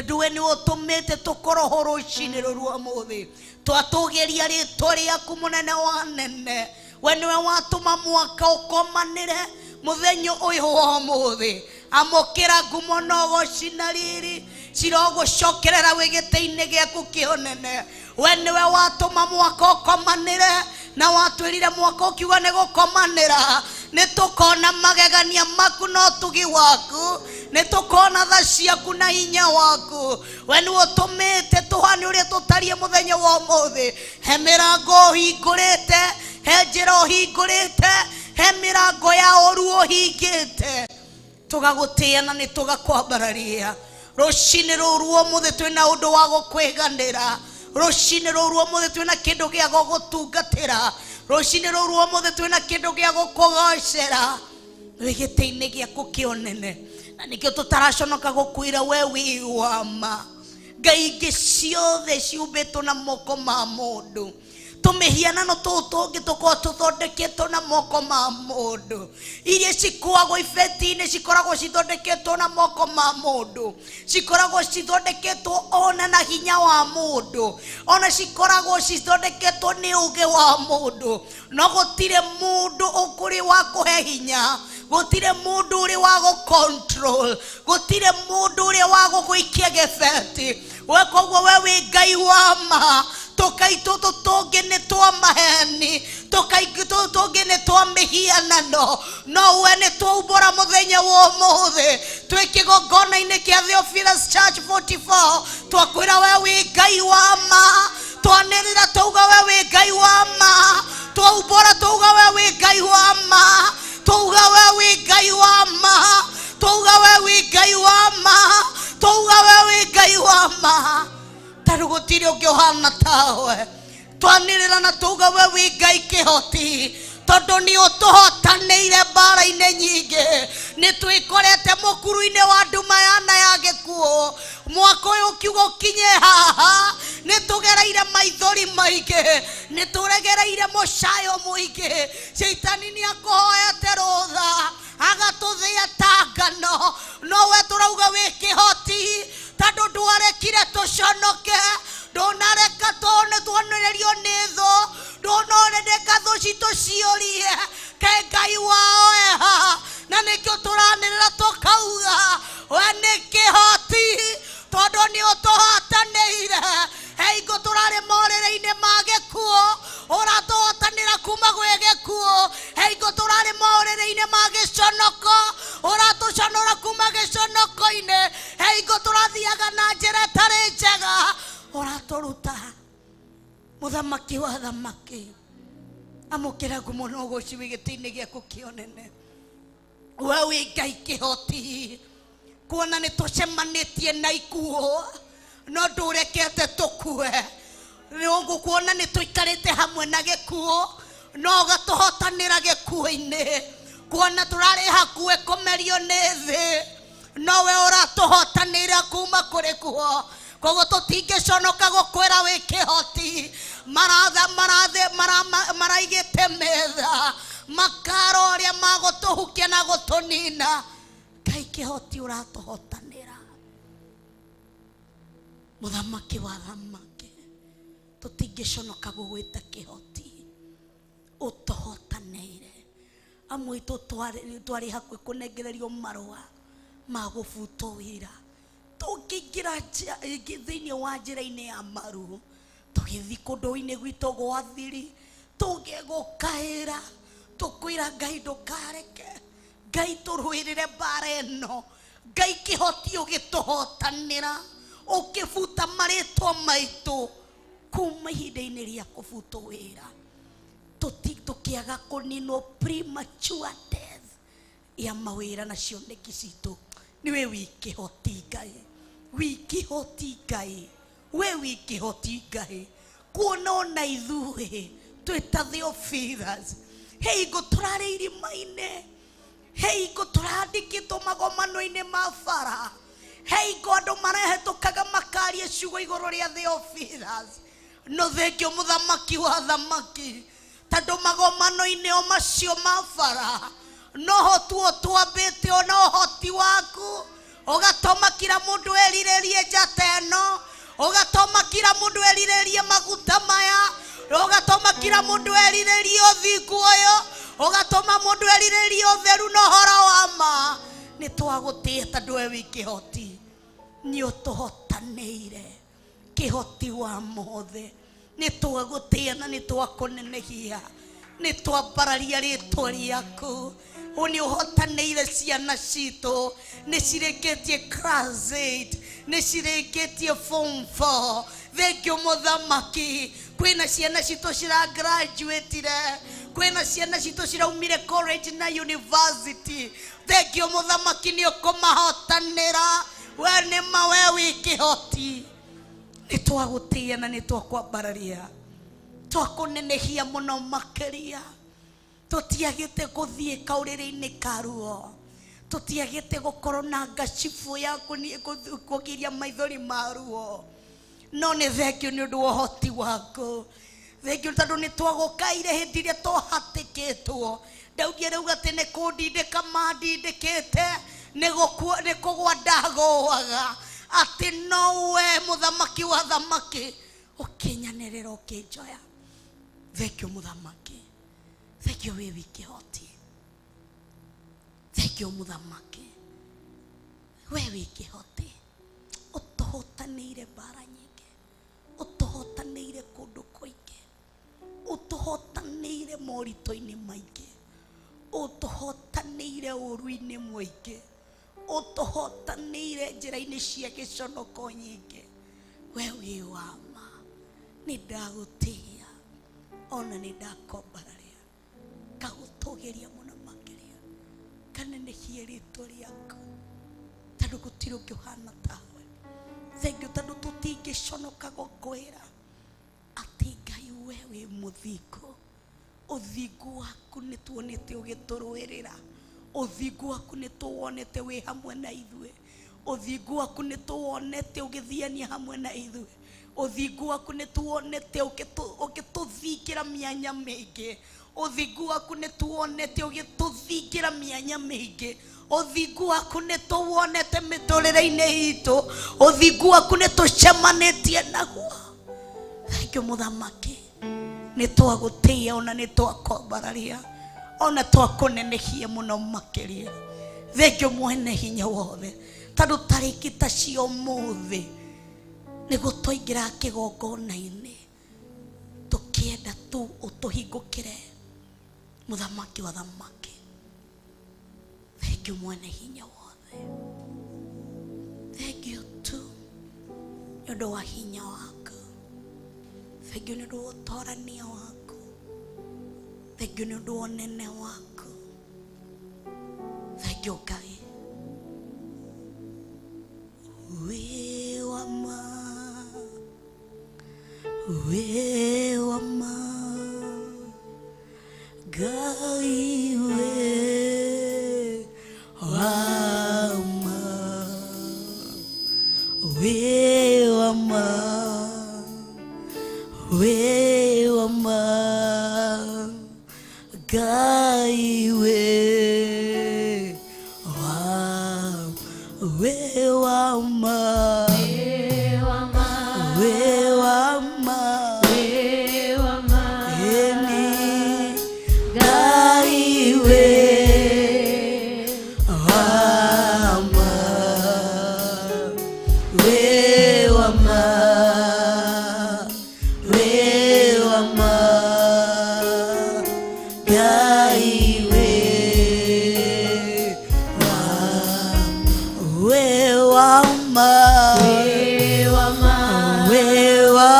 Tondũ we nĩwe ũtũmĩte tũkorwo ho rũcinĩ rũrũ rwa ũmũthĩ. Twatũgĩria rĩtwa rĩaku mũnene wa nene. We nĩwe watũma mwaka ũkomanĩre mũthenya ũyũ wa ũmũthĩ. Amũkĩra ngumo na ũgoci na riri cirogũcokerera wĩ gĩtĩ-inĩ gĩaku kĩa ũnene. We nĩwe watũma mwaka ũkomanĩre, na watwĩrire mwaka ũkiuga nĩ gũkomanĩra. Nĩ tũkona magegania maku na ũtugi waku, nĩ tũkona tha ciaku na hinya waku. We nĩwe ũtũmĩte tũhane ũrĩa tũtariĩ mũthenya wa ũmũthĩ. He mĩrango ũhingũrĩte, he njĩra ũhingũrĩte, he mĩrango ya ũru ũhingĩte. Tũgagũtĩĩa na nĩ tũgakwambararia. Rũcinĩ rũrũ rwa ũmũthĩ twĩna ũndũ wa gũkwĩganĩra. Rũcinĩ rũrũ rwa ũmũthĩ twĩna kĩndũ gĩa gũgũtungatĩra. Rũcinĩ rũrũ rwa ũmũthĩ twĩna kĩndũ gĩa gũkũgocera wĩ gĩtĩ-inĩ gĩaku kĩa ũnene. Na nĩkĩo tũtaraconoka gũkwĩra we wĩ wa ma. Ngai ingĩ ciothe ciũmbĩtwo na moko ma mũndũ. Tũmĩhianano tũũ tũngĩ tũkoragwo tũthondeketwo na moko ma mũndũ. Iria cikuagwo ibeti-inĩ cikoragwo cithondeketwo na moko ma mũndũ. Cikoragwo cithondeketwo ona na hinya wa mũndũ. Ona cikoragwo cithondeketwo nĩ ũũgĩ wa mũndũ. No gũtirĩ mũndũ ũkũrĩ wa kũhe hinya, gũtirĩ mũndũ ũrĩ wa gũ-control, gũtirĩ mũndũ ũrĩ wa gũgũikia gĩbeti. We koguo we wĩ Ngai wa ma. Tũkai tũtũ tũngĩ nĩ twa maheni, tũkai tũtũ tũngĩ nĩ twa mĩhianano, no we nĩ twaumbũra mũthenya wa ũmũthĩ twĩ kĩgongona-inĩ kĩa Theophilus Church 44. Twakwĩra we wĩ Ngai wa ma. Twanĩrĩra twauga we wĩ Ngai wa ma. Twaumbũra twauga we wĩ Ngai wa ma. Twauga we wĩ Ngai wa ma. Twauga we wĩ Ngai wa ma. Twauga we wĩ Ngai wa ma. Tondũ gũtirĩ ũngĩ ũhana tawe. Twanĩrĩra na twauga we wĩ Ngai kĩhoti, tondũ nĩ ũtũhotanĩire mbara-inĩ nyingĩ. Nĩ twĩkorete mũkuru-inĩ wa nduma yana ya gĩkuũ. Mwaka ũyũ ũkiuga ũkinye haha, nĩ tũgereire maithori maingĩ, nĩ tũregereire mũcayo mũingĩ. Caitani nĩ akũhoete rũtha agatũthĩa ta ngano, no we tũrauga wĩ kĩhoti, tondũ ndwarekire tũconoke, ndũnareka tone tuonererio nĩ thũ, ndũnareka thũ citũ ciũrie kaĩ Ngai wao eha. Na nĩkĩo tũranĩrĩra tũkauga we nĩ kĩhoti, tondũ nĩ ũtũhotanĩire. He hingo tũrarĩ morĩrĩ-inĩ ma gĩkuũ, ũratũhotanĩra kuma gwĩ gĩkuũ. He hingo tũrarĩ morĩrĩ-inĩ ma gĩconoko, ũratũconora kuma gĩconoko-inĩ. He hingo tũrathiaga na njĩra ĩtarĩ njega, ũratũruta. Mũthamaki wa thamaki, amũkĩra ngumo na ũgoci wĩ gĩtĩ-inĩ gĩaku kĩa ũnene. We wĩ Ngai kĩhoti, kuona nĩ tũcemanĩtie na ikuũ, no ndũrekete tũkue. Nĩ ũgũkuona nĩ tũikarĩte hamwe na gĩkuũ, no ũgatũhotanĩra gĩkuũ-inĩ. Kuona tũrarĩ hakuhĩ kũmerio nĩ thĩ, no we ũratũhotanĩra kuma kũrĩ kuo. Koguo tũtingĩconoka gũkwĩra wĩ kĩhoti. Maratha, marathe, marama, maraigĩte metha, makara ũrĩa magũtũhukia na gũtũnina. Ngai kĩhoti ũratũhotanĩra. Mũthamaki wa thamaki, tũtingĩconoka gũgwĩta kĩhoti. Ũtũhotanĩire. Amwe aitũ twarĩ hakuhĩ kũnengererio marũa ma gũbutwo wĩra. Tũkĩingĩra thĩinĩ wa njĩra-inĩ ya maru, tũgĩthiĩ kũndũ-inĩ gwitũ gwa thiri, tũgĩgũkaĩra, tũkwĩra Ngai ndũkareke, Ngai tũrũĩrĩre mbara ĩno. Ngai kĩhoti ũgĩtũhotanĩra, ũkĩbuta marĩtwa maitũ kuma ihinda-inĩ rĩa kũbutwo wĩra. Tũkĩaga kũninwo premature death ya mawĩra na cioneki citũ. Nĩwe wĩ kĩhoti Ngai, wĩ kĩhoti Ngai, we wĩ kĩhoti Ngai. Kuona ona ithuĩ twĩ ta Theophilus, he hingo tũrarĩ irima-inĩ, he hingo tũrandĩkĩtwo magomano-inĩ ma bara, he hingo andũ marehĩtũkaga makaria ciugo igũrũ rĩa Theophilus. No thengio mũthamaki wa thamaki, tondũ magomano-inĩ o macio ma bara noho tuo twambĩte ona ũhoti waku, Ũgatũma kila mũndũ erirĩrie njata ĩno, ũgatũma kila mũndũ erirĩrie maguta maya, ũgatũma kila mũndũ erirĩrie ũthingu ũyũ, ũgatũma mũndũ erirĩrie ũtheru na ũhoro wa ma. Nĩ twagũtĩĩa tondũ we wĩ kĩhoti, nĩ ũtũhotanĩire, kĩhoti wa mothe. Nĩ twagũtĩĩa na nĩ twakũnenehia, nĩ twambararia rĩtwa rĩaku. Nĩ ũhotanĩire ciana citũ, nĩ cirĩkĩtie class 8, nĩ cirĩkĩtie form 4. Thengiũ mũthamaki, kwĩna ciana citũ cira graduatire, kwĩna ciana citũ ciraumire college na university. Thengiũ mũthamaki, nĩ ũkũmahotanĩra. We nĩ ma, we wĩ kĩhoti. Nĩ twagũtĩĩa na nĩ twakwambararia, twakũnenehia mũno makĩria. Tũtiagĩte gũthiĩ kaũrĩrĩ-inĩ ka ruo, tũtiagĩte gũkorwo na ngacibu ya kũgiria maithori ma ruo, no nĩ thengio nĩ ũndũ wa ũhoti waku. Thengio tondũ nĩ twagũkaire hĩndĩ ĩrĩa twahatĩkĩtwo. Daudi arauga atĩ nĩ kũndindĩka mandindĩkĩte, nĩ kũgwa ndagũaga, atĩ no we mũthamaki wa thamaki ũkĩnyanĩrĩra ũkĩnjoya. Thengio mũthamaki, thengio wĩ wĩ kĩhoti, thengio mũthamaki, we wĩ kĩhoti. Ũtũhotanĩire mbara nyingĩ, ũtũhotanĩire kũndũ kũingĩ, ũtũhotanĩire moritũ-inĩ maingĩ, ũtũhotanĩire ũru-inĩ mũingĩ, ũtũhotanĩire njĩra-inĩ cia gĩconoko nyingĩ. We wĩ wa ma, nĩ ndagũtĩĩa ona nĩ ndakwambararia, ngagũtũgĩria mũno makĩria, nganenehie rĩtwa rĩaku tondũ gũtirĩ ũngĩ ũhana tawe. Thengio tondũ tũtingĩconoka gũkwĩra atĩ Ngai we wĩ mũthingu. Ũthingu waku nĩ tuonete ũgĩtũrũĩrĩra, ũthingu waku nĩ tũwonete wĩ hamwe na ithuĩ, ũthingu waku nĩ tũwonete ũgĩthiania hamwe na ithuĩ, ũthingu waku nĩ tuonete ũgĩtũthingĩra mĩanya mĩingĩ, ũthingu waku nĩ tuonete ũgĩtũthingĩra mĩanya mĩingĩ, ũthingu waku nĩ tũwonete mĩtũrĩre-inĩ itũ, ũthingu waku nĩ tũcemanĩtie naguo. Thengio mũthamaki, nĩ twagũtĩĩa ona nĩ twakwambararia, ona twakũnenehia mũno makĩria. Thengio mwene hinya wothe, tondũ tarĩki ta cia ũmũthĩ nĩguo twaingĩra kĩgongona-inĩ tũkĩenda tu ũtũhingũkĩre mũthamaki wa thamaki. Thengio mwene hinya wothe, thengio tu nĩ ũndũ wa hinya waku, thengio nĩ ũndũ wa ũtorania waku, thengio nĩ ũndũ wa ũnene waku. Thengio Ngai wĩ wa ma, wĩ wa ma, Ngai wĩ wa ma, wĩ wa ma, wĩ wa ma, Ngai wĩ wa, wĩ wa ma, wĩ wa ma, ĩni Ngai wĩ wa ma, wĩ wa ma, wĩ wa ma, Ngai wĩ wa, wĩ wa ma, wĩ wa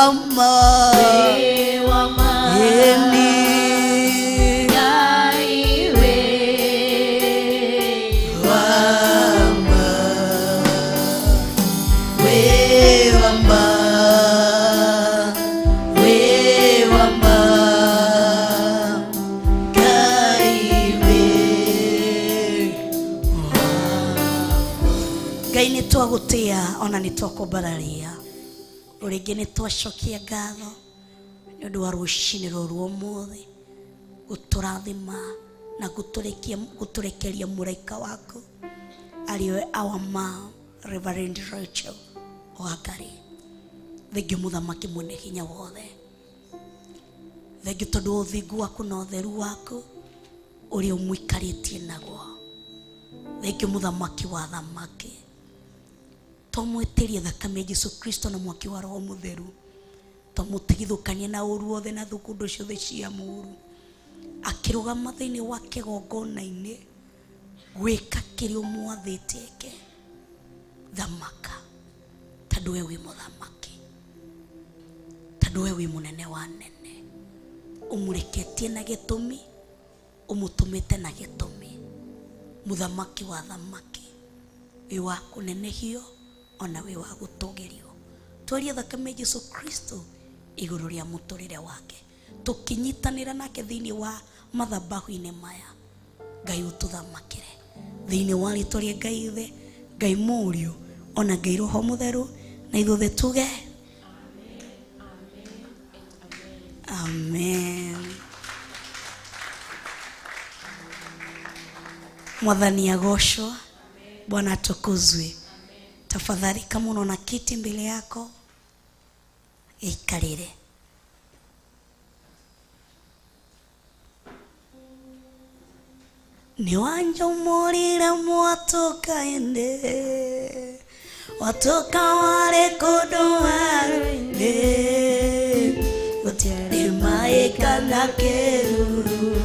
ma, ĩni wa ma, wĩ wa ma, wĩ wa ma, Ngai wĩ wa. Ngai nĩ twagũtĩĩa ona nĩ twakwambararia, o rĩngĩ nĩ twacokia ngatho nĩ ũndũ wa rũcinĩ rũrũ ũmũthĩ, gũtũrathima na gũtũrekeria mũraika waku arĩ we our mom. Reverend Rachel Wangari. Thengiũ mũthamaki mwene hinya wothe, thengiũ tondũ wa ũthingu waku na ũtheru waku ũrĩa ũmũikarĩtie naguo. Thengiũ mũthamaki wa thamaki, twamwĩtĩria thakame ya Jesu Kristo na mwaki wa Roho Mũtheru, twamũtigithũkania na ũru wothe na thukundo ciothe cia mũru, akĩrũgama thĩinĩ wa kĩgongona-inĩ gwĩka kĩrĩa ũmwathĩte eke. Thamaka tondũ we wĩ mũthamaki, tondũ we wĩ mũnene wa nene, ũmũreketie na gĩtũmi, ũmũtũmĩte na gĩtũmi. Mũthamaki wa thamaki, wĩ wa kũnenehio ona wĩ wa gũtũgĩrio. Twaria thakame ya Jesu Kristo igũrũ rĩa mũtũrĩre wake, tũkĩnyitanĩra nake thĩinĩ wa mathabahu-inĩ maya. Ngai ũtũthamakĩre thĩinĩ wa rĩtwa rĩa Ngai Ithe, Ngai Mũriũ ona Ngai Roho Mũtheru, na ithuothe tuge amen. Mwathani agocwo, Bwana atukuzwe. Tafadhali kama unaona kiti mbele yako, ikalile. Ni wanja umorire mwatoka ende, watoka wale kodo warinde, gutiari maeka na keruru,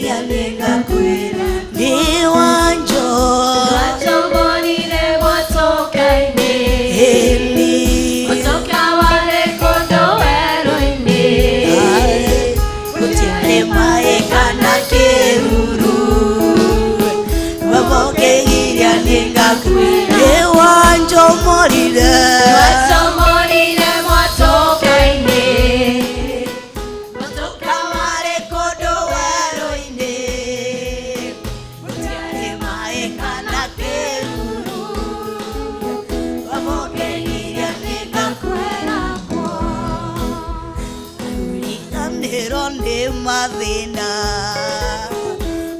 Ngai nĩngakwĩra. Ni wanjo Wachomorire mwatoka-inĩ, eni watoka wale kondo werũ-inĩ, gutiari maeka na keruru, Mamokegiria nĩngakwĩra. Ni wanjo morire Wachomorire mwatoka-inĩ, watoka wale kondo werũ-inĩ, gutiari maeka na keruru, Mamokegiria nĩngakwĩra. Riganĩrwo nĩ mathĩna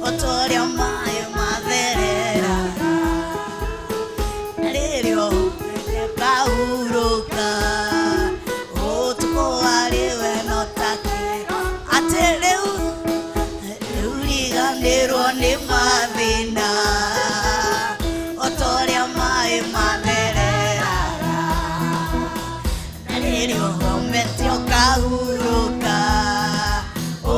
o ta ũrĩa maĩ mathereraga, na rĩrĩa ũkahurũka ũtukũ warĩ we no ta kĩro. Atĩ rĩu rĩu riganĩrwo nĩ mathĩna o ta ũrĩa maĩ mathereraga, na rĩrĩa ũhomete ũkahurũka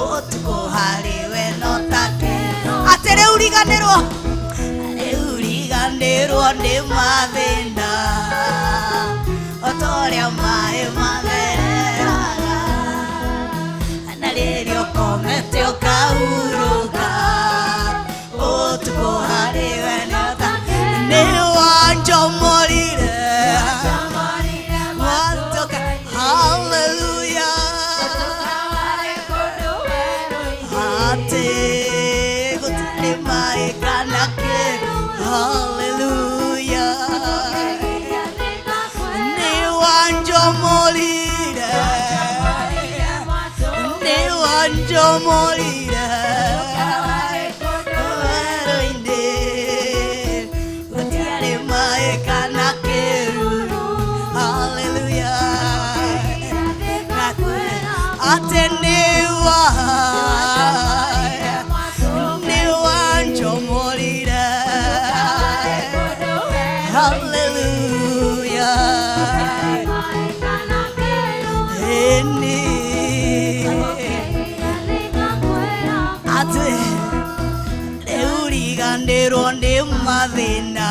ũtukũ harĩ we no ta kĩro. Atĩ rĩu riganĩrwo, rĩu riganĩrwo nĩ mathĩna o ta ũrĩa maĩ mathereraga, na rĩrĩa ũkomete ũkahurũka ũtukũ harĩ we no ta. Nĩ wanjomorire watoka, hallelujah, watoka wale kondo werũ-inĩ, atĩ gũtirĩ maĩ kana kĩro, hallelujah, nĩ wanjomorire, nĩ wanjomorire werũ-inĩ, gũtiarĩ maĩ kana kĩruru, hallelujah, atĩ nĩ wa nĩ wanjomorire, hallelujah, ĩni atĩ rĩu riganĩrwo nĩ mathĩna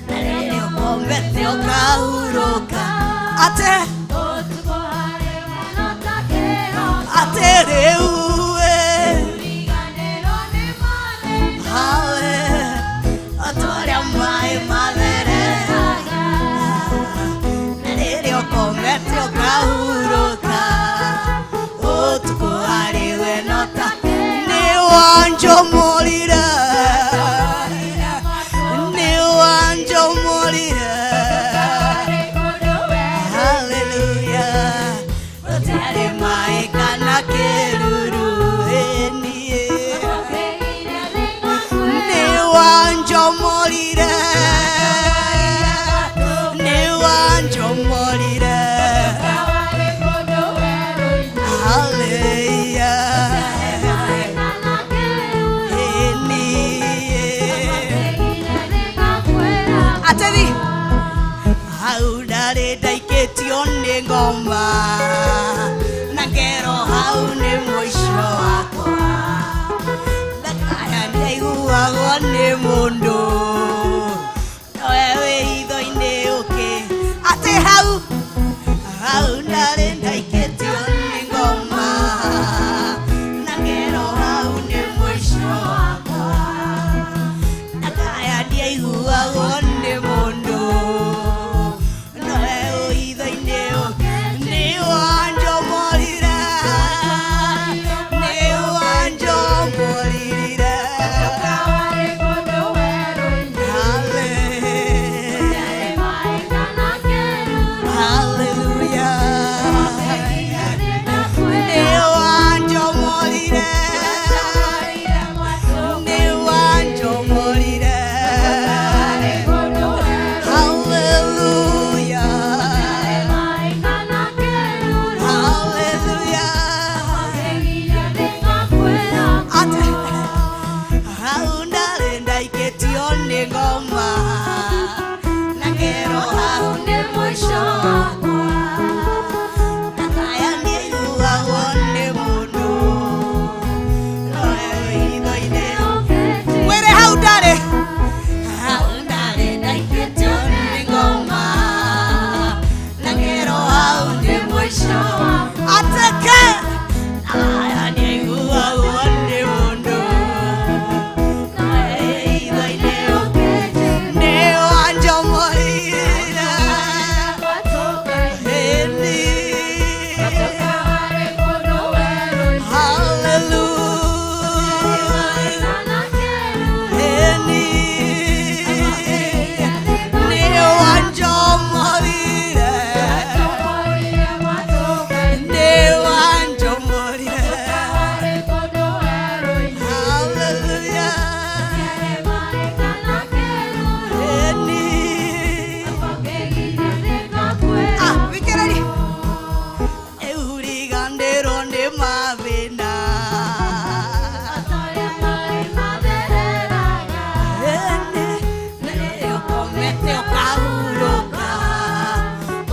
na rĩrĩa ũkomete ũkahurũka, atĩ atĩ rĩu hawe o ta ũrĩa maĩ mathereraga, na rĩrĩa ũkomete ũkahurũka ũtukũ harĩ we no ta. Nĩ wanjomorire, nĩ wanjomorire, hallelujah, gũtiarĩ maĩ kana kĩruru. Nĩ ngoma na ngero hau nĩ mũico wakwa. Na kaya nĩaiguagwo nĩ mũndũ noyo hitho-inĩ. Wĩre hau ndarĩ, hau ndarĩ ndaikĩtio nĩ ngoma na ngero hau nĩ Mũico wakwa. Ateke aya nĩaiguagwo nĩ mũndũ noyo hitho-inĩ nĩ wanjomorire. Ĩni. Hallelujah. Ĩni. Nĩ wanjomorire. Nĩ wanjomorire. Hallelujah. Ĩni. Ah, wikirari. Euriganĩrwo nĩ mathĩna. Ĩni, nĩ ũkomete ũkahurũka.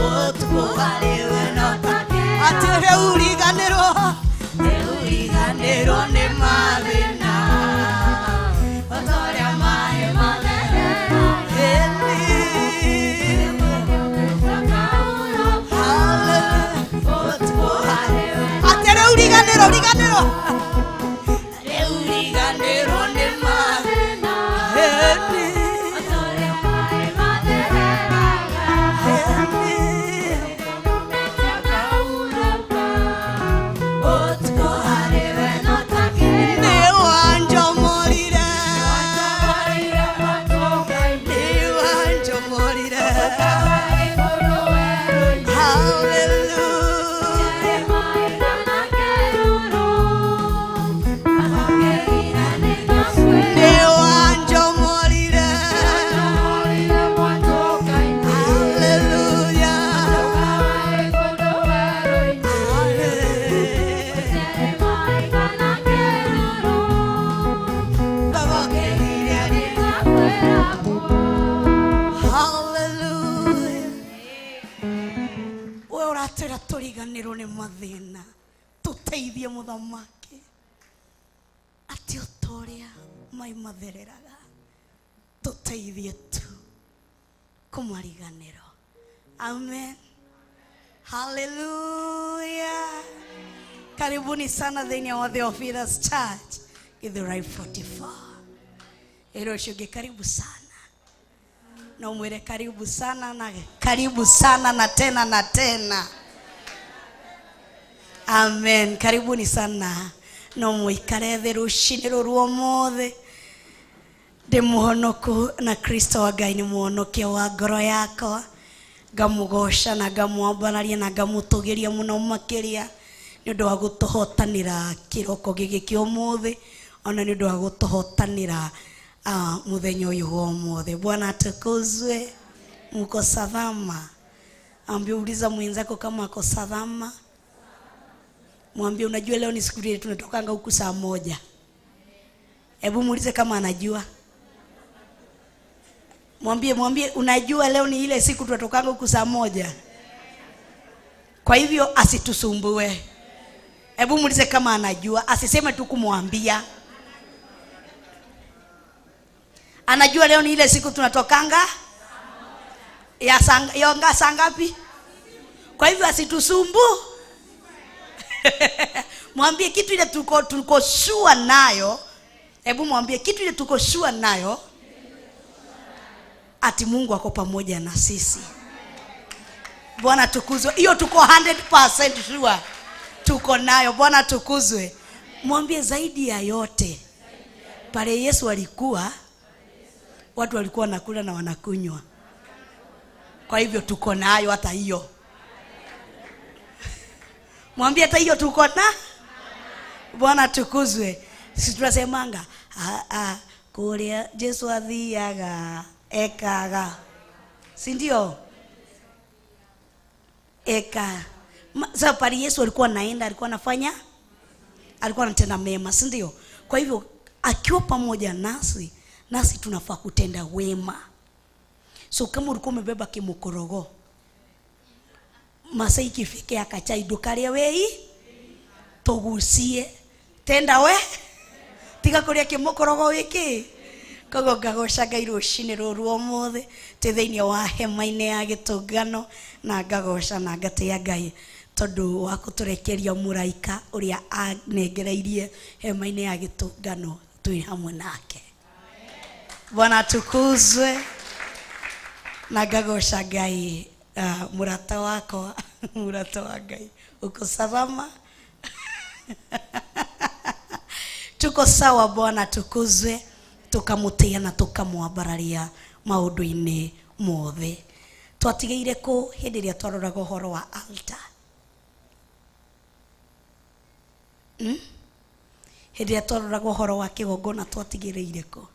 Ũtukũ harĩ we no ta atĩ rĩu riganĩrwo, rĩu riganĩrwo nĩ mathĩna. O ta ũrĩa maĩ Ĩni. Hallelujah. Ũtukũ harĩ we atĩ rĩu riganĩrwo, riganĩrwo, rĩu riganĩrwo nĩ mathĩna. Ĩni. Ĩni. Ũtukũ harĩ we nĩ wanjomorire. Nĩ wanjomorire. Hallelujah. Nĩ wanjomorire. Hallelujah. Hallelujah. We ũratwĩra tũriganĩrwo nĩ mathĩna, tũteithie mũthamaki atĩ o ta ũrĩa mai mathereraga, tũteithie tu kũmariganĩrwo. Amen. Hallelujah. Karibuni sana thĩinĩ wa Theophilus Church, Githurai 44. Ĩro ũcio ũngĩ karibu sana na umwire karibu sana na karibu sana na tena na tena. Amen. Karibuni sana no muikare thĩ rũcinĩ rũrũ ũmũthĩ. Ndĩ mũhonoku na Kristo wa Ngai nĩ mũhonokia wa ngoro yakwa. Ngamũgoca na ngamwambararia na ngamũtũgĩria mũno makĩria nĩ ũndũ wa gũtũhotanĩra kĩroko gĩkĩ kĩa ũmũthĩ, ona nĩ ũndũ wa gũtũhotanĩra mũthenya ũyũ wa ũmũthĩ. Bwana atukuzwe. Mko salama? Ambie, uliza mwenzako kama ako salama. Mwambie unajua leo ni siku ile tunatokanga huku saa 1. Hebu muulize kama anajua. Mwambie, mwambie unajua leo ni ile siku tunatokanga huku saa 1. Kwa hivyo asitusumbue. Hebu muulize kama anajua, asiseme tu kumwambia. Anajua leo ni ile siku tunatokanga ya yonga saa ngapi? Kwa hivyo asitusumbu. Mwambie kitu ile tuko sure nayo. Hebu mwambie kitu ile tuko sure nayo, ati Mungu ako pamoja na sisi. Bwana tukuzwe. Hiyo tuko 100% sure. Tuko nayo. Bwana tukuzwe. Mwambie zaidi ya yote, pale Yesu alikuwa, watu walikuwa wanakula na wanakunywa. Kwa hivyo tuko nayo hata hiyo. Mwambie hata hiyo tuko na. Bwana tukuzwe. Sisi tunasemanga, ah ah, kuria Yesu athiaga ekaga. Si ndio? Eka. Sasa pale Yesu alikuwa anaenda, alikuwa anafanya, alikuwa anatenda mema, si ndio? Kwa hivyo akiwa pamoja nasi Nasi tunafaa kutenda wema. So kama ulikuwa umebeba kimukorogo, masaa ikifika akachai ndukarie wei, tugucie tenda we tiga kuria kimukorogo wiki. Koguo ngagoca Ngai rucinĩ rũrũ ũmũthĩ twĩ thĩinĩ wa hema-inĩ ya gĩtũngano, na ngagoca na ngatĩa Ngai tondũ wa kũtũrekeria mũraika ũrĩa anengereirie hema-inĩ ya gĩtũngano twĩ hamwe nake. Bwana atukuzwe. Na ngagoca Ngai mũrata wakwa, mũrata wa Ngai, uko salama? Tuko sawa. Bwana atukuzwe. Tukamutia na tukamwambararia maũndũ-inĩ mothe. Twatigeire kũ hĩndĩ ĩrĩa twaroraga ũhoro wa altar? Hĩndĩ ĩrĩa twaroraga ũhoro wa kĩgongona twatigĩrĩire kũ?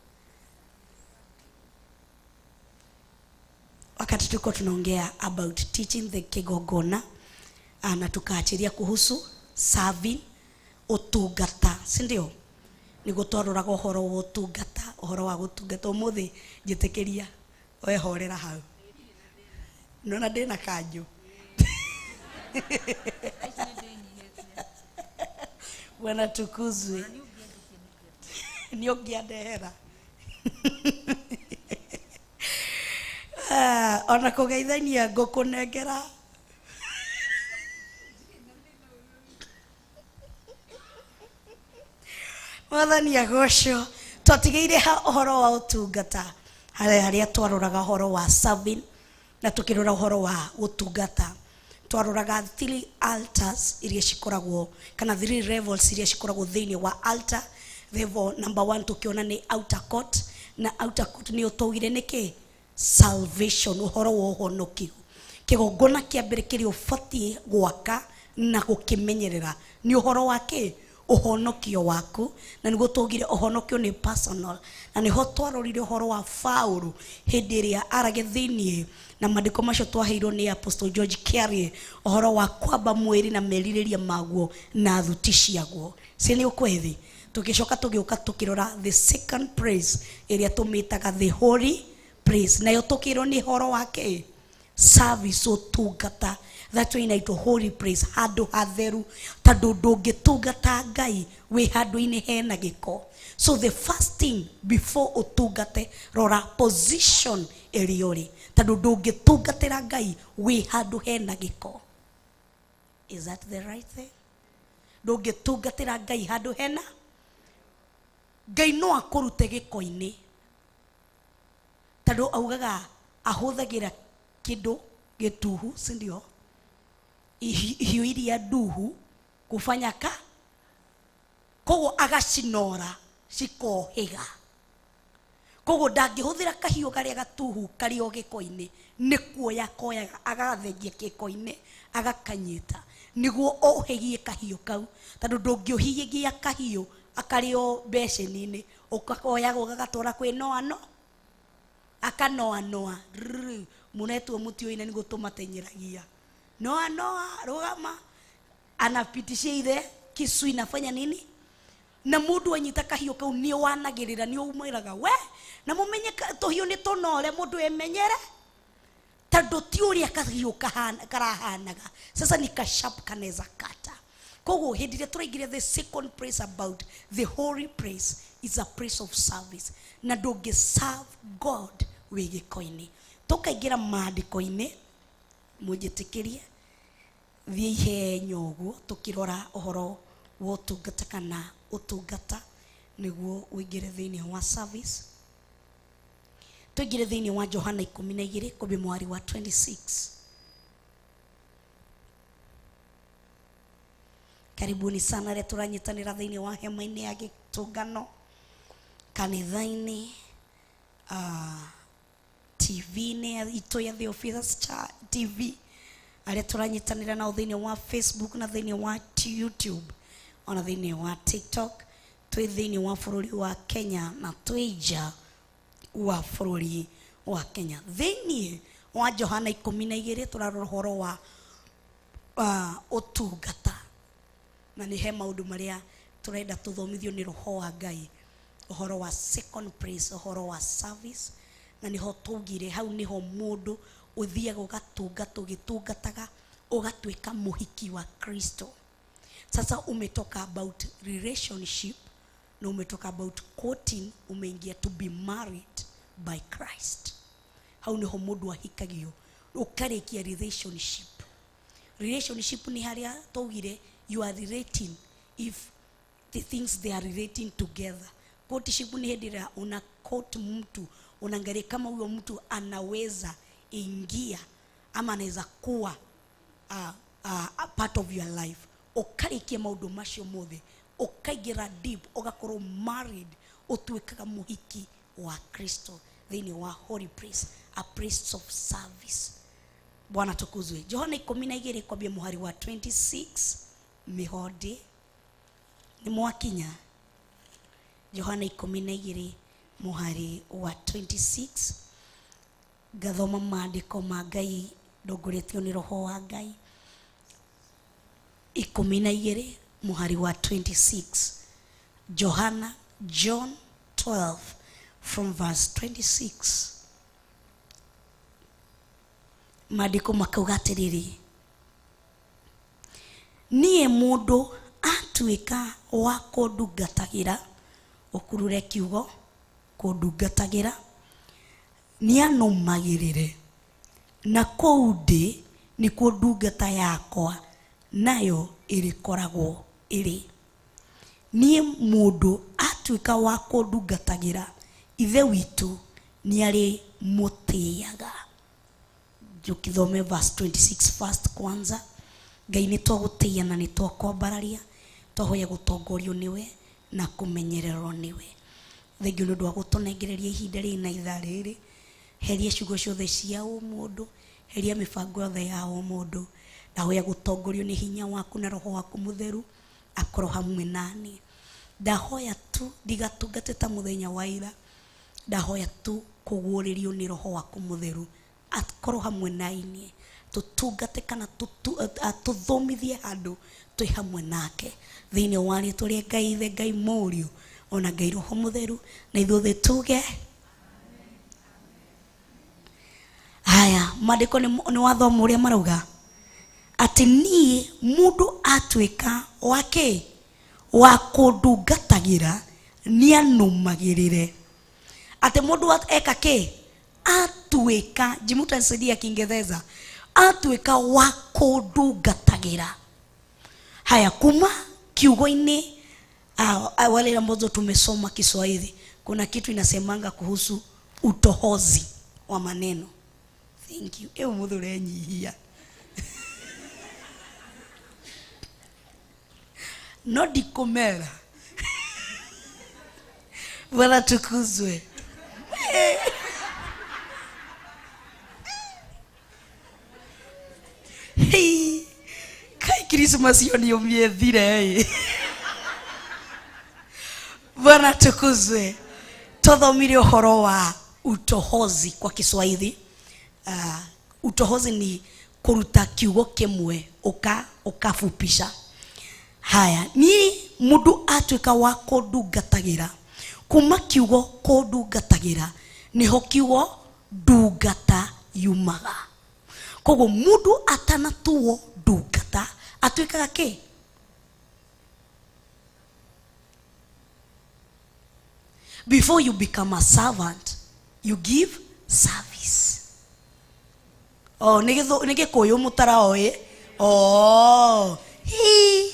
Wakati tuko tunaongea about teaching the kigongona, na tukaachilia kuhusu serving, ũtungata, si ndio? Niguo twaroraga ũhoro wa ũtungata, ũhoro wa gũtungata. Ũmũthĩ njĩtĩkĩria wehorera hau, nona ndĩna kanjũ. Bwana tukuzwe. Nĩ ũngĩandehera ona kũgeithania ngũkũnengera. Mwathani agocwo. Twatigeire ha ũhoro wa ũtungata, harĩa twaroraga ũhoro wa serving na tukĩrora ũhoro wa gũtungata. Twaroraga three altars iria cikoragwo, kana three levels iria cikoragwo thĩinĩ wa altar. Level number 1 tukiona nĩ outer court, na outer court nĩ ũtũgire nĩkĩ? Salvation, ũhoro wa ũhonokio. Kĩgongona kĩa mbere kĩrĩa ũbatiĩ gwaka na gũkĩmenyerera nĩ ũhoro wa kĩ? Ũhonokio waku. Na nĩguo tũgire ũhonokio nĩ personal, na nĩho twarorire ũhoro wa Paũlũ hĩndĩ ĩrĩa arage thĩinĩ na maandĩko macio twaheirwo nĩ Apostle George Kiarie, ũhoro wa kwamba mwĩrĩ na merirĩria maguo na thuti ciaguo. Si nĩ ũkwĩthi? Tũgĩcoka tũgĩũka tũkĩrora the second praise ĩrĩa tũmĩtaga the holy praise, nayo tũkĩrwo nĩ ũhoro wa kĩ? Service, ũtungata. That's why inaitwo holy praise, handũ hatheru, tondũ ndũngĩtungata Ngai wĩ handũ-inĩ hena gĩko. So the first thing before ũtungate, rora position ĩrĩa ũrĩ, tondũ ndũngĩtungatĩra Ngai wĩ handũ hena gĩko. Is that the right thing? Ndũngĩtungatĩra Ngai handũ hena Ngai no akũrute gĩko-inĩ, tondũ augaga ahũthagĩra kĩndũ gĩtuhu, si ndio? Ihiũ iria nduhu kufanya ka, koguo agacinora cikohĩga. Koguo ndangĩhũthĩra kahiũ karĩa gatuhu karĩ o gĩko-inĩ, nĩ kuoya koyaga agathengia gĩko-inĩ agakanyita nĩguo ũhĩgie kahiũ kau, tondũ ndũngĩũhigia kahiũ akarĩ o mbeceni-inĩ, ũkakoyaga ũgagatwara kwĩ noano akanoanoa mũnetwo mũtioine nĩguo tũmatenyeragia noa noa rũgama, anapitishia ithe kisu inafanya nini, na mũndũ anyita kahiũ kau nĩ wanagĩrĩra, nĩ umwĩraga we, na mũmenye tũhiũ nĩ tũnore, mũndũ emenyere, tondũ ti ũrĩa kahiũ karahanaga. Sasa ni kasharp kanaweza kata. Koguo hĩndĩ ĩrĩa tũraingĩria the second place about the holy place is a place of service, na ndũngĩ serve God wĩ gĩko-inĩ. Tũkaingĩra maandĩko-inĩ, mũnjĩtĩkĩrie thiĩ ihenya ũguo tũkĩrora ũhoro wa ũtungata kana ũtungata nĩguo ũingĩre thĩinĩ wa service. Tũingĩre thĩinĩ wa Johana 12 kũmbi mwari wa 26. Karibuni sana arĩa tũranyitanĩra thĩinĩ wa hema-inĩ ya gĩtũngano, kanitha-inĩ, TV-inĩ itũ ya The Officers TV, arĩa tũranyitanĩra nao thĩinĩ wa Facebook na thĩinĩ wa YouTube ona thĩinĩ wa TikTok. Twĩ thĩinĩ wa bũrũri wa Kenya na twĩ nja wa bũrũri wa Kenya. Thĩinĩ wa Johana 12 tũrarora ũhoro wa ũtungata, na nĩ he maũndũ marĩa tũrenda tũthomithio nĩ Roho wa Ngai Ũhoro wa second place, ũhoro wa service, na nĩho twaugire hau nĩho mũndũ ũthiaga ũgatungata, ũgĩtungataga ũgatuĩka mũhiki wa Kristo. Sasa umetoka about relationship na umetoka about courting, umeingia to be married by Christ. Hau niho mundu ahikagio, ukarikia relationship. Relationship ni haria twaugire you are relating, if the things they are relating together. Courtship ni hindi ĩrĩa una court mtu, unaangalia kama huyo mtu anaweza ingia ama anaweza kuwa a part of your life. Ukarikia maundu macio mothe, ukaingira deep, ugakorwo married, utuikaga muhiki wa Kristo thĩinĩ wa holy place, a place of service. Bwana tukuzwe. Johana 12 kwambia muhari wa 26 mihodi ni mwakinya. Johana 12 muhari wa 26, ngathoma maandĩko ma Ngai ndongoretio nĩ Roho wa Ngai. 12 muhari wa 26, Johana, John 12 from verse 26. Maandĩko makauga atĩrĩrĩ, niĩ mũndũ atuĩka wa kũndungatagĩra, ũkurure kiugo kũndungatagĩra, nĩanũmagĩrĩre, na kũu ndĩ nĩkuo ndungata yakwa nayo ĩrĩkoragwo ĩrĩ. Niĩ mũndũ atuĩka wa kũndungatagĩra, Ithe witũ nĩarĩmũtĩaga. Tukithome verse 26 first kwanza. Ngai nĩ twagũtĩia na nĩ twakwambararia, twahoya gũtongorio nĩwe na kũmenyererwo nĩwe. Thengiũ nĩ ũndũ wa gũtũnengereria ihinda rĩrĩ na ithaa rĩrĩ. Heria ciugo ciothe cia ũmũndũ, heria mĩbango yothe ya ũmũndũ. Ndahoya gũtongorio nĩ hinya waku na Roho waku mũtheru akorwo hamwe nani. Ndahoya tu ndigatungate ta mũthenya wa ira, ndahoya tu kũguũrĩrio nĩ Roho waku mũtheru akorwo hamwe na inyuĩ, tũtungate kana tũthomithie handũ twĩ hamwe nake thĩinĩ wa rĩtwa rĩa Ngai Ithe, Ngai Mũriũ ona Ngai Roho Mũtheru, na ithuothe tuge haya. Maandĩko nĩ wathoma ũrĩa marauga atĩ niĩ mũndũ atuĩka wa kĩ wa kũndungatagĩra nĩanũmagĩrĩre. Atĩ mũndũ eka kĩ atuĩka, jimutasaidia Kiingereza, atuĩka wa kũndungatagĩra. Haya, kuma kiugo-inĩ wale ambazo tumesoma Kiswahili, kuna kitu inasemanga kuhusu utohozi wa maneno. Thank you. Ewe muthu urenyihia. No ndikumera. Bwana tukuzwe. Hey, kai Christmas hiyo ni umiethire. Bwana tukuzwe. Tuthomire ũhoro wa utohozi kwa Kiswahili. Utohozi ni kuruta kiugo kimwe ukafupisha. Haya, ni mundu atuika wa kundungatagĩra. Kuma kiugo kundungatagĩra niho kiugo ndungata yumaga. Koguo mundu atanatuo ndungata atuikaga kĩ? Before you become a servant, you give service. Oh, nĩ Gĩkũyũ mũtaraoĩ. Oh, hi.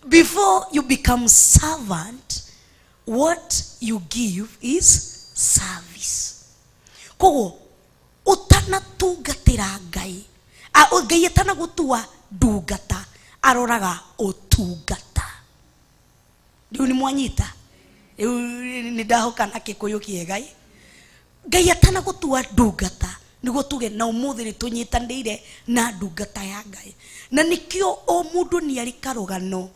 Before you become servant, what you give is service. Koguo utanatungatĩra Ngai, Ngai atanagũtua ndungata, aroraga ũtungata. Rĩu nĩ mwanyita? Rĩu nĩ ndahoka na Gĩkũyũ kĩega. Ngai atanagũtua ndungata, nĩguo tuge na ũmũthĩ nĩ tũnyitanĩire na ndungata ya Ngai. Na nĩkĩo o mũndũ nĩ arĩ karũgano.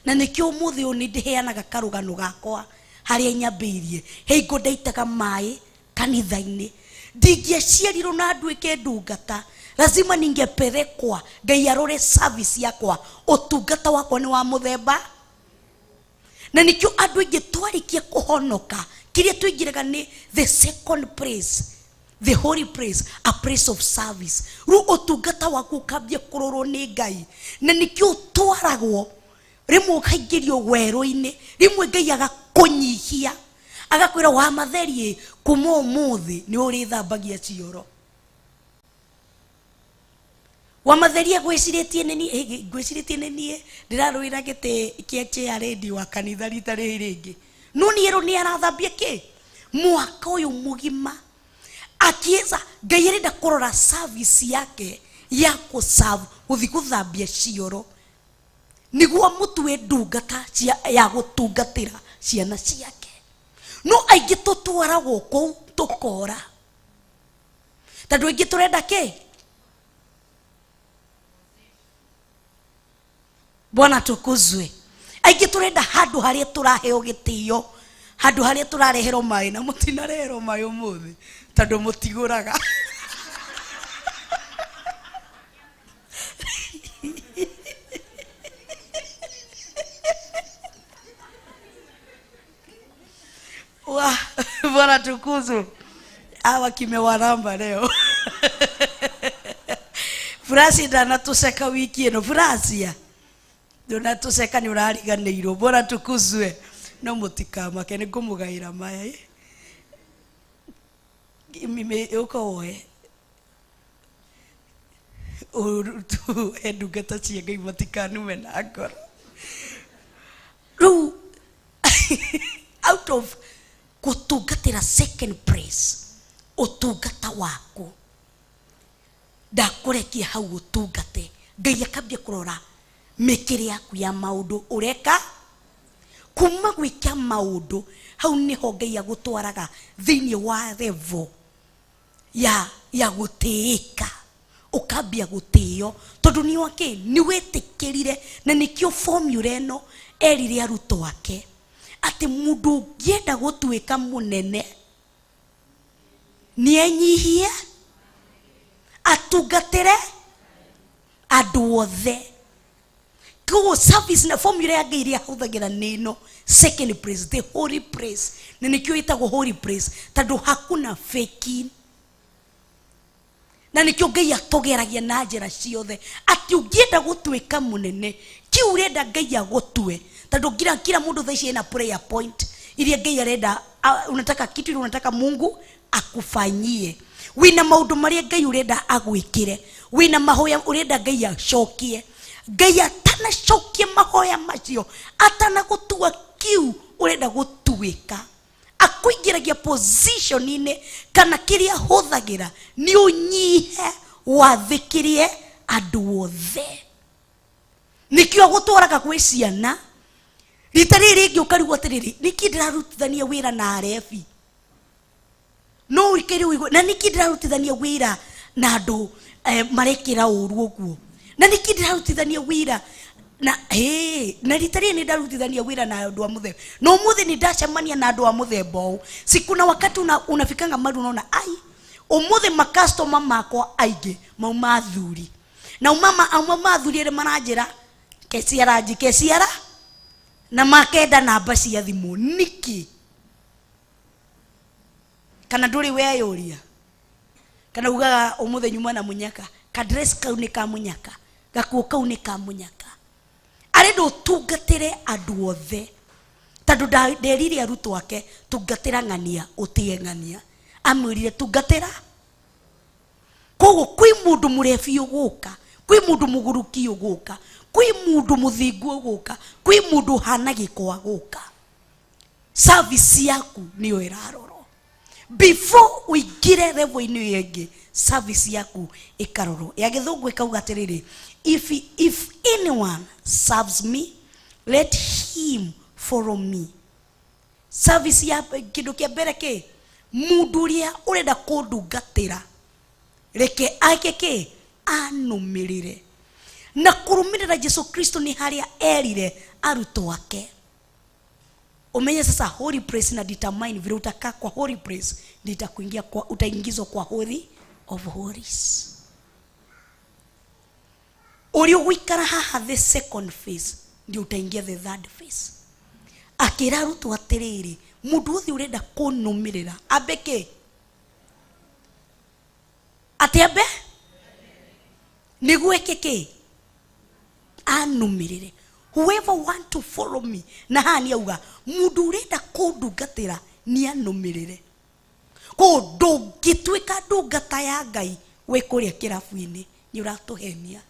Na nĩkĩo ũmũthĩ ũyũ nĩ ndĩheanaga karũgano gakwa harĩa nyambĩirie. Hingo ndaitaga maĩ kanitha-inĩ, ndingĩaciarirwo na nduĩke ndungata, lazima ningepelekwa Ngai arore service yakwa, ũtungata wakwa nĩ wa mũthemba. Na nĩkĩo andũ aingĩ twarĩkia kũhonoka kĩrĩa tũingĩraga nĩ the second place, the holy place, a place of service. Rĩu ũtungata waku ũkambia kũrorwo nĩ Ngai, na nĩkĩo ũtwaragwo rĩmwe ũkaingĩrio werũ-inĩ, rĩmwe Ngai agakũnyihia agakwĩra wa matherie kuma ũmũthĩ nĩ ũrĩthambagia cioro. Wa matherie gwĩcirĩtie nĩ niĩ, ngwĩcirĩtie nĩ niĩ ndĩrarũĩra gĩtĩ kĩa chair lady wa kanitha rita rĩrĩ rĩngĩ, no niĩ rĩu nĩ arathambia kĩ mwaka ũyũ mũgima akieza. Ngai arenda kũrora service yake ya kũserve, gũthiĩ gũthambia cioro nĩguo mũtue ndungata ya gũtungatĩra ciana ciake. No aingĩ tũtwaragwo kũu tũkora, tondũ aingĩ tũrenda kĩ? Bwana tukuzwe. Aingĩ tũrenda handũ harĩa tũraheo gĩtĩo, handũ harĩa tũrareherwo maĩ, na mũtinareherwo maĩ ũmũthĩ tondũ mũtigũraga. Wa, Bwana tukuzwe. Hawa kimewaramba leo. Furasi ndanatũceka wiki ĩno. Furasia ndũnatũceka, nĩ ũrariganĩirwo. Bwana tukuzwe. No mũtikamake, nĩ ngũmũgaĩra maya ĩ. Ũka woe ũhe ndungata cia Ngai matikanume na ngoro. Rĩu out of gũtungatĩra second place, ũtungata waku ndakũrekia hau ũtungate, Ngai akambia kũrora mĩkĩre yaku ya maũndũ ũreka kuma gwĩka maũndũ. Hau nĩho Ngai agũtwaraga thĩinĩ wa level ya gũtĩĩka, ũkambia gũtĩo tondũ nĩ wakĩ nĩ wĩtĩkĩrire. Na nĩkĩo formula ĩno erire arutwo ake atĩ mũndũ ũngĩenda gũtuĩka mũnene nĩ enyihie atungatĩre andũ othe. Koguo service na formula ya Ngai ĩrĩa ahũthagĩra nĩ ĩno, second place, the holy place. Na nĩkĩo ĩtagwo holy place, tondũ hakuna faking. Na nĩkĩo Ngai atũgeragia na njĩra ciothe atĩ ũngĩenda gũtuĩka mũnene, kiu ũrenda Ngai agũtue, tondũ kila kila mũndũ thaa ici ena prayer point iria Ngai arenda. Unataka kitu ile unataka Mungu akufanyie, wina maũndũ marĩa Ngai ũrenda agwĩkĩre, wina mahoya ũrenda Ngai acokie. Ngai atanacokia mahoya macio, atanagũtua kiu ũrenda gũtuĩka, akũingĩragia position-inĩ kana kĩrĩa hũthagĩra nĩ ũnyihe wathĩkĩrie andũ othe. Nĩkĩo agũtwaraga gwĩ ciana rita rĩrĩ rĩngĩ, ũkarigwo atĩrĩrĩ, nĩkĩ ndĩrarutithania wĩra na arebi? No ũikare ũigue, na nĩkĩ ndĩrarutithania wĩra na andũ marekĩra ũru ũguo? Na nĩkĩ ndĩrarutithania wĩra na hĩ? Na rita rĩrĩ nĩ ndarutithania wĩra na andũ a mũthemba, na ũmũthĩ nĩ ndacemania na andũ a mũthemba ũũ. Si kuna wakati unafikanga mahali unaona, ai, ũmũthĩ makastoma makwa aingĩ mauma athuri, na umama auma athuri arĩa maranjĩra keciara nji keciara na makenda namba cia thimũ niki. Kana ndũrĩ weyũria, kana ugaga ũmũthĩ nyuma na mũnyaka, kadress kau nĩ ka mũnyaka, gakuo kau nĩ ka mũnyaka. Arenda ũtungatĩre andũ othe, tondũ nderire arutwo ake tungatĩra ng'ania ũtige ng'ania, amwĩrire tungatĩra. Koguo kwĩ mũndũ mũrebi ũgũka, kwĩ mũndũ mũgũrũki ũgũka, kwĩ mũndũ mũthingu ũgũka, kwĩ mũndũ ũhana gĩko agũka. Service yaku nĩyo ĩrarorwo before ũingĩre level-inĩ ĩyo ĩngĩ. Service yaku ĩkarorwo. Ya gĩthũngũ ĩkauga atĩrĩrĩ, If anyone serves me, let him follow me." Service ya kĩndũ kĩa mbere kĩ mũndũ ũrĩa ũrenda kũndungatĩra, reke ake kĩ anũmĩrĩre. Na kũrũmĩrĩra Jesu Kristo nĩ harĩa erire arutwo ake. Umenye sasa holy place na determine vile utakaa kwa holy place, ndio itakuingia kwa, utaingizwa kwa holy of holies. Ũrĩa ũgũikara haha the second phase, ndio utaingia the third phase. Akĩra arutwo atĩrĩrĩ, mũndũ wothe ũrenda kũnũmĩrĩra ambe kĩ? Atĩ ambe nĩguo eke kĩ? Anũmĩrĩre. Whoever want to follow me. Na haha nĩ auga mũndũ ũrenda kũndungatĩra nĩ anũmĩrĩre. Koguo ndũngĩtuĩka ndungata ya Ngai wĩ kũrĩa kĩrabu-inĩ, nĩ ũratũhenia.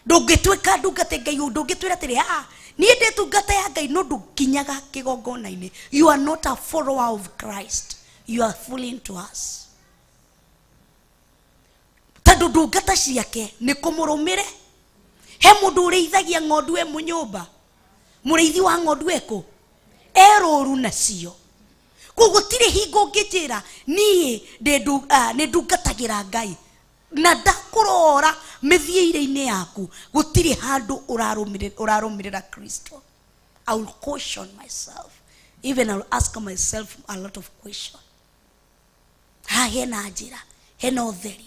Ndũngĩtuĩka ndungata ya Ngai, ndũngĩtwĩra atĩrĩ, ah, niĩ ndĩ ndungata ya Ngai no ndũkinyaga kĩgongona-inĩ. You are not a follower of Christ, you are fooling to us. Tondũ ndungata ciake nĩ kũmũrũmĩre. He mũndũ ũrĩithagia ng'ondu e mũnyũmba, mũrĩithi wa ng'ondu ekũ? E rũru nacio. Koguo gũtirĩ hingo ũngĩnjĩra niĩ nĩ ndungatagĩra Ngai na ndakũrora mĩthiĩre-inĩ yaku, gũtirĩ handũ ũrarũmĩrĩra Kristo. I will caution myself, even I will ask myself a lot of questions. Haha hena njĩra, hena ũtheri.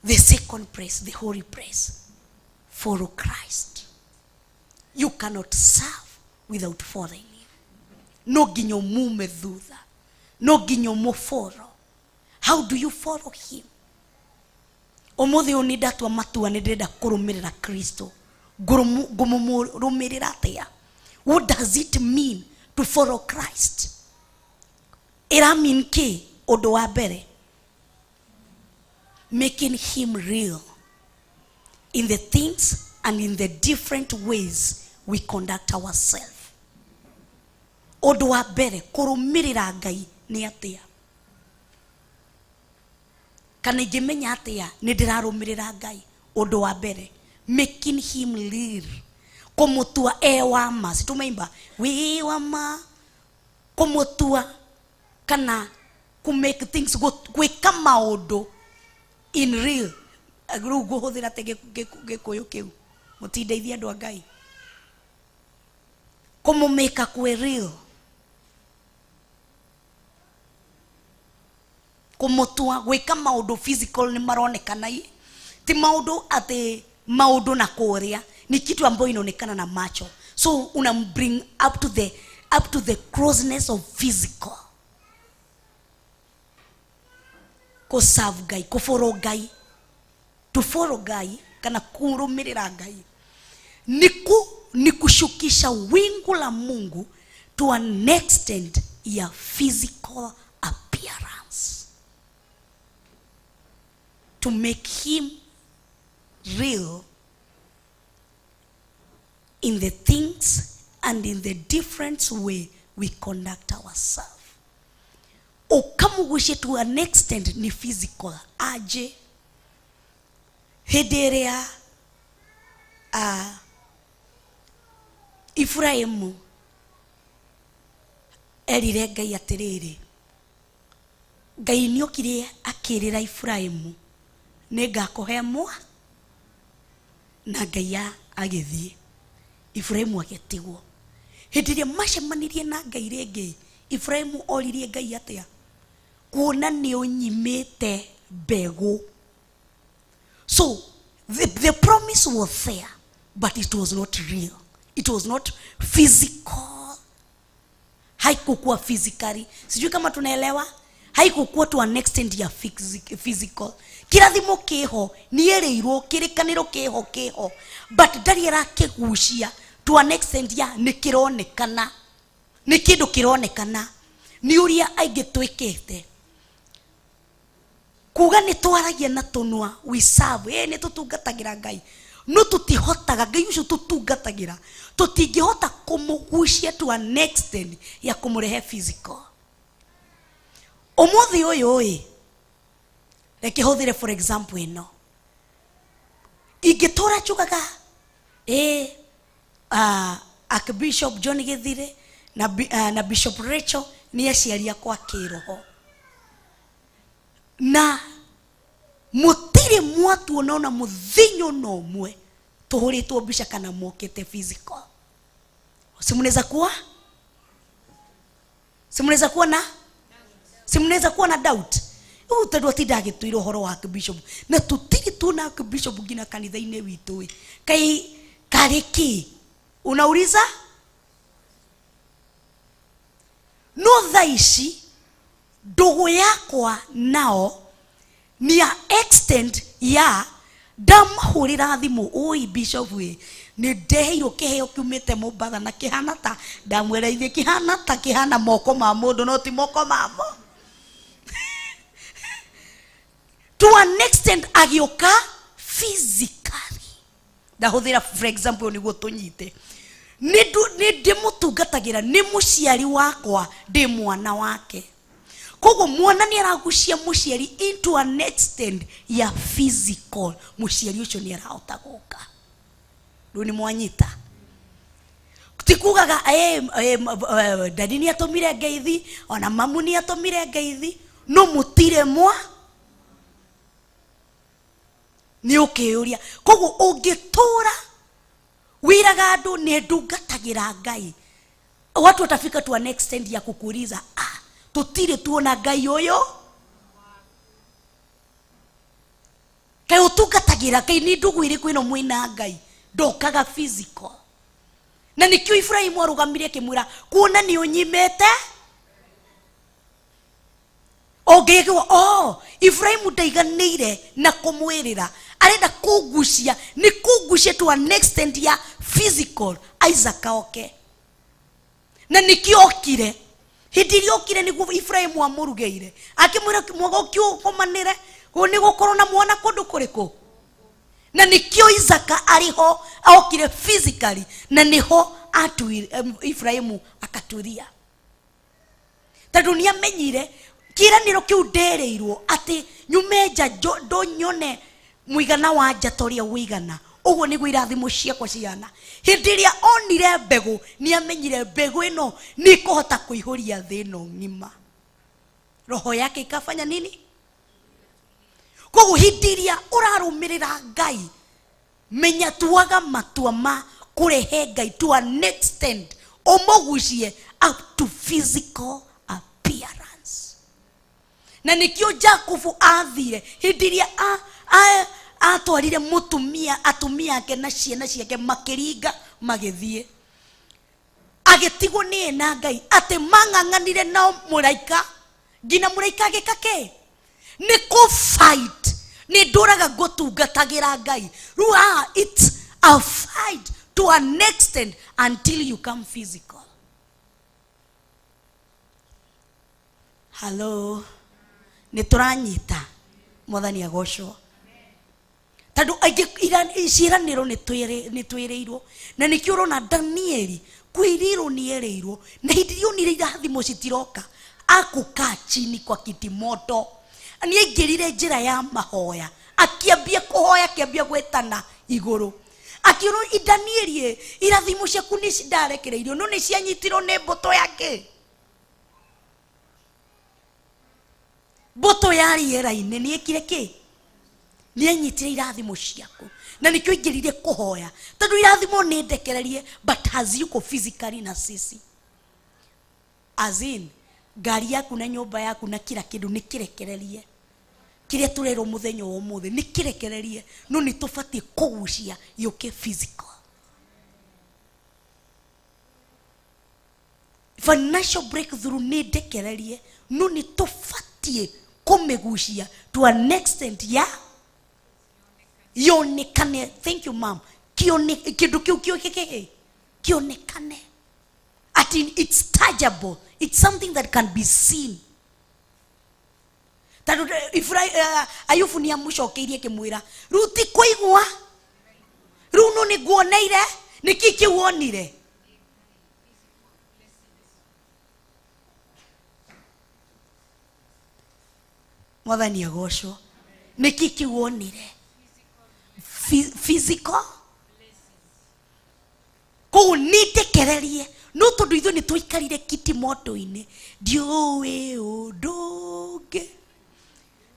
The second place, the holy place, follow Christ. You cannot serve without following him. No nginya ũmume thutha, no nginya ũmũfollow. How do you follow him? Ũmũthĩ ũyũ nĩ ndatua matua nĩ ndĩrenda kũrũmĩrĩra Kristo. Ngũmũrũmĩrĩra atĩa? What does it mean to follow Christ? Ĩra mean kĩ? Ũndũ wa mbere, making him real in the things and in the different ways we conduct ourselves. Ũndũ wa mbere, kũrũmĩrĩra Ngai nĩ atĩa? Kana ingĩmenya atĩa nĩ ndĩrarũmĩrĩra Ngai? Ũndũ wa mbere, making him real, kũmũtua e wa ma. Si tumeimba wĩ wa ma? Kũmũtua kana ku make things, gwĩka maũndũ in real. Rĩu ngũhũthĩra atĩ gĩkũyũ kĩu, mũtindeithie andũ a Ngai. Kũmũmĩka kwĩ real, kũmũtua gwĩka maũndũ physical nĩ maronekana, i ti maũndũ atĩ maũndũ na kũrĩa ni kitu ambayo inaonekana na macho, so una bring up to the closeness of physical. Kũserve Ngai, kũfollow Ngai, to follow Ngai kana kũrũmĩrĩra Ngai ni kushukisha wingu la Mungu to an extent ya physical appearance, to make him real in the things and in the different way we conduct ourselves. Ukamugucie to an extent ni physical. Aje? Hĩndĩ ĩrĩa Ibrahimu erire Ngai atĩrĩrĩ, Ngai nĩ okire akĩrĩra Ibrahimu, nĩ ngakũhe mwa, na Ngai agĩthiĩ, Ibrahimu agĩtigwo. Hĩndĩ ĩrĩa macemanirie na Ngai rĩngĩ, Ibrahimu oririe Ngai atĩa? Kuona nĩ ũnyimĩte mbegũ. So the promise was there, but it was not real, it was not physical. Haikukuwa physically. Sijui kama tunaelewa. Haikukuwa to an extent ya physical. Kĩrathimo kĩho, nĩerĩirwo kĩrĩkanĩro kĩho kĩho, but ndarĩ arakĩgucia to an extent ya nĩ kĩronekana, nĩ kĩndũ kĩronekana. Nĩ ũrĩa aingĩ twĩkĩte kuga nĩ twaragia na tũnua, we serve, nĩ tũtungatagĩra Ngai, no tũtihotaga Ngai ũcio tũtungatagĩra, tũtingĩhota kũmũgucia to an extent ya kũmũrehe physical. Ũmũthĩ ũyũ ĩ, reke hũthĩre for example ĩno, ingĩtũra njugaga ĩ Archbishop John Githire na Bishop Rachel nĩ aciari akwa kĩroho, na mũtirĩ mwatuona ona mũthenya ona ũmwe tũhũrĩtwo mbica kana mokĩte physical. Si mnaweza kuwa na doubt rĩu, tondũ atinda agĩtwĩra ũhoro wa Archbishop na tũtirĩ tuona Archbishop nginya kanitha-inĩ witũ ĩ, kaĩ karĩ kĩ? Unauliza no thaa ici ndũgũ yakwa nao ni ya extent ya ndamahũrĩra thimũ, ũi bishop ĩ, nĩ ndeheirwo kĩheo kiumĩte Mombatha na kĩhana ta ndamwĩra ithuĩ kĩhana ta kĩhana moko ma mũndũ no ti moko mamo. To an extent agĩũka physically. Ndahũthĩra for example nĩguo tũnyite, nĩ ndĩmũtungatagĩra, nĩ mũciari wakwa, ndĩ mwana wake. Koguo mwana nĩ aragucia mũciari into an extent ya physical, mũciari ũcio nĩ arahota gũka. Rĩu nĩ mwanyita, ti kugaga dadi nĩ atũmire ngeithi, ona mamu nĩ atũmire ngeithi, no mũtirĩ mwa nĩ ũkĩyũria. Koguo ũngĩtũra wĩraga andũ nĩ ndungatagĩra Ngai, watu watafika to an extent ya kukuuliza, ah, tutire tuona Ngai ũyũ kaĩ ũtungatagĩra, kaĩ nĩ ndũgũ ĩrĩkũ ĩno mwĩna Ngai ndokaga physical. Na nĩkĩo Ibrahimu arũgamire akĩmwĩra, kuona nĩ ũnyimĩte ũngĩgwa. Oh, Ibrahimu ndaiganĩire na kũmwĩrĩra, arenda kũngucia, nĩ kũngucia to an extent ya physical Isaac oke. Na nĩkĩo okire, hĩndĩ ĩrĩa okire nĩguo Ibrahimu amũrugĩire, akĩmwĩra mwaga ũkĩũkomanĩre nĩ gũkorwo na mwana kũndũ kũrĩkũ. Na nĩkĩo Isaka arĩ ho, okire physically, na nĩho Ibrahimu akaturia, tondũ nĩ amenyire kĩĩranĩro kĩu nderĩirwo atĩ nyume nja ndonyone mũigana wa njata ũrĩa ũigana, ũguo nĩguo irathimo ciakwa cihana. Hĩndĩ ĩrĩa onire mbegũ nĩ amenyire mbegũ ĩno nĩ ĩkũhota kũihũria thĩ ĩno ng'ima. Roho yake ikafanya nini? Koguo hĩndĩ ĩrĩa ũrarũmĩrĩra Ngai, menya tuaga matua ma kũrehe Ngai to an extent ũmũgucie up to physical appearance. Na nĩkĩo Jakubu athire hĩndĩ ĩrĩa atwarire mũtumia, atumia ake na ciana ciake makĩringa magĩthiĩ, agĩtigwo nĩ na Ngai atĩ mang'ang'anire nao mũraika nginya mũraika agĩka kĩ nĩ kũ fight. Nĩ ndũraga ngũtungatagĩra Ngai rĩu, it's a fight to an extent until you come physical. Hello, nĩ tũranyita? Mwathani agocwo. Tondũ aingĩ ciĩranĩro nĩ twĩrĩirwo, na nĩkĩo ũrona Danieli kwĩrĩrwo nĩ erĩirwo, na hĩndĩ ĩrĩa onire irathimo citiroka, akũkaa chini kwa kiti moto, nĩ aingĩrire njĩra ya mahoya, akĩambia kũhoya, akĩambia gwĩtana igũrũ, akiũrwo Danieli ĩ, irathimo ciaku nĩ ndarekereirio no nĩ cianyitirwo nĩ mbũtũ yake, mbũtũ ya rĩera-inĩ. Nĩ ĩkire kĩ? Nĩ anyitire irathimo ciaku, na nĩkĩo ingĩrire kũhoya, tondũ irathimo nĩ ndekererie but haziko physically na sisi, as in ngari yaku na nyũmba yaku na kila kĩndũ nĩ kĩrekererie. Kĩrĩa tũrerwo mũthenya wa ũmũthĩ nĩ kĩrekererie, no nĩ tũbatiĩ kũgucia yũke physical. Financial breakthrough nĩ ndekererie, no nĩ tũbatiĩ kũmĩgucia to an extent ya yonekane. Thank you, ma'am. Kione kĩndũ kĩu kĩo kĩonekane ati it's tangible, it's something that can be seen. Tondũ Ayubu nĩ amũcokeirie akĩmwĩra, rĩu ti kũigua, rĩu no nĩ nguoneire, nĩkĩ kĩu wonire? Mwathani agocwo. Nĩkĩ kĩu wonire? Physical koguo nĩ ndekererie, no tondũ ithuĩ nĩ tũikarire kiti moto-inĩ, ndiũĩ ũndũ ũngĩ.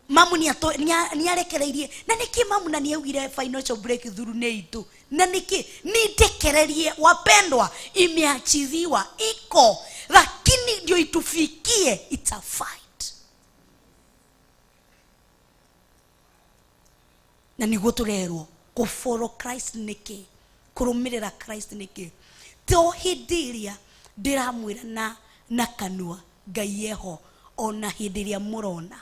Mamu nĩ arekereirie, na nĩkĩ mamu na nĩ augire financial breakthrough nĩ itũ, na nĩkĩ nĩ ndekererie? Wapendwa, imeachiliwa, iko, lakini ndio itufikie, it's a fight. Na nĩguo tũrerwo kũ follow Christ nĩkĩ, kũrũmĩrĩra Christ nĩkĩ. To hĩndĩ ĩrĩa ndĩramwĩra na kanua Ngai eho, ona hĩndĩ ĩrĩa mũrona,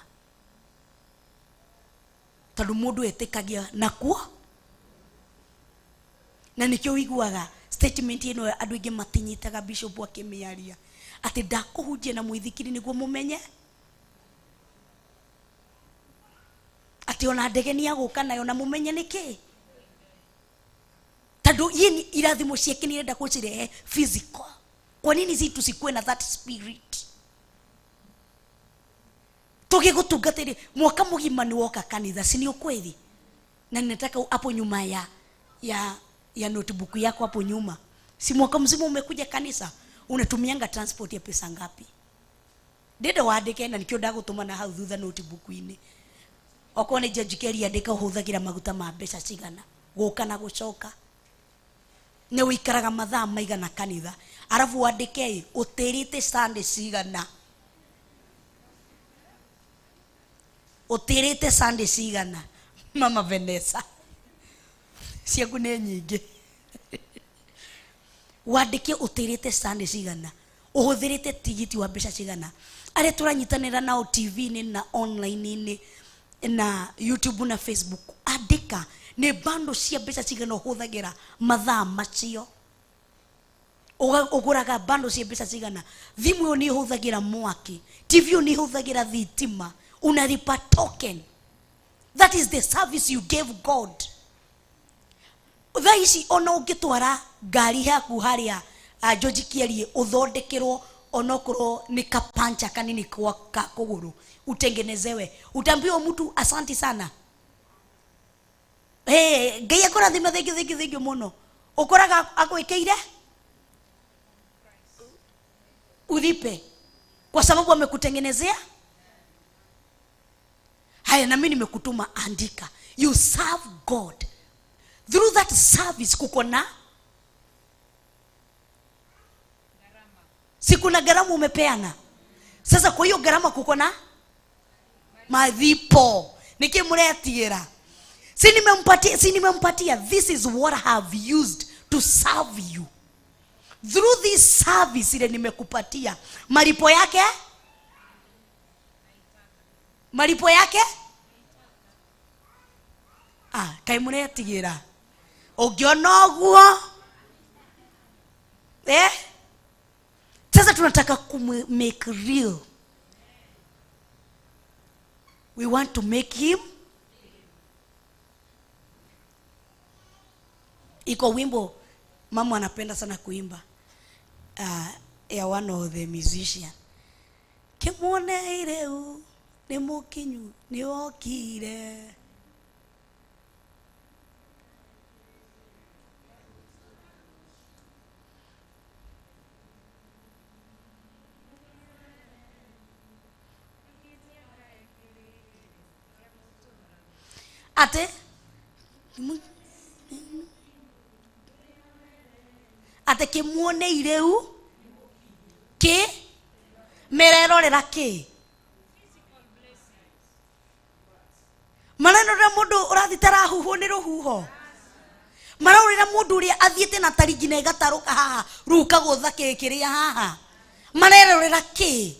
tondũ mũndũ etĩkagia nakuo. Na nĩkĩo ũiguaga statement ĩno andũ aingĩ matinyitaga bishop akĩmĩaria atĩ ndakũhunjia na mũithikiri nĩguo mũmenye atĩ ona ndege nĩ agũka nayo na mũmenye nĩkĩ, tondũ yini irathimo ciake nĩ irenda kũcirehe physical. Kwa nini si tusikuwe na that spirit? Tũgĩgũtungatĩri mwaka mũgima nĩ woka kanitha, si ni ukweli? Na ninataka hapo nyuma ya notebook yako hapo nyuma, si mwaka mzima umekuja kanisa, unatumianga transport ya pesa ngapi? Ndĩrenda wandĩke, na nikĩo ndagũtũma na hau thutha notebook-inĩ. Okorwo nĩ George Kelly, andĩka ũhũthagĩra maguta ma mbeca cigana gũka na gũcoka, nĩ ũikaraga mathaa maigana kanitha, arabu wandĩke ũtĩrĩte Sunday cigana, ũtĩrĩte Sunday cigana. Mama Vanessa, ciaku nĩ nyingĩ. Wandĩke ũtĩrĩte Sunday cigana, ũhũthĩrĩte tigiti wa mbeca cigana. Arĩa tũranyitanĩra nao TV-inĩ na online-inĩ na YouTube na Facebook, andĩka nĩ bando cia mbeca cigana ũhũthagĩra mathaa macio. Ũgũraga bando cia mbeca cigana, thimũ ĩyo nĩ ĩhũthagĩra mwaki, TV ĩyo nĩ ĩhũthagĩra thitima, unalipa token. That is the service you gave God. Thaa ici ona ũngĩtwara ngari yaku harĩa George Kierie ũthondekerwo, onokorwo nĩ kapancha kanini kwa ka kũgũrũ utengenezewe, utaambiwa mtu asanti sana, hey, Ngai akũrathime, thank you, thank you, thank you mũno. Ũkoraga akwĩkĩire ulipe kwa sababu amekutengenezea. Haya, na mimi nimekutuma, andika you serve God. Through that service kuko na si kuna gharama umepeana. Sasa kwa hiyo gharama kuko na malipo. Niki mũretigĩra? Si nimempatia? Si nimempatia? This is what I have used to serve you. Through this service ile nimekupatia, malipo yake, malipo yake, ah, kaĩ mũretigĩra ũngĩona ũguo, eh? Sasa tunataka kum make real. We want to make him. Iko wimbo mama anapenda sana kuimba, ya one of the musician, kĩmuone rĩu nĩ mũkinyu nĩ okire. Atĩ kĩmuone rĩu kĩ mererorera kĩ marerorera mũndũ ũrathiĩ tarahuhwo nĩ rũhuho, marorera mũndũ ũrĩa athiĩte na tari nginya ĩgatarũka haha rĩu kagũtha kĩ kĩrĩa haha, marerorera kĩ,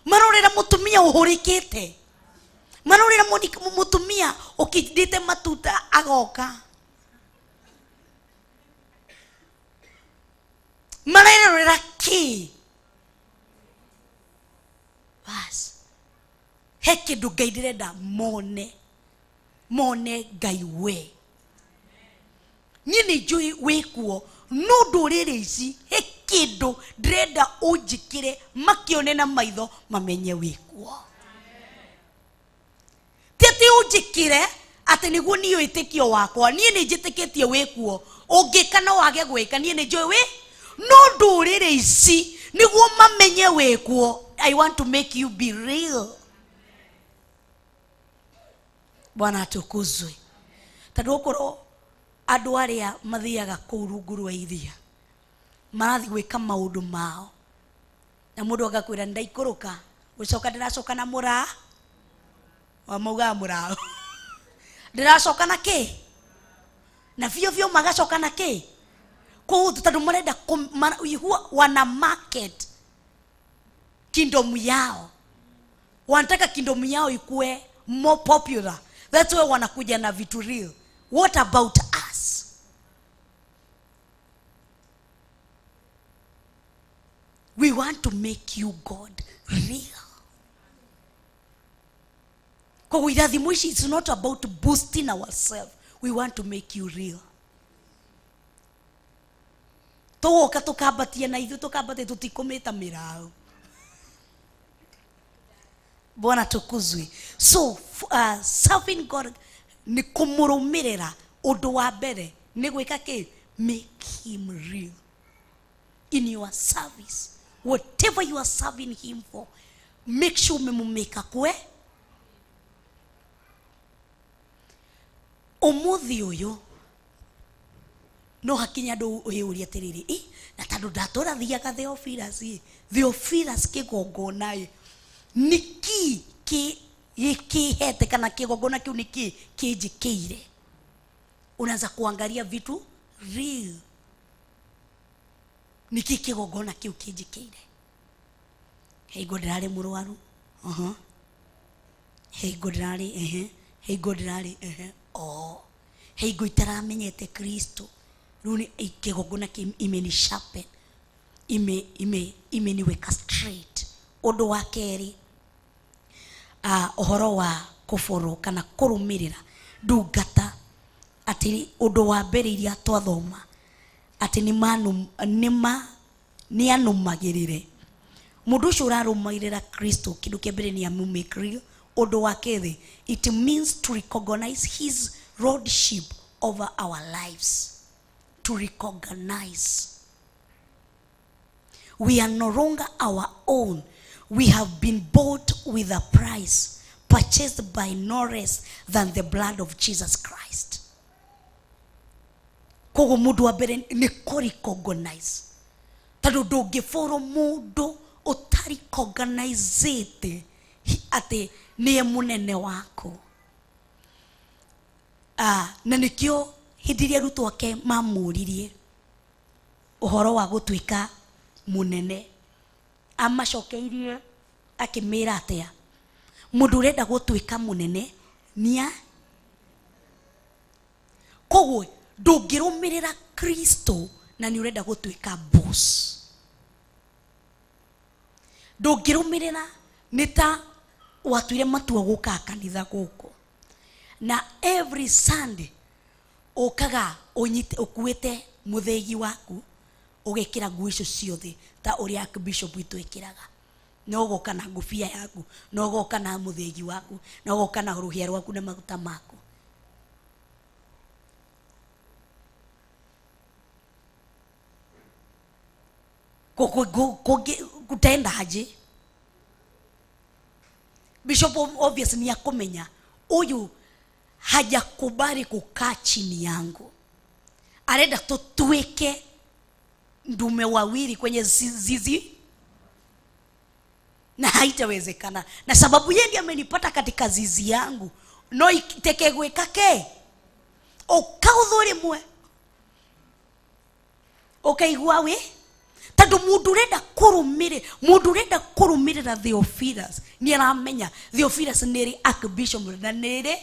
marorera mũtumia ũhũrĩkĩte, marorera mũtumia ũkindĩte matuta agoka, marerorera kĩ. Bas, he kĩndũ Ngai ndĩrenda mone, mone Ngai we. Niĩ nĩ njũĩ wĩ kuo, no ndũrĩrĩ ici he kĩndũ ndĩrenda ũnjĩkĩre makĩone na maitho mamenye wĩ kuo. Ti atĩ ũnjĩkĩre atĩ nĩguo niĩ wĩtĩkio wakwa, niĩ nĩ njĩtĩkĩtie wĩ kuo, ũngĩka no wage gwĩka, niĩ nĩ njũĩ wĩ, no ndũrĩrĩ ici nĩguo mamenye wĩ kuo. I want to make you be real. Bwana atukuzwe. Tondũ okorwo andũ arĩa mathiaga kũu rungu rwa iria marathiĩ gwĩka maũndũ mao, na mũndũ agakwĩra ndaikũrũka gũcoka ndĩracoka na mũraa wa maugaga mũrao ndĩracoka na kĩ. Na biũ biũ magacoka na kĩ kũu tondũ marenda wana market kingdom yao, wanataka kingdom yao ikue more popular. That's why wanakuja na vitu real. What about us? We want to make you God real. Koguo irathimo ici, it's not about boosting ourselves. We want to make you real. Tũgũka tũkambatia na ithuĩ tũkambatia, tũtikũmĩta mĩraũ. Bwana tukuzwe. So serving God nĩ kũmũrũmĩrĩra. Ũndũ wa mbere nĩ gwĩka kĩ? Make him real in your service. Whatever you are serving him for, make sure umemumeka kwe. Umuthi uyu no hakinya andu wĩyũrie atĩrĩrĩ, ĩ na tondũ ndatũra thiaga Theophilus ĩ, Theophilus kĩgongona ĩ nĩkĩ kĩ gĩkĩhete kana kĩgongona kĩu nĩkĩ kĩnjĩkĩire? Unaanza kuangalia vitu real. Nĩkĩ kĩgongona kĩu kĩnjĩkĩire? Hingo ndĩrarĩ mũrwaru, hingo ndĩrarĩ ehe, hingo ndĩrarĩ ehe, o hingo itaramenyete Kristo, rĩu nĩ kĩgongona kĩu imeni sharpen, ime ime imeniweka straight. Ũndũ wa kerĩ, ũhoro wa kũboro kana kũrũmĩrĩra ndungata, atĩ ũndũ wa mbere iria twathoma atĩ nĩ anũmagĩrĩre. Mũndũ ũcio ũrarũmĩrĩra Kristo, kĩndũ kĩa mbere nĩ amũmake real. Ũndũ wa kerĩ, it means to recognize his lordship over our lives. To recognize we are no longer our own. We have been bought with a price, purchased by no less than the blood of Jesus Christ. Koguo mũndũ wa mbere nĩ kũ-recognize, tondũ ndũngĩbũrwo mũndũ ũtarecognizĩte atĩ nĩye mũnene waku. Na nĩkĩo hĩndĩ ĩrĩa arutwo ake mamũririe ũhoro wa gũtuĩka mũnene, amacokeirie akĩmĩra atĩa? Mũndũ ũrenda gũtuĩka mũnene nĩa. Koguo ndũngĩrũmĩrĩra Kristo na nĩ ũrenda gũtuĩka boss. Ndũngĩrũmĩrĩra, nĩ ta watuire matua gũkaga kanitha gũkũ na every Sunday ũkaga ũnyite ũkuĩte mũthĩgi waku, ũgekĩra nguo icio ciothe ta ũrĩa Archbishop witũ ĩkĩraga, no ũgoka na ngũbia yaku, no ũgoka na mũthĩgi waku, no ũgoka na rũhĩa rwaku na maguta maku. Kutaenda aje? Bishop obvious ni akumenya huyu hajakubali kukaa chini yangu, arenda tutuweke ndume wawili kwenye zizi, na haitawezekana. Na sababu yeye ndiye amenipata katika zizi yangu, no iteke gwika ke ukauthu rimwe ukaigua we tondu mundu urenda kurumire, mundu urenda kurumirira Theophilus ni aramenya Theophilus nĩ archbishop na nĩ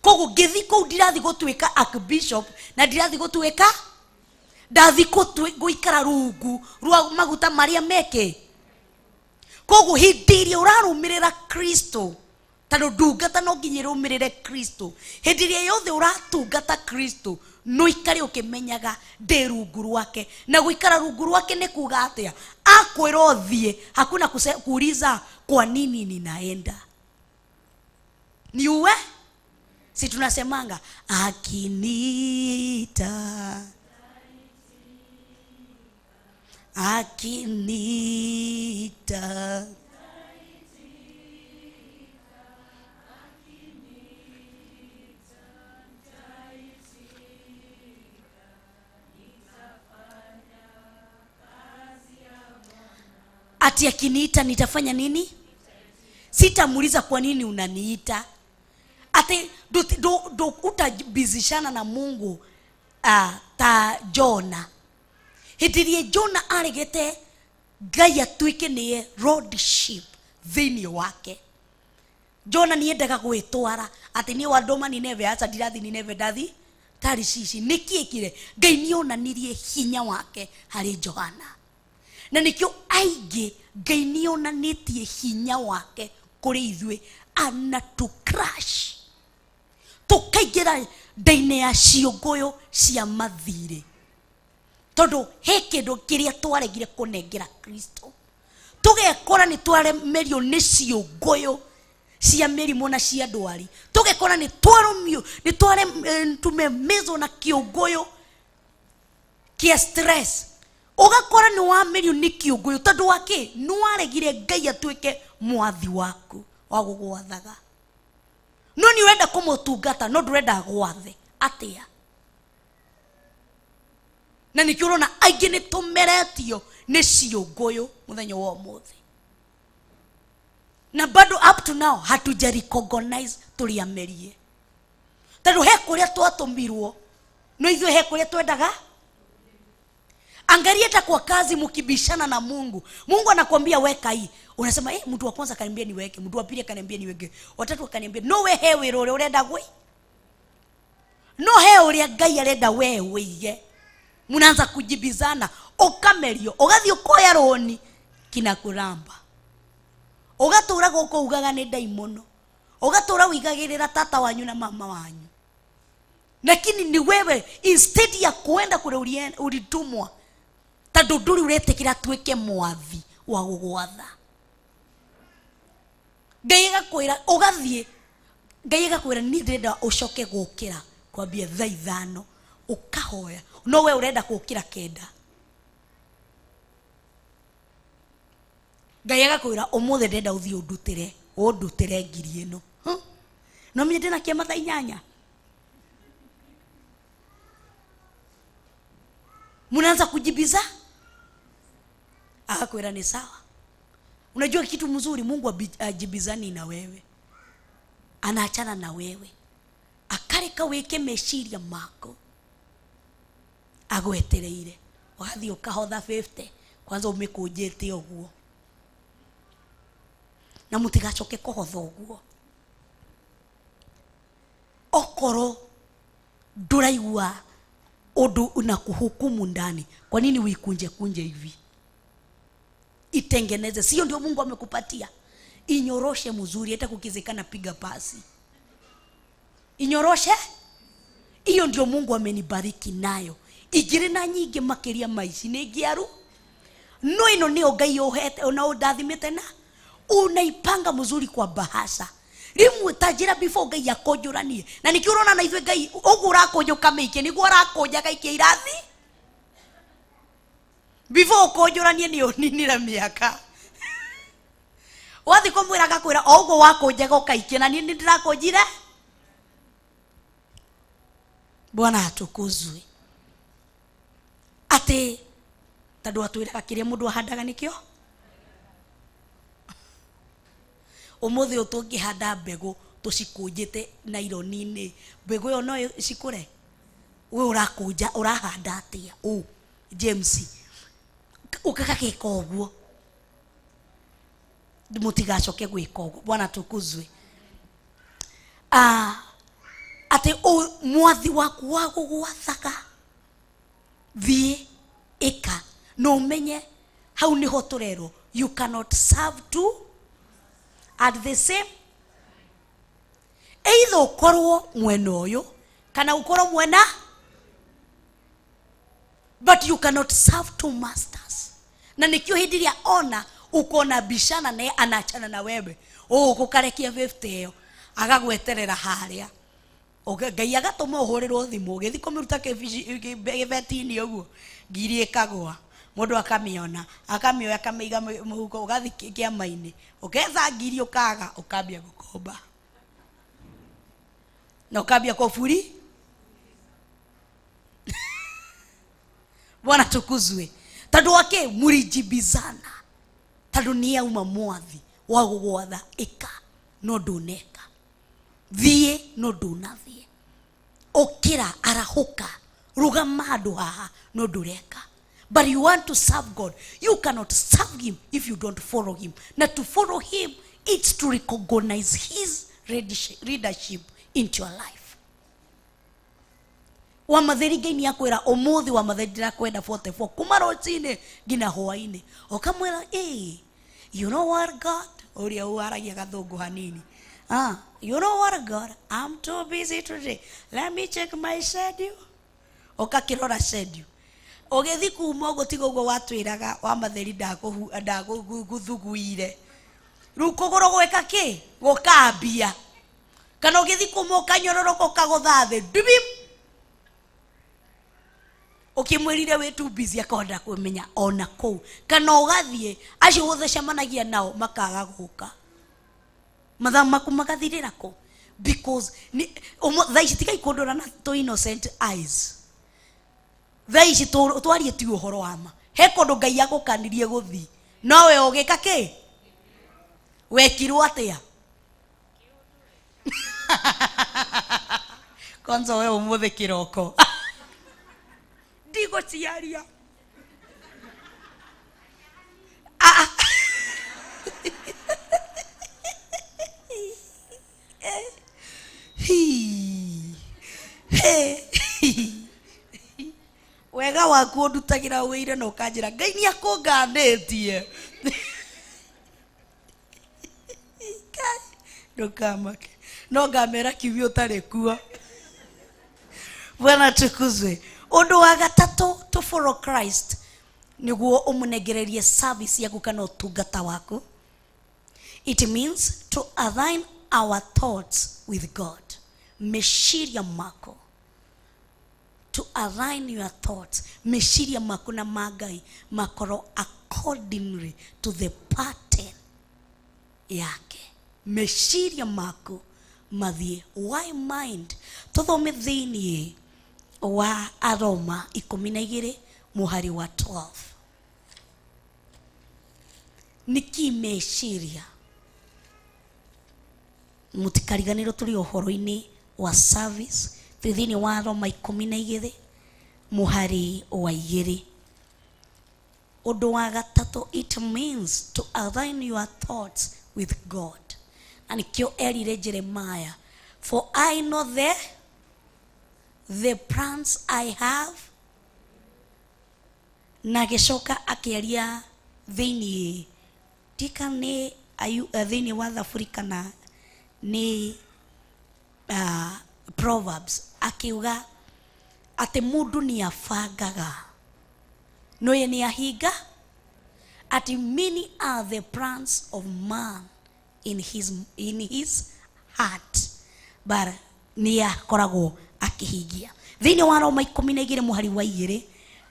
koguo ngĩthi kũu ndirathi gũtuĩka archbishop na ndirathi gũtuĩka, ndathi gũikara rungu rwa maguta marĩa meke. Koguo hĩndĩ ĩrĩa ũrarũmĩrĩra Kristo, tondũ ndungata no nginya ĩrũmĩrĩre Kristo, hĩndĩ ĩrĩa yothe ũratungata Kristo no ikare ũkĩmenyaga ndĩ rungu rwake. Na gũikara rungu rwake nĩ kuga atĩa? Akwĩra ũthiĩ, hakuna kuuliza kwa nini ninaenda. Ni uwe si tunasemanga akiniita, akiniita. Ati akiniita nitafanya nini? Sitamuuliza kwa nini unaniita. Ati Atĩ utabizishana na Mungu ta Jona. Hĩndĩ ĩrĩa Jona aregete Ngai atuĩke nĩye lordship thĩinĩ wake, Jona nĩendaga gwĩtwara atĩ niĩ wandũma Nineve, aca ndirathi Nineve, ndathi Tarishishi. Nĩkĩ ĩkire? Ngai nĩonanirie hinya wake harĩ Johana, na nĩkĩo aingĩ Ngai nĩonanĩtie hinya wake kũrĩ ithuĩ, ana to crash tũkaingĩra nda-inĩ ya ciũngũyũ cia mathirĩ, tondũ he kĩndũ kĩrĩa twaregire kũnengera Kristo, tũgekora nĩ twaremerio nĩ ciũngũyũ cia mĩrimũ na cia ndwari, tũgekora nĩ twarũmio, nĩ tumemezwo na kĩũngũyũ kĩa stress, ũgakora nĩ wamerio nĩ kĩũngũyũ tondũ wa kĩ? Nĩ waregire Ngai atuĩke mwathi waku wa gũgwathaga. No nĩ ũrenda kũmũtungata, no ndũrenda gwathe atĩa? Na nĩkĩo ũrona aingĩ nĩ tũmeretio nĩ ciũngũyũ mũthenya wa ũmũthĩ, na bado up to now hatuja recognize tũrĩ amerie, tondũ he kũrĩa twatũmirwo no ithuĩ he kũrĩa twendaga. Angalia hata kwa kazi, mkibishana na Mungu, Mungu anakwambia weka hii, unasema mtu wa kwanza akaniambia niweke, mtu wa pili akaniambia niweke, watatu akaniambia no. We he wĩra ũrĩa ũrenda gwĩ no he ũrĩa Ngai arenda we wĩige. Mnaanza kujibizana, ũkamerio, ũgathiĩ ũkoya rũni kinakuramba, ũgatũra gũkũ ugaga nĩ ndaimono, ũgatũra wĩigagĩrĩra tata wanyu na mama wanyu, lakini ni wewe instead ya kuenda kũrĩa ulitumwa, tondũ ndũrĩ ũretĩkĩra atuĩke mwathi wa gũgwatha. Ngai agakwĩra ũgathiĩ, Ngai agakwĩra niĩ ndĩrenda ũcoke gũkĩra kwambia thaa 5 ũkahoya, no we ũrenda gũkĩra 9. Ngai agakwĩra ũmũthĩ ndĩrenda ũthiĩ ũndutĩre ngiri ĩno. Huh? No mie ndĩna kĩama thaa 8. Mnaanza kujibiza, akakwira ni sawa. Unajua kitu mzuri, Mungu ajibizani na wewe, anaachana na wewe, akareka wike meciria mako agwetereire. Ũgathiĩ ũkahotha 50 kwanza ũmĩkũnjĩte ũguo, na mũtigacoke kũhotha ũguo. Okorwo ndũraigua ũndũ unakuhukumu ndani, kwa nini uikunje kunje hivi? Itengeneze, sio ndio Mungu amekupatia? Inyoroshe mzuri, hata kukizikana piga pasi, inyoroshe. Hiyo ndio Mungu amenibariki nayo. Igiri na nyingi makiria maici nĩ ngiaru, no ĩno nĩyo Ngai ũhete ona ũndathimĩte, na unaipanga mzuri kwa bahasha. Rimwe ta njĩra before Ngai akũnjũranie, na nĩkĩo ũrona na ithuĩ Ngai ũguo ũrakũnjũka mĩike nĩguo arakũnja gaikia irathi. Before ũkũnjũranie nĩ ũninire mĩaka, wathiĩ kũmwĩra agakwĩra o ũguo wakũnjaga ũkaikia, na niĩ nĩ ndĩrakũnjire. Bwana atukuzwe. Atĩ tondũ atwĩraga kĩrĩa mũndũ ahandaga nĩkĩo ũmũthĩ ũyũ tũngĩhanda mbegũ tũcikũnjĩte naironi-inĩ, mbegũ ĩyo no cikũre. We ũrakũnja ũrahanda atĩa? Ũ James ũgagĩka ũguo, mũtigacoke gwĩka ũguo. Bwana atukuzwe. Atĩ mwathi waku wa gũgwathaga thiĩ ĩka, na ũmenye hau nĩho tũrerwo you cannot serve two at the same, either ũkorwo mwena ũyũ kana ũkorwo mwena, but you cannot serve two masters. Na nĩkĩo hĩndĩ ĩrĩa ona ukona bishana naye anachana na wewe, ũgũkarekia 50 ĩyo agagweterera harĩa. Ngai agatũma ũhũrĩrwo thimũ ũgĩthiĩ kũmĩruta gĩbeti-inĩ ũguo, ngiri ĩkagũa, mũndũ akamĩona akamĩoya akamĩiga mũhuko, ũgathiĩ kĩama-inĩ ũketha ngiri ũkaga, ũkambia gũkomba na ũkambia kũburi. Bwana tukuzwe. Tondũ wake mũrijibizana, tondũ nĩ auma mwathi wa gũgwatha ĩka no ndũneka. Thiĩ no ndũnathiĩ. Ũkĩra, arahũka, rũgama handũ haha no ndũreka. But you want to serve God. You cannot serve him if you don't follow him. Na to follow him, it's to recognize his leadership into your life. Wa matheri Ngai nĩ akwĩra ũmũthĩ wa matheri ndĩrakwenda 44 kuma rũcinĩ nginya hwainĩ. Ũkamwĩra ĩ, you know what God, ũrĩa waragia gathũngũ hanini. Ah, you know what God, I'm too busy today. Let me check my schedule. Ũkakĩrora schedule. Ũgĩthi kuma ũguo tiga ũguo watwĩraga wa matheri ndagũthuguire. Rĩu kũgũrũ gwĩka kĩ? Gũkambia. Kana ũgĩthi kuma ũkanyororoka ũkagũtha thĩ ndubim. Ũkĩmwĩrire wĩ too busy akonda kũmenya ona kũu. Kana ũgathiĩ acio ũthecemanagia nao makaga gũka. Mathaa maku magathirĩra kũ? Because thaa ici tigai kũndora na tũ innocent eyes. Thaa ici twarie ti ũhoro wa ma. He kũndũ Ngai agũkanirie gũthiĩ. Nowe ũgĩka kĩ? Wekirwo atĩa? Kwanza we ũmũthĩ kĩroko. Ndigũciaria. Ah. Hii. He. Wega waku ũndutagĩra wĩire na ũkanjĩra Ngai nĩ akũnganĩtie. Ngai, ndũkamake. No ngamera kiumia ũtarĩ kuo. Bwana tukuzwe. Ũndũ wa gatatũ to follow Christ nĩguo ũmũnengererie service yaku kana ũtungata waku. It means to align our thoughts with God. Meciria mako. To align your thoughts. Meciria maku na ma Ngai makorwo accordingly to the pattern yake. Meciria maku mathiĩ. Why mind? Tũthome thĩiniĩ wa Aroma ikũmi na igĩrĩ mũhari wa 12. Nĩkĩ meciria? Mũtikariganĩrwo tũrĩ ũhoro-inĩ wa service. Twĩ thĩiniĩ wa Roma ikũmi na igĩrĩ mũhari wa igĩrĩ. Ũndũ wa gatatũ, it means to align your thoughts with God. Na nĩkĩo erire Jeremiah, for I know the plans I have. Na agĩcoka akĩaria thĩiniĩ, ndika nĩ thĩiniĩ wa Thaburi kana nĩ Proverbs, akiuga atĩ mũndũ nĩ abangaga no ye nĩ ahinga, ati many are the plans of man in his heart, but nĩ akoragwo akĩhingia. Thĩinĩ wa Roma ikũmi na igĩrĩ mũhari wa igĩrĩ,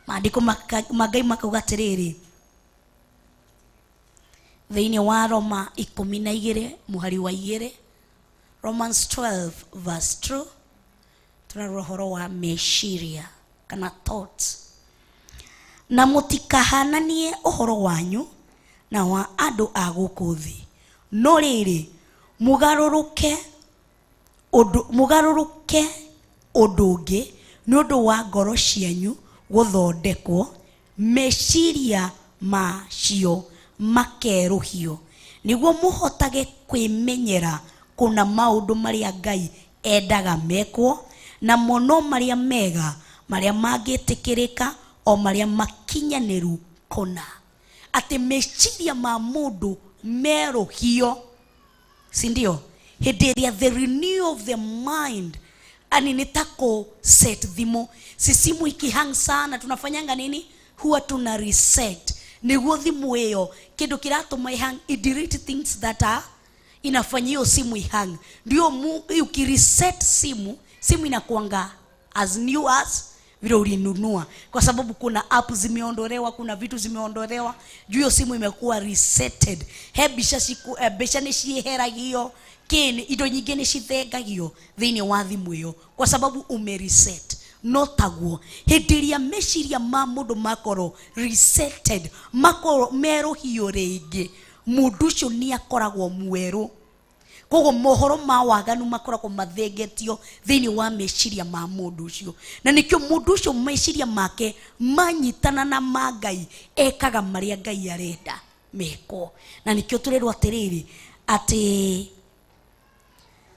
maandĩko ma Ngai makauga atĩrĩrĩ, thĩinĩ wa Roma ikũmi na igĩrĩ mũhari wa igĩrĩ, Romans 12 verse 2, tũrarora ũhoro wa meciria kana thoughts. Na mũtikahananie ũhoro wanyu na wa andũ a gũkũ thĩ, no rĩrĩ mũgarũrũke ũndũ ũngĩ nĩ ũndũ wa ngoro cianyu gũthondekwo, meciria macio makerũhio, nĩguo mũhotage kwĩmenyera kũna maũndũ marĩa Ngai endaga mekwo, na mono marĩa mega, marĩa mangĩtĩkĩrĩka, o marĩa makinyanĩru kũna. Atĩ meciria ma mũndũ merũhio, si ndio? Hĩndĩ ĩrĩa the renew of the mind, ani nĩ ta kũ set thimũ. Si simu ikihang sana tunafanyanga nini? Huwa tuna reset nĩguo thimũ ĩyo kĩndũ kĩratũma ihang, i delete things that are inafanya hiyo simu ihang. Ndio ukireset simu, simu inakuanga as new as vile ulinunua, kwa sababu kuna app zimeondolewa, kuna vitu zimeondolewa juu hiyo simu imekuwa resetted. He mbica ciku, mbeca nĩ cieheragio, kĩ indo nyingĩ nĩ cithengagio thĩinĩ wa thimũ ĩyo kwa sababu ume reset. No taguo hĩndĩ ĩrĩa meciria ma mũndũ makorwo resetted, makorwo merũhio rĩngĩ, mũndũ ũcio nĩ akoragwo mwerũ. Koguo mohoro ma waganu makoragwo mathengetio thĩinĩ wa meciria ma mũndũ ũcio, na nĩkĩo mũndũ ũcio meciria make manyitana na ma Ngai, ekaga marĩa Ngai arenda mekwo. Na nĩkĩo tũrerwo atĩrĩrĩ, atĩ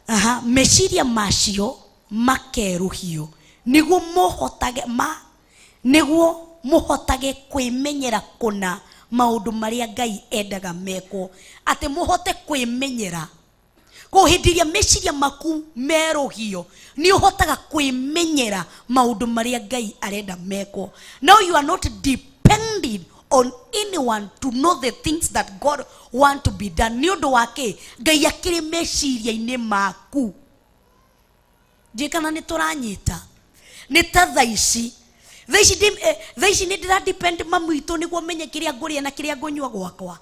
aha, meciria macio makerũhio nĩguo mũhotage ma nĩguo mũhotage kwĩmenyera kũna maũndũ marĩa Ngai endaga mekwo, atĩ mũhote kwĩmenyera. Koguo hĩndĩ ĩrĩa meciria maku merũhio, nĩ ũhotaga kwĩmenyera maũndũ marĩa Ngai arenda mekwo. Now you are not depending on anyone to know the things that God want to be done. Nĩ ũndũ wa kĩ? Ngai akĩrĩ meciria-inĩ maku. Ndiũĩ kana nĩ tũranyita. Nĩ ta thaa ici, thaa ici nĩ ndĩra depend mami witũ nĩguo menye kĩrĩa ngũrĩa na kĩrĩa ngũnyua gwakwa,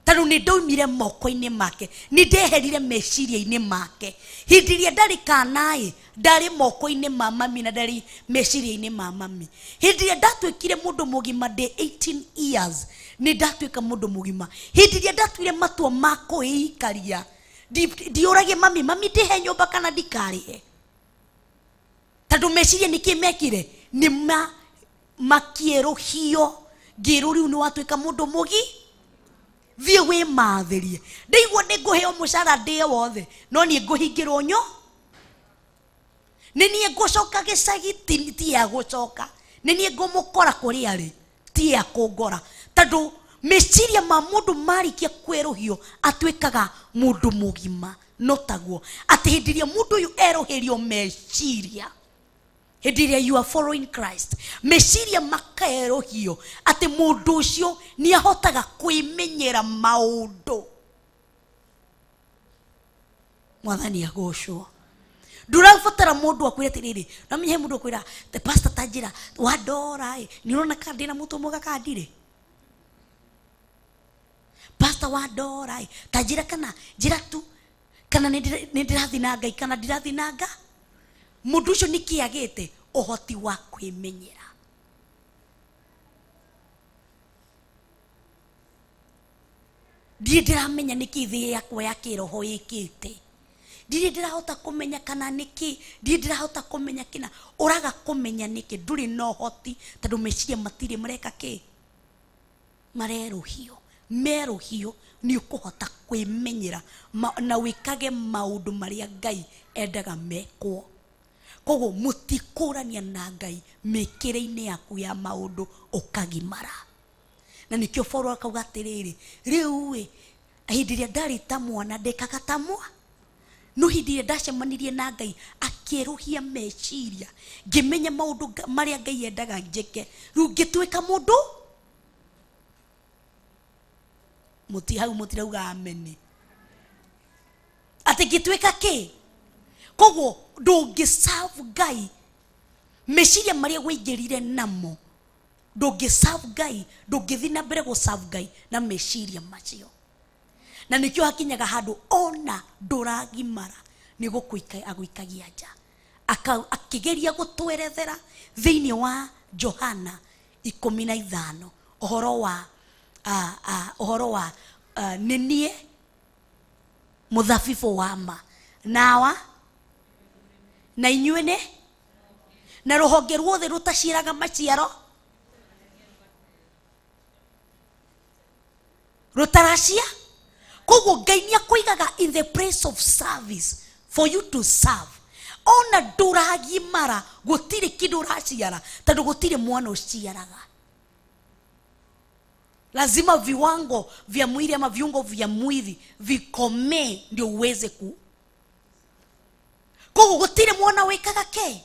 tondũ nĩ ndaumire moko-inĩ make, nĩ ndeherire meciria-inĩ make. Hĩndĩ ĩrĩa ndarĩ kana-ĩ, ndarĩ moko-inĩ ma mami na ndarĩ meciria-inĩ ma mami. Hĩndĩ ĩrĩa ndatuĩkire mũndũ mũgima ndĩ 18 years, nĩ ndatuĩka mũndũ mũgima. Hĩndĩ ĩrĩa ndatuire matua ma kwĩikaria, ndiũragia mami, mami ndĩhe nyũmba kana ndikarĩhe, tondũ meciria nĩkĩ mekire nĩ makĩerũhio. Ngĩrwo rĩu nĩ watuĩka mũndũ mũgi, thiĩ wĩmathĩrie. Ndaigua nĩ ngũheo mũcara ndĩe wothe, no niĩ ngũhingĩrwo nyo, nĩ niĩ ngũcoka gĩcagi, ti ya gũcoka, nĩ niĩ ngũmũkora kũrĩa arĩ, ti ya kũngora. Tondũ meciria ma mũndũ marĩkia kwerũhio atuĩkaga mũndũ mũgima. No taguo atĩ hĩndĩ ĩrĩa mũndũ ũyũ erũhĩrio meciria, hĩndĩ ĩrĩa you are following Christ, meciria makerũhio, atĩ mũndũ ũcio nĩ ahotaga kwĩmenyera maũndũ. Mwathani agocwo. Ndũrabatara mũndũ akwĩre atĩrĩrĩ, no menye he mũndũ akwĩra, the pastor ta njĩra wandora ĩ, nĩ ũrona kana ndĩna mũtwe mwega kana ndirĩ? Pastor wandora ĩ, ta njĩra kana njĩra tu kana nĩ ndĩrathiĩ na Ngai kana ndirathiĩ na Ngai. Mũndũ ũcio nĩkĩ agĩte ũhoti wa kwĩmenyera? Ndirĩ ndĩramenya nĩkĩ thĩ yakwa ya kĩroho ĩkĩte, ndirĩ ndĩrahota kũmenya kana nĩkĩ, ndirĩ ndĩrahota kũmenya kĩna. Ũraga kũmenya nĩkĩ? Ndũrĩ na ũhoti, tondũ meciria matirĩ mareka kĩ, marerũhio. Merũhio nĩ ũkũhota kwĩmenyera na wĩkage maũndũ marĩa Ngai endaga mekwo. Koguo mũtikũrania na Ngai mĩkĩre-inĩ yaku ya maũndũ, ũkagimara. Na nĩkĩo Paulo akauga atĩrĩrĩ, rĩu ĩ, hĩndĩ ĩrĩa ndarĩ ta mwana ndekaga ta mwa, no hĩndĩ ĩrĩa ndacemanirie na Ngai akĩerũhia meciria, ngĩmenya maũndũ marĩa Ngai endaga njĩke, rĩu ngĩtuĩka mũndũ mũti. Hau mũtirauga ameni, atĩ ngĩtuĩka kĩ? Koguo ndũngĩ serve Ngai meciria marĩa waingĩrire namo, ndũngĩ serve Ngai, ndũngĩthiĩ na mbere gũ serve Ngai na meciria macio. Na nĩkĩo hakinyaga handũ ona ndũragimara, nĩ gũkũika agũikagia nja. Akĩgeria gũtwerethera thĩinĩ wa Johana 15 ũhoro wa ũhoro wa nĩ niĩ mũthabibũ wa ma, nawa na inyuĩ nĩ na rũhonge ruothe rũtaciaraga maciaro rũtaracia. Koguo Ngai nĩ akũigaga in the place of service for you to serve. Ona ndũragimara, gũtirĩ kĩndũ ũraciara, tondũ gũtirĩ mwana ũciaraga. Lazima viwango vya mwili ama viungo vya mwili vikomee ndio uweze ku. Koguo gũtirĩ mwana wĩkaga ke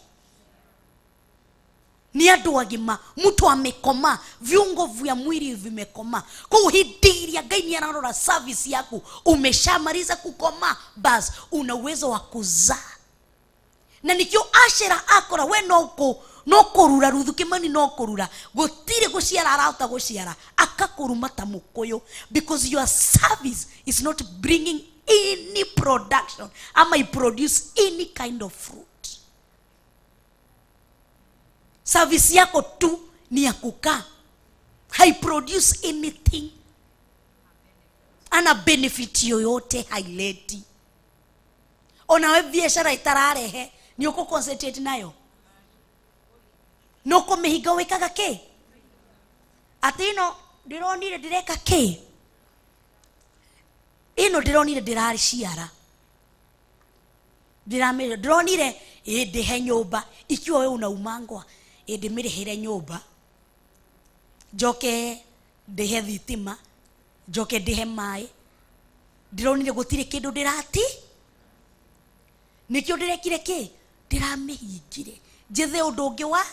ni andũ agima, mtu amekoma, viungo vya mwili vimekoma. Koguo hĩndĩ ĩrĩa Ngai nĩ ararora service yaku, umeshamaliza kukoma, bas una uwezo wa kuzaa. Na nikio Ashera akora we no kũrura Ruthu Kimani, no kũrura, gũtirĩ gũciara arahota gũciara, akakũruma ta mũkũyũ, because your service is not bringing any production ama i produce any kind of fruit. Service yako tu ni ya kukaa, haiproduce anything, ana benefit yoyote haileti. Onawe biacara itararehe ni uku concentrate nayo no kũmĩhinga wĩkaga kĩ atĩ ĩno ndĩronire ndĩreka kĩ ĩno ndĩronire ndĩraciara ndĩramĩrĩ ndĩronire ĩ ndĩhe nyũmba ikiwa we unaumangwa ĩ ndĩmĩrĩhĩre nyũmba njoke ndĩhe thitima njoke ndĩhe maĩ ndĩronire gũtirĩ kĩndũ ndĩrati nĩkĩo ndĩrekire kĩ ndĩramĩhingire njethe ũndũ ũngĩ wa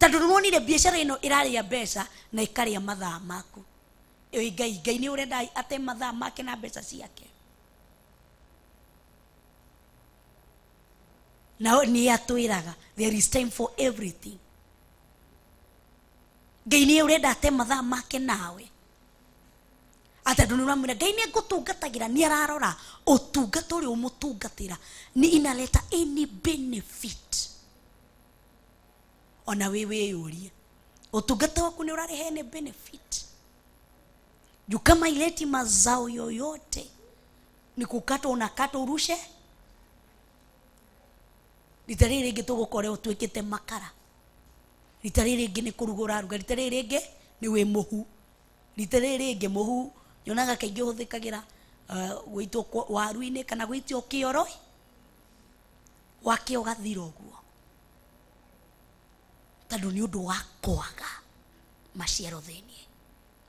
tondũ nĩwonire biacara ĩno ĩrarĩa mbeca na ĩkarĩa mathaa maku. Ĩ Ngai, Ngai nĩ ũrenda ate mathaa make na mbeca ciake. Nao nĩ atwĩraga there is time for everything. Ngai nĩ ũrenda ate mathaa make nawe atĩ andũ nĩ ũramwĩra Ngai nĩ ngũtungatagĩra, nĩ ararora ũtungata ũrĩa ũmũtungatĩra nĩ inaleta any benefit. Ona wĩ wĩyũrie ũtungata waku nĩ ũrarehe any benefit? Juu kama ileti mazao yoyote ni kukata unakata urushe rita rĩrĩ rĩngĩ tũgũkore ũtuĩkĩte makara, rita rĩrĩ rĩngĩ nĩ kũruga ũraruga, rita rĩrĩ rĩngĩ nĩ wĩ mũhu, rita rĩrĩ rĩngĩ mũhu nyonaga kaingĩ ũhũthĩkagĩra gũitwo waru-inĩ kana gũitio kĩoro wake ũgathira ũguo tondũ nĩ ũndũ wa kwaga maciaro thĩiniĩ.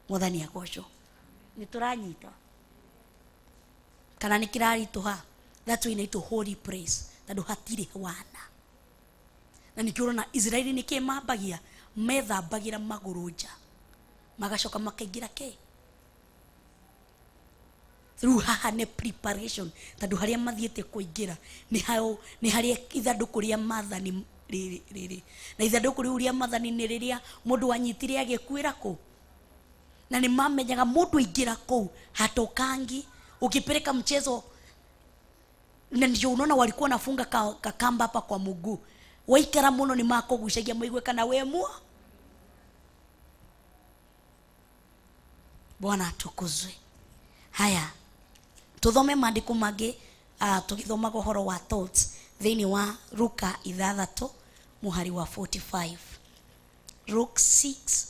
Mwathani agocwo. Nĩ tũranyita kana nĩ kĩraritũha? That's why inaitwo holy place, tondũ hatirĩ wana. Na nĩkĩo ũrona Israeli nĩkĩ mambagia methambagĩra magũrũ nja magacoka makaingĩra kĩ rĩu haha nĩ preparation, tondũ harĩa mathiĩte kũingĩra nĩ hao nĩ harĩa ithandũkũ rĩa maathani rĩrĩ rĩrĩ, na ithandũkũ rĩu rĩa maathani nĩ rĩrĩa mũndũ anyitire agĩkuĩra kũ, na nĩ mamenyaga mũndũ aingĩra kũu hatokangi. Ukipeleka mchezo, na ndio unaona walikuwa wanafunga kakamba hapa kwa mguu, waikara muno ni makũgucagia maigue kana we muo. Bwana atukuzwe. Haya, tuthome maandĩko mangĩ tũgĩthomaga ũhoro wa thoughts thĩinĩ wa Luka 6 mũhari wa 45. Luke 6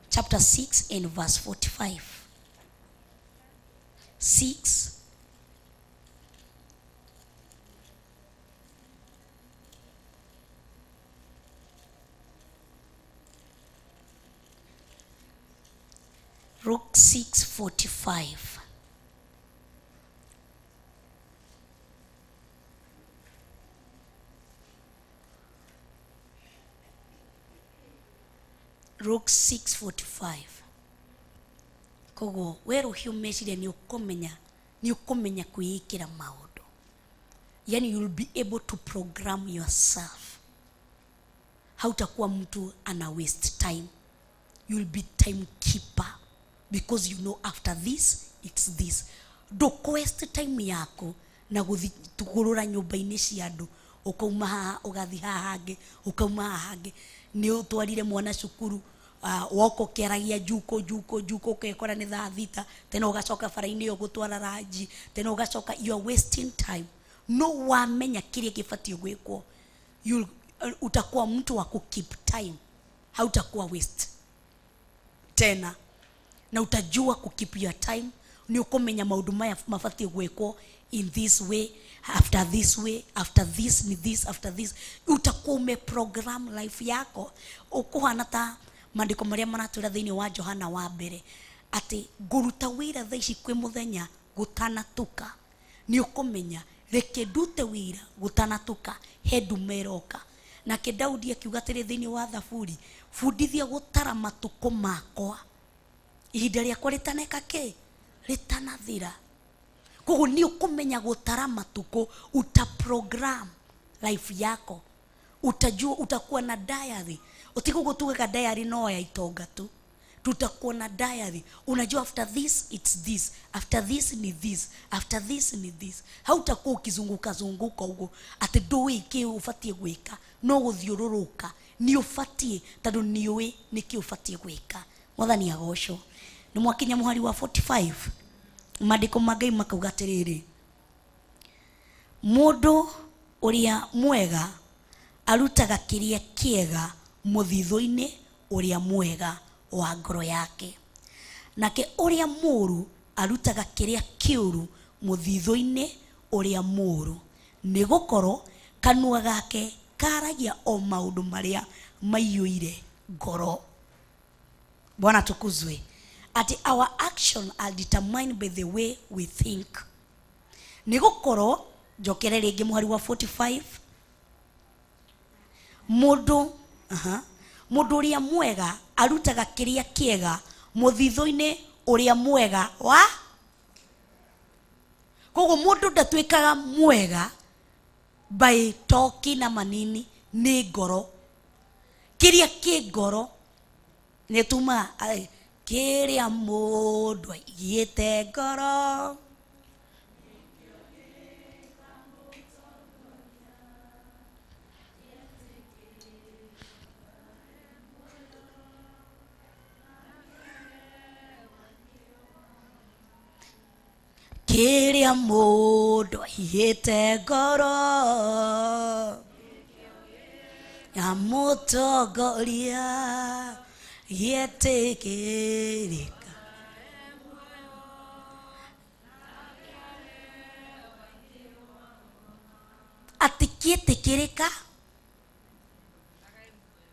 chapter 6 and verse 45. 6 Luke 6:45. Luke 6:45. Koguo we rũhiũ meciria nĩ ũkũmenya, nĩ ũkũmenya kwĩĩkĩra maũndũ. Yani you'll be able to program yourself. Hautakuwa mtu ana waste time. You'll be timekeeper because you know after this it's this. Ndũkũ waste time yaku na gũthiĩ nyũmba-inĩ cia andũ, ũkauma haha ũgathiĩ haha hangĩ, ũkauma haha hangĩ, nĩ ũtwarire mwana cukuru, woka ũkĩaragia njuko njuko njuko, ũkekora nĩ thaa 6 tena ũgacoka bara-inĩ ĩyo gũtwara ranji, tena ũgacoka, you are wasting time. No wamenya kĩrĩa gĩbatiĩ gwĩkwo, utakuwa mtu wa ku keep time, hautakuwa waste tena, na utajua ku keep your time. Nĩ ũkũmenya maũndũ maya mabatiĩ gwĩkwo in this way, after this way, after this ni this, after this. Utakuwa umeprogram life yako. Ũkũhana ta maandĩko marĩa maratwĩra thĩinĩ wa Johana wa mbere atĩ ngũruta wĩra thaa ici kwĩ mũthenya gũtanatuka. Nĩ ũkũmenya reke ndute wĩra gũtanatuka, he ndume ĩroka. Nake Daudi akiuga atĩrĩ thĩinĩ wa Thaburi, bundithia gũtara matukũ makwa ihinda rĩakwa rĩtaneka kĩ rĩtanathira. Koguo nĩ ũkũmenya gũtara matukũ, uta program life yako, utajua, utakuwa na diary. Utigo gutugaga diary no ya itonga tu, tutakuwa na diary. Unajua after this it's this, after this ni this, after this ni this. Hautakuwa ukizunguka zunguka uguo atĩ ndũĩ kĩ ũbatiĩ gwĩka, no gũthiũrũrũka nĩ ũbatiĩ, tondũ nĩ ũĩ nĩkĩ ũbatiĩ gwĩka. Mwathani agocwo. Nĩ mwakinya mũhari wa 45, maandĩko ma Ngai makauga atĩrĩrĩ, Mũndũ ũrĩa mwega arutaga kĩrĩa kĩega mũthithũ-inĩ ũrĩa mwega wa ngoro yake, nake ũrĩa mũũru arutaga kĩrĩa kĩũru mũthithũ-inĩ ũrĩa mũũru, nĩ gũkorwo kanua gake karagia o maũndũ marĩa maiyũire ngoro. Bwana tukuzwe. Ati our action are determined by the way we think. Nĩ gũkorwo njokere rĩngĩ mũhari wa 45. Mũndũ, aha, mũndũ ũrĩa mwega arutaga kĩrĩa kĩega mũthithũ-inĩ ũrĩa mwega wa. Koguo mũndũ ndatuĩkaga mwega by talking na manini, nĩ ngoro. Kĩrĩa kĩ ngoro nĩ tumaga kĩrĩa mũndũ aigĩte ngoro. Kĩrĩa mũndũ aigĩte ngoro amũtongoria gĩetĩkĩrĩka. Atĩ kĩetĩkĩrĩka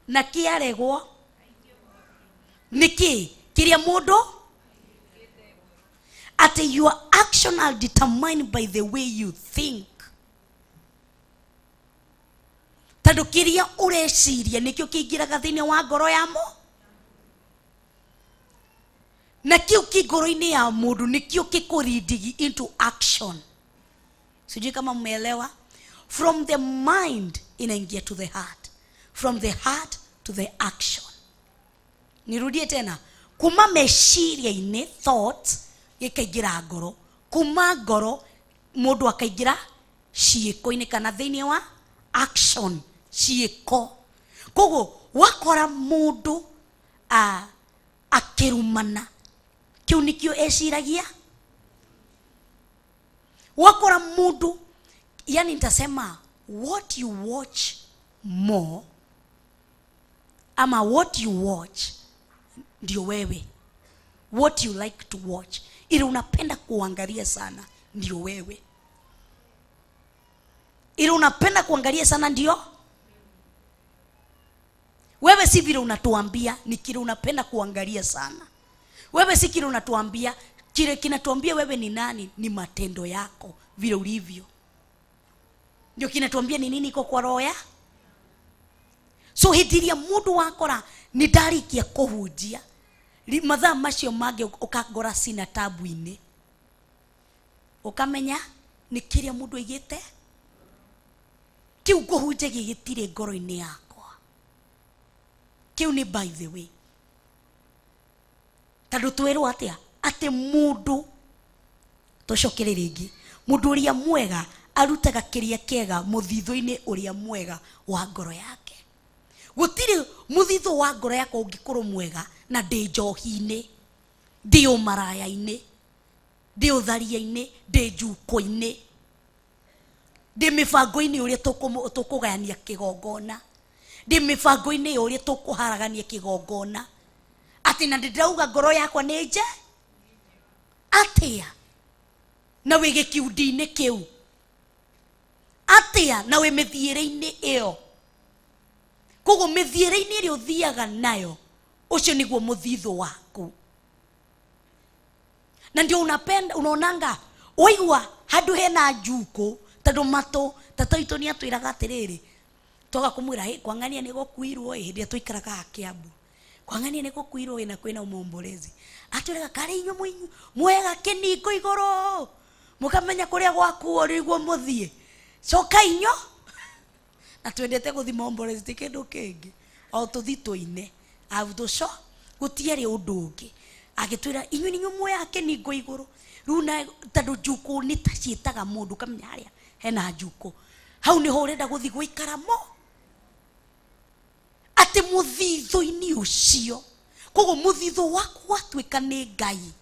na kĩaregwo nĩkĩ kĩrĩa mũndũ. Atĩ your action are determined by the way you think, tondũ kĩrĩa ũreciria nĩkĩo kĩingĩraga thĩinĩ wa ngoro yamo, na kĩu kĩ ngoro-inĩ ya mũndũ nĩkĩo kĩkũleadigi into action. Sijui kama mmeelewa. From the mind inaingia to the heart, from the heart to the action. Nirudie tena: kuma meciria-inĩ, thoughts, gĩkaingĩra ngoro, kuma ngoro mũndũ akaingĩra ciĩko-inĩ kana thĩinĩ wa action, ciĩko. Koguo wakora mũndũ akĩrumana, kĩu nĩkĩo eciragia. Wakora mũndũ, yani nitasema what you watch more ama what you watch ndio wewe. What you like to watch, ile unapenda kuangalia sana, ndio wewe. Ile unapenda kuangalia sana ndio wewe. Si vile unatuambia, ni kile unapenda kuangalia sana. Wewe si kile unatuambia, kile kinatuambia wewe ni nani ni matendo yako, vile ulivyo ndio kinatuambia ni nini iko kwa roho ya. So hĩndĩ ĩrĩa mũndũ wakora nĩ ndarĩkia kũhunjia, mathaa macio mangĩ ũkangora cina tabu-inĩ, ũkamenya nĩ kĩrĩa mũndũ aigĩte kĩu ngũhunjagia gĩtirĩ ngoro-inĩ yakwa. Kĩu nĩ by the way, tondũ twĩrwo atĩa? Atĩ mũndũ, tũcokere rĩngĩ, mũndũ ũrĩa mwega arutaga kĩrĩa kĩega mũthithũ-inĩ ũrĩa mwega wa ngoro yake. Gũtirĩ mũthithũ wa ngoro yakwa ũngĩkorwo mwega na ndĩ njohi-inĩ, ndĩ ũmaraya-inĩ, ndĩ ũtharia-inĩ, ndĩ njuko-inĩ, ndĩ mĩbango-inĩ ũrĩa tũkũgayania kĩgongona, ndĩ mĩbango-inĩ ya ũrĩa tũkũharagania kĩgongona, atĩ na ndĩrauga ngoro yakwa nĩ nje atĩa, na wĩ gĩkundi-inĩ kĩu atĩa, na wĩ mĩthiĩre-inĩ ĩyo. Koguo mĩthiĩre-inĩ ĩrĩa ũthiaga nayo, ũcio nĩguo mũthithũ waku, na ndio unapenda unaonanga waigua handũ hena njuko, tondũ matũ tata witũ nĩ atwĩraga atĩrĩrĩ, twaga kũmwĩra, "Hey, kwang'ania nĩ gũkuirwo ĩ," hĩndĩ ĩrĩa tũikaraga Kiambu, "Kwang'ania nĩ gũkuirwo ĩ, na kwĩna mũombolezi," atwĩraga, "Karĩ inyuĩ mwega kĩningo igũrũ, mũkamenya kũrĩa gwakuo nĩguo mũthiĩ, coka inyo." Na twendete gũthi mombolezi, ti kĩndũ kĩngĩ, o tũthi tũine abu tũco, gũtiarĩ ũndũ ũngĩ. Agĩtwĩra, "Inyuĩ nĩ inyuĩ muoyaga kĩningo igũrũ rĩu," na tondũ njukũ nĩ ta ciĩtaga mũndũ, ũkamenya harĩa hena njukũ, hau nĩho ũrenda gũthi gũikara mo, atĩ mũthithũ-inĩ ũcio. Koguo mũthithũ waku watuĩka nĩ Ngai,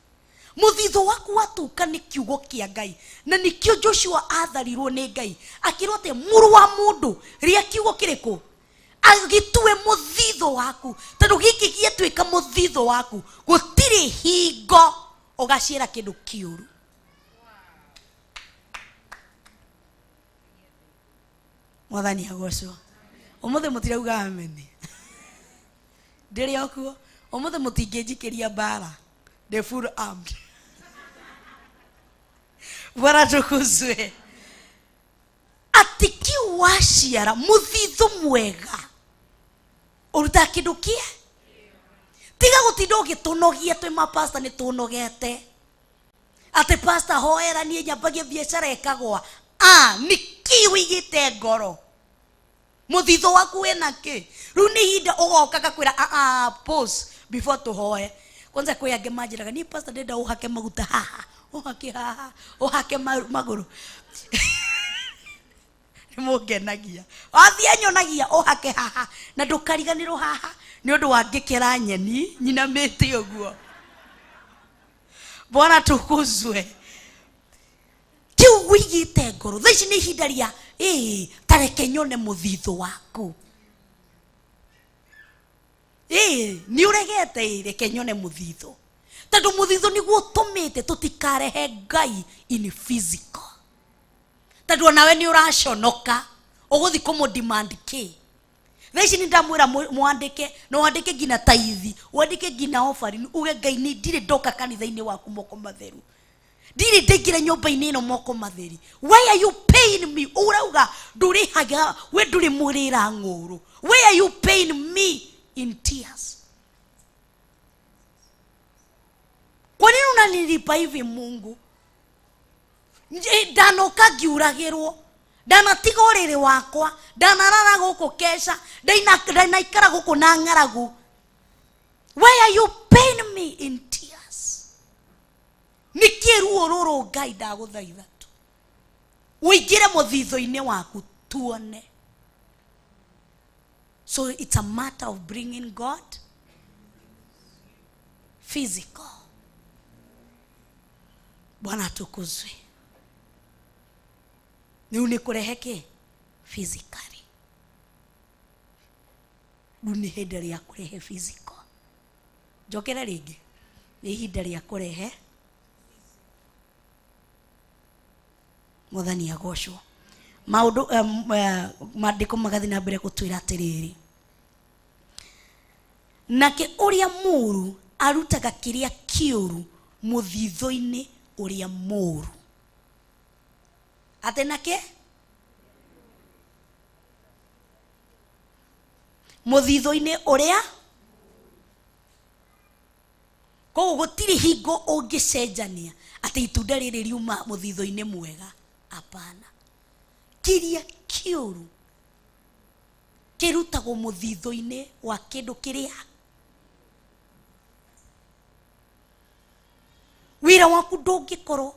Muthitho waku watuka nĩ kiugo kĩa Ngai, na nĩkĩo Joshua atharirwo nĩ Ngai akĩrwo atĩ mũrũ wa mũndũ, rĩa kiugo kĩrĩkũ agĩtue mũthithũ waku, tondũ gĩkĩ gĩatuĩka mũthithũ waku gũtirĩ hingo ũgaciara kĩndũ kĩũru. Mwathani agocwo. Ũmũthĩ mũtirauga ameni, ndĩrĩ o kuo ũmũthĩ, mũtingĩnjikĩria mbara, ndĩ full armed. Bwana tukuzwe. Atĩ kiu waciara mũthithũ mwega ũrutaga kĩndũ kĩe, tiga gũtinda ũgĩtũnogia. Twĩ mapasta nĩ tũnogete atĩ pastor hoera niĩ nyambagie biacara ĩkagwa. A nĩkĩ ũigĩte ngoro mũthithũ waku wĩna kĩ? Rĩu nĩ ihinda ũgoka gakwĩra a pause before tũhoe kwanza. Kwĩ angĩ manjĩraga niĩ pastor ndĩrenda ũhake maguta haha, ũhake haha, ũhake magũrũ. Nĩ mũngenagia, wathiĩ nyonagia ũhake haha na ndũkariganĩrwo haha nĩ ũndũ wa ngĩkĩra nyeni nyinamĩte ũguo. Bwana tukuzwe. Kiu wĩigĩte ngoro thaa ici nĩ ihinda rĩa ĩĩ, tareke nyone mũthithũ waku. Ĩĩ, nĩ ũregete, ĩĩ, reke nyone mũthithũ, tondũ mũthithũ nĩguo ũtũmĩte tũtikarehe Ngai in physical, tondũ onawe nĩ ũraconoka ũgũthi kũmũ demand kĩ. Thaa ici nĩ ndamwĩra mwandĩke na wandĩke nginya taithi, wandĩke nginya offering, uge Ngai nĩ ndirĩ ndoka kanitha-inĩ waku moko matheru, ndirĩ ndaingĩra nyũmba-inĩ ĩno moko matheri. Why are you paying me? Ũrauga ndũrĩhaga, we ndũrĩ mũrĩra ng'ũrũ. Why are you paying me in tears? Kwa nini unanilipa hivi, Mungu? Ndanoka ngiuragĩrwo, ndanatiga ũrĩrĩ wakwa, ndanarara gũkũ keca, ndanaikara gũkũ na ng'aragu. Why are you paying me in tears? Nĩkĩ ruo rũrũ? Ngai, ndagũthaitha tu ũingĩre mũthithũ-inĩ waku tuone. So it's a matter of bringing God physical. Bwana atukuzwe. Rĩu nĩ kũrehe kĩ physically, rĩu nĩ ihinda rĩa kũrehe physical. Njokere rĩngĩ, nĩ ihinda rĩa kũrehe. Mwathani agocwo. Maũndũ maandĩko magathiĩ na mbere gũtwĩra atĩrĩrĩ, nake ũrĩa mũũru arutaga kĩrĩa kĩũru mũthithũ-inĩ ũrĩa mũũru. Atĩ nake mũthithũ-inĩ ũrĩa, koguo gũtirĩ hingo ũngĩcenjania atĩ itunda rĩrĩ riuma mũthithũ-inĩ mwega. Hapana, kĩrĩa kĩũru kĩrutagwo mũthithũ-inĩ wa kĩndũ kĩrĩa. Wĩra waku ndũngĩkorwo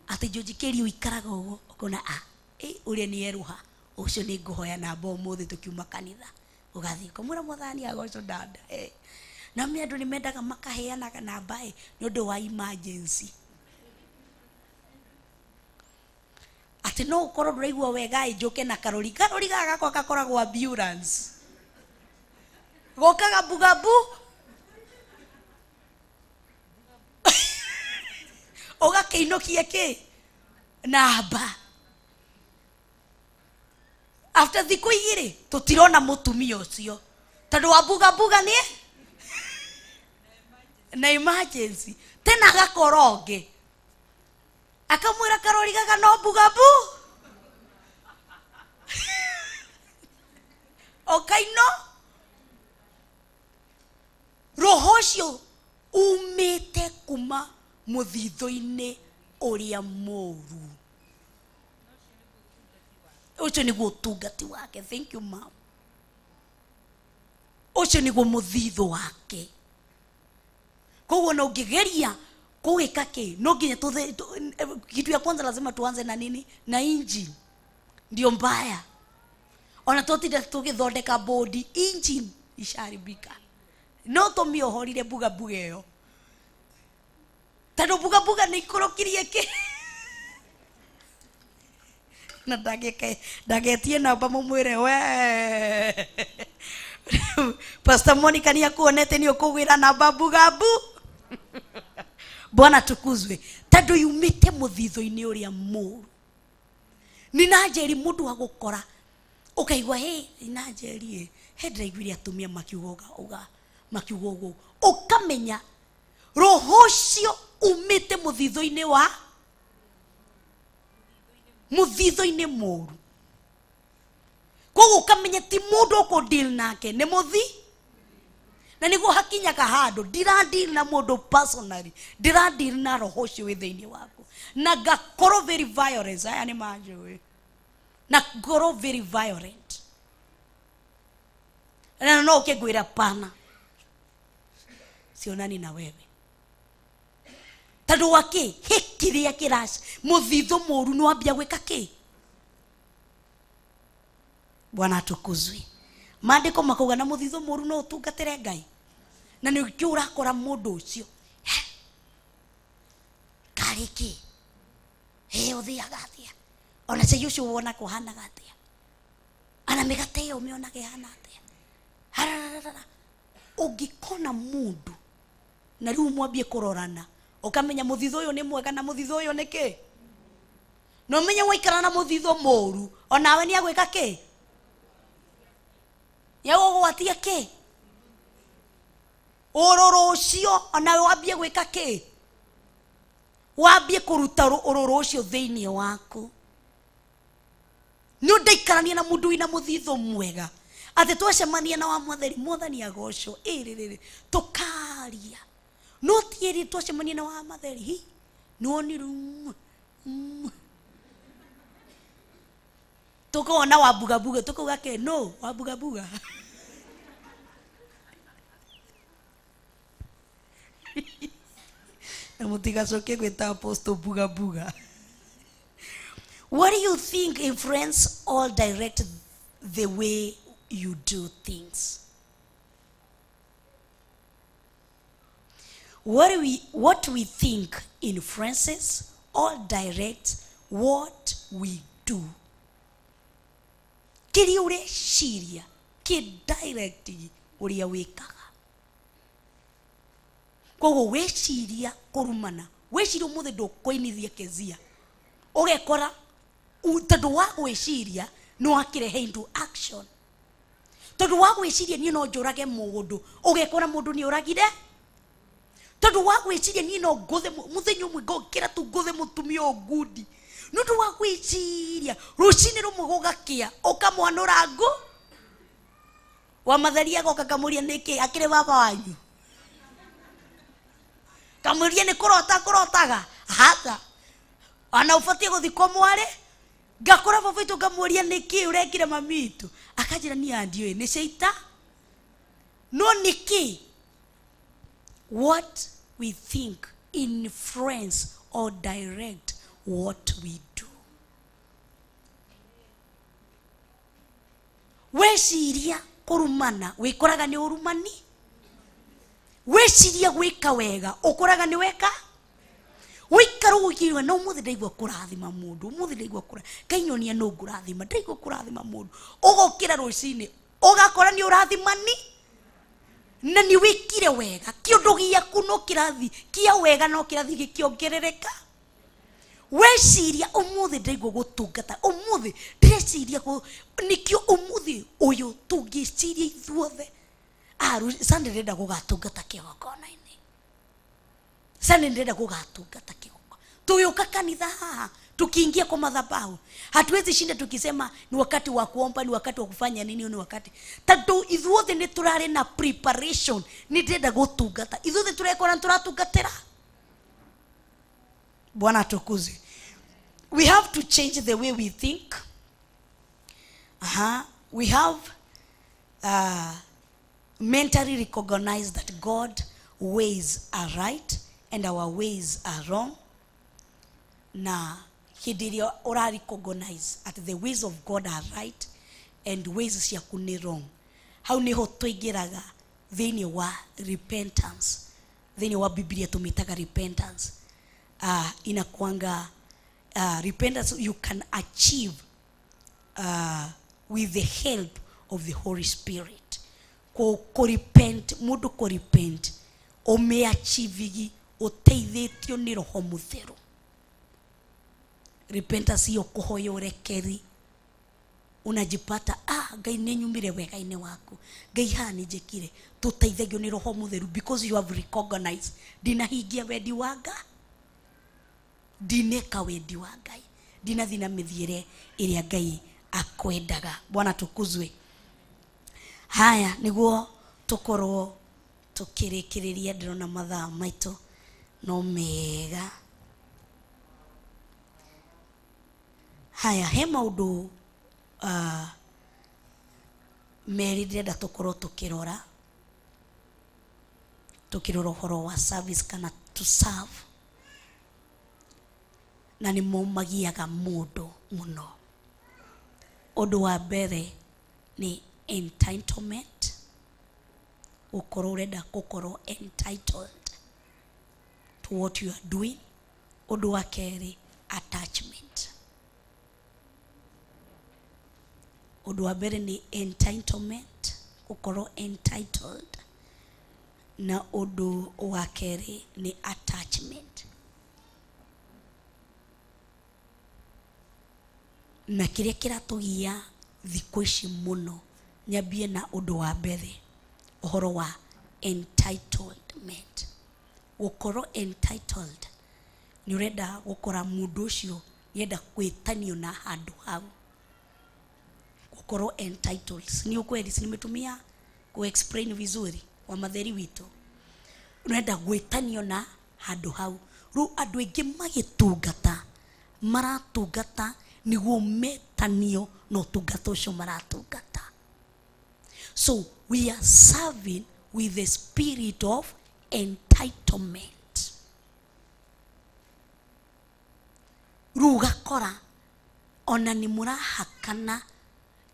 atĩ Njonji Kĩri ũikaraga ũguo ũkona a ĩ ũrĩa nĩ erũha ũcio, nĩ ngũhoya namba ũmũthĩ tũkiuma kanitha, ũgathiĩ ũkamwĩra Mwathani agocwo dada. Na me andũ nĩ mendaga makaheanaga namba ĩ nĩ ũndũ wa emergency, atĩ no ũkorwo ndũraigua wega ĩ njũke na karori. Karori gaka gakwa gakoragwo ambulance, gokaga mbugabu ũgakĩinũkia kĩ namba. After thikũ igĩrĩ tũtirona mũtumia ũcio tondũ wa mbugambuga nĩ na emergency. Tena agakora ũngĩ akamwĩra karori gaka no mbugambu ũkaino. Roho ũcio umĩte kuma mũthithũ-inĩ ũrĩa mũũru. Ũcio nĩguo ũtungati wake. Thank you, ma'am. Ũcio nĩguo mũthithũ wake. Koguo na ũngĩgeria kũgĩka kĩ, no nginya kitu ya kwanza lazima tuanze na nini? Na engine ndio mbaya. Ona tũtinda tũgĩthondeka bodi, engine isharibika, no tũmĩohorire mbuga mbuga ĩyo. Tondũ mbugambuga nĩ ikũrũkirie kĩ na ndagetie namba mũmwĩre we Pastor Monica nĩ akuonete nĩ ũkũgwĩra namba mbugambu. Bwana tukuzwe. Tondũ yumĩte mũthithũ-inĩ ũrĩa mũru. Nĩ na njeri mũndũ wa gũkora ũkaigua hĩ na njeri ĩ he ndĩraiguire atumia makiuga ũga ũga makiuga ũguo, ũkamenya roho ũcio umĩte mũthithũ-inĩ wa mũthithũ-inĩ mũru. Koguo ũkamenya ti mũndũ ũkũ deal nake nĩ mũthi, na nĩguo hakinyaga handũ ndira deal na mũndũ personally, ndira deal na roho ũcio wĩ thĩinĩ waku, na ngakorwo very violent. Aya nĩ manjũĩ, na ngorwo very violent, na no ũke ngwĩra pana sionani na wewe tondũ wa kĩ hĩ kĩrĩa kĩraca mũthithũ mũru nĩ wambia gwĩka kĩ. Bwana atukuzwe. Maandĩko makauga na mũthithũ mũru no ũtungatĩre Ngai, na nĩkĩo ũrakora mũndũ ũcio karĩ kĩ hĩ ũthiaga atĩa, ona cai ũcio wonaga ũhanaga atĩa, ana mĩgate ĩyo ũmĩonaga ĩhana atĩa, harararara. Ũngĩkona mũndũ na rĩu mwambie kũrorana, ũkamenya mũthithũ ũyũ nĩ mwega na mũthithũ ũyũ nĩ kĩ, na ũmenye waikara na mũthithũ mũru onawe nĩ agwĩka kĩ, nĩagũgwatia kĩ, ũrũrũ ũcio onawe wambie gwĩka kĩ, wambie kũruta ũrũrũ ũcio thĩinĩ waku. Nĩ ũndaikarania na mũndũ wĩna mũthithũ mwega atĩ twacemania na wa mwathani, mwathani agocwo ĩrĩrĩrĩ tũkaria, no ti ĩrĩ twacemania na wa matheri hi nĩwonire tukona wa bugabuga tukauga ke no wa bugabuga na mũtigacoke gwĩta apostle bugabuga. What do you think influence or direct the way you do things? What we think influences or directs what we do. Kĩrĩa ũreciria kĩ direct ũrĩa wĩkaga. Koguo weciria kũrumana, weciria ũmũthĩ ndũkũinithia kezia, ũgekora tondũ wa gwĩciria nĩ wakĩrehe into action. Tondũ wa gwĩciria niĩ no njũrage mũndũ, ũgekora mũndũ nĩ ũragire. Tondũ wa gwĩciria niĩ no ngũthe mũthenya ũmwe ngokĩra tu ngũthe mũtumia ũyũ ngundi. Nĩ ũndũ wa gwĩciria rũcinĩ rũmwe gũgakĩa ũkamwanũra ngũ. Wa matheri agoka kamũria nĩkĩ akĩrĩ baba wanyu, kamũria nĩ kũrota kũrotaga hata ona ũbatiĩ gũthiĩ kwa mwarĩ. Ngakora baba witũ ngamũria nĩkĩ ũrekire mami witũ, akanjĩra niĩ andiũĩ nĩ caita. No nĩkĩ? What we think influence or direct what we do. Weciria kũrumana wĩkoraga nĩ ũrumani, weciria gwĩka wega ũkoraga nĩ weka. Wĩikara ũgĩkĩrwo na ũmũthĩ ndaigua kũrathima mũndũ, ũmũthĩ ndaigua kũra kainyonia no ngũrathima, ndaigua kũrathima mũndũ, ũgokĩra rũcinĩ ũgakora nĩ ũrathimani na nĩ wĩkire wega, kĩũndũ gĩaku no kĩrathi kĩa wega no kĩrathi gĩkĩongerereka. Weciria ũmũthĩ ndaigua gũtungata, ũmũthĩ ndĩreciria nĩkĩo ũmũthĩ ũyũ tũngĩciria ithuothe Sunday ndĩrenda gũgatungata kĩgongona-inĩ, Sunday ndĩrenda gũgatungata kĩgongona. Tũgĩũka kanitha haha tukiingia kwa madhabahu hatuwezi shinda tukisema ni wakati wa kuomba, ni wakati wa kufanya nini, ni wakati tondũ ithuothe nĩ tũrarĩ na preparation, nĩ ndĩrenda gũtungata, ithuothe tũrekora nĩ tũratungatĩra. Bwana atukuzwe. We have to change the way we think. We have mentally recognized that God ways are right and our ways are wrong. Na hĩndĩ ĩrĩa ũra recognize at the ways of God are right and ways ciaku nĩ wrong, hau nĩho tũingĩraga thĩinĩ wa repentance. Thĩinĩ wa Biblia tũmĩtaga repentance. Inakuanga repentance you can achieve with the help of the Holy Spirit. Kå repent må ndå kå repent å mä achivigi å teithä nä Roho Mũtheru. Repentance hiyo kũhoya ũrekeri, unajipata, ah, Ngai nĩ nyumire wega-inĩ waku, Ngai haha nĩ njĩkire, tũteithagio nĩ Roho Mũtheru because you have recognized ndinahingia wendi wa Ngai, ndineka wendi wa Ngai, ndinathi na mĩthiĩre ĩrĩa Ngai akwendaga. Bwana tukuzwe. Haya, nĩguo tũkorwo tũkĩrĩkĩrĩria, ndĩrona mathaa maitũ no mega. Haya, he maũndũ merĩ ndĩrenda tũkorwo tũkĩrora ũhoro wa service kana to serve, na nĩ momagiaga mũndũ mũno. Ũndũ wa mbere nĩ entitlement, gũkorwo ũrenda gũkorwo entitled to what you are doing. Ũndũ wa kerĩ, attachment. Ũndũ wa mbere nĩ entitlement, gũkorwo entitled, na ũndũ wa kerĩ nĩ attachment. Na kĩrĩa kĩratũgia thikũ ici mũno, nyambie na ũndũ wa mbere, ũhoro wa entitlement, gũkorwo entitled. Nĩ ũrenda gũkora mũndũ ũcio nĩenda gwĩtanio na handũ hau, gũkorwo entitled. Si ni ukweli? Si nimetumia kuexplain vizuri wa matheri witũ? Ũrenda gwĩtanio na handũ hau. Rĩu andũ aingĩ magĩtungata, maratungata nĩguo metanio na ũtungata ũcio maratungata. So we are serving with the spirit of entitlement. Rĩu ũgakora ona nĩ mũrahakana,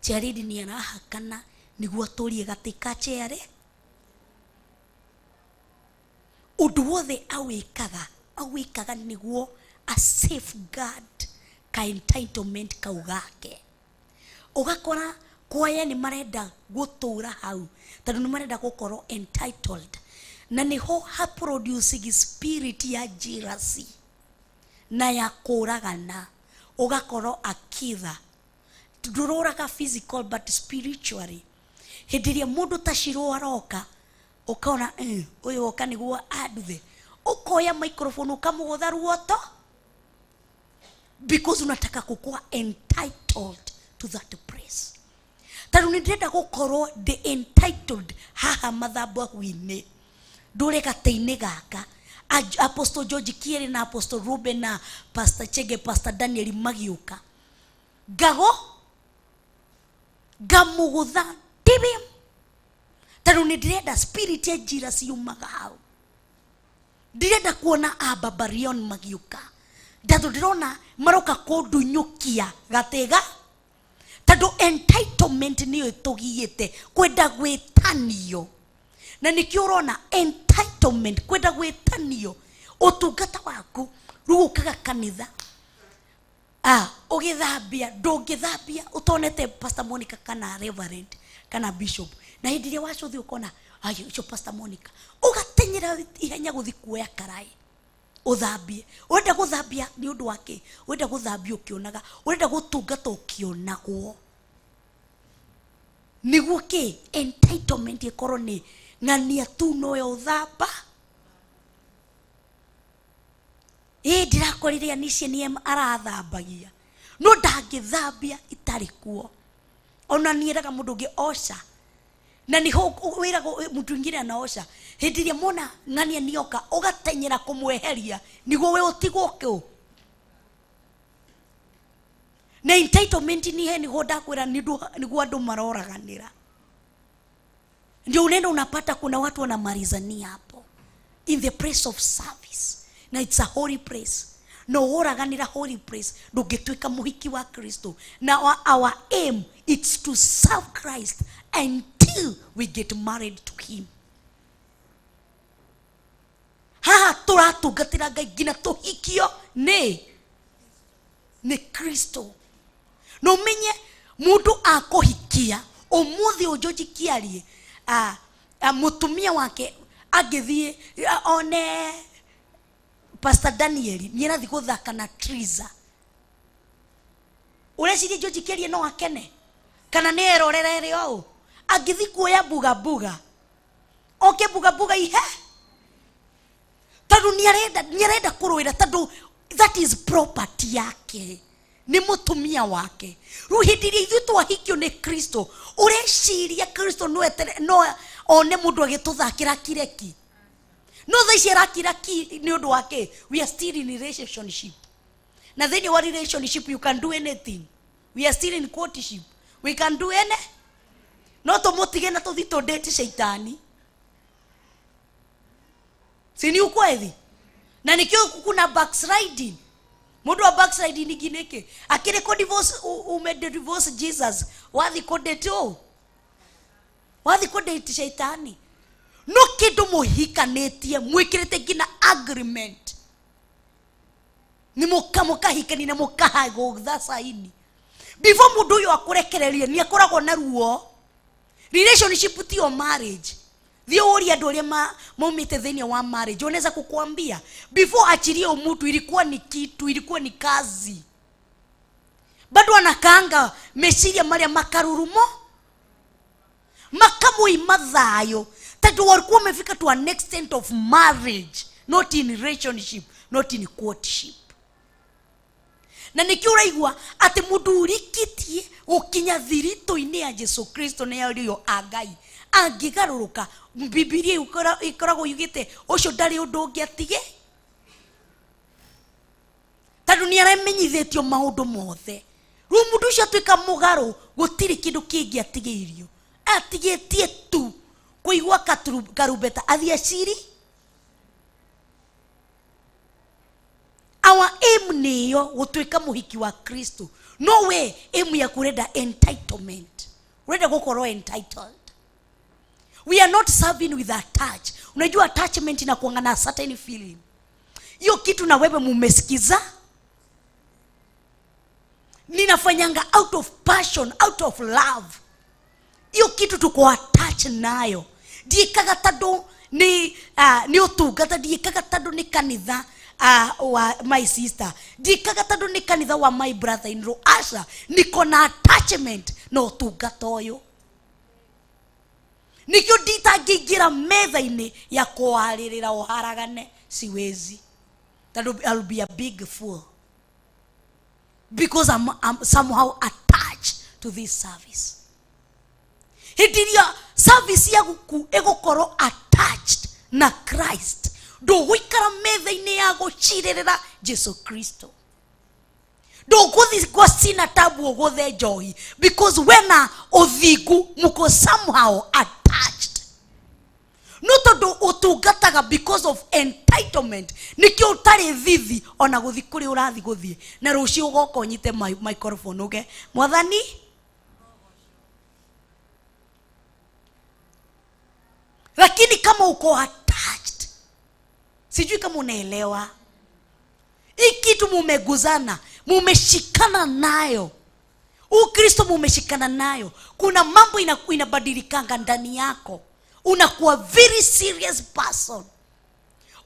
chairlady nĩ arahakana nĩguo atũrie gatĩ ka chair. Ũndũ wothe awĩkaga nĩguo a safeguard ka entitlement kau gake. Ũgakora kwaya nĩ marenda gũtũra hau tondũ nĩ marenda gũkorwo entitled, na nĩho ha producing spirit ya jealousy na ya kũragana. Ũgakorwo akitha ndũroraga physical but spiritually. Hĩndĩ ĩrĩa mũndũ ta Shiro aroka, ũkona ũyũ oka nĩguo anduthe, ũkoya microphone ũkamũgũtha ruoto because unataka kukuwa entitled to that place. Tondũ nĩ ndĩrenda gũkorwo ndĩ entitled haha mathabahu-inĩ, ndũre gatĩ-inĩ gaka. Apostle George Kiere na Apostle Ruben na Pastor Chege, Pastor Daniel magiũka, ngago ngamũgũtha tibim tondũ nĩ ndĩrenda spirit ya njira ciumaga hau. Ndirenda kuona ababarion magiũka ndatũ, ndĩrona maroka kũndunyũkia gatĩga tondũ entitlement nĩyo ĩtũgiĩte kwenda gwĩtanio. Na nĩkĩo ũrona entitlement, kwenda gwĩtanio ũtungata waku. Rĩu ũkaga kanitha, ũgĩthambia, ndũngĩthambia ũtonete Pastor Monica kana Reverend kana Bishop. Na hĩndĩ ĩrĩa wacothi ũkona ai ũcio Pastor Monica, ũgatenyera ihenya gũthi kuoya karaĩ ũthambie. Ũrenda gũthambia nĩ ũndũ wa kĩ? Ũrenda gũthambia ũkĩonaga, ũrenda gũtungata ũkĩonagwo. Nĩguo kĩ? Entitlement ĩkorwo nĩ ng'ania tu noyo ũthamba. Ĩ ndĩrakorire Anicia nĩ arathambagia, no ndangĩthambia itarĩ kuo. Ona nieraga mũndũ ũngĩ osha, na niho wĩragwo mtu mwingine anaosha. Hĩndĩ ĩrĩa mona ng'ania nĩoka, ũgatenyera kũmweheria nĩguo we ũtigwo kũ na entitlement. Nihe nĩguo ndakwĩra, nĩguo andũ maroraganĩra. Ndio unaenda unapata kuna watu wanamalizania hapo in the place of service, na it's a holy place. No woraganĩra holy place, ndũngĩtuĩka mũhiki wa Kristo. Na our aim, it's to serve Christ until we get married to him. Haha tũratungatĩra Ngai nginya tũhikio nĩ Kristo. Na ũmenye mũndũ akũhikia ũmũthĩ ũyũ George Kiarie, mũtumia wake angĩthiĩ one Pastor Daniel nĩ arathiĩ gũthaka na Triza, ũreciria George Kiarie no akene kana nĩ erorere ũũ? Angĩthiĩ kuoya mbuga mbuga, oke mbuga mbuga ihe, tondũ nĩarenda kũrũĩra, tondũ that is property yake, nĩ mũtumia wake. Rĩu hĩndĩ ĩrĩa ithuĩ twahikio nĩ Kristo, ũreciria Kristo no etere no one mũndũ agĩtũthakĩra kireki? No thaa ici arakira ki nĩ ũndũ wa kĩ? We are still in relationship, na thĩinĩ wa relationship you can do anything. We are still in courtship, we can do any, no tũmũtige na tũthi tũdate shaitani, si ni ukweli? Na nikio kuna backsliding. Mundu wa backsliding nginiki akiri ko divorce, ume divorce Jesus, wathi ko date, o wathi ko date shaitani. No kindu muhikanitie, mwikirite nginya agreement, ni mukahikani na mukahagũtha saini before mundu uyu akurekererie. Ni akoragwo na ruo. Relationship tiyo marriage. Thiĩ ũrie andũ arĩa maumĩte thĩinĩ wa marriage, wanaweza kukuambia before achilie umutu ilikuwa ni kitu, ilikuwa ni kazi. Bado anakaanga meciria marĩa makarurumo makamuima thayũ, tondũ walikuwa wamefika to an extent of marriage, not in relationship, not in courtship. Na nikĩo ũraigua atĩ mũndũ ũrikĩtie gũkinya thiritũ-inĩ ya Jesu Kristo nĩ ariũ a Ngai angĩgarũrũka, Bibilia ĩkoragwo yugĩte ũcio ndarĩ ũndũ ũngĩ atige, tondũ nĩ aramenyithĩtio maũndũ mothe. Rĩu mũndũ ũcio atuĩka mũgarũ, gũtirĩ kĩndũ kĩngĩ atigĩirio, atigĩtie tu kũigua karumbeta athiĩ aciri. Our aim nĩyo gũtuĩka mũhiki wa Kristo. No we aim yaku ũrenda entitlement, ũrenda gũkorwo entitled. We are not serving with attach. Unajua attachment inakuanga na certain feeling, hiyo kitu na wewe mumesikiza. Ninafanyanga out of passion, out of love. Hiyo kitu tuko attach nayo. Ndiĩkaga tondũ nĩ ũtungata, ndiĩkaga tondũ nĩ kanitha wa my sister, ndiĩkaga tondũ nĩ kanitha wa my brother in law. Aca, niko na attachment na ũtungata ũyũ. Nikio nditangĩingĩra metha-inĩ ya kwarĩrĩra ũharagane, siwezi, tondũ I'll be a big fool, because I'm somehow attached to this service. Hĩndĩ ĩrĩa service yaku ĩgũkorwo attached na Christ, ndũgũikara metha-inĩ ya gũcirĩrĩra Jesu Kristo, ndũgũthi kwa sina tabu ũgũthe njohi, because wena ũthingu muko somehow attached. No tondũ ũtungataga because of entitlement, nikĩo ũtarĩ thithi ona gũthi kũrĩa ũrathi gũthiĩ, na rũciũ ũgoka ũnyite microphone uge mwathani. Lakini kama uko attached, sijui kama unaelewa hii kitu, mumeguzana, mumeshikana nayo, Ukristo mumeshikana nayo, kuna mambo inabadilikanga ndani yako. Unakuwa very serious person,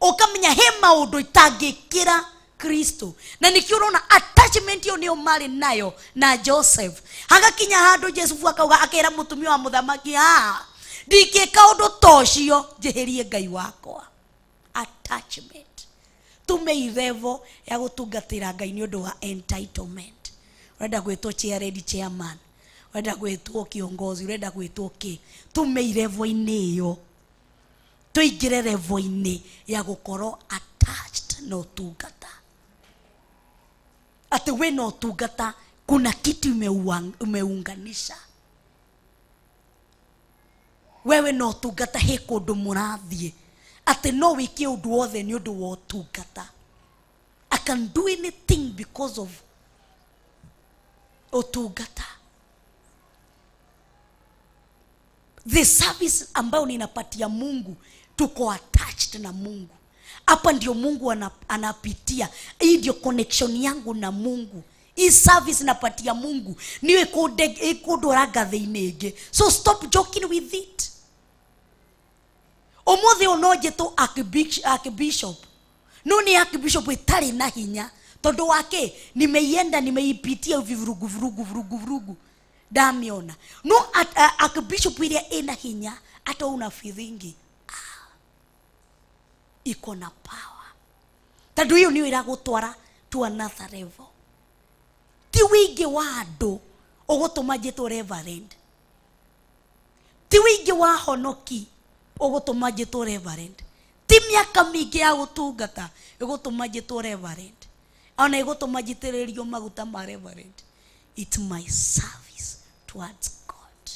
ukamenya he maundu itangĩkĩra Kristo. Na nikio ũrona attachment ĩyo nĩyo marĩ nayo na Joseph. Hagakinya handũ Josefu akauga, akera mũtumia wa mũthamaki, "Ah, ndingĩka ũndũ ta ũcio njĩhĩrie Ngai wakwa." Attachment. Tume level ya gũtungatĩra Ngai nĩ ũndũ wa entitlement. Ũrenda gwĩtwo chair chairman, ũrenda gwĩtwo kiongozi, ũrenda gwĩtwo kĩ, tume level-inĩ ĩyo, tũingĩre level-inĩ ya gũkorwo attached na ũtungata, atĩ wĩna ũtungata, kuna kitu imeunganisha wewe na ũtungata. He kũndũ mũrathiĩ atĩ no wĩke ũndũ wothe nĩ ũndũ wa ũtungata. I can do anything because of ũtungata. The service ambayo ninapatia Mungu, tuko attached na Mungu. Hapa ndio Mungu anapitia. Hii ndio connection yangu na Mungu. Hii service napatia Mungu niyo ikundwara ngathĩ-inĩ ĩngĩ. So stop joking with it. Ũmũthĩ ũyũ no njĩtwo archbishop, no nĩ archbishop ĩtarĩ na hinya tondũ wake nimeienda, nimeipitia vivurugu vurugu vurugu vurugu, ndamiona. No archbishop ĩrĩa ĩna hinya, hata una feeling iko na power, tondũ hiyo nĩyo ĩragũtwara to another level. Ti wĩingĩ wa andũ ũgũtũma njĩtwo reverend, ti wĩingĩ wa honoki ũgũtũma njĩtwo reverend, ti mĩaka mĩingĩ ya gũtungata ĩgũtũma njĩtwo reverend, ona ĩgũtũma njitĩrĩrio maguta ma reverend. It's my service towards God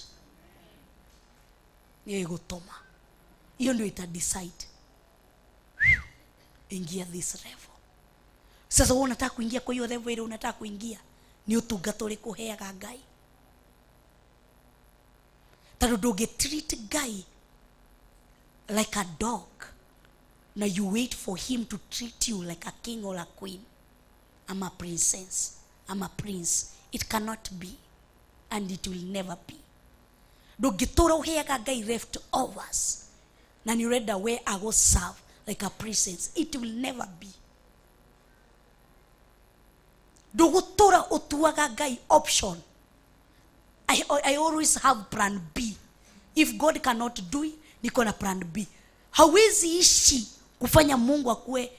nĩyo ĩgũtũma. Hiyo ndio ita decide ingia this level. Sasa wewe unataka kuingia kwa hiyo level ile unataka kuingia, ni ũtungata ũrĩkũ ũheaga Ngai? Tondũ ndũngĩ treat Ngai like a dog na you wait for him to treat you like a king or a queen. I'm a princess, I'm a prince. It cannot be and it will never be. Ndũngĩtũra ũheaga Ngai leftovers na nĩ ũrenda we agũ serve like a princess. It will never be. Ndũgũtũra ũtuaga Ngai option. I always have plan B. If God cannot do it, niko na plan B. Hawezi ishi kufanya Mungu akuwe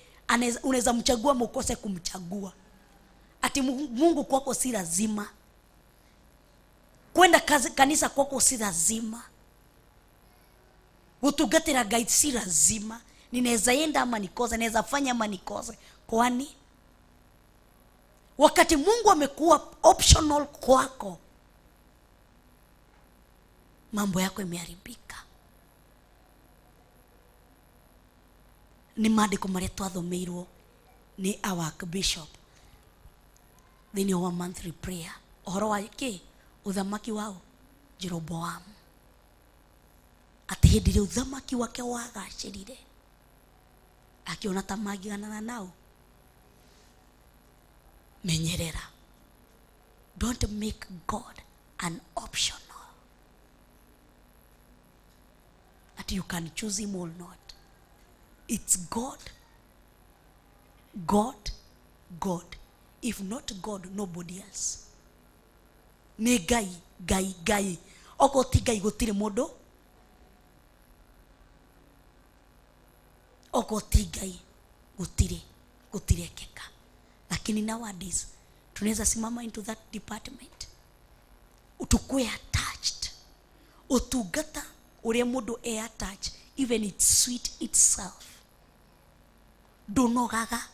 unaweza mchagua mukose kumchagua. Ati Mungu kwako si lazima. Kwenda kanisa kwako si lazima. Gutungatira Ngai si lazima. Ninaweza enda ama nikose, naweza fanya ama nikose. Kwani wakati Mungu amekuwa optional kwako, mambo yako imeharibika. Ni maandĩko marĩa twathomeirwo nĩ our archbishop thĩinĩ wa monthly prayer, ũhoro wa kĩ ũthamaki wao Jeroboamu, atĩ hĩndĩ ĩrĩa ũthamaki wake wagacĩrire akĩona ta mangĩganana nao. Menyerera, don't make God an optional, that you can choose him or not. It's God, God, God. If not God, nobody else. Nĩ Ngai, Ngai, Ngai. Okorwo ti Ngai gũtirĩ mũndũ. Okorwo ti Ngai gũtirĩ, gũtirekeka. Lakini nowadays tunaweza simama into that department, tukue attached. Ũtungata ũrĩa mũndũ e attached, even it's sweet itself. Ndũnogaga,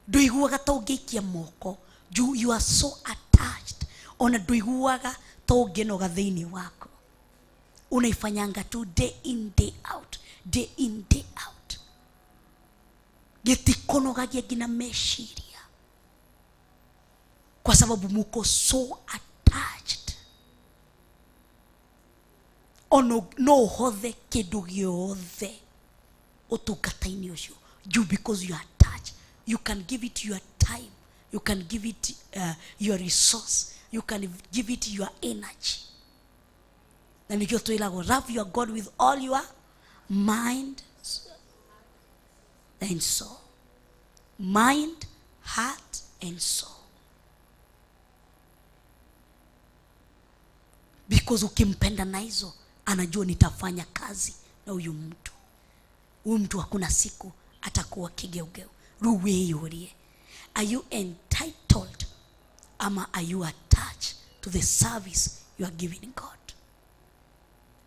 ndũiguaga ta ũngĩikia moko. You are so attached, ona ndũiguaga ta ũngĩnoga thĩinĩ wako. Unaifanyanga tu day in day out, day in day out. Gĩtikonogagia nginya meciria, kwa sababu muko so attached. Ono no ũhothe kĩndũ gĩothe ũtungata-inĩ ũcio juu, because you are attached. You can give it your time, you can give it your resource, you can give it your energy. Na nĩkĩo twĩragwo love your God with all your mind and soul. Mind, heart and soul. Because ukimpenda na hizo, anajua nitafanya kazi na huyu mtu. Huyu mtu hakuna siku atakuwa kigeugeu. Rĩu wĩyũrie, are you entitled ama are you attached to the service you are giving God?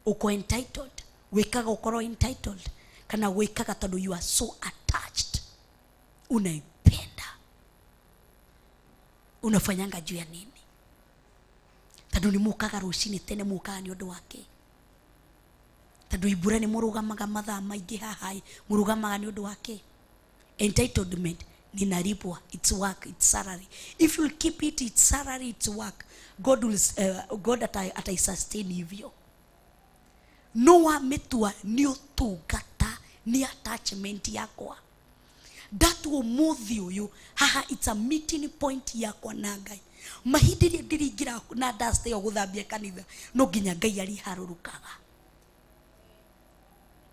Uko entitled, wĩkaga ũkorwo entitled, kana wĩkaga tondũ you are so attached, unaipenda. Unafanyanga juu ya nini? Tondũ nĩ mũkaga rũcinĩ tene, mũkaga nĩ ũndũ wake. Tondũ ibura nĩ mũrũgamaga mathaa maingĩ haha, mũrũgamaga nĩ ũndũ wake. Entitlement, ninalipwa, it's work, it's salary. If you keep it, it's salary, it's work. God will, God ataisustain hivyo. No wamĩtua nĩ ũtungata, Nĩ attachment yakwa. Ndatua ũmũthĩ ũyũ haha, it's a meeting point yakwa na Ngai. Mahinda ĩrĩa ndĩrĩingĩra na dust ĩyo gũthambia kanitha, no nginya Ngai ariharũrũkaga,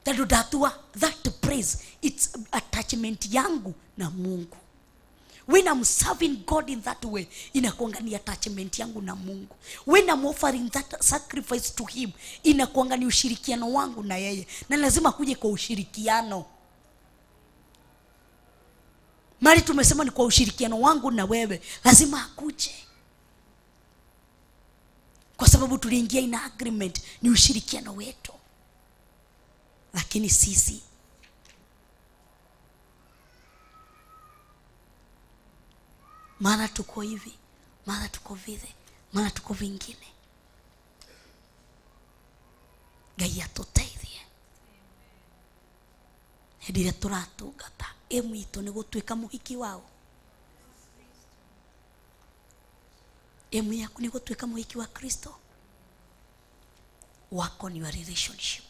tondũ ndatua that place, it's attachment yangu na Mungu. When I'm serving God in that way, inakuanga ni attachment yangu na Mungu. When I'm offering that sacrifice to him, inakuanga ni ushirikiano wangu na yeye, na lazima kuje kwa ushirikiano. Mali tumesema ni kwa ushirikiano wangu na wewe, lazima akuje, kwa sababu tuliingia in agreement, ni ushirikiano wetu. Lakini sisi mara tuko hivi, mara tuko vile, mara tuko vingine. Ngai atũteithie hĩndĩ ĩrĩa tũratungata. Ĩmu itũ nĩ gũtuĩka mũhiki wao. Ĩmu yaku nĩ gũtuĩka mũhiki wa Kristo. Work on your relationship,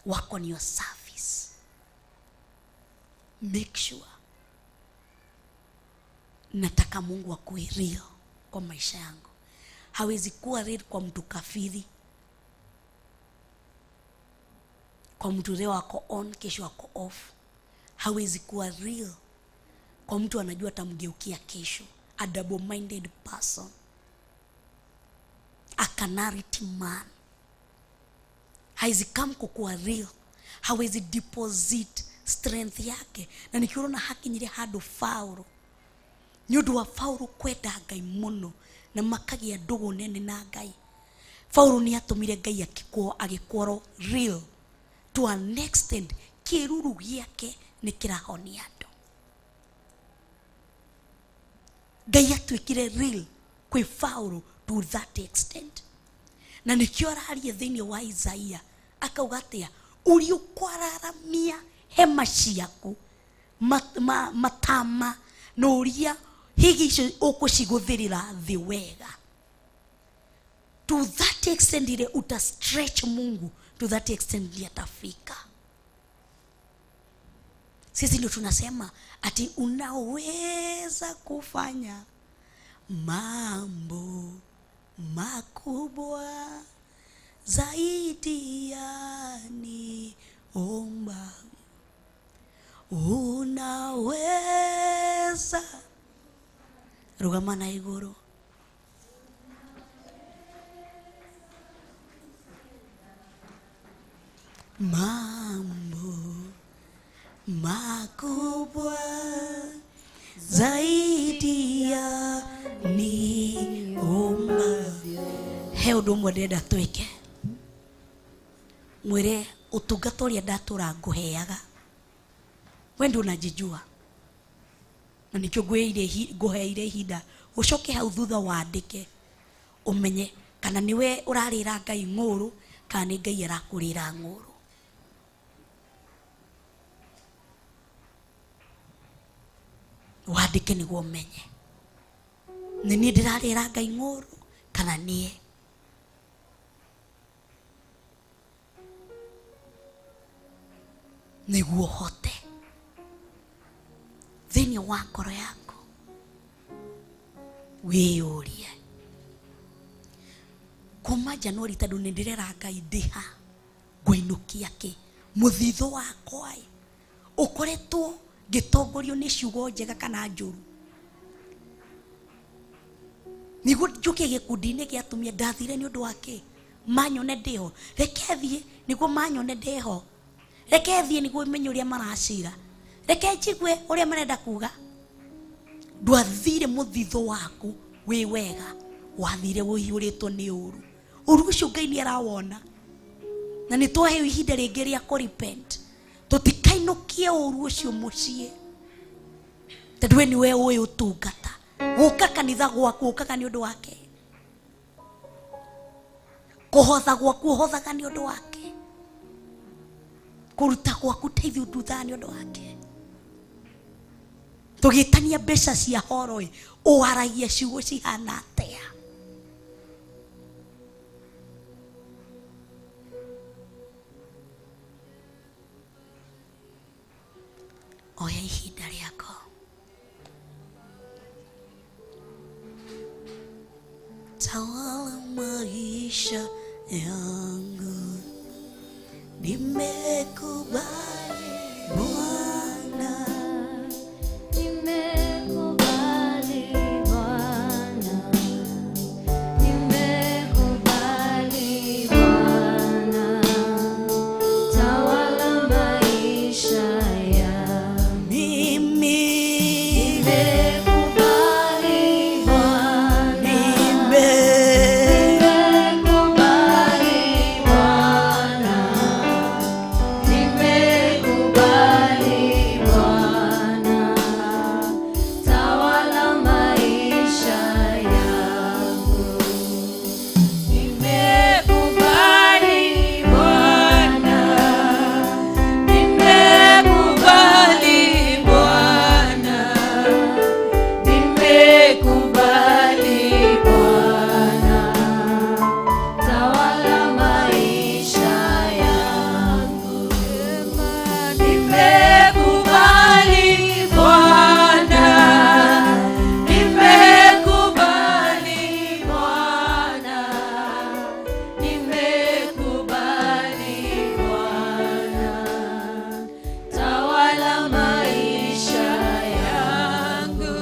work on your service. Make sure, nataka Mungu akuwe real kwa maisha yangu. Hawezi kuwa real kwa mtu kafiri, kwa mtu leo ako on, kesho ako off. Hawezi kuwa real kwa mtu anajua atamgeukia kesho, a double minded person, a carnality man. Haizi come kukuwa real, hawezi deposit strength yake. Na nikiona hakinyire handũ Faũlũ, nĩ ũndũ wa Faũlũ kwenda Ngai mũno na makagĩa ndũgũ nene na Ngai, Faũlũ nĩ atũmire Ngai agĩkorwo real to an extent kĩruru gĩake nĩ kĩrahonia andũ. Ngai atuĩkire real kwĩ Faũlũ to that extent, na nĩkĩo araria thĩinĩ wa Isaia akauga atĩa? Ũrĩa ũkwararamia hema ciaku matama na ũrĩa higi icio ũkũcigũthĩrĩra thĩ wega, to that extent ile uta stretch Mungu, to that extent ndiye atafika. Sisi ndio tunasema ati unaweza kufanya mambo makubwa zaidi ya niomba. Unaweza. Rugama na igũrũ. Mambo makubwa zaidi ya niomba. He ũndũ ũmwe ndĩrenda twĩke, mwĩre ũtungata ũrĩa ndatũra ngũheaga, we ndio unajijua, na nikĩo ngũheire ihinda ũcoke hau thutha wandĩke, ũmenye kana nĩwe ũrarĩra Ngai ng'ũrũ kana nĩ Ngai arakũrĩra ng'ũrũ. Wandĩke nĩguo ũmenye nĩ niĩ ndĩrarĩra Ngai ng'ũrũ kana niĩ. Nĩguo ũhote thĩinĩ wa ngoro yaku wĩyũrie kuma Januari, tondũ nĩ ndĩrera Ngai ndĩha ngũinũkia kĩ mũthithũ wakwa ĩ ũkoretwo ngĩtongorio nĩ ciugo njega kana njũru. Nĩguo njũke gĩkundi-inĩ gĩa atumia, ndathire nĩ ũndũ wa kĩ? Manyone ndĩho, reke thiĩ nĩguo manyone ndĩho, reke thiĩ nĩguo menye ũrĩa maracira, reke njigue ũrĩa marenda kuga. Ndwathire mũthithũ waku wĩ wega, wathire ũiyũrĩtwo nĩ ũru. Ũru ũcio Ngai nĩ arawona, na nĩ twaheo ihinda rĩngĩ rĩa kũ repent. Tũtikainũkie ũru ũcio mũciĩ, tondũ we nĩwe ũĩ ũtungata. Gũka kanitha gwaku ũkaga nĩ ũndũ wake, kũhotha gwaku ũhothaga nĩ ũndũ wake, kũruta gwaku teithio ũrutaga nĩ ũndũ wake. Tũgĩtania mbeca cia horo ĩ, ũwaragia ciugo cihana atĩa? Oya ihinda rĩako. Tawala maisha yangu, nimekubali Bwana, Nimekubali Bwana, nimekubali Bwana, tawala maisha yangu. Mimi Nimekubali Bwana, nime nimekubali Bwana, nimekubali Bwana, tawala maisha yangu. Nimekubali Bwana, nimekubali Bwana, nimekubali Bwana, tawala maisha yangu. Nimekubali Bwana, nimekubali Bwana, nimekubali Bwana, tawala maisha yangu.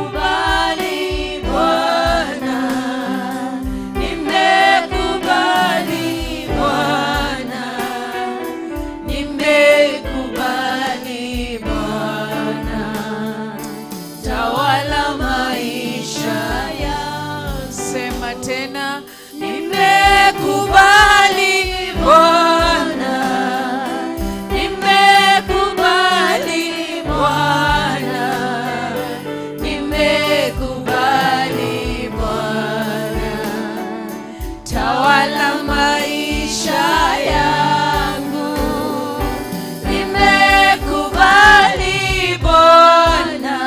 Nimekubali Bwana, nimekubali Bwana, nimekubali Bwana, tawala maisha yangu. Sema tena, nimekubali Bwana, nimekubali Bwana, nimekubali Bwana, tawala maisha yangu. Nimekubali Bwana,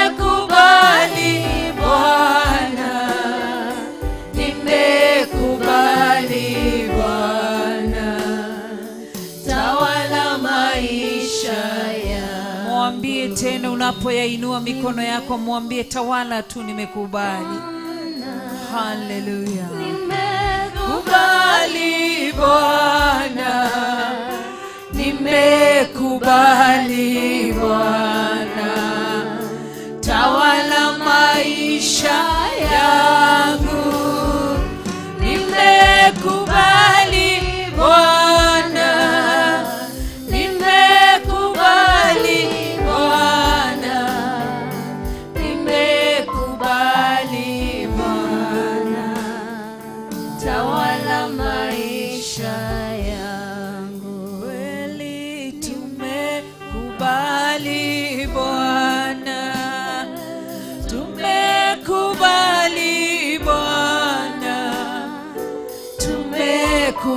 nimekubali Bwana, nimekubali Bwana, tawala maisha yangu. Mwambie tena unapoyainua mikono yako, mwambie tawala tu, nimekubali. Haleluya. Nimekubali Bwana, nimekubali Bwana, tawala maisha yangu. Nimekubali Bwana, nimekubali Bwana, nimekubali Bwana, tawala maisha yangu. Kweli tumekubali Bwana, tumekubali Bwana,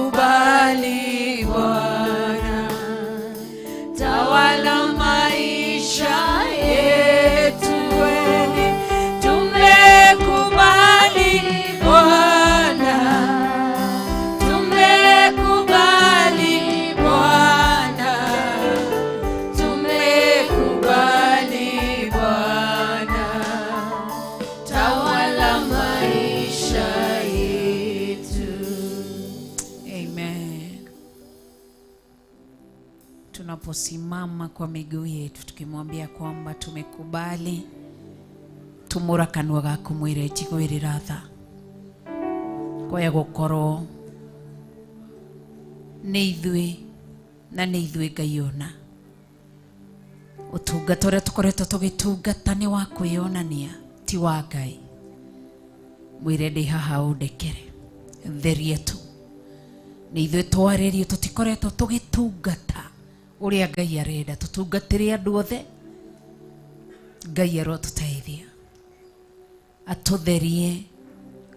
tumekubali Bwana, tawala maisha yetu. Kweli tumekubali Bwana, tumekubali Bwana, tumekubali Bwana, tawala maisha yetu. Amen. Tunaposimama kwa miguu yetu tukimwambia kwamba tumekubali, tumura kanua gaku mwire njiguĩrĩra tha kwaya gũkorwo nĩ ithuĩ na nĩ ithuĩ Ngai ona ũtungata ũrĩa tũkoretwo tũgĩtungata nĩ wa kwĩyonania ti wa Ngai. Mwĩre ndĩ haha ũndekere, therie tu nĩ ithuĩ twarĩrio tũtikoretwo tũgĩtungata ũrĩa Ngai arenda tũtungatĩre andũ othe. Ngai arotũteithia atũtherie.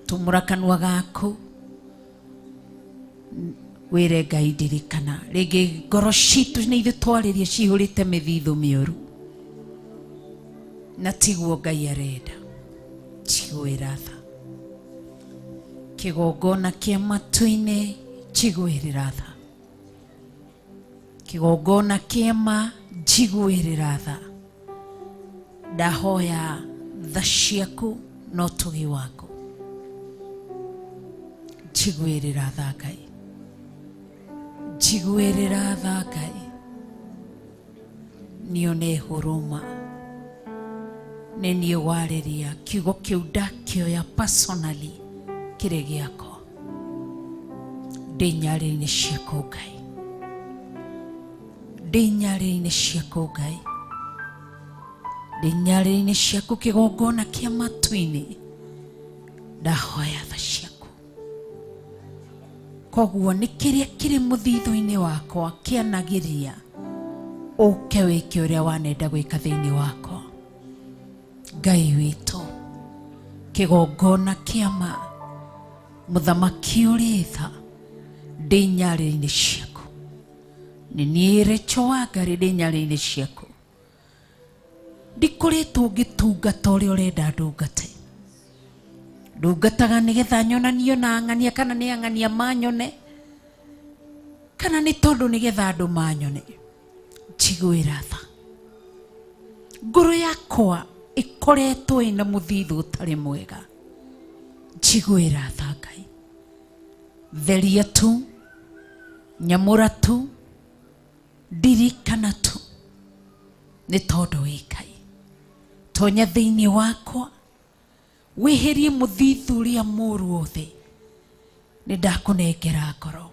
Tumũra kanua gaku wĩre Ngai ndirikana rĩngĩ ngoro citũ nĩ ithuĩ twarĩrie cihũrĩte mĩthithũ mĩũru na tiguo Ngai arenda. Njiguĩra tha kĩgongona kĩa matu-inĩ, njiguĩrĩra tha. Kĩgongona kĩama njiguĩrĩra tha. Ndahoya tha ciaku na ũtugi waku. Njiguĩrĩra tha Ngai. Njiguĩrĩra tha Ngai. Nione huruma. Nĩ niĩ warĩria kiugo kĩu ndakĩoya personally kĩrĩ gĩakwa. Ndĩ nyarĩrĩ-inĩ ciaku Ngai. Ndĩ nyarĩrĩ-inĩ ciaku Ngai. Ndĩ nyarĩrĩ-inĩ ciaku kĩgongona kĩa matu-inĩ. Ndahoya tha ciaku. Koguo nĩ kĩrĩa kĩrĩ mũthithũ-inĩ wakwa kĩanagĩria ũke wĩke ũrĩa wanenda gwĩka thĩinĩ wakwa. Ngai witũ, kĩgongona kĩama, mũthamaki ũrĩ tha, ndĩ nyarĩrĩ-inĩ ciaku. Nĩ niĩ Rachel Wangari ndĩ nyarĩrĩ-inĩ ciaku. Ndikoretwo ngĩtungata ũrĩa ũrenda ndungate. Ndungataga nĩgetha nyonanio na ang'ania kana nĩ ang'ania manyone, kana nĩ tondũ nĩgetha andũ manyone. Njiguĩra tha. Ngoro yakwa ĩkoretwo ĩna mũthithũ ũtarĩ mwega. Njiguĩra tha Ngai. Theria tu, nyamũra tu, ndirikana tu, nĩ tondũ wĩ Ngai. Tonya thĩinĩ wakwa, wĩhĩrie mũthithũ ũrĩa mũũru wothe. Nĩ ndakũnengera ngoro,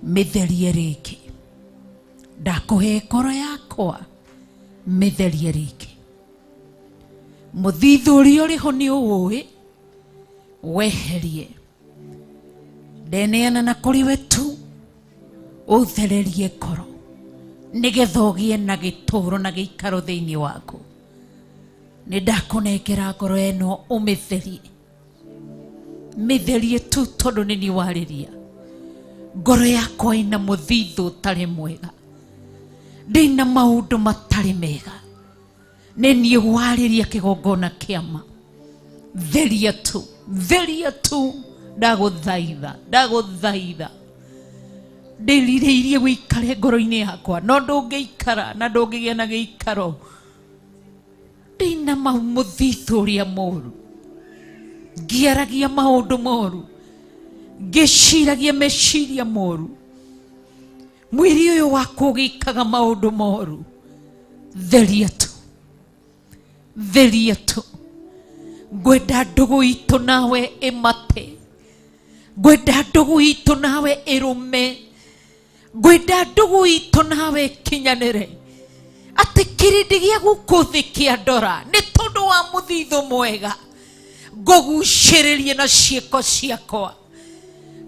mĩtherie rĩngĩ. Ndakũhe ngoro yakwa, mĩtherie rĩngĩ. Mũthithũ ũrĩa ũrĩ ho nĩ ũwũĩ, weherie. Ndeneana na kũrĩ we tu, ũthererie ngoro nĩgetha ũgĩe na gĩtũũro na gĩikaro thĩinĩ waku. Nĩ ndakũnengera ngoro ĩno ũmĩtherie. Mĩtherie tu tondũ nĩ niĩ warĩria. Ngoro yakwa ĩna mũthithũ ũtarĩ mwega. Ndĩna maũndũ matarĩ mega. Nĩ niĩ warĩria kĩgongona kĩama. Theria tu, theria tu, ndagũthaitha, ndagũthaitha. Ndĩrirĩirie wĩikare ngoro-inĩ yakwa, no ndũngĩikara na ndũngĩgĩa na gĩikaro. Ndĩna mau mũthithũ ũrĩa mũru. Ngĩaragia maũndũ moru. Ngĩciragia meciria moru. Mwĩrĩ ũyũ wakwa ũgĩkaga maũndũ moru. Theria tu, theria tu. Ngwenda ndũgũ itũ nawe ĩmate. Ngwenda ndũgũ itũ nawe ĩrũme. Ngwenda ndũgũ itũ nawe ĩkinyanĩre. Atĩ kĩrĩndĩ gĩa gũkũ thĩ kĩa ndora nĩ tondũ wa mũthithũ mwega. Ngũgucĩrĩrie na ciĩko ciakwa.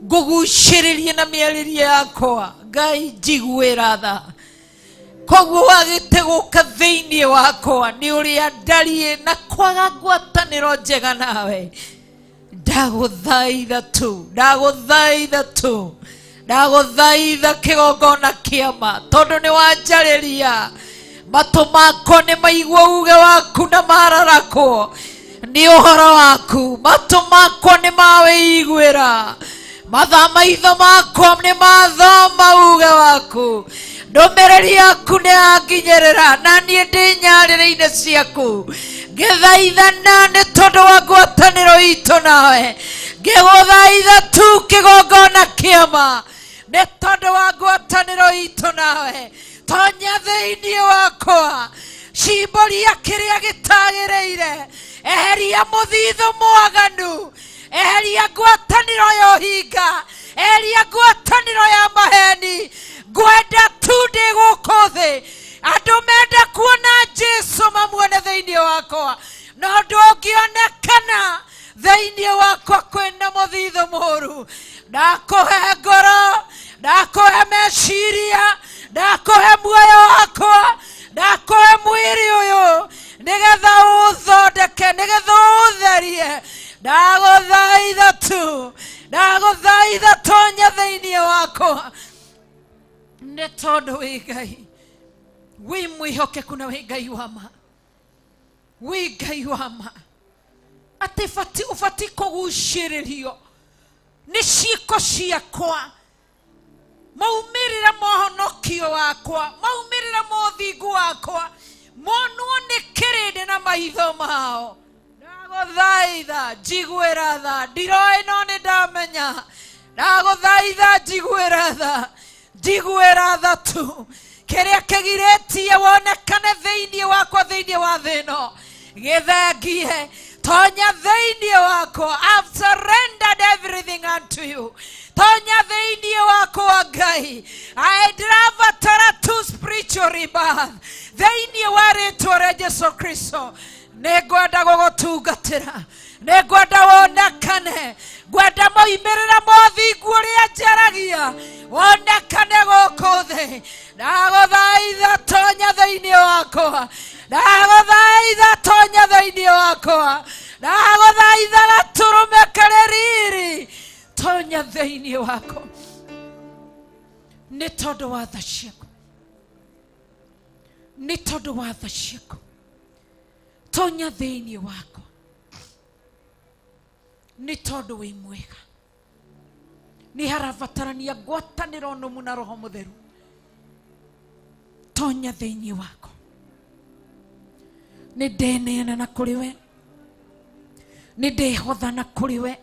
Ngũgucĩrĩrie na mĩarĩrie yakwa. Ngai njiguĩra tha. Koguo wagĩte gũka thĩinĩ wakwa nĩ ũrĩa ndariĩ na kwaga ngwatanĩro njega nawe. Ndagũthaitha tu, ndagũthaitha tu, ndagũthaitha kĩgongona kĩama, tondũ nĩ wanjarĩria. Matũ makwa nĩ maigua uge waku na mararakwo nĩ ũhoro waku. Matũ makwa nĩ mawĩiguĩra. Mathaa maitho makwa nĩ mathoma uge waku. Ndũmĩrĩri yaku nĩ yanginyĩrĩra na niĩ ndĩ nyarĩrĩ-inĩ ciaku. Ngĩthaithana nĩ tondũ wa ngwatanĩro itũ nawe. Ngĩgũthaitha tu kĩgongona kĩama nĩ tondũ wa ngwatanĩro itũ nawe. Tonya thĩinĩ wakwa, cimbũria kĩrĩa gĩtagĩrĩire, eheria mũthithũ mwaganu, eheria ngwatanĩro ya ũhinga, eheria ngwatanĩro ya maheni. Ngwenda tu ndĩ gũkũ thĩ, andũ menda kuona Jesu mamuone thĩinĩ wakwa, no ndũngĩonekana thĩinĩ wakwa kwĩna mũthithũ mũũru. Ndakũhe ngoro, ndakũhe meciria, ndakũhe muoyo wakwa, ndakũhe mwĩrĩ ũyũ, nĩgetha ũthondeke, nĩgetha ũtherie. Ndagũthaitha tu, ndagũthaitha tonya thĩinĩ wakwa, nĩ tondũ wĩ Ngai, wĩ mwĩhokeku na wĩ Ngai wa ma, wĩ Ngai wa ma. Atĩ ũbati kũgucĩrĩrio nĩ ciĩko ciakwa, maumĩrĩra mohonokio. Ũhonokio wakwa, maumĩrĩra ma ũthingu wakwa monwo nĩ kĩrĩndĩ na maitho mao. Ndagũthaitha njiguĩra tha, ndiroĩ no nĩ ndamenya. Ndagũthaitha njiguĩra tha, njiguĩra tha tu. Kĩrĩa kĩgirĩtie wonekane thĩinĩ wakwa, thĩinĩ wa thĩ ĩno, gĩthengie. Tonya thĩinĩ wakwa. I've surrendered everything unto you. Tonya thĩinĩ wakwa Ngai. I ndĩrabatara tu spiritual rebirth thĩinĩ wa rĩtwa rĩa Jesu Kristo. Nĩngwenda gũgũtungatĩra, nĩngwenda wonekane, ngwenda moimĩrĩra mothingu ũrĩa njaragia wonekane gũkũ thĩ. Ndagũthaitha tonya thĩinĩ wakwa, ndagũthaitha tonya thĩinĩ wakwa, ndagũthaitha gatũrũme karĩ riri, tonya thĩinĩ wakwa nĩ tondũ wa tha ciaku, nĩ tondũ wa tha ciaku, tonya thĩinĩ wakwa nĩ tondũ wĩ mwega. Nĩ harabatarania ngwatanĩro nũmu na Roho Mũtheru. Tonya thĩinĩ wakwa, nĩ ndeneana na kũrĩ we, nĩ ndehotha na kũrĩ we.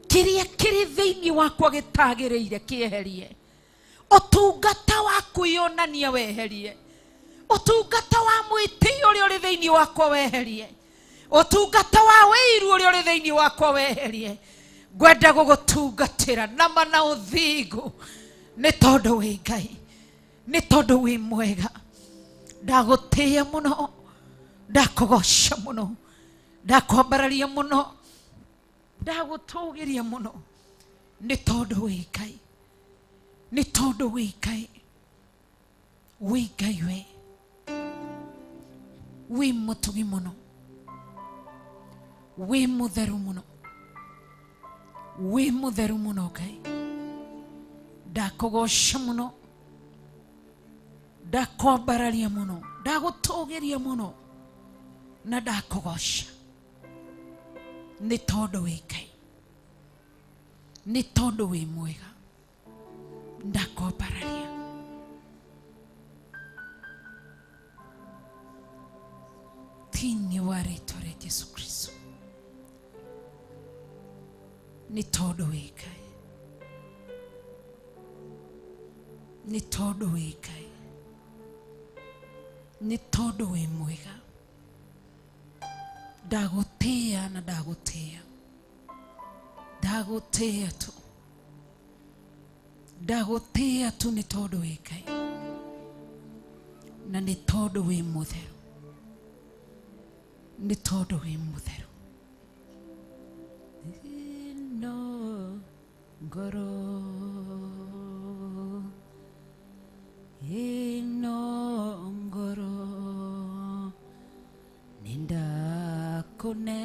Kĩrĩa kĩrĩ thĩinĩ wakwa gĩtagĩrĩire kĩeherie. Ũtungata wa kwĩyonania weherie. Ũtungata wa mwĩtĩo ũrĩa ũrĩ thĩinĩ wakwa weherie. Ũtungata wa wĩiru ũrĩa ũrĩ thĩinĩ wakwa weherie. Ngwenda gũgũtungatĩra nama na ũthingu nĩ tondũ wĩ Ngai, nĩ tondũ wĩ mwega. Ndagũtĩĩa mũno, ndakũgoca mũno, ndakwambararia mũno, ndagũtũgĩria mũno nĩ tondũ wĩ Ngai, nĩ tondũ wĩ Ngai, wĩ Ngai we, wĩ mũtugi mũno, wĩ mũtheru mũno, wĩ mũtheru mũno Ngai. Ndakũgoca mũno, ndakwambararia mũno, ndagũtũgĩria mũno na ndakũgoca nĩ tondũ wĩ Ngai, nĩ tondũ wĩ mwega. Ndakwambararia. Thĩinĩ wa rĩtwa rĩa Jesu Kristo, nĩ tondũ wĩ Ngai, nĩ tondũ wĩ Ngai, nĩ tondũ wĩ mwega. Ndagũtĩĩa na ndagũtĩĩa, ndagũtĩĩa tu, ndagũtĩĩa tu nĩ tondũ wĩ Ngai na nĩ tondũ wĩ mũtheru, nĩ tondũ wĩ mũtheru. Ĩno ngoro, ĩno ngoro, nĩndakũne,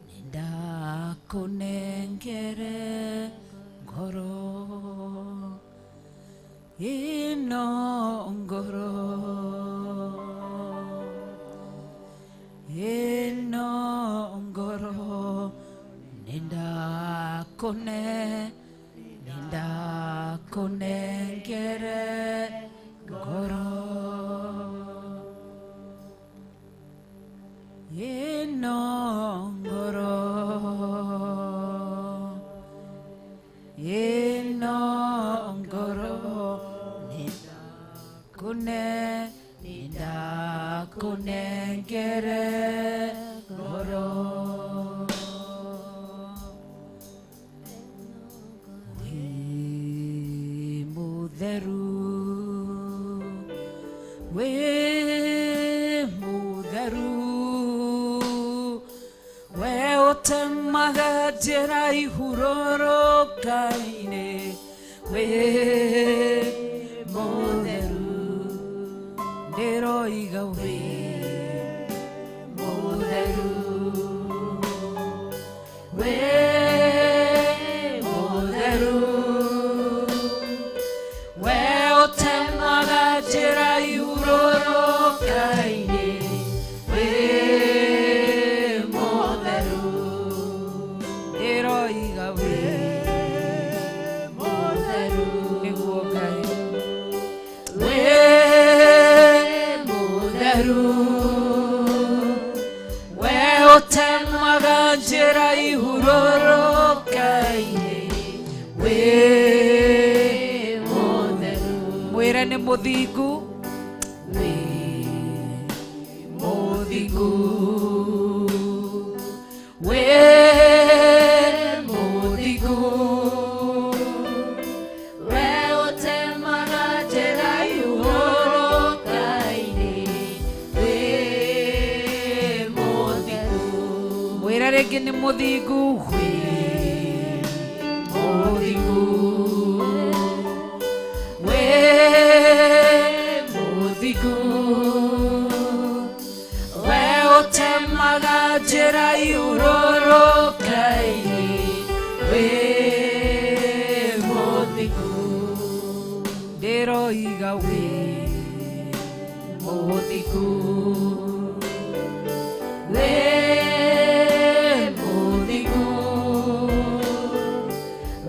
nĩndakũnengere ngoro, ĩno ngoro, ĩno ngoro, nĩndakũne, nĩndakũnengere ngoro, ĩno ngoro, ĩno ngoro, nĩndakũne, nĩndakũnengere ngoro. Wĩ mũtheru, wĩ mũtheru, we ũtemaga njĩra ihurũrũka-inĩ, wĩ mũtheru, ndĩroiga wĩ mũtheru, wĩ mũtheru, we ũtemaga njĩra ihurũrũka-inĩ, wĩ mũtheru, ndĩroiga wĩ mũtheru. Nĩguo Mũtheru, we ũtemaga njĩra ihurũrũka-inĩ, wĩ mũtheru. Mwĩre nĩ mũthingu. Wĩ mũthingu, wĩ mũthingu, we ũtemaga njĩra ihurũrũka-inĩ, wĩ mũthingu. Mwĩre rĩngĩ nĩ mũthingu. Wĩ mũthingu, wĩ mũthingu, we ũtemaga njĩra ihurũrũka-inĩ, wĩ mũthingu. Ndĩroiga wĩ Mũthingu, wĩ mũthingu,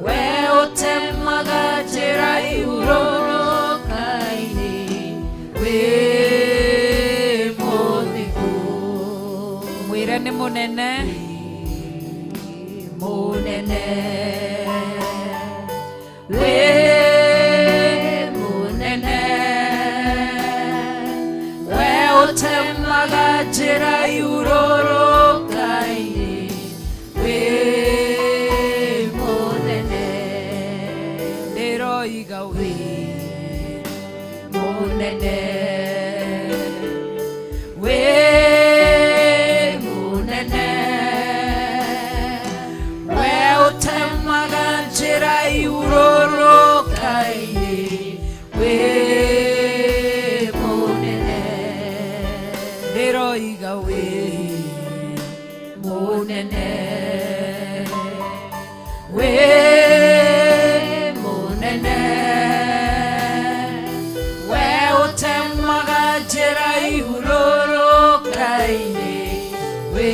we ũtemaga njĩra ihurũrũka-inĩ, wĩ mũthingu. Mwĩre nĩ mũnene. Mũnene, wĩ mũnene, we ũtemaga njĩra ihurũrũka-inĩ, wĩ mũnene. Ndĩroiga wĩ Mũnene, wĩ mũnene, we ũtemaga njĩra ihurũrũka-inĩ, wĩ mũnene. Ndĩroiga wĩ Mũnene, wĩ mũnene, we ũtemaga njĩra ihurũrũka-inĩ, wĩ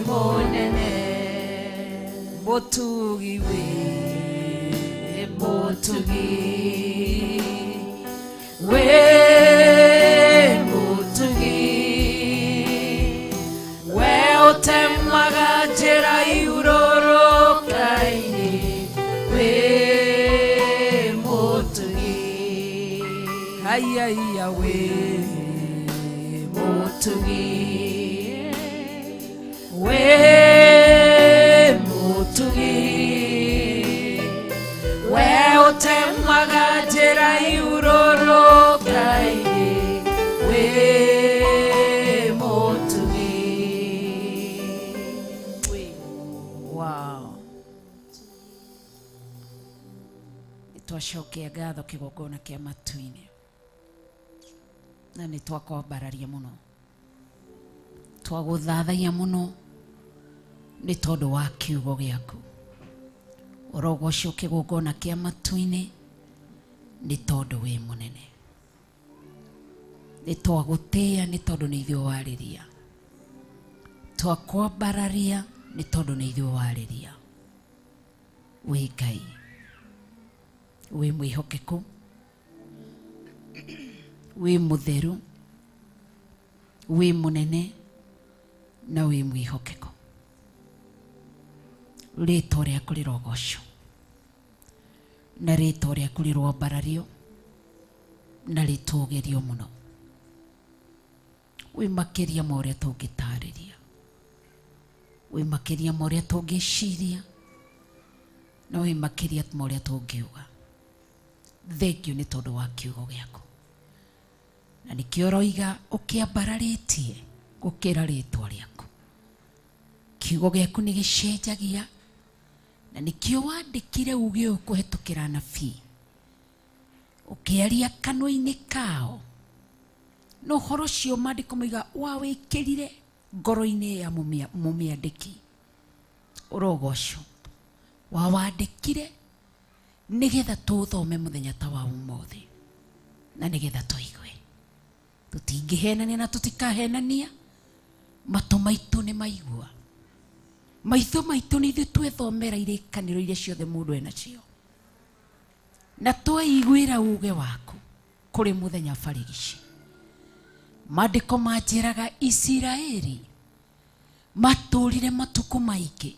mũnene. Mũtugi wĩ Mũtugi, wĩ mũtugi, we ũtemaga njĩra ihurũrũka-inĩ, wĩ mũtugi. Haiya wĩ Mũtugi, wĩ mũtugi, we ũtemaga njĩra ihurũrũka-inĩ, wĩ mũtugi. Wow. Nĩ twacokia ngatho kĩgongona kĩa matu-inĩ na nĩ twakwambararia mũno, twagũthathaiya mũno nĩ tondũ wa kiugo gĩaku. Ũrogocwo kĩgongona kĩa matu-inĩ nĩ tondũ wĩ mũnene. Nĩ twagũtĩĩa nĩ tondũ nĩ ithuĩ warĩria, twakwambararia nĩ tondũ nĩ ithuĩ warĩria. Wĩ Ngai wĩ mwĩhokeku, wĩ mũtheru, wĩ mũnene na wĩ mwĩhokeku. Rĩtwa rĩaku rĩrogocwo na rĩtwa rĩaku rĩroambarario na rĩtũgĩrio mũno. Wĩ makĩria ma ũrĩa tũngĩtarĩria, wĩ makĩria ma ũrĩa tũngĩciria, na wĩ makĩria ma ũrĩa tũngiuga. Thengio nĩ tondũ wa kiugo gĩaku, na nĩkĩo ũroiga ũkĩambararĩtie gũkĩra rĩtwa rĩaku. Kiugo gĩaku nĩ gĩcenjagia, na nĩkĩo wandĩkire uge ũyũ kũhetũkĩra anabii, ũkĩaria kanua-inĩ kao, na ũhoro ũcio maandĩko moiga wawĩkĩrire ngoro-inĩ ya mũmĩandĩki. Ũrogocwo, wawandĩkire nĩgetha tũthome mũthenya ta wa ũmũthĩ, na nĩgetha tũigue. Tũtingĩhenania na tũtikahenania, matũ maitũ nĩ maigua, maitho maitũ nĩ ithuĩ twethomera irĩkanĩro iria ciothe mũndũ enacio, na tweiguĩra uge waku kũrĩ mũthenya barigici. Maandĩko manjĩraga Isiraeli matũrire matukũ maingĩ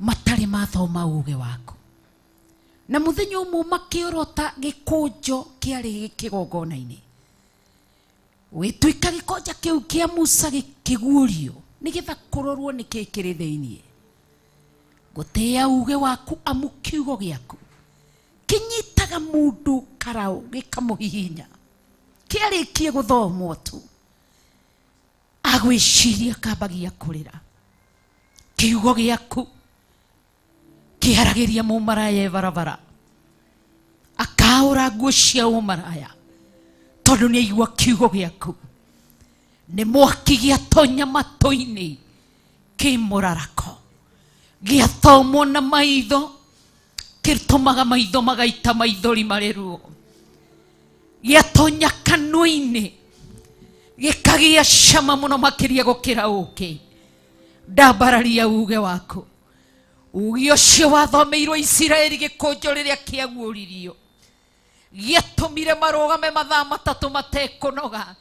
matarĩ mathoma uge waku, na mũthenya ũmwe makĩorota gĩkũnjo kĩarĩ kĩgongona-inĩ. Gĩtuĩka gĩkonja kĩu kĩa Musa gĩkĩguũrio nĩgetha kũrorwo nĩkĩ kĩrĩ thĩiniĩ. Gũtĩĩa uge waku, amu kiugo gĩaku kĩnyitaga mũndũ karaũ gĩkamũhihinya. Kĩarĩkie gũthomwo tu agwĩciria kambagia kũrĩra. Kiugo gĩaku kĩaragĩria mũmaraya e barabara, akaũra nguo cia ũmaraya tondũ nĩ aigua kiugo gĩaku. Nĩ mwaki gĩatonya matũ-inĩ kĩ mũrarako, gĩathomwo na maitho kĩtũmaga maitho magaita maithori marĩ ruo, gĩatonya kanua-inĩ gĩkagĩa cama mũno makĩria gũkĩra ũkĩ. Ndambararia uge waku, uge ũcio wathomeirwo Isiraeli gĩkũnjo rĩrĩa kĩaguũririo, gĩatũmire marũgame mathaa matatũ matekũnoga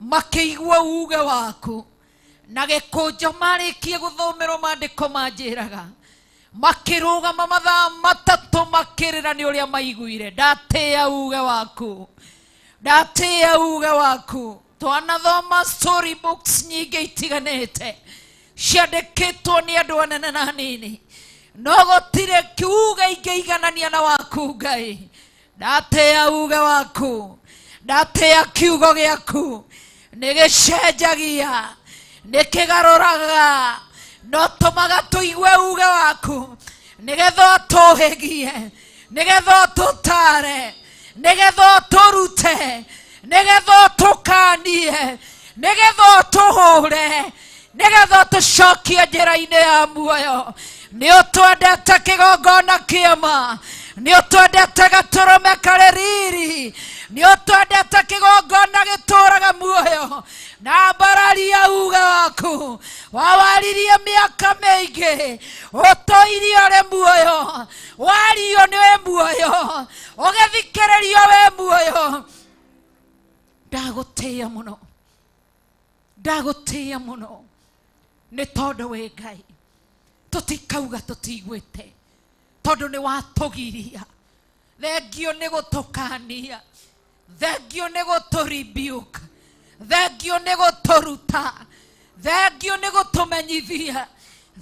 makĩigua uge waku. Na gĩkũnjo marĩkie gũthomerwo maandĩko manjĩraga makĩrũgama mathaa matatũ makĩrĩra nĩ ũrĩa maiguire. Ndatĩĩa uge waku, ndatĩĩa uge waku. Twanathoma story books nyingĩ itiganĩte ciandĩkĩtwo nĩ andũ anene na anini, no gũtirĩ kiuge ingĩiganania na waku Ngai. Ndatĩĩa uge waku, ndatĩĩa kiugo gĩaku. Nĩ gĩcenjagia, nĩ kĩgarũraga, no tũmaga tũigue uge waku nĩgetha ũtũhĩgie, nĩgetha ũtũtare, nĩgetha ũtũrute, nĩgetha ũtũkanie, nĩgetha ũtũhũre, nĩgetha ũtũcokie njĩra-inĩ ya muoyo. Nĩ ũtwendete kĩgongona kĩama, nĩ ũtwendete gatũrũme karĩ riri, nĩ ũtwendete kĩgongona gĩtũraga muoyo. Na mbararia uge waku wawaririe mĩaka mĩingĩ, ũtũirie ũrĩ muoyo, wario nĩ wĩ muoyo, ũgĩthikĩrĩrio wĩ muoyo. Ndagũtĩĩa mũno, ndagũtĩĩa mũno nĩ tondũ wĩ Ngai. Tũtikauga tũtiguĩte tondũ nĩ watũgiria. Thengio nĩ gũtũkania, thengio nĩ gũtũ rebuke, thengio nĩ gũtũruta, thengio nĩ gũtũmenyithia,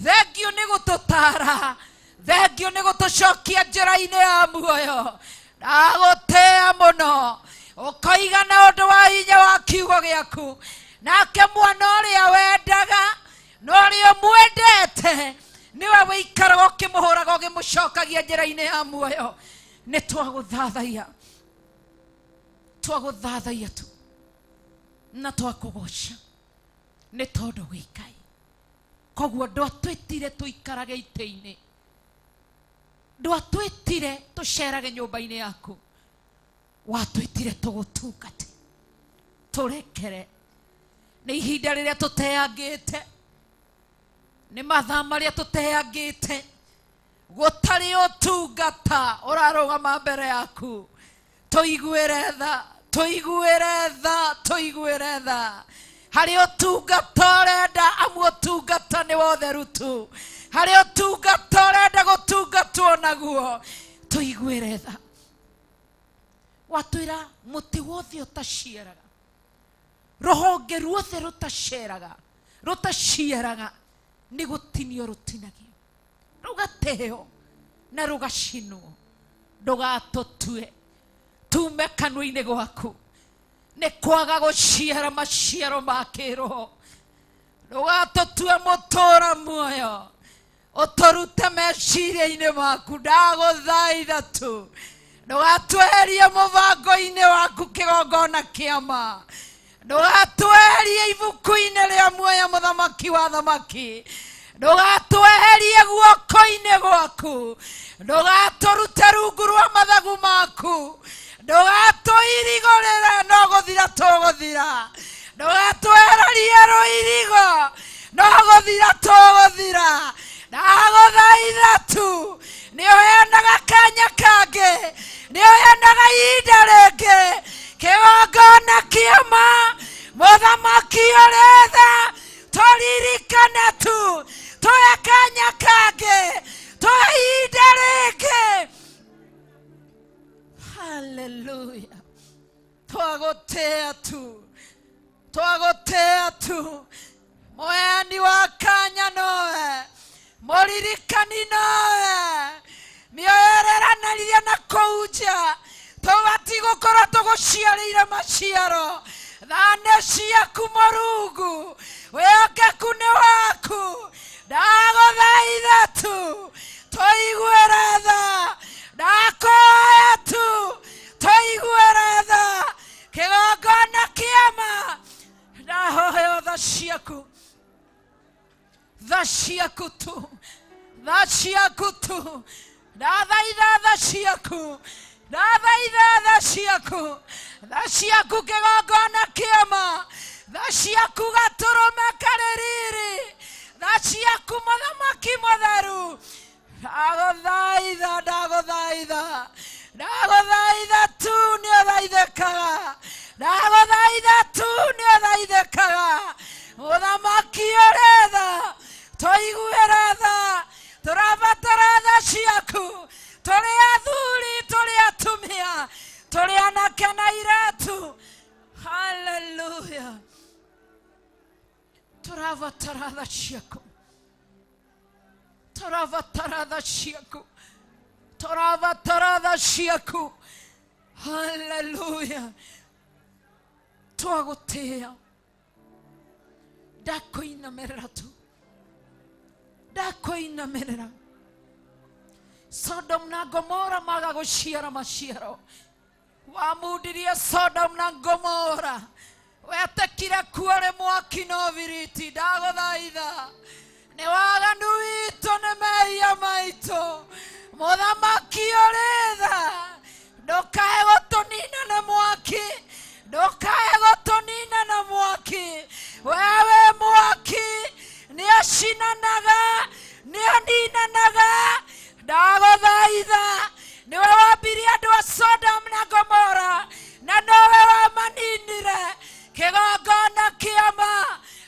thengio nĩ gũtũtara, thengio nĩ gũtũcokia njĩra-inĩ ya muoyo. Ndagũtĩĩa mũno, ũkoiga na ũndũ wa hinya wa kiugo gĩaku, nake mwana ũrĩa wendaga na ũrĩa ũmwendete nĩwe wĩikaraga ũkĩmũhũraga ũkĩmũcokagia njĩra-inĩ ya muoyo. Nĩ twagũthathaiya, twagũthathaiya tu na twakũgoca nĩ tondũ wĩ Ngai. Koguo ndwatwĩtire tũikarage itĩ-inĩ, ndwatwĩtire tũcerage nyũmba-inĩ yaku, watwĩtire tũgũtungate. Tũrekere nĩ ihinda rĩrĩa tũteangĩte, nĩ mathaa marĩa tũteangĩte, gũtarĩ ũtungata ũrarũgama mbere yaku. Tũiguĩre tha, tũiguĩre tha, tũiguĩre tha. Harĩ ũtungata ũrenda, amu ũtungata nĩ wotheru tu. Harĩ ũtungata ũrenda gũtungatwo naguo, tũiguĩre tha. Watwĩra mũtĩ wothe ũtaciaraga, rũhonge ruothe rũtaciaraga, rũtaciaraga nĩ gũtinio rũtinagio, rũgateo na rũgacinwo. Ndũgatũtue tume kanua-inĩ gwaku nĩ kwaga gũciara maciaro ma kĩroho. Ndũgatũtue mũtũra muoyo, ũtũrute meciria-inĩ maku. Ndagũthaitha tu ndũgatweherie mũbango-inĩ waku kĩgongona kĩama, ndũgatweherie ibuku-inĩ rĩa muoyo mũthamaki wa thamaki, ndũgatweherie guoko-inĩ gwaku, ndũgatũrute rungu rwa mathagu maku, ndũgatũirigũrĩre no gũthira tũgũthira, ndũgatwehererie rũirigo no gũthira tũgũthira. Ndagũthaitha tu nĩ ũheanaga kanya kangĩ, nĩ ũheanaga ihinda rĩngĩ, kĩgongona kĩama Haleluya. Twagũtĩa tu, twagũtĩa tu. Mũheani wa kanya nowe, mũririkani nowe, mĩoyo ĩreranĩria na kũu nja, tũbatiĩ gũkorwo tũgũciarĩire maciaro. Tha nĩ ciaku Mũrungu, wĩhokeku nĩ waku. Ndagũthaitha tu tũiguĩre tha, ndakũhoya tu tũiguĩre tha. Kĩgongona kĩama, ndahoya tha ciaku, tha ciaku tu, tha ciaku tu. Ndathaitha tha ciaku, ndathaitha tha ciaku, tha ciaku kĩgongona kĩama, tha ciaku gatũrũme karĩ riri, tha ciaku mũthamaki mũtheru. Ndagũthaitha, ndagũthaitha, ndagũthaitha tu nĩ ũthaithĩkaga, ndagũthaitha tu nĩ ũthaithĩkaga. Mũthamaki ũrĩ tha, tũiguĩre tha, tũrabatara tha ciaku. Tũrĩ athuri, tũrĩ atumia, tũrĩ anake na airĩtu. Haleluya. Tũrabatara tha ciaku, tũrabatara tha ciaku, tũrabatara tha ciaku. Haleluya. Twagũtĩa, ndakũinamĩrĩra tu, ndakũinamĩrĩra. Sodom na Gomora maga gũciara maciaro. Wamundirie Sodom na Gomora, wetĩkire kuo rĩ mwaki no biriti. Ndagũthaitha, nĩ waganu witũ, nĩ mehia maitũ. Mũthamaki ũrĩ tha, ndũkae gũtũnina na mwaki, ndũkae gũtũnina na mwaki. Wewe mwaki nĩ ũcinanaga, nĩ ũninanaga. Ndagũthaitha, nĩwe wambirie andũ a Sodom na Gomora, na nowe wamaninire. Kĩgongona kĩama,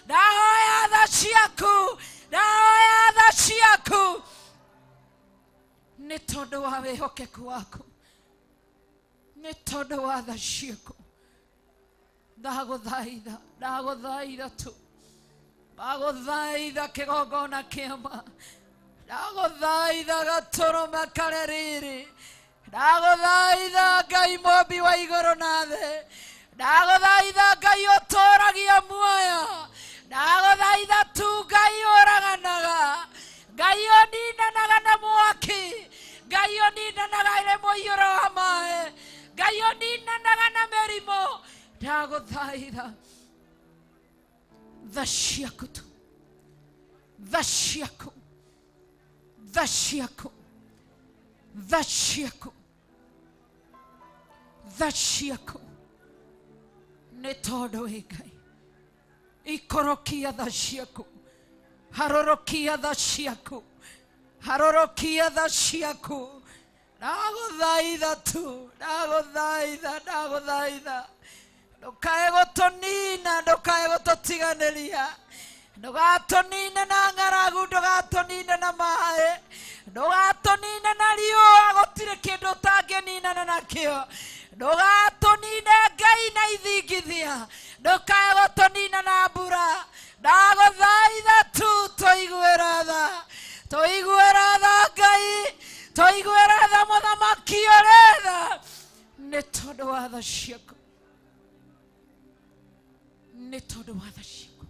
ndahoya tha ciaku, ndahoya tha ciaku, nĩ tondũ wa wĩhokeku waku, nĩ tondũ wa tha ciaku. Ndagũthaitha, ndagũthaitha tu, ndagũthaitha kĩgongona kĩama, ndagũthaitha gatũrũme karĩ riri, ndagũthaitha Ngai mũmbi wa igũrũ na thĩ, ndagũthaitha Ngai ũtũragia muoyo, ndagũthaitha tu Ngai ũraganaga, Ngai ũninanaga na mwaki, Ngai ũninanaga ĩrĩ mũiyũro wa maĩ, Ngai ũninanaga na mĩrimũ. Ndagũthaitha tha ciaku tu, tha ciaku, tha ciaku, tha ciaku, tha ciaku, nĩ tondũ wĩ Ngai. Ikũrũkia tha ciaku, harũrũkia tha ciaku, harũrũkia tha ciaku. Ndagũthaitha tu, ndagũthaitha, ndagũthaitha, ndũkae gũtũnina, ndũkae gũtũtiganĩria, ndũgatũnine na ng'aragu, ndũgatũnine na maĩ, ndũgatũnine na riũa. Gũtirĩ kĩndũ ũtangĩninana nakĩo. Ndũgatũnine Ngai na ithingithia, ndũkae gũtũnina na mbura. Ndagũthaitha tu tũiguĩre tha, tũiguĩre tha Ngai, tũiguĩre tha mũthamaki ũrĩ tha, nĩ tondũ wa tha ciaku, nĩ tondũ wa tha ciaku,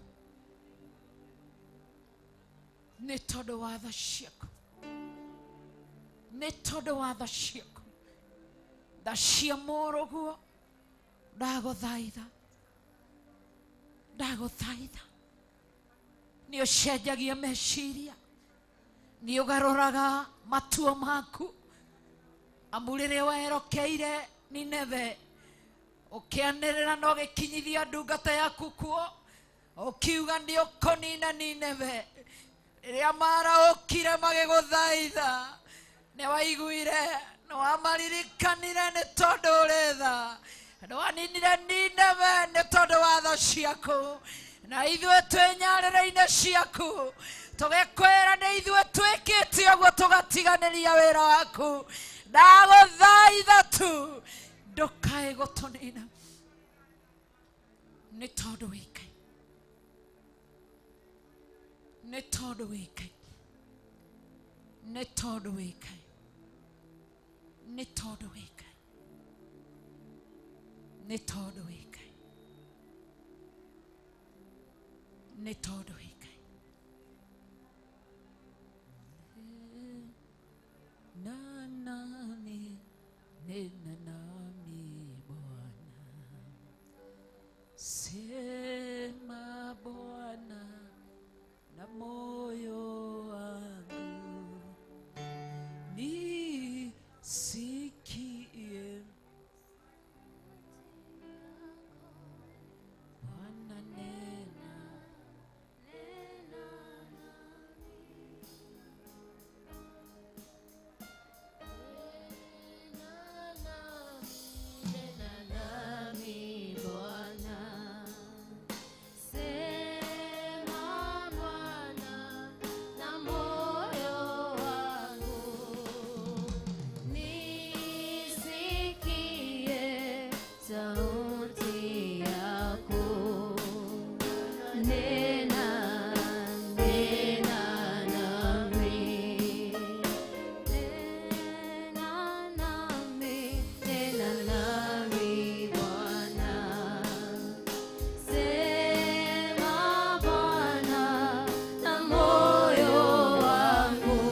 nĩ tondũ wa tha ciaku, nĩ tondũ wa tha ciaku, tha cia mũrũguo. Ndagũthaitha, ndagũthaitha, nĩ ũcenjagia meciria, nĩ ũgarũraga matua maku. Amu rĩrĩa werokeire Nineve, ũkĩanĩrĩra na ũgĩkinyithia ndungata yaku kuo, ũkiuga nĩ ũkũnina Nineve. Rĩrĩa maraũkire magĩgũthaitha, nĩ waiguire, nĩ wamaririkanire, nĩ tondũ ũrĩ tha. Ndwaninire Nineve nĩ tondũ wa tha ciaku, na ithuĩ twĩ nyarĩrĩ-inĩ ciaku tũgĩkwĩra nĩ ithuĩ twĩkĩte ũguo, tũgatiganĩria wĩra waku. Ndagũthaitha tu. Ndukae gũtũnina. Nĩ tondũ wĩ Ngai. Nĩ tondũ wĩ Ngai. Nĩ tondũ wĩ Ngai. Nĩ tondũ wĩ Ngai. Nĩ tondũ wĩ Ngai. Nĩ tondũ wĩ Ngai. Na nami, nena nami Bwana. Sema Bwana na moyo wangu. Nisikie Bwana, nena, nena nami Bwana. Sema Bwana na moyo wangu. Nisikie sauti yako. Nena, nena nami. Nena nami, nena nami Bwana. Sema Bwana na moyo wangu.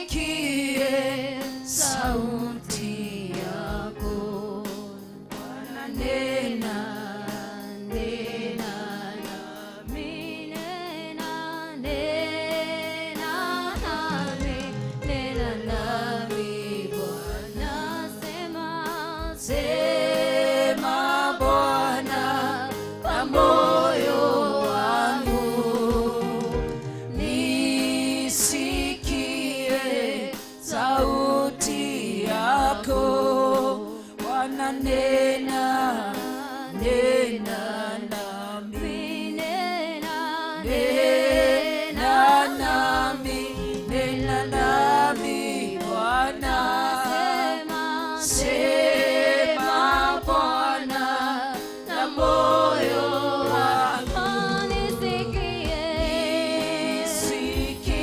Nisikie sauti yako. Bwana, nena, Nena nami, nena, nena nami, nena nami Bwana. Sema, Sema Bwana na moyo wangu. Nisikie sauti yako. Bwana, nena, nena nami. nena, Nena nami, nena nami Bwana. sema, Sema Bwana na moyo wangu. nisikie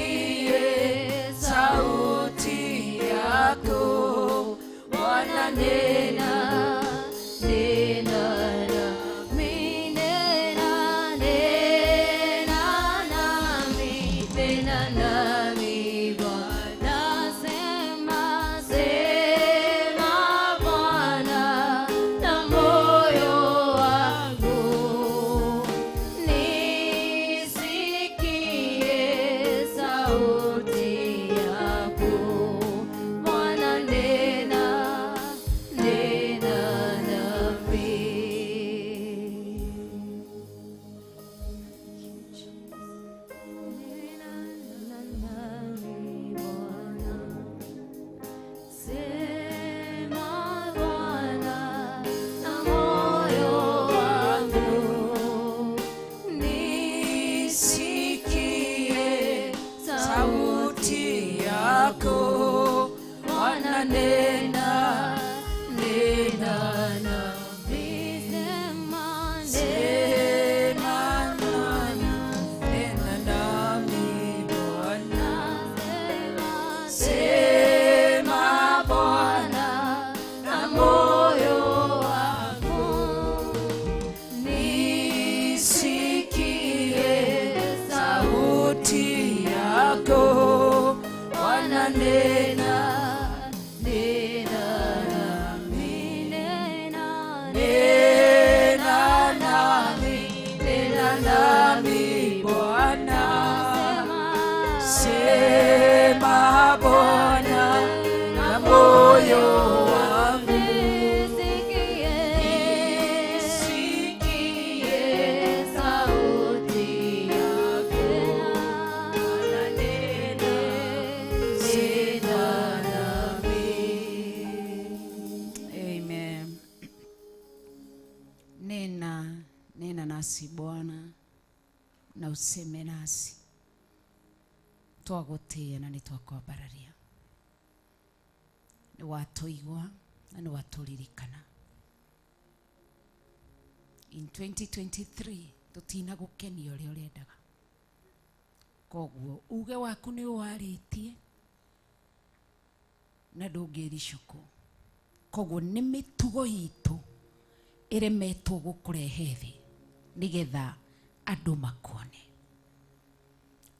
Nisikie sauti yako. Bwana, nena, nena nami, nena, nena nami, nena nami Bwana. Sema, sema Bwana na moyo wangu. Nisikie sauti yako. Bwana, nena, nena nami. Nena nami Bwana. Sema Bwana na moyo wangu. Nisikie sauti yako. Bwana, nena, nena nami. Sema, Sema nami, nena nami Bwana. sema, Sema Bwana na moyo wangu. Nisikie sauti yako. Bwana, nena, nena nami. nena, Nena nami, nena nami Bwana. Sema Bwana na moyo wangu. Nisikie Nisikie sauti yako. Bwana, nena, nena nami. Amen. Nena, nena nasi Bwana na useme nasi. Twagũtĩĩa na nĩ twakwambararia. Nĩ watũigua na nĩ watũririkana. In 2023 tũtinagũkenia ũrĩa ũrendaga, koguo uge waku nĩ ũwarĩtie na ndũngĩricũkwo. Koguo nĩ mĩtugo itũ ĩremetwo gũkũrehe thĩ nĩgetha andũ makuone,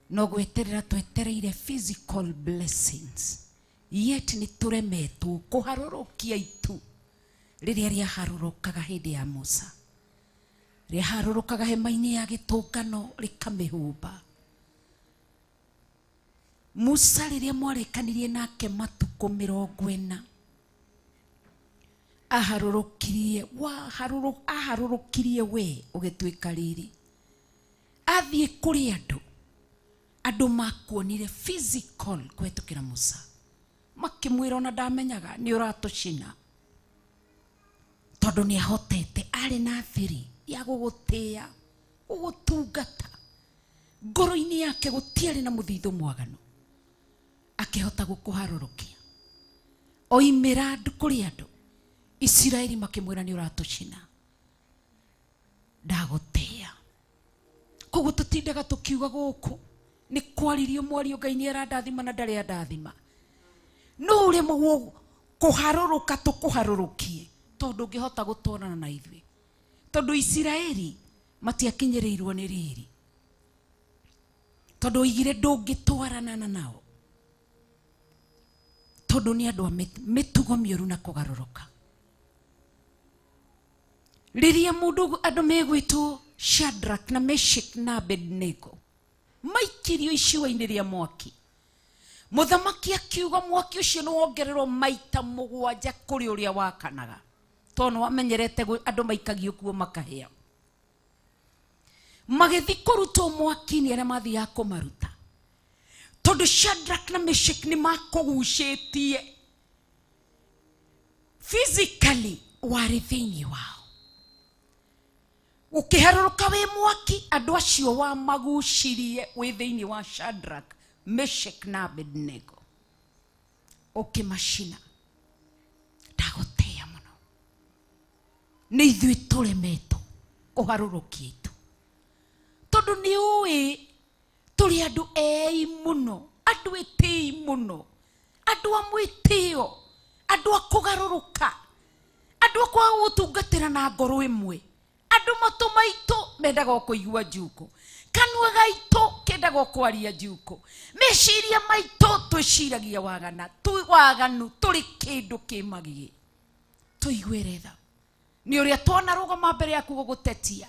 no gweterera twetereire physical blessings, yet nĩ tũremetwo kũharũrũkia itu rĩrĩa rĩaharũrũkaga hĩndĩ ya Musa, rĩaharũrũkaga hema-inĩ ya gĩtũngano rĩkamĩhumba. Musa rĩrĩa mwarĩkanirie nake matukũ 40, aharũrũkirie aharũrũkirie we ũgĩtuĩka riri. Athiĩ kũrĩ andũ, andũ makuonire physical kũhetũkĩra Musa, makĩmwĩra ona ndamenyaga nĩ ũratũcina, tondũ nĩ ahotete, arĩ na thiri ya gũgũtĩĩa, gũgũtungata. Ngoro-inĩ yake gũtiarĩ na mũthithũ mwaganu, akĩhota gũkũharũrũkia. Oimĩra andũ kũrĩ andũ Isiraeli makĩmwĩra nĩ ũratũcina, ndagũtĩĩa. Koguo tũtindaga tũkiuga gũkũ nĩ kwaririo mwario, Ngai nĩ arandathima na ndarĩ andathima. No ũremagwo kũharũrũka, tũkũharũrũkie tondũ ũngĩhota gũtwarana na ithuĩ, tondũ Isiraeli matiakinyĩrĩirwo nĩ riri, tondũ oigire ndũngĩtwarana na nao, tondũ nĩ andũ a mĩtugo mĩũru na kũgarũrũka. Rĩrĩa mũndũ andũ megwĩtwo Shadrach na Meshach na Abednego maikirio icua-inĩ rĩa mwaki, mũthamaki akiuga mwaki ũcio nĩ wongererwo maita 7 kũrĩ ũrĩa wakanaga, tondũ nĩ wamenyerete andũ maikagio kuo makahĩa. Magĩthiĩ kũrutwo mwaki-inĩ arĩa mathiaga kũmaruta, tondũ Shadrach na Meshach nĩ makũgucĩtie physically, warĩ thĩinĩ wao. Ũkĩharũrũka wĩ mwaki, andũ acio wamagucirie wĩ thĩinĩ wa Shadrach, Meshach na Abednego, ũkĩmacina. Ndagũtĩĩa mũno, nĩ ithuĩ tũremetwo kũharũrũkia itu, tondũ nĩ ũĩ tũrĩ andũ ei mũno, andũ ĩtĩi mũno, andũ a mwĩtĩo, andũ a kũgarũrũka, andũ a kwaga gũtungatĩra na ngoro ĩmwe, andũ matũ maitũ mendaga o kũigua njuko, kanua gaitũ kendaga o kwaria njuko, meciria maitũ twĩciragia wagana waganu, tũrĩ kĩndũ kĩmagie. Tũiguĩre tha nĩ ũrĩa twanarũgama mbere yaku gũgũtetia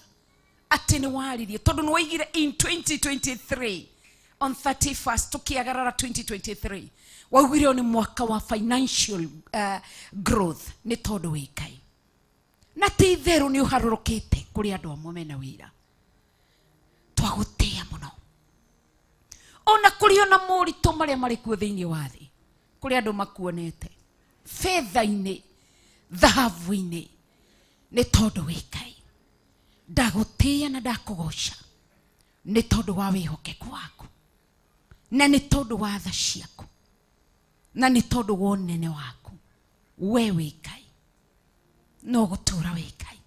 atĩ nĩ waririe, tondũ nĩ waigire in 2023 on 31st, tũkĩagarara 2023, waugire ũyũ nĩ mwaka wa financial growth, nĩ tondũ wĩ Ngai na ti itherũ nĩ ũharũrũkĩte kũrĩ andũ amwe mena wĩra. Twagũtĩĩa mũno, ona kũrĩ ona moritũ marĩa marĩ kuo thĩinĩ wa thĩ, kũrĩ andũ makuonete betha-inĩ, thahabu-inĩ, nĩ tondũ wĩ Ngai. Ndagũtĩĩa na ndakũgoca nĩ tondũ wa wĩhokeku waku, na nĩ tondũ wa tha ciaku, na nĩ tondũ wa ũnene waku. We wĩ Ngai, no gũtũra wĩ Ngai.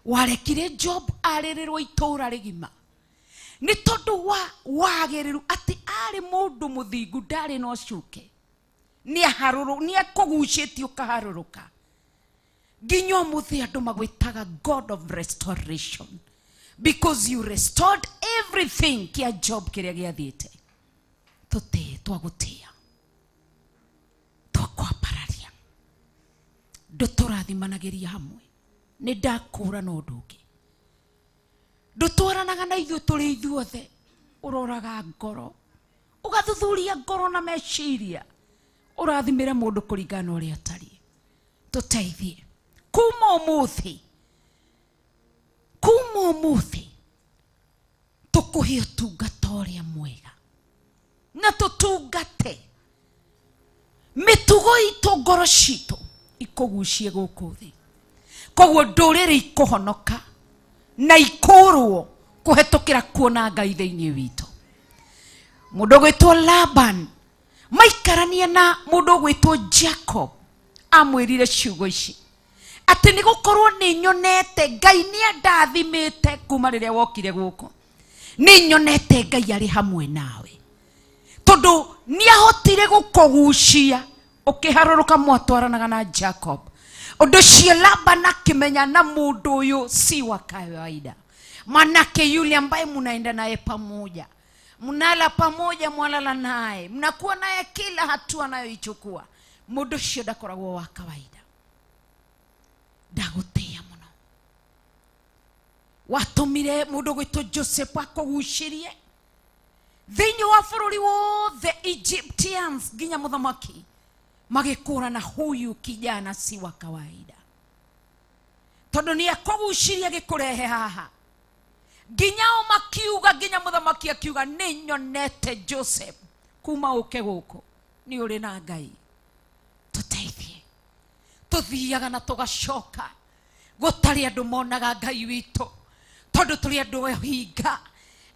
Warekire Job arĩrĩrwo itũũra rĩgima nĩ tondũ wa wagĩrĩru, atĩ arĩ mũndũ mũthingu, ndarĩ na ũcuke, nĩ akũgucĩtie ũkaharũrũka. Nginya ũmũthĩ andũ magwĩtaga God of restoration, because you restored everything kĩa Job kĩrĩa gĩathiĩte. Tũtĩĩ, twagũtĩĩa, twakwambararia, ndũtũrathimanagĩria hamwe. Nĩ ndakũra na ũndũ ũngĩ, ndũtwaranaga na ithuĩ tũrĩ ithuothe, ũroraga ngoro, ũgathuthuria ngoro na meciria, ũrathimĩre mũndũ kũringana na ũrĩa atariĩ. Tũteithie kuma ũmũthĩ, kuma ũmũthĩ tũkũhe ũtungata ũrĩa mwega na tũtungate mĩtugo itũ, ngoro citũ ikũgucie gũkũ thĩ. Koguo ndũrĩrĩ ikũhonoka na ikũrwo kũhetũkĩra kuona Ngai thĩinĩ witũ. Mũndũ ũgwĩtwo Laban maikarania na mũndũ ũgwĩtwo Jacob. Amwĩrire ciugo ici atĩ nĩ gũkorwo nĩ nyonete Ngai nĩ andathimĩte kuma rĩrĩa wokire gũkũ, nĩ nyonete Ngai arĩ hamwe nawe, tondũ nĩ ahotire gũkũgucia ũkĩharũrũka mwatwaranaga na Jacob. Ũndũ ũcio Laban akĩmenya na mũndũ ũyũ si wa kawaida, manake yule ambaye munaenda naye pamoja, mnala pamoja, mwalala naye, mnakuwa naye kila hatua anayoichukua, mũndũ ũcio ndakoragwo wa kawaida. Ndagũtĩĩa mũno, watũmire mũndũ gwĩtwo Joseph akũgucĩrie thĩinĩ wa bũrũri wothe, Egyptians nginya mũthamaki magĩkũrana huyu kijana si wa kawaida, tondũ nĩ akũgucirie agĩkũrehe haha. Nginya o makiuga, nginya mũthamaki akiuga nĩ nyonete Joseph kuma ũke gũkũ nĩ ũrĩ na Ngai. Tũteithie, tũthiaga na tũgacoka gũtarĩ andũ monaga Ngai witũ, tondũ tũrĩ andũ ahinga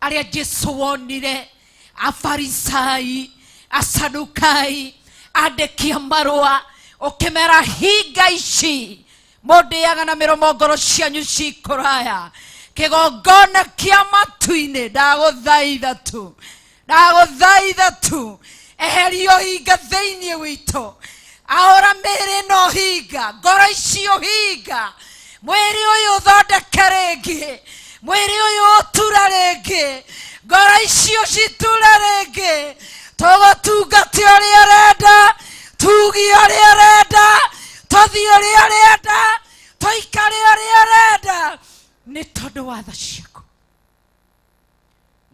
arĩa Jesu wonire, Afarisai, Asadukai, andĩki a marũa, ũkĩmera hinga ici mũndĩaga na mĩromo, ngoro cianyu cikũraya, kĩgongona kĩa matu-inĩ ndagũthaitha tu, ndagũthaitha tu, eheria ũhinga thĩinĩ witũ, aũra mĩĩrĩ ĩno hinga, ngoro icio hinga, mwĩrĩ ũyũ ũthondeke rĩngĩ, mwĩrĩ ũyũ ũture rĩngĩ, ngoro icio citure rĩngĩ, tũgũtungate ũrĩa ũrenda, tugie ũrĩa ũrenda, tũthiĩ ũrĩa ũrenda, tũikare ũrĩa ũrenda, nĩ tondũ wa tha ciaku,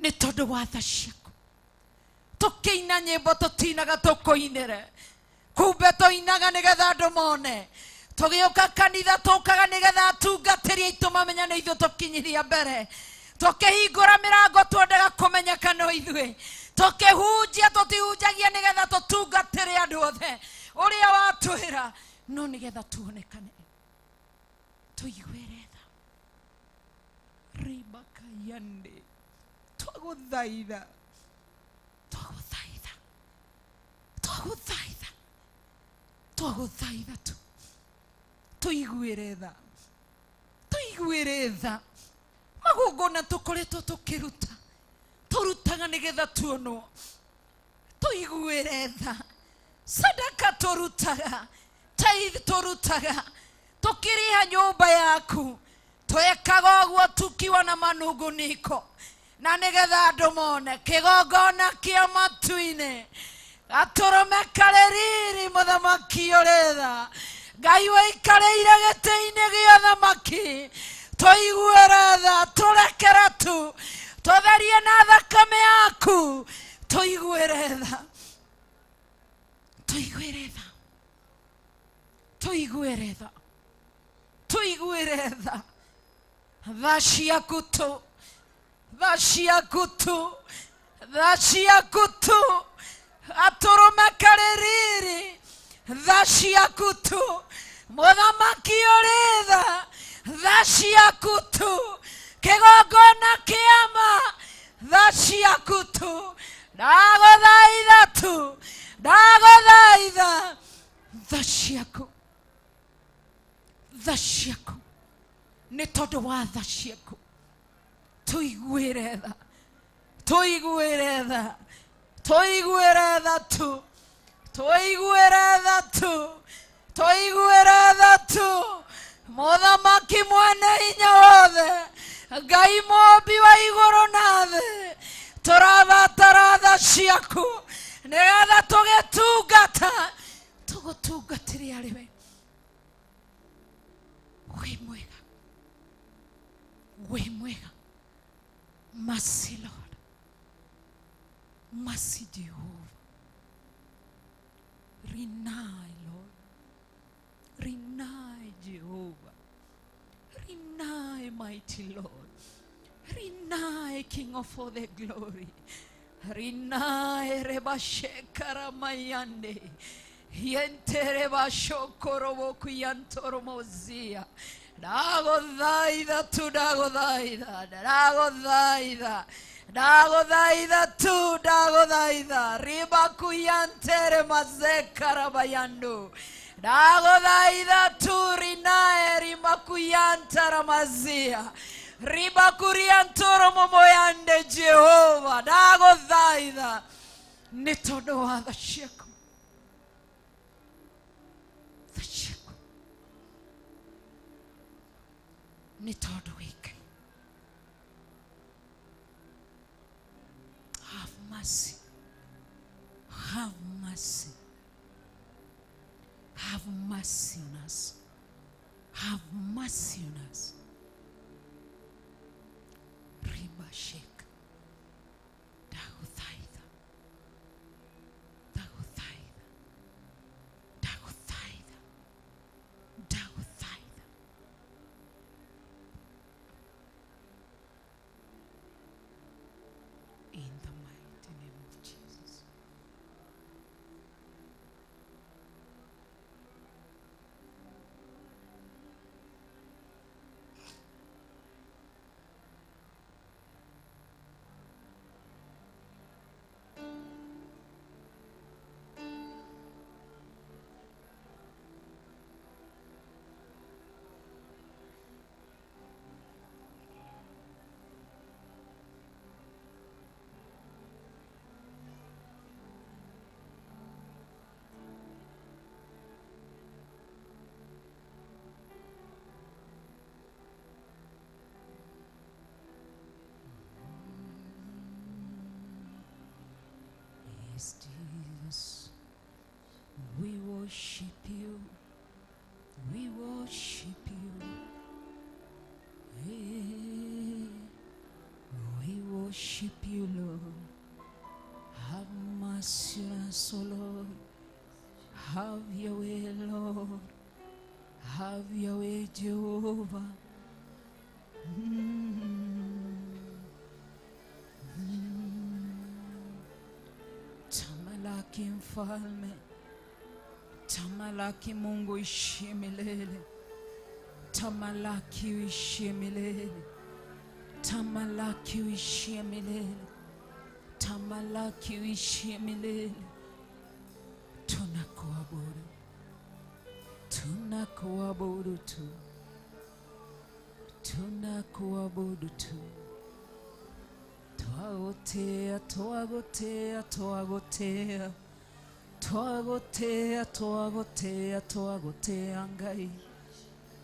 nĩ tondũ wa tha ciaku. Tũkĩina nyĩmbo tũtinaga tũkũinĩre, kumbe tũinaga nĩgetha andũ mone, tũgĩũka kanitha tũkaga nĩgetha atungatĩri aitũ mamenya nĩ ithuĩ tũkinyiria mbere, tũkĩhingũra mĩrango twendaga kũmenyeka no ithuĩ, tũkĩhunjia tũtihunjagia nĩgetha tũtungatĩre andũ othe ũrĩa watwĩra, no nĩgetha tuonekane. Tũiguĩre tha ribakayande, twagũthaitha, twagũthaitha, twagũthaitha, twagũthaitha tu, tũiguĩre tha, tũiguĩre tha. Magongona tũkoretwo tũkĩruta, tũrutaga nĩgetha tuonwo, tũiguĩre tha. Sadaka tũrutaga, tithe tũrutaga, tũkĩrĩha nyũmba yaku, twekaga ũguo tukiwa na manunguniko, na nĩgetha andũ mone kĩgongona kĩa matu-inĩ gatũrũme karĩ riri, mũthamaki ũrĩ tha, Ngai wĩikarĩire gĩtĩ-inĩ gĩa thamaki, tũiguĩre tha, tũrekere tu, tũtherie na thakame yaku, tũiguĩre tha, tũiguĩre tha, tũiguĩre tha, tũiguĩre tha. Tha ciaku tu, tha ciaku tu, tha ciaku tu, atũrũme karĩ riri, tha ciaku tu, mũthamaki ũrĩ tha, tha ciaku tu, kĩgongona kĩama, tha ciaku tu, ndagũthaitha tu, ndagũthaitha, tha ciaku, tha ciaku, nĩ tondũ wa tha ciaku tũiguĩre tha, tũiguĩre tha, tũiguĩre tha tu, tũiguĩre tha tu, tũiguĩre tha tu, mũthamaki mwene hinya wothe, Ngai mũmbi wa igũrũ na thĩ, tũrabatara tha ciaku nĩgetha tũgĩtungata, tũgũtungatĩre arĩ we. Wĩ mwega, wĩ mwega. Mercy Lord, mercy Jehovah, Rinai Lord, Rinai Jehovah, Rinai mighty Lord, Rinai King of all the glory, Rinai Rebashekaramayande, Yenterebashokorobokuyantoromozia. Ndagũthaitha tu, ndagũthaitha, ndagũthaitha, ndagũthaitha tu, ndagũthaitha, ribakuyantere mazekarabayandu, Ndagũthaitha turi nae rimakuyantaramazia ribakuriantoro momoyande Jehova. Ndagũthaitha nĩ tondũ wa tha ciaku, tha ciaku, nĩ tondũ wĩ Ngai. Have mercy, have mercy, have mercy on us, have mercy on us. Ribashek, ndagũthaitha, ndagũthaitha, ndagũthaitha, ndagũthaitha. In the mighty name of Jesus. Yes, Jesus, we worship you, we worship you, hey, we worship you, Lord. Have mercy on us, O Lord. Have your way, Lord. Have your way, Jehovah. Tamalaki mfalme, tamalaki Mungu ishie milele, tamalaki uishie milele, tamalaki uishie milele, tamalaki uishie milele. Tunakuabudu, tunakuabudu tu, tunakuabudu tu. Twagotea, twagotea, twagotea, twagotea, twagotea, twagotea Ngai.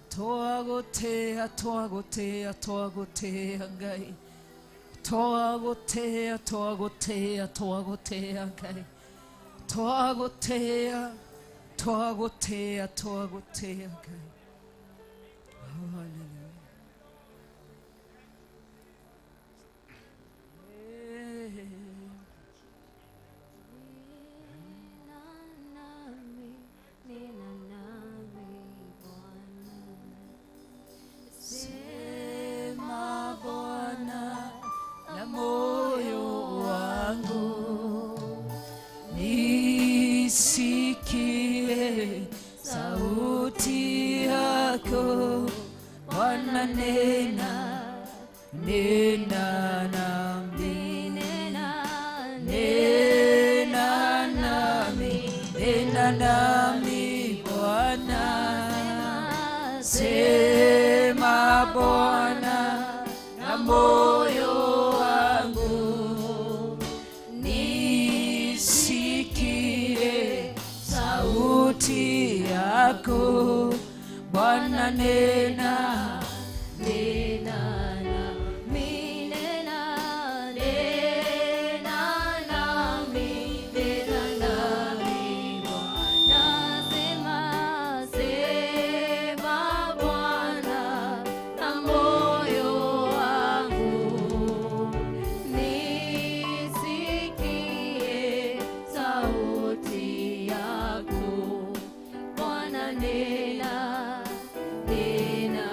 Twagotea, twagotea, twagotea Ngai. Twagotea, twagotea, twagotea Ngai. Twagotea, twagotea, twagotea Ngai. Hallelujah. Sema Bwana na moyo wangu, nisikie sauti yako Bwana, nena, nena nami, nena nami, nena nami Bwana. Sema Bwana na moyo wangu, nisikie sauti yako Bwana, nena, nena nami, nena, nena nami, nena nami Bwana. Sema, sema Bwana na moyo wangu, nisikie sauti yako Bwana, nena, nena.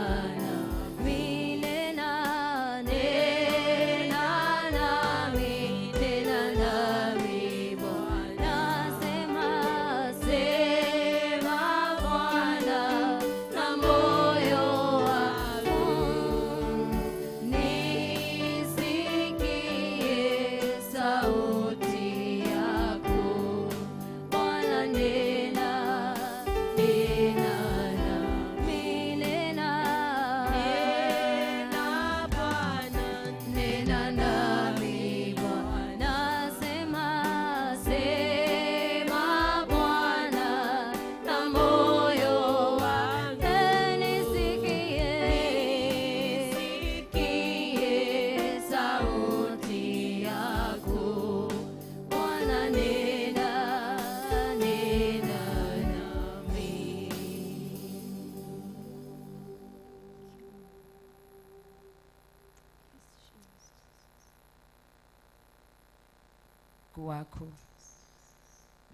waku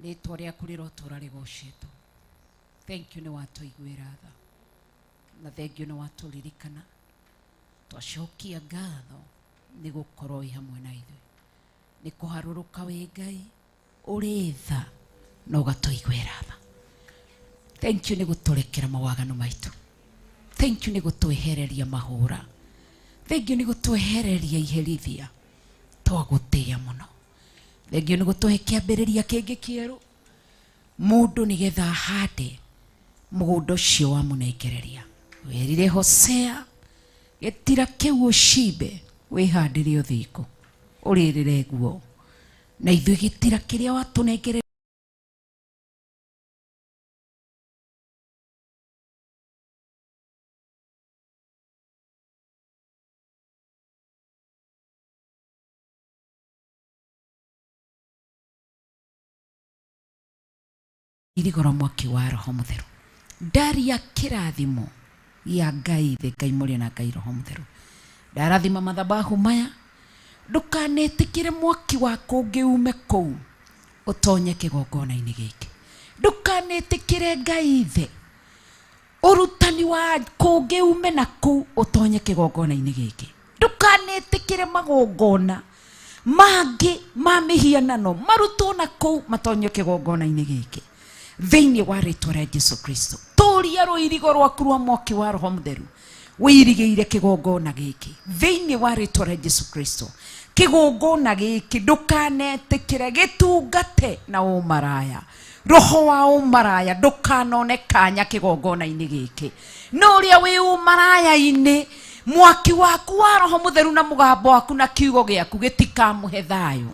rĩtwa rĩaku rĩrotũra rĩgocetwo. Thank you nĩ watũiguĩra tha na thank you nĩ watũririkana. Twacokia ngatho nĩ gũkorwo wĩ hamwe na ithuĩ, nĩ kũharũrũka wĩ Ngai ũrĩ tha na ũgatũiguĩra tha. Thank you nĩ gũtũrekera mawaganu maitũ. Thank you nĩ gũtwehereria mahũra. Thank you nĩ gũtwehereria iherithia. Twagũtĩĩa mũno. Thank you nĩ gũtũhe kĩambĩrĩria kĩngĩ kĩerũ mũndũ nĩgetha ahande mũgũnda ũcio wamũnengereria. Werire Hosea gĩtira kĩu ũcimbe wĩhandĩre ũthingu ũrĩrĩre guo, na ithuĩ gĩtira kĩrĩa watũnengereria irigoro mwaki wa roho mutheru ndaria kirathimo ya Ngai the Ngai mũrĩ na Ngai roho mutheru ndarathima mathabahu maya ndukanetikire mwaki wa kũngĩ ume kũu ũtonye kĩgongona-inĩ gĩkĩ ndukanetikire Ngai the ũrutani wa kũngĩ ume na kũu ũtonye kĩgongona-inĩ gĩkĩ ndukanetikire magongona mangĩ ma mĩhianano marutwo na kũu matonye kĩgongona-inĩ gĩkĩ thĩinĩ wa rĩtwa rĩa Jesu Kristo. Tũria rũirigo rwaku rwa mwaki wa roho mũtheru wĩirigĩire kĩgongona gĩkĩ thĩinĩ wa rĩtwa rĩa Jesu Kristo. Kĩgongona gĩkĩ ndũkanetĩkĩre gĩtungate na ũmaraya, roho wa ũmaraya ndũkanone kanya kĩgongona-inĩ gĩkĩ. No ũrĩa wĩ ũmaraya-inĩ mwaki waku wa roho mũtheru na mũgambo waku na kiugo gĩaku gĩtikamũhe thayũ,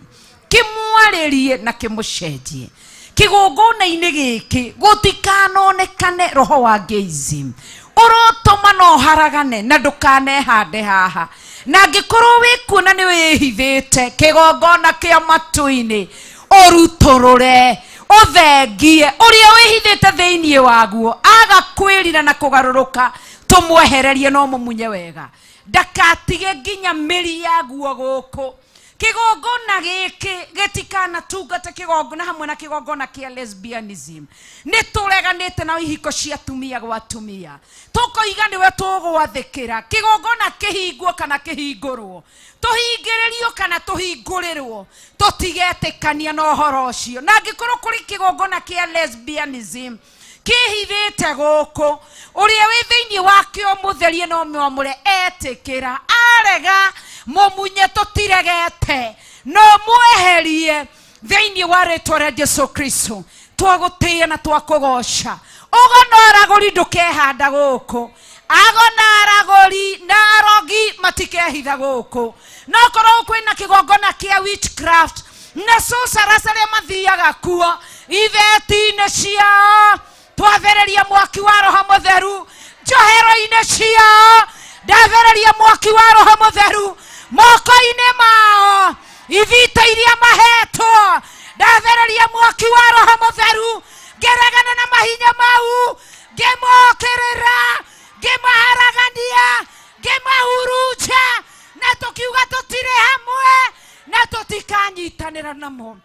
kĩmwarĩrie na kĩmũcenjie. Kĩgongona-inĩ gĩkĩ gũtikanonekane roho wa gayism ũrotũma no haragane na ndũkanehande haha, na angĩkorwo wĩkuona nĩ wĩhithĩte kĩgongona kĩa matu-inĩ ũrutũrũre ũthengie ũrĩa wĩhithĩte thĩinĩ waguo, aga kwĩrira na kũgarũrũka tũmwehererie no mũmunye wega, ndakatige nginya mĩri yaguo gũkũ. Kĩgongona gĩkĩ gĩtikanatungate kĩgongona hamwe na kĩgongona kĩa lesbianism. Nĩ tũreganĩte na ihiko cia atumia gwa atumia, tũkoiga nĩwe tũgwathĩkĩra. Kĩgongona kĩhingwo kana kĩhingũrwo, tũhingĩrĩrio kana tũhingũrĩrwo, tũtigetĩkania na ũhoro ũcio. Na angĩkorwo kũrĩ kĩgongona kĩa lesbianism kĩhithĩte gũkũ, ũrĩa wĩ thĩinĩ wakĩo mũtherie no mwamũre, etĩkĩra arega mũmunye, tũtiregete no mweherie thĩinĩ wa rĩtwa rĩa Jesu Kristo. Twagũtĩĩa na twakũgoca. Ũgo na aragũri ndũkehanda gũkũ, ago na aragũri na arogi matikehitha gũkũ. No korwo kwĩna kĩgongona kĩa witchcraft na sorcerers arĩa mathiaga kuo itheti-inĩ ciao, twathereria mwaki wa roho mũtheru njohero-inĩ ciao, ndathereria mwaki wa roho mũtheru moko-inĩ mao, ithita iria mahetwo, ndathereria mwaki wa roho mũtheru, ngĩregana na mahinya mau, ngĩmokĩrĩra, ngĩmaharagania, ngĩmahurunja, na tũkiuga tũtirĩ hamwe na tũtikanyitanĩra namo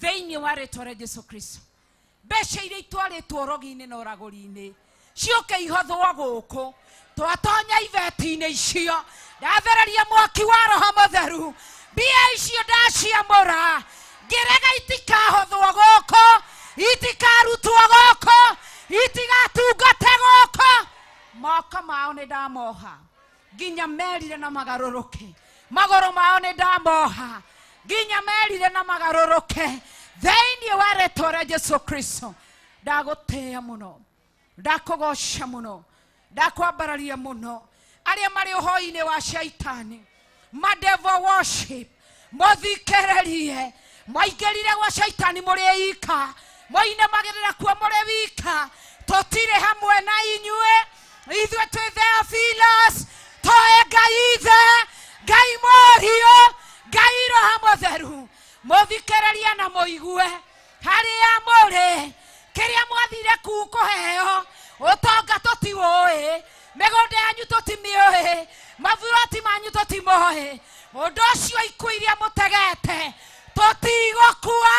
thĩinĩ wa rĩtwa rĩa Jesu Kristo. Mbeca iria itwarĩtwo rogi-inĩ na ũragũri-inĩ ciũke ihothwo gũkũ, twatonya iveti-inĩ icio, ndathereria mwaki wa roho mũtheru, mbia icio ndaciamũra, ngĩrega itikahothwo gũkũ, itikarutwo gũkũ, itigatungate gũkũ. Moko mao nĩ ndamoha nginya merire na magarũrũke, magũrũ mao nĩ ndamoha nginya merire na magarũrũke thĩinĩ wa rĩtwa rĩa Jesu Kristo. Ndagũtĩĩa mũno, ndakũgoca mũno, ndakwambararia mũno. Arĩa marĩ ũhoi-inĩ wa shaitani, ma devil worship, mũthikĩrĩrie, mwaingĩrire gwa shaitani mũrĩ ika, moinamagĩrĩra kuo mũrĩ wika, tũtirĩ hamwe na inyuĩ. Ithuĩ twĩ Theophilus, toe Ngai Ithe, Ngai Mũriũ, Ngai Roho Mũtheru. Mũthikĩrĩrie na mũigue harĩa mũrĩ, kĩrĩa mwathire kuu kũheo, ũtonga tũtiũĩ, mĩgũnda yanyu tũtimĩũĩ, maburoti manyu tũtimoĩ, ũndũ ũcio ikuũ iria mũtegete Tũtigũkua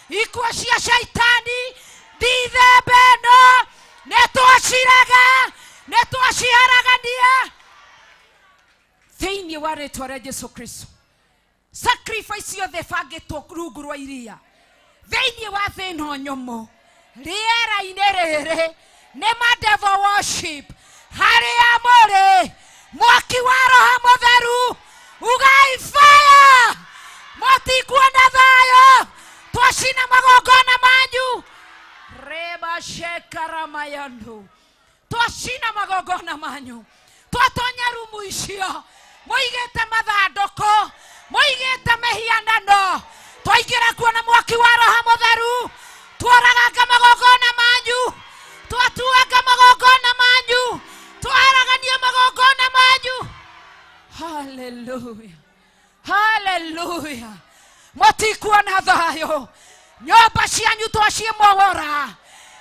ikuo cia shaitani ndithemba ĩno nĩ twaciraga nĩ twaciharagania thĩinĩ wa rĩtwa rĩa Jesu Kristo. Sacrifice yothe ĩbangĩtwo rungu rwa iria thĩinĩ wa thĩ ĩno nyũmũ rĩera-inĩ rĩrĩ nĩ ma devil worship harĩa mũrĩ mwaki wa roho mũtheru ugai fire mũtikuona thayũ twacina magongona manyu reba shekaramayando twacina magongona manyu twatonya rumu icio mũigĩte mathandũkũ mũigĩte mĩhianano twaingĩra kuo na mwaki wa roho mũtheru tworaganga magongona manyu twatuanga magongona manyu twaharagania magongona manyu. Haleluya, haleluya. Mũtikuona thayũ nyũmba cianyu twacimomora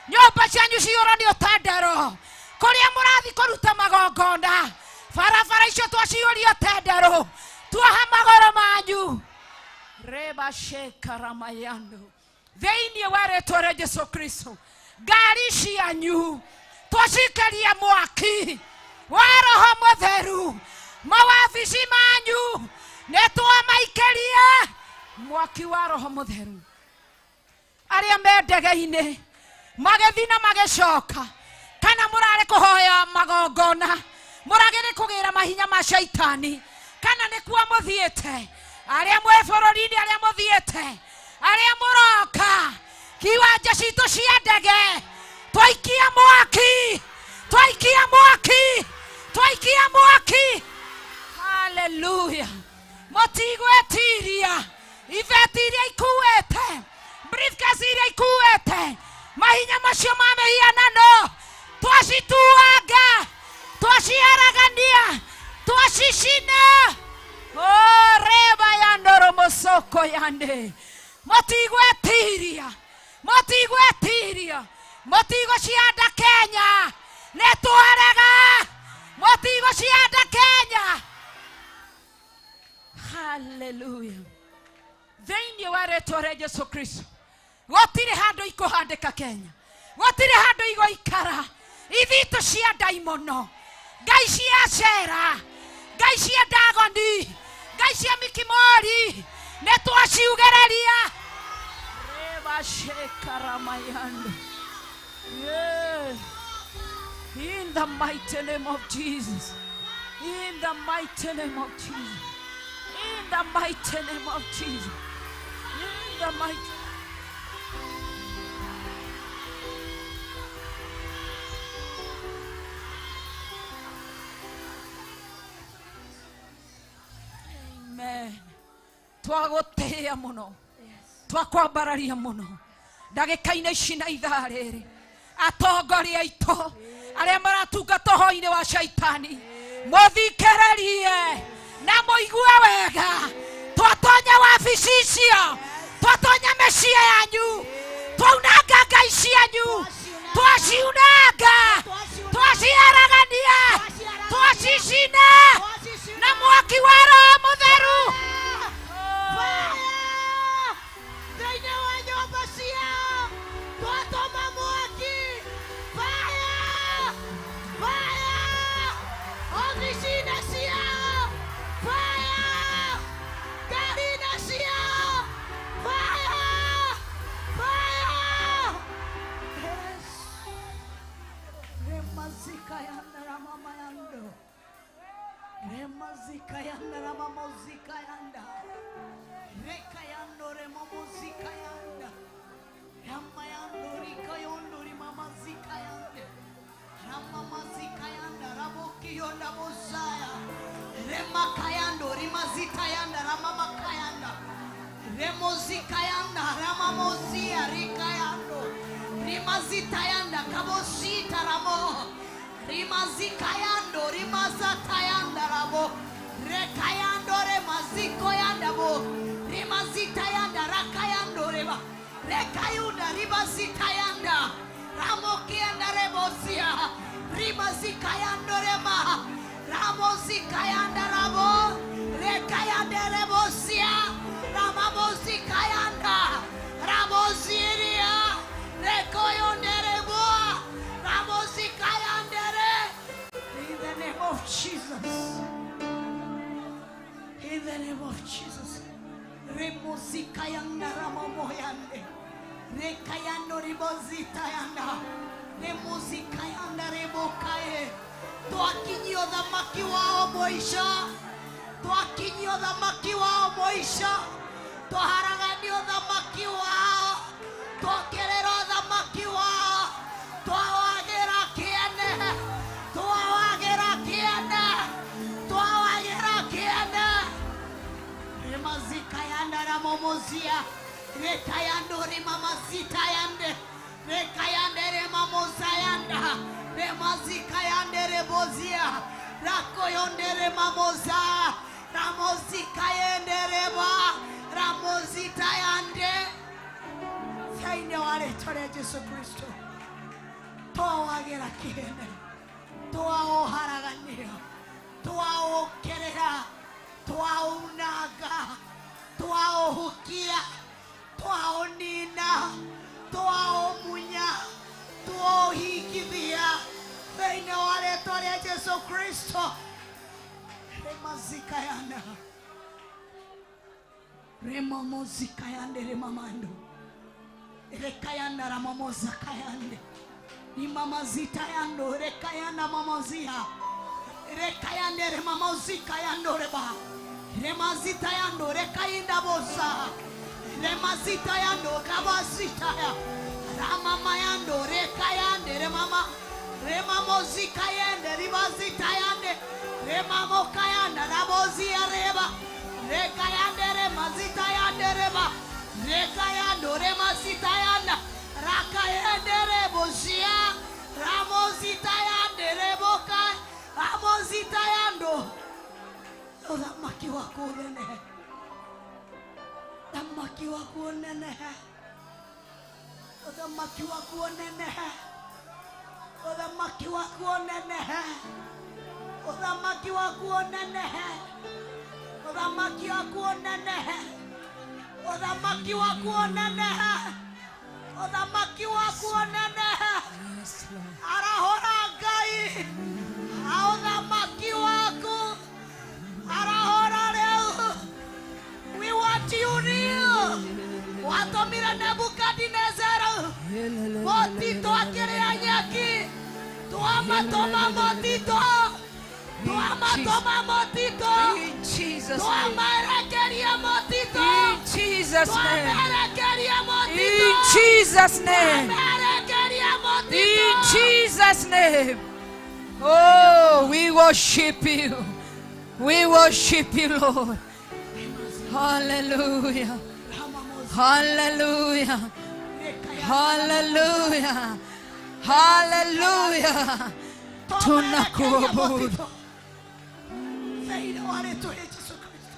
nyũmba cianyu ciyũranio ta ndero kũrĩa mũrathi kũruta magongona barabara icio twaciyũria tenderũ tuoha magũrũ manyu reba shekaramayando thĩinĩ wa rĩtwa rĩa Jesu Kristo ngari cianyu twacikaria mwaki wa roho mũtheru mawabici manyu nĩ twamaikĩria mwaki wa roho mũtheru arĩa me ndege-inĩ magĩthiĩ na magĩcoka kana mũrarĩ kũhoya magongona mũragĩrĩ kũgĩra mahinya ma shaitani kana nĩkuo mũthiĩte arĩa mwĩ bũrũri-inĩ arĩa mũthiĩte arĩa mũroka kiwanja citũ cia ndege twaikia mwaki twaikia mwaki twaikia mwaki. Haleluya. Mũtigwĩtiria ibeti iria ikuĩte briefcase iria ikuĩte mahinya macio ma mĩhianano twacituanga twaciharagania twacicina oreba ya ndoro mosoko yande mũtigwĩtiria mũtigwĩtiria mũtigũcianda Kenya nĩ twarega mũtigũcianda Kenya. Haleluya. Thĩinĩ wa rĩtwa rĩa Jesu Kristo gũtirĩ handũ ikũhandĩka Kenya gũtirĩ handũ igũikara ithitũ cia ndaimono ngai cia cera ngai cia ndagoni ngai cia mikimori nĩ twaciugĩrĩria reba shekaramayando. Yeah. In the mighty name of Jesus. In the mighty name of Jesus. In the mighty name of Jesus. In the mighty. Amen. Twagũtĩĩa mũno twakwambararia mũno ndagĩka-inĩ ici na ithaa rĩrĩ atongoria aitũ arĩa maratungata ũhoro-inĩ wa shaitani mũthikĩrĩrie na mũigue wega twatonya wabici icio twatonya mĩciĩ yanyu twaunanga ngai cianyu twaciunanga twaciharagania twacicina na mwaki wa roho mũtheru. Thĩinĩ wa nyũmba ciao twatũma mwaki fire fire ofici-inĩ ciao fire ngari-inĩ ciao fire fire. Yes. Remazika yanda ramama yando remazika yanda ramamozika yanda reka yando remamozika yanda ramayando rikayondo rimamazika yande ramamazika yanda ramokiyonda mozaya remakayando rimazita yanda ramamakayanda remozika yanda ramamozia rikayando rimazita yanda kabosita ramo rimazika yando rimazata yanda ramo rekayando remaziko yanda bo rimazita yanda rakayando reba rekayunda rimazita yanda ramokianda rebosia rimazika yando rema ramozika yanda ramo rekayande rebosia ramamozika. Ramozikayanda Ramoziria Rekoyondereboa Ramozikayandere. In the name of Jesus. In the name of Jesus. Remozikayanda Ramomoyande Rekayando ribozitayanda Remozikayanda rebokae. Twakinyio thamaki wao moisha. Twakinyio thamaki wao moisha. Twaharaganio thamaki wao. Twakererwo thamaki wao. Twawagĩra kĩene. Twawagĩra kĩene. Twawagĩra kĩene. Remazikayanda ramomozia. Rekayando remamazitayande. Rekayande remamozayanda. Remazikayande rebozia. Rakoyonde remamoza. Ramozikayende reba. Ramozitayande. Thĩinĩ wa rĩĩtwa rĩa Jesu Kristo. Twawagĩra kĩene. Twaũharagania. Twaũkerera. Twaunanga. Twaũhukia. Twaũnina. Twaũmunya. Twaũhingithia. Thĩinĩ wa rĩĩtwa rĩa Jesu Kristo. Remazikayana. Remamozikayande remamando. Rekayanda ramamozakayande. Imamazitayando rekayanda mamozia. Rekayande remamozikayando reba. Remazitayando rekayinda bosa. Remazitayando kabazitaya. Ramamayando rekayande remama. Remamozikayende ribazitayande. Remamokayanda rabozia reba. Rekayande remazitayande reba. Rekayando remazitayanda. Rakayende rebozia. Ramozitayande reboka. Ramozitayando. Uthamaki waku ũnenehe. Uthamaki waku ũnenehe. Uthamaki waku ũnenehe. Uthamaki waku ũnenehe. Uthamaki waku ũnenehe. Uthamaki waku ũnenehe. Uthamaki waku ũnenehe. Uthamaki waku ũnenehe. Yes, Lord. Arahora Ngai. Uthamaki waku. Arahora rĩu. We want you real. Watũmire Nebukadinezar motito akĩrĩa nyeki. Twamatũma motito. Twamatũma motito. In Jesus' name. Twamerekeria motito. In Jesus' name. Twamerekeria motito. In Jesus' name. Twamerekeria motito. In Jesus' name. Oh, we worship you. We worship you, Lord. Hallelujah. Hallelujah. Hallelujah. Hallelujah. Tunakuabudu. Thĩinĩ wa rĩĩtwa rĩa Jesu Kristo.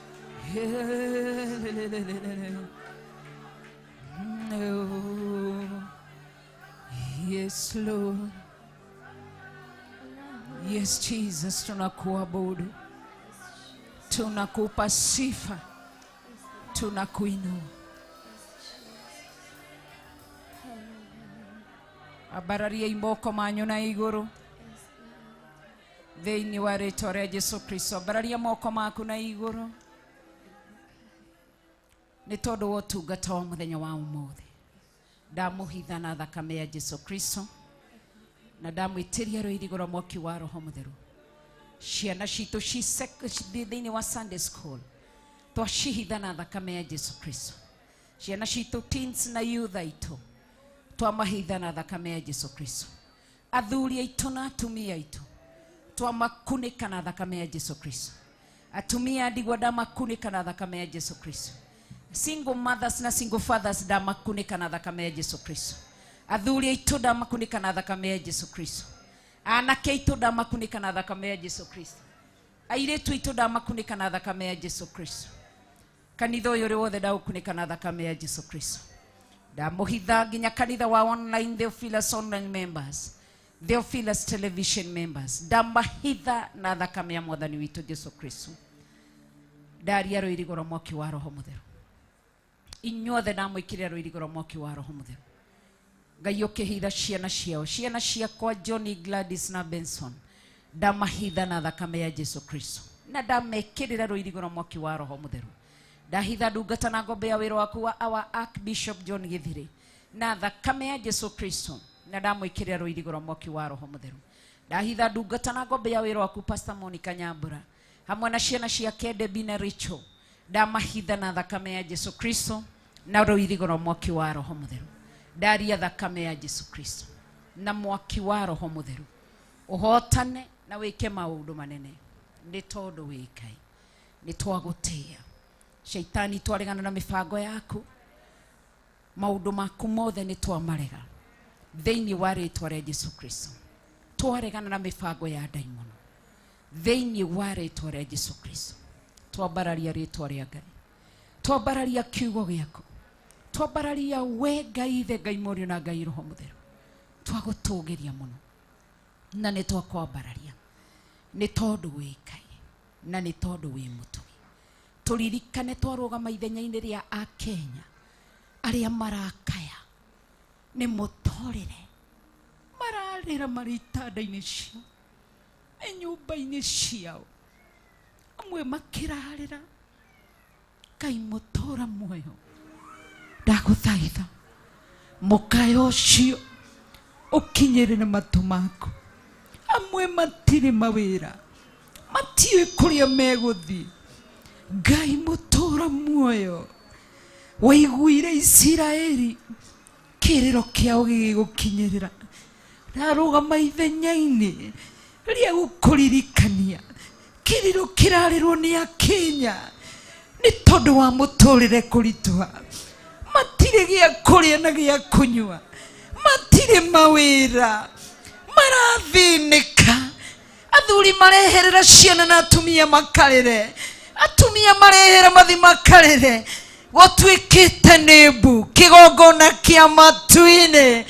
No. Yes, Lord. Yes, Jesus, tunakuabudu. Tunakupa sifa. Tunakuinua. Abararia imoko manyu na iguru. Thĩinĩ wa rĩĩtwa rĩa Jesu Kristo. Ambararia moko maku na igũrũ. Nĩ tondũ wa ũtungata wa mũthenya wa ũmũthĩ. Ndamũhitha na thakame ya Jesu Kristo. Na ndamwĩtĩria rũirigo rwa mwaki wa Roho Mũtheru. Ciana citũ ci thĩinĩ wa Sunday school. Twacihitha na thakame ya Jesu Kristo. Ciana citũ teens na youth aitũ. Twamahitha na thakame ya Jesu Kristo. Athuri aitũ na atumia aitũ. Twamakunĩka na thakame ya Jesu Kristo. Atumia a ndigwa ndamakunĩka na thakame ya Jesu Kristo. Single mothers na single fathers ndamakunĩka na thakame ya Jesu Kristo. Athuri aitũ ndamakunĩka na thakame ya Jesu Kristo. Anake aitũ ndamakunĩka na thakame ya Jesu Kristo. Airĩtu aitũ ndamakunĩka na thakame ya Jesu Kristo. Kanitha ũyũ ũrĩ wothe ndaũkunĩka na thakame ya Jesu Kristo. Ndamũhitha nginya kanitha wa online Theophilus online members. Theophilus television members. Ndamahitha na thakame ya mwathani witũ Jesu Kristo. Ndaria rũirigo rwa mwaki wa Roho Mũtheru. Inyuothe ndamwĩkĩrĩra rũirigo rwa mwaki wa Roho Mũtheru. Ngai ũkĩhitha ciana ciao, ciana ciakwa Johnny, Gladys na Benson, ndamahitha na thakame ya Jesu Kristo na ndamekĩrĩra rũirigo rwa mwaki wa Roho Mũtheru. Ndahitha ndungata na ngombe ya wĩra waku wa our Archbishop John Githiri na thakame ya Jesu Kristo na ndamwĩkĩrĩra rũirigo rwa mwaki wa Roho Mũtheru. Ndahitha ndungata na ngombe ya wĩra waku Pastor Monica Nyambura hamwe na ciana ciake Debbie na Rachel, ndamahitha na thakame ya Jesu Kristo na rũirigo rwa mwaki wa Roho Mũtheru. Ndaria thakame ya Jesu Kristo na mwaki wa Roho Mũtheru ũhotane na wĩke maũndũ manene, nĩ tondũ wĩ Ngai. Nĩ twagũtĩĩa shaitani, twaregana na mĩbango yaku, maũndũ maku mothe nĩ twamarega thĩinĩ wa rĩtwa rĩa Jesu Kristo. Twaregana na mĩbango ya ndaimono thĩinĩ wa rĩtwa rĩa Jesu Kristo. Twambararia rĩtwa rĩa Ngai, twambararia kiugo gĩaku, twambararia we Ngai Ithe, Ngai Mũriũ na Ngai Roho Mũtheru. Twagũtũgĩria mũno na nĩ twakwambararia nĩ tondũ wĩ Ngai na nĩ tondũ wĩ mũtugi. Tũririkane twarũgama ithenya-inĩ rĩa Akenya arĩa marakaya nĩ mũtũrĩre, mararĩra marĩ itanda-inĩ ciao, nĩ nyũmba-inĩ ciao, amwe makĩrarĩra. Ngai mũtũra muoyo, ndagũthaitha mũkayo ũcio ũkinyĩrĩre matũ maku. Amwe matirĩ mawĩra, matiũĩ kũrĩa megũthiĩ. Ngai mũtũra muoyo, waiguire Isiraeli kĩrĩro kĩao gĩgĩgũkinyĩrĩra, ndarũgama ithenya-inĩ rĩa gũkũririkania kĩrĩro kĩrarĩrwo nĩ Akenya nĩ tondũ wa mũtũrĩre kũritũha, matirĩ gĩa kũrĩa na gĩa kũnyua, matirĩ mawĩra, marathĩnĩka. Athuri mareherera ciana na atumia makarĩre, atumia marehera mathi makarĩre. Gũtuĩkĩte nĩ mbu kĩgongona kĩa matu-inĩ.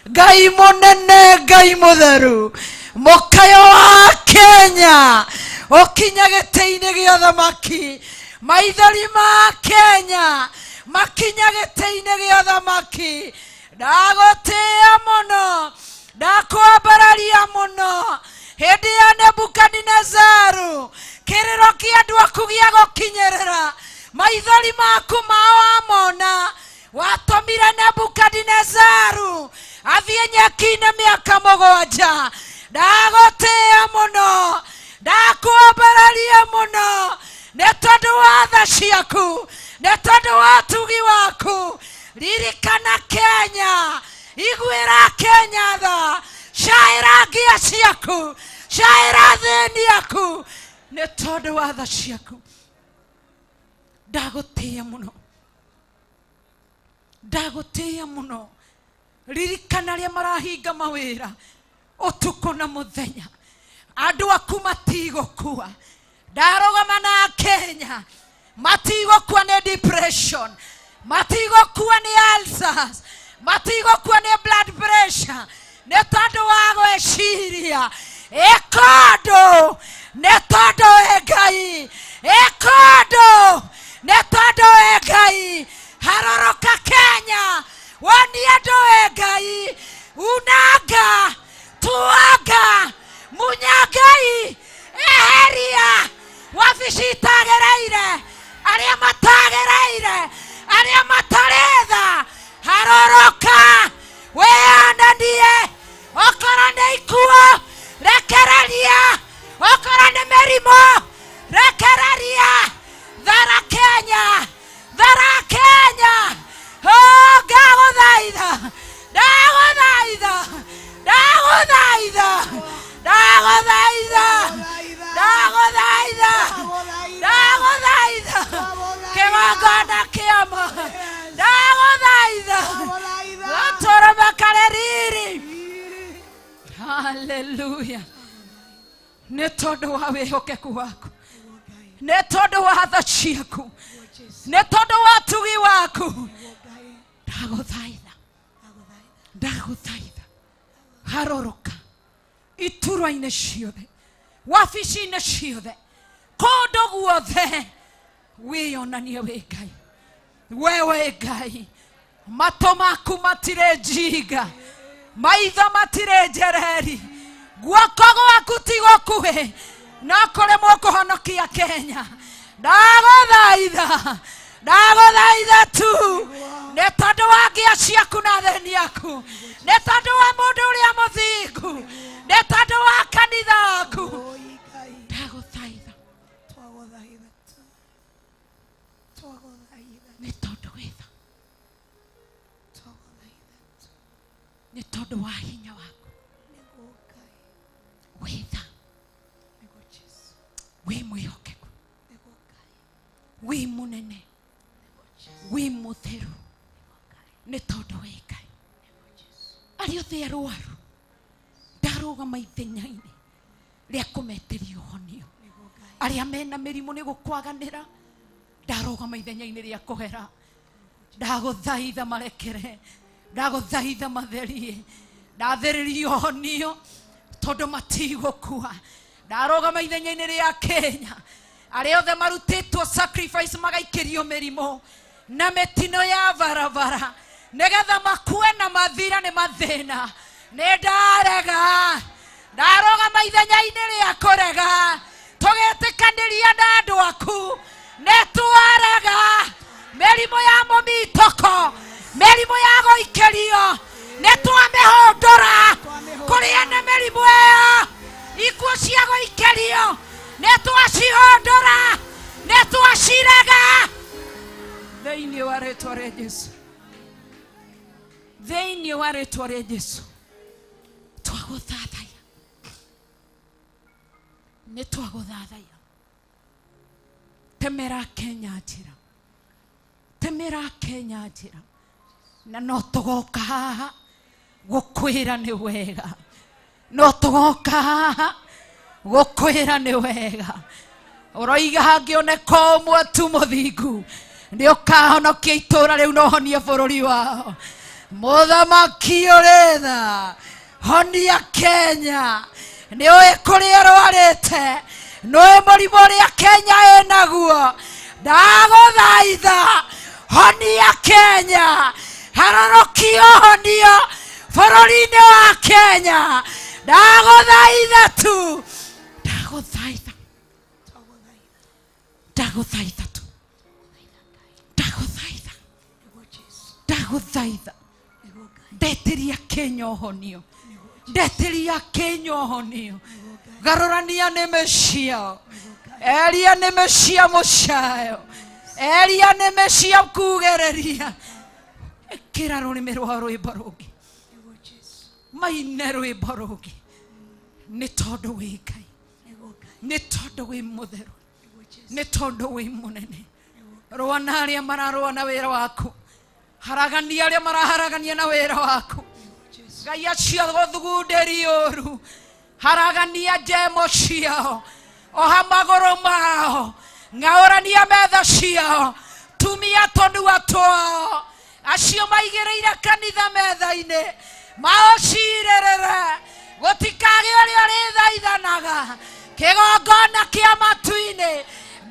Ngai mũnene, Ngai mũtheru, mũkayo wa Kenya ũkinya gĩtĩ-inĩ gĩa thamaki, maithori ma Kenya makinya gĩtĩ-inĩ gĩa thamaki. Ndagũtĩĩa mũno, ndakwambararia mũno. Hĩndĩ ya Nebukadinezaru kĩrĩro kĩa andũ aku gĩa gũkinyĩrĩra, maithori maku mao amona. Watũmire Nebukadinezaru athiĩ nyeki-inĩ mĩaka mũgwanja. Ndagũtĩĩa mũno, ndakwambararia mũno nĩ tondũ wa tha ciaku, nĩ tondũ wa ũtugi waku. Ririkana Kenya, iguĩra Kenya tha, caĩra ngia ciaku, caĩra thĩni yaku nĩ tondũ wa tha ciaku. Ndagũtĩĩa mũno, ndagũtĩĩa mũno. Ririkana arĩa marahinga mawĩra ũtukũ na mũthenya, andũ aku matigũkua. Ndarũgama na Kenya, matigũkua nĩ depression, matigũkua nĩ ulcers, matigũkua nĩ blood pressure, nĩ tondũ wa gwĩciria ĩkondũ, nĩ tondũ wĩ Ngai, ĩkondũ, nĩ tondũ wĩ Ngai. Harũrũka Kenya, wonie andũ wĩ Ngai, unanga, tuanga, munya Ngai, eheria wabici itagĩrĩire, arĩa matagĩrĩire, arĩa matarĩ tha. Harũrũka wĩyonanie, okorwo nĩ ikuũ rekereria, okorwo nĩ mĩrimũ rekereria. Thara Kenya, thara Kenya. Oh, ndagũthaitha, ndagũthaitha, ndagũthaitha, ndagũthaitha, ndagũthaitha, ndagũthaitha, kĩgongona kĩama, ndagũthaitha gũtũrũmũkare riri. Haleluya. Nĩ tondũ wa wĩhokeku waku, nĩ tondũ wa tha ciaku, nĩ tondũ wa tugi waku, ndagũthaitha, ndagũthaitha, harũrũka iturwa-inĩ ciothe, wabici-inĩ ciothe, kũndũ guothe wĩyonanie wĩ Ngai. Wewe Ngai, matũ maku matirĩ njinga, maitho matirĩ njereri, guoko gwaku ti gũkuhĩ, no kũremwo kũhonokia Kenya. Ndagũthaitha, ndagũthaitha tu nĩ tondũ wa ngĩa ciaku na thĩni yaku, nĩ tondũ wa mũndũ ũrĩa mũthingu, nĩ tondũ wa kanitha waku. Oi Ngai, Ndagũthaitha twagũthaitha tu, twagũthaitha, nĩ tondũ wĩ tha, twagũthaitha tu, nĩ tondũ wa hinya waku. Nĩguo Ngai, Wĩ tha, nĩguo Jesu, wĩ mwĩhokeku, nĩguo Ngai, wĩ mũnene, nĩguo Jesu, wĩ mũtheru, nĩguo Ngai, nĩ tondũ wĩ Ngai. nĩguo Jesu. Arĩa othe arwaru ndarũgama ithenya-inĩ rĩa kũmetĩria ũhonio. Nĩguo Ngai, Arĩa mena mĩrimũ nĩ gũkwaganĩra, ndarũgama ithenya-inĩ rĩa kũhera. Ndagũthaitha marekere, ndagũthaitha matherie, ndathĩrĩria ũhonio tondũ matigũkua. Ndarũgama ithenya-inĩ rĩa Kenya, arĩa othe marutĩtwo sacrifice magaikĩrio mĩrimũ na mĩtino ya barabara nĩgetha makue na mathira nĩ mathĩna. Nĩ ndarega, ndarũgama ithenya-inĩ rĩa kũrega, tũgetĩkanĩria na andũ aku, nĩ twarega mĩrimũ ya mũmitũko, mĩrimũ ya gũikĩrio, nĩ twamĩhũndũra kũrĩ ene mĩrimũ ĩyo. Ikuũ cia gũikĩrio nĩ twacihũndũra, nĩ twacirega thĩinĩ wa rĩtwa rĩa Jesu, thĩinĩ wa rĩtwa rĩa Jesu. Twagũthathaiya, nĩ twagũthathaiya. Temera Kenya njĩra, temera Kenya njĩra, na no tũgoka haha gũkwĩra nĩ wega, no tũgoka haha gũkwĩra nĩ wega. Ũroiga hangĩoneka ũmwe tu mũthingu, nĩ ũkahonokia itũũra rĩu na ũhonie bũrũri wao. Mũthamaki ũrĩ tha, honia Kenya. Nĩ ũĩ kũrĩa ĩrwarĩte, nĩ ũĩ mũrimũ ũrĩa Kenya ĩnaguo. Ndagũthaitha honia Kenya, harũrũkia ũhonio bũrũri-inĩ wa Kenya. Ndagũthaitha tu, ndagũthaitha, twagũthaitha, ndagũthaitha tu, twagũthaitha Ngai, ndagũthaitha, nĩguo Jesu, ndagũthaitha. nĩguo Ngai, Ndetĩria Kenya ũhonio, ndetĩria Kenya ũhonio. nĩguo Ngai, Garũrania nĩmĩ ciao, nĩguo Ngai, eria nĩmĩ cia mũcayo, eria nĩmĩ cia kugĩrĩria. Ĩkĩra rũrĩmĩ rwao rwĩmbo rũngĩ, nĩguo Jesu, maine rwĩmbo rũngĩ, nĩ tondũ wĩ Ngai, nĩguo Ngai, nĩ tondũ wĩ mũtheru, nĩguo Jesu, nĩ tondũ wĩ mũnene. Rũa na arĩa mararũa na wĩra waku, haragania arĩa maraharagania na wĩra waku. nĩguo Jesu, Ngai acio gũthugundĩri ũru, haragania njemo ciao, oha magũrũ mao, ng'aũrania metha ciao, tumia tũnua twao. Acio maigĩrĩire kanitha metha-inĩ maũcirĩrĩre, gũtikagĩe ũrĩa ũrĩthaithanaga kĩgongona kĩa matu-inĩ.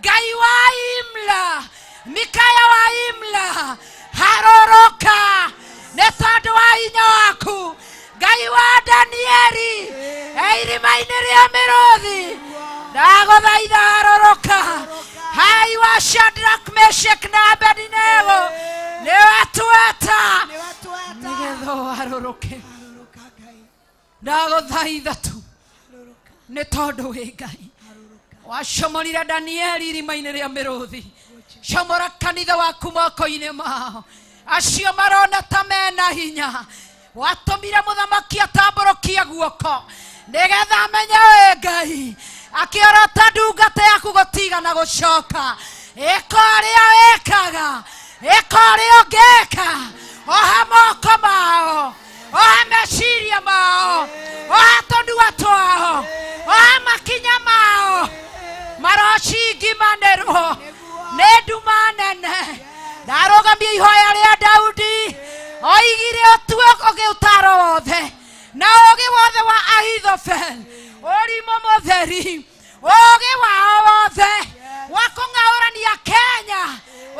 Ngai wa Imla, Mikaya wa Imla, harũrũka nĩ tondũ wa hinya waku. Ngai wa Danieli e irima-inĩ rĩa mĩrũthi, ndagũthaitha harũrũka. Hai wa Shadrach, Meshach na Abednego, nĩ watueta nĩ watueta, nĩgetha ũharũrũke. harũrũka Ngai, Ndagũthaitha tu harũrũka, nĩ tondũ wĩ Ngai. harũrũka, Wacomorire Danieli irima-inĩ rĩa mĩrũthi, comora kanitha waku moko-inĩ mao. Acio marona ta mena hinya, watũmire mũthamaki atambũrũkie guoko nĩgetha amenye wĩ Ngai. Akĩorota ndungata yaku gũtigana gũcoka. Ĩka ũrĩa wĩkaga, ĩka ũrĩa ũngĩka. Oha moko mao, oha meciria mao, oha tũnua twao, oha makinya mao, marocingimanĩrwo nĩ nduma nene. Ndarũgamia ihoya rĩa Daudi, oigire ũtue ũgĩ ũtaro wothe na ũgĩ wothe wa Ahithofel, ũrimũ mũtheri, ũgĩ wao wothe Wa kũng'aũrania Kenya.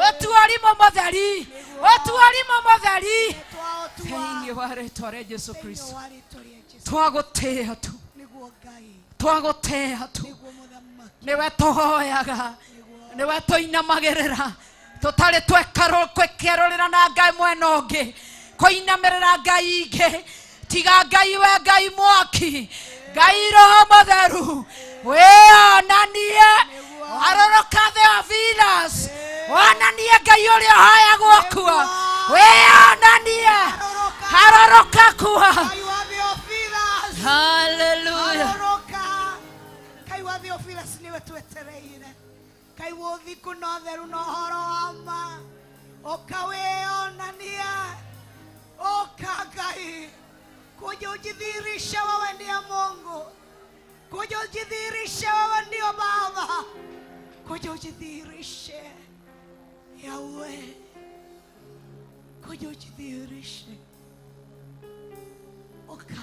Ũtuorimũ mũtheri. Ũtuorimũ mũtheri. Twaũtua. Thĩinĩ wa rĩtwa rĩa Jesu Thĩinĩ Kristo. wa rĩtwa rĩa Jesu. Twagũtĩĩa tu. Nĩguo Ngai. Twagũtĩĩa tu. Nĩguo mũthamaki. Nĩwe tũhoyaga. Nĩwe tũinamagĩrĩra. Tũtarĩ twekerũrĩra na Ngai mwena ũngĩ. Kũinamĩrĩra Ngai ingĩ. Tiga Ngai we Ngai mwaki. Ngai Roho Mũtheru. Wĩonanie. Harũrũka Theophilus. Wonanie Ngai ũrĩa ũhoyagwo kuo. Wĩonanie. Harũrũka kuo. Ngai wa Theophilus. Hallelujah. Harũrũka. Ngai wa Theophilus nĩwe twetereire. Ngai wa ũthingu na ũtheru na ũhoro wa ma. Ũka wĩonanie. Ũka Ngai. Kuja ujidhihirishe wewe ndiye Mungu. Kuja ujidhihirishe wewe ndio Baba. Kuja ujidhihirishe Yahweh. Kuja ujidhihirishe. Ũka.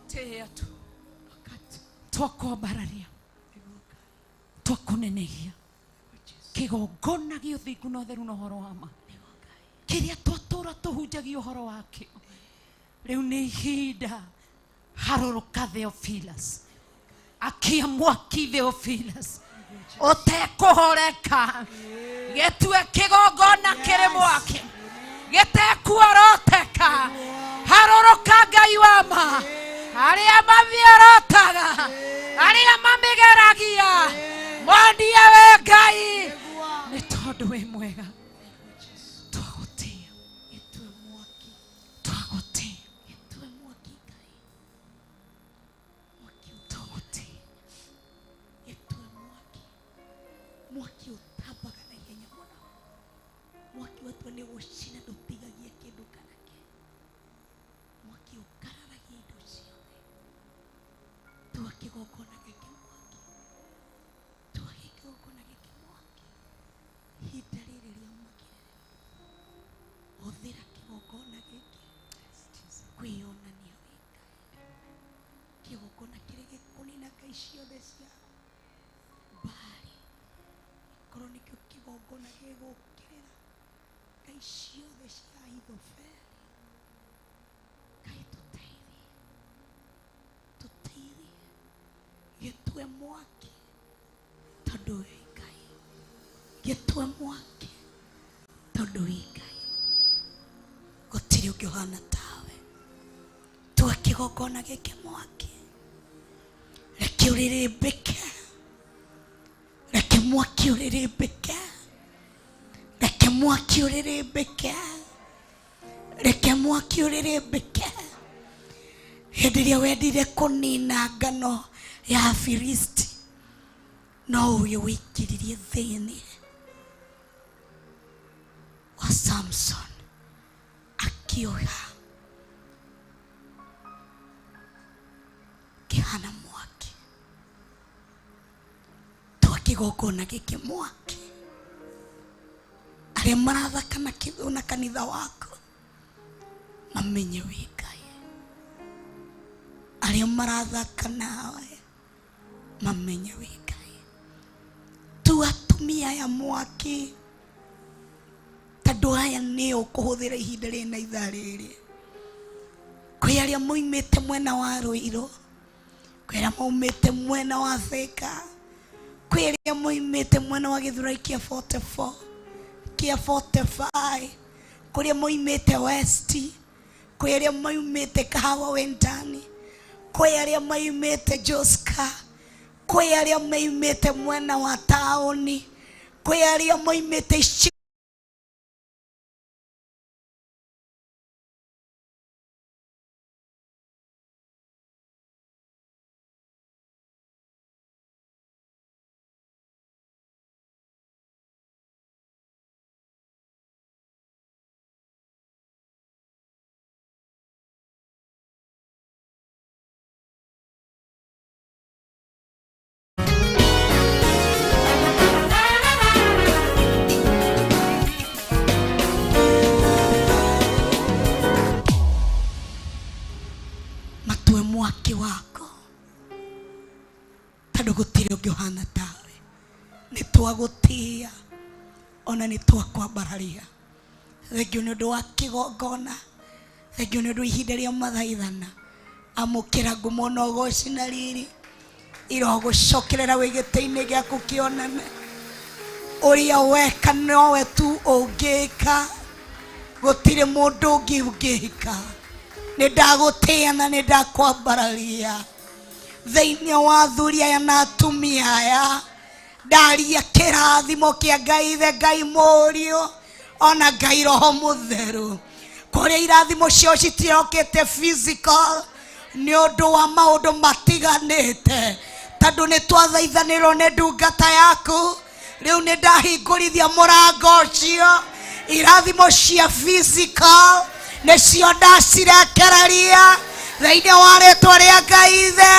Tĩĩa tu. Ũka tu. Twakwambararia. Twakũnenehia. Kĩgongona gĩa ũthingu na ũtheru na ũhoro wa ma. Kĩrĩa twatũra tũhunjagia ũhoro wakĩo. Rĩu nĩ ihinda harũrũka Theophilus. Akia mwaki Theophilus. Ũtekũhoreka. Gĩtue kĩgongona kĩrĩ mwaki. Gĩtekuoroteka. Harũrũka Ngai wa ma. Arĩa mamĩorotaga. Arĩa mamĩgeragia. Monie we Ngai. Nĩ tondũ wĩ mwega. Twagũtĩĩa. Gĩtue mwaki. Twagũtĩĩa. Gĩtue mwaki Ngai. Mwaki Twagũtĩĩa. gĩtue mwaki. Mwaki ũtambaga na ihenya mũno. Mwaki watua nĩ gũcina ndũtigagia kĩndũ kana kĩ. Mwaki ũkararagia indo ciothe. Tua kĩgongona gĩkĩ mwaki. Tua kĩgongona gĩkĩ mwaki. Ihinda rĩrĩ rĩa magĩrĩra. Hũthĩra kĩgongona gĩkĩ kwĩyonania wĩ Ngai. Kĩgongona kĩrĩa gĩkũnina ngai ciothe cia Baali. Korwo nĩkĩo kĩgongona gĩgũkĩrĩra ngai ciothe cia Ahithofeli. Ngai tũteithie. Tũteithie. Gĩtue mwaki tondũ wĩ Ngai. Gĩtue mwaki tondũ wĩ Ngai. Gũtirĩ ũngĩ ũhana tawe. Tua kĩgongona gĩkĩ mwaki. Reke ũrĩrĩmbĩke. Reke mwaki ũrĩrĩmbĩke. Reke mwaki ũrĩrĩmbĩke. Reke mwaki ũrĩrĩmbĩke. Hĩndĩ ĩrĩa wendire kũnina ngano ya Afilisti, no ũyũ wĩingĩririe thĩinĩ wa Samson akĩoha kĩhana mwaki. Tua kĩgongona gĩkĩ mwaki. Arĩa marathaka na na kanitha waku mamenye wĩ Ngai. Arĩa marathaka nawe mamenye wĩ Ngai. Tua atumia aya mwaki tondũ aya nĩo ũkũhũthĩra ihinda rĩrĩ na ithaa rĩrĩ. Kwĩ arĩa moimĩte mwena wa Rũirũ, kwĩ arĩa maumĩte mwena wa Thika, kwĩ arĩa moimĩte mwena wa Gĩthurai kĩa 44, kĩa 45, kũrĩa moimĩte West, kwĩ arĩa maumĩte Kahawa Wendani, kwĩ arĩa maumĩte Joska, kwĩ arĩa maumĩte mwena wa taũni, kwĩ arĩa maumĩte icigo matue mwaki wako tondũ gũtirĩ ũngĩ ũhana tawe. Nĩ twagũtĩĩa ona nĩ twakwambararia. Thengiũ nĩ ũndũ wa kĩgongona, thengiũ nĩ ũndũ wa ihinda rĩa mathaithana. Amũkĩra ngumo na ũgoci na riri, irogũcokerera wĩ gĩtĩ-inĩ gĩaku kĩa ũnene. Ũrĩa weka nowe tu ũngĩka, gũtirĩ mũndũ ũngĩ ũngĩka. Nĩ ndagũtĩĩa na nĩ ndakwambararia thĩinĩ wa athuri aya na atumia aya. Ndaria kĩrathimo kĩa Ngai Ithe, Ngai Mũriũ ona Ngai Roho Mũtheru, kũrĩa irathimo ciao citirokĩte physical nĩ ũndũ wa maũndũ matiganĩte, tondũ nĩ twathaithanĩrwo nĩ ndungata yaku. Rĩu nĩ ndahingũrithia mũrango ũcio, irathimo cia physical nĩcio ndacirekereria thĩinĩ wa rĩtwa rĩa Ngai Ithe,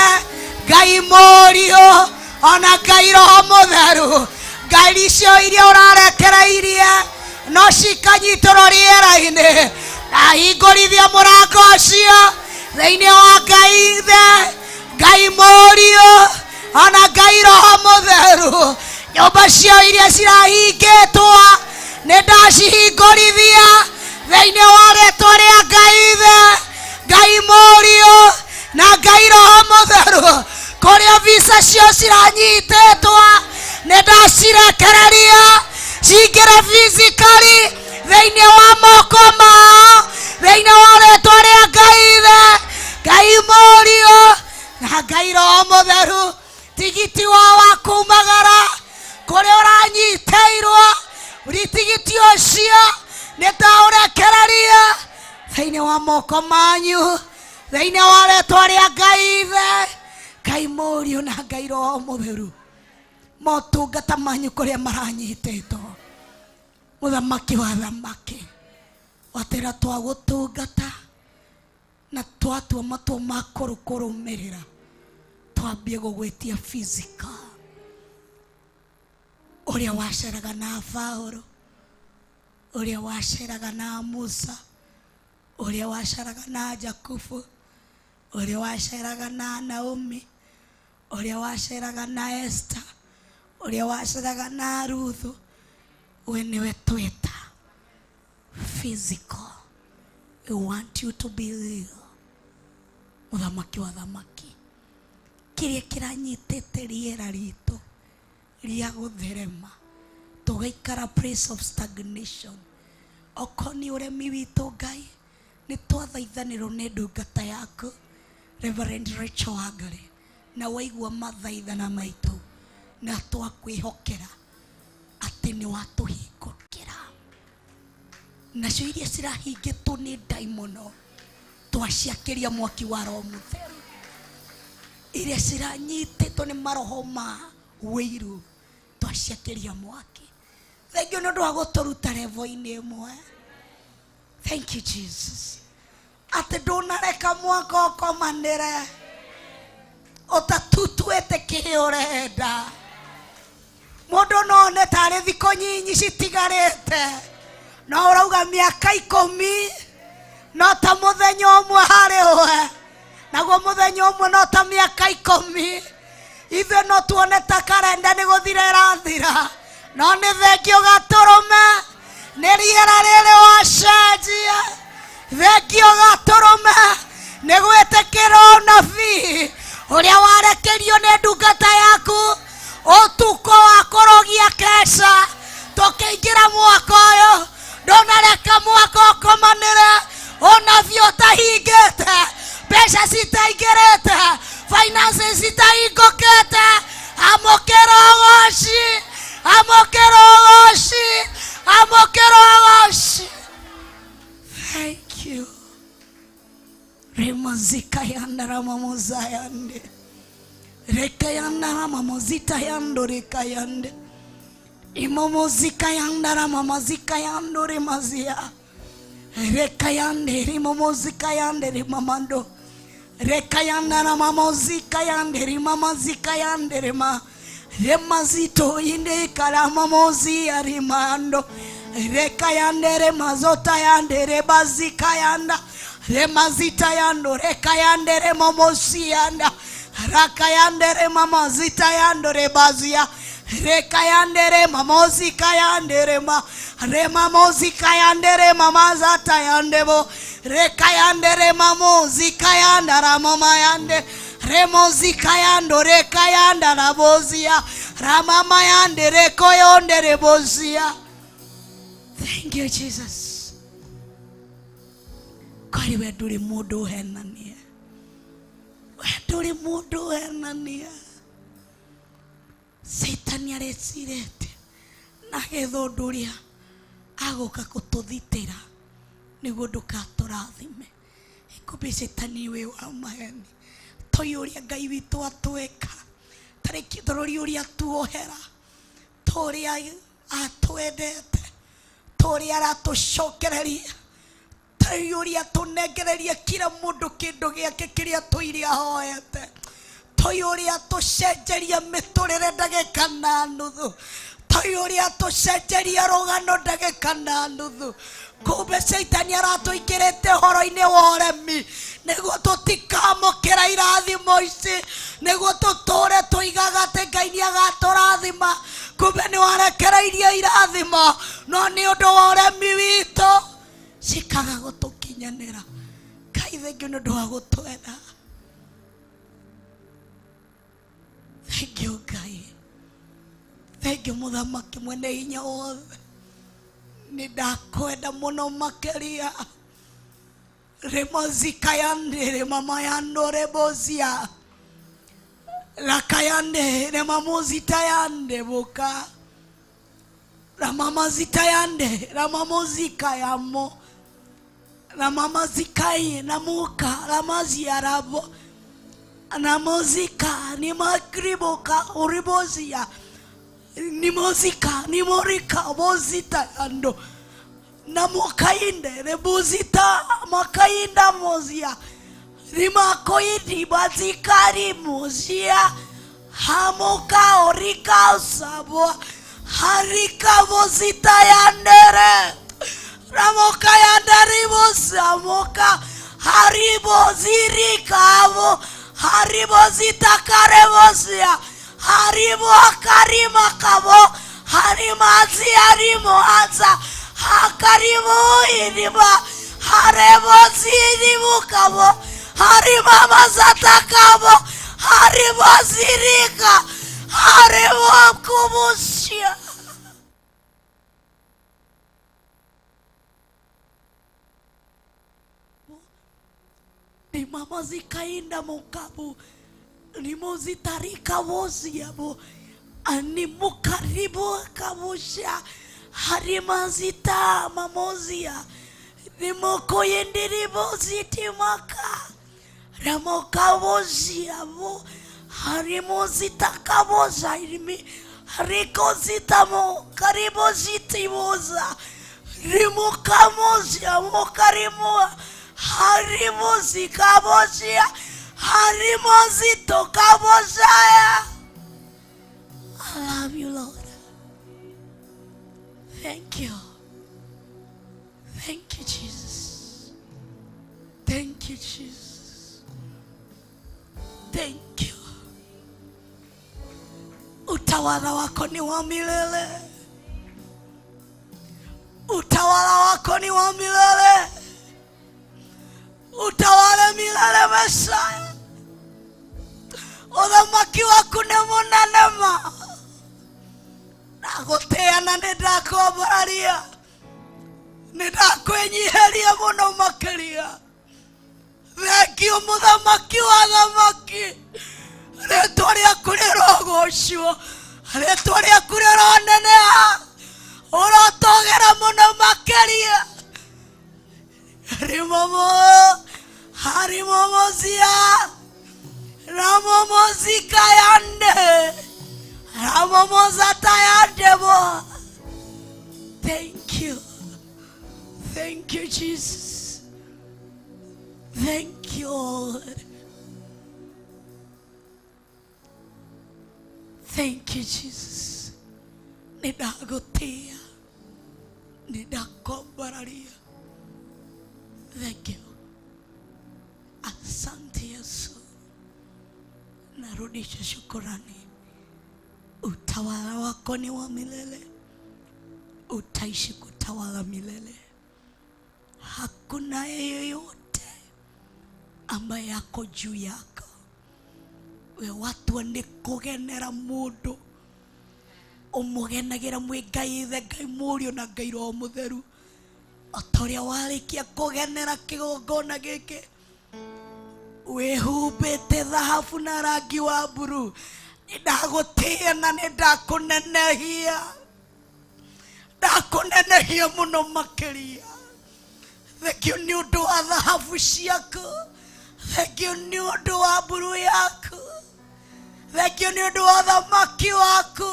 Ngai Mũriũ ona Ngai Roho Mũtheru. Ngai icio iria ũrarekereirie no cikanyitũrwo rĩera-inĩ, ndahingũrithia mũrango ũcio thĩinĩ wa Ngai Ithe, Ngai Mũriũ ona Ngai Roho Mũtheru. Nyũmba ciao iria cirahingĩtwo nĩ ndacihingũrithia thĩinĩ wa rĩtwa rĩa Ngai Ithe, Ngai Mũriũ na Ngai Roho Mũtheru. Kũrĩa visa cio ciranyitĩtwo nĩ ndacirekereria cingĩre physically thĩinĩ wa moko mao, thĩinĩ wa rĩtwa rĩa Ngai Ithe, Ngai Mũriũ na Ngai Roho Mũtheru. Tigiti wa wa kumagara kũrĩa ũranyitĩirwo, tigiti ũcio nĩ taũrekereria thĩinĩ wa moko manyu, thĩinĩ wa rĩtwa rĩa Ngai Ithe, Ngai Mũriũ na Ngai Roho Mũtheru. Motungata manyu kũrĩa maranyitĩtwo, mũthamaki wa thamaki, watĩra twagũtungata na twatua matua ma kũrũkũrũmĩrĩra, twambie gũgwĩtia physical. Ũrĩa waceraga na Paũlũ, ũrĩa waceraga na Musa, ũrĩa waceraga na Jakubu, ũrĩa waceraga na Naomi, ũrĩa waceraga na Esther, ũrĩa waceraga na Ruthu, we nĩwe tweta physical. We want you to be real. Mũthamaki wa thamaki, kĩrĩa kĩranyitĩte rĩera ritũ rĩa gũtherema, tũgaikara place of stagnation, okorwo nĩ ũremi witũ, Ngai, nĩ twathaithanĩrwo nĩ ndungata yaku Reverend Rachel Wangari, na waigua mathaithana maitũ, na twakwĩhokera atĩ nĩ watũhingũkĩra. Nacio iria cirahingĩtwo nĩ ndaimono twaciakĩria mwaki wa Roho Mũtheru, iria ciranyitĩtwo nĩ maroho ma wĩiru twaciakĩria mwaki. Thengiũ nĩ ũndũ wa gũtũruta level-inĩ ĩmwe. Thank you, Jesus, atĩ ndũnareka mwaka ũkomanĩre ũtatutuĩte kĩrĩa ũrenda. Mũndũ no one tarĩ thikũ nyinyi citigarĩte, no ũrauga mĩaka 10 no ta mũthenya ũmwe harĩ we, naguo mũthenya ũmwe no ta mĩaka 10. Ithuĩ no tuone ta karenda nĩ gũthira ĩrathira, no nĩ thengio gatũrũme nĩ rĩera rĩrĩ wacenjia. Thengio gatũrũme nĩ gwĩtĩkĩra ũnabii ũrĩa warekerio nĩ ndungata yaku ũtukũ wa kũrũgia keca tũkĩingĩra mwaka ũyũ. Ndũnareka mwaka ũkomanĩre ũnabii ũtahingĩte, mbeca citaingĩrĩte, finances citahingũkĩte. Amũkĩra ũgoci, amũkĩra ũgoci, amũkĩra ũgoci. Thank you. Remazikayanda ramamozayande rekayanda ramamozitayando rekayande imomozikayanda ramamazikayando remazia rekayande rimomozikayande rimamando rekayanda ramamozikayande rimamazikayande rema remazito inde karamamozia rimando rekayande remazotayande rebazikayanda remazitayando rekayande remomosianda rakayande remamazitayando rebazia. Rekayandere mamozi kayandere ma remamozi kayandere mamazata yandebo rekayandere mamozi kayandara mama yande remozi kayando rekayanda rabozia ramama yande rekoyonde rebozia. Thank you, Jesus. Kwari we nduri mundu uhenania, we nduri mundu uhenania. Saitani arecirete na getha ũndũ ũrĩa agũka gũtũthitĩra nĩguo ndũkatũrathime. Kumbe Saitani wĩ wa maheni, toi ũrĩa Ngai witũ atwĩka, tarĩki tũrori ũrĩa tuohera, tũrĩa atwendete, tũrĩa aratũcokereria, toi ũrĩa tũnengereria kila mũndũ kĩndũ gĩake kĩrĩa tũire ahoete, toi ũrĩa tũcenjeria mĩtũrĩre ndagĩka na nuthu, toi ũrĩa tũcenjeria rũgano ndagĩka na nuthu. Kumbe Saitani aratũingĩrĩte ũhoro-inĩ wa ũremi nĩguo tũtikamũkĩra irathimo ici, nĩguo tũtũre tũigaga atĩ Ngai nĩagatũrathima. Kumbe nĩwarekereirie irathimo, no nĩ ũndũ wa ũremi witũ cikaga gũtũkinyanĩra. Ngai thengiũ nĩ ũndũ wa gũtwenda. Thengiũ Ngai, thengiũ Mũthamaki mwene hinya wothe, nĩ ndakwenda mũno makĩria. Remozikayande remamayando rebozia lakayande remamozitayande boka ramamazitayande ramamozikayamo ramamazikaye namuka ramaziarabo namozika nimakriboka uribozia nimozika nimorika bozitayando namukainde rebuzita makainda mozia rimakoidi bazikari mozia hamuka orika usabo harika bozita yandere ramoka yandari bosamoka haribozirikavo haribozitakarevozia haribo akarimakavo harimazi harimoaza hakarimu irima hareboziribukavo harimamazatakavo haribozirika haribokubusia. Nimamazikainda mukabu nimozitarika voziabo animukaribu kabusha harimazita mamozia nimokoyendiribozitiمaka ramokaboziabo harimozitakaboza irimi harikozitamo karibozitiboza rimukamozia mokarimua harimozikabozia harimozitokabozaya. I love you, Lord. Thank you. Thank you, Jesus. Thank you, Jesus. Thank you. Utawala wako ni wa milele. Utawala wako ni wa milele. Utawala milele, Mesaya. Uthamaki waku nĩ mũnene ma. Ndagũtĩa na nĩ ndakwambararia, nĩ ndakwĩnyiheria mũno makĩria. Thengiũ Mũthamaki wa thamaki, rĩtwa rĩaku rĩrogocwo, rĩtwa rĩaku rĩroneneha, ũrotogera mũno makĩria. Rimomo harimomozia ramomozikayande ramomozatayandebo. Thank you. Thank you, Jesus. Thank you, Lord. Thank you, Jesus. Nĩndagũtĩa, nĩndakwambararia. Thank you. Asante Yesu. Narudisha shukurani. Utawala wako ni wa milele, utaishi kutawala milele. Hakuna yeyote ambaye ako juu yako. We watua nĩ kũgenera mũndũ, ũmũgenagĩra mwĩ Ngai Ithe, Ngai Mũriũ na Ngai Roho Mũtheru. O ta ũrĩa warĩkia kũgenera kĩgongona gĩkĩ, wĩhumbĩte thahabu na rangi wa mburu, nĩ ndagũtĩĩa na nĩ ndakũnenehia, ndakũnenehia mũno makĩria. Thengio nĩ ũndũ wa thahabu ciaku, thengio nĩ ũndũ wa mburu yaku, thengio nĩ ũndũ wa thamaki waku,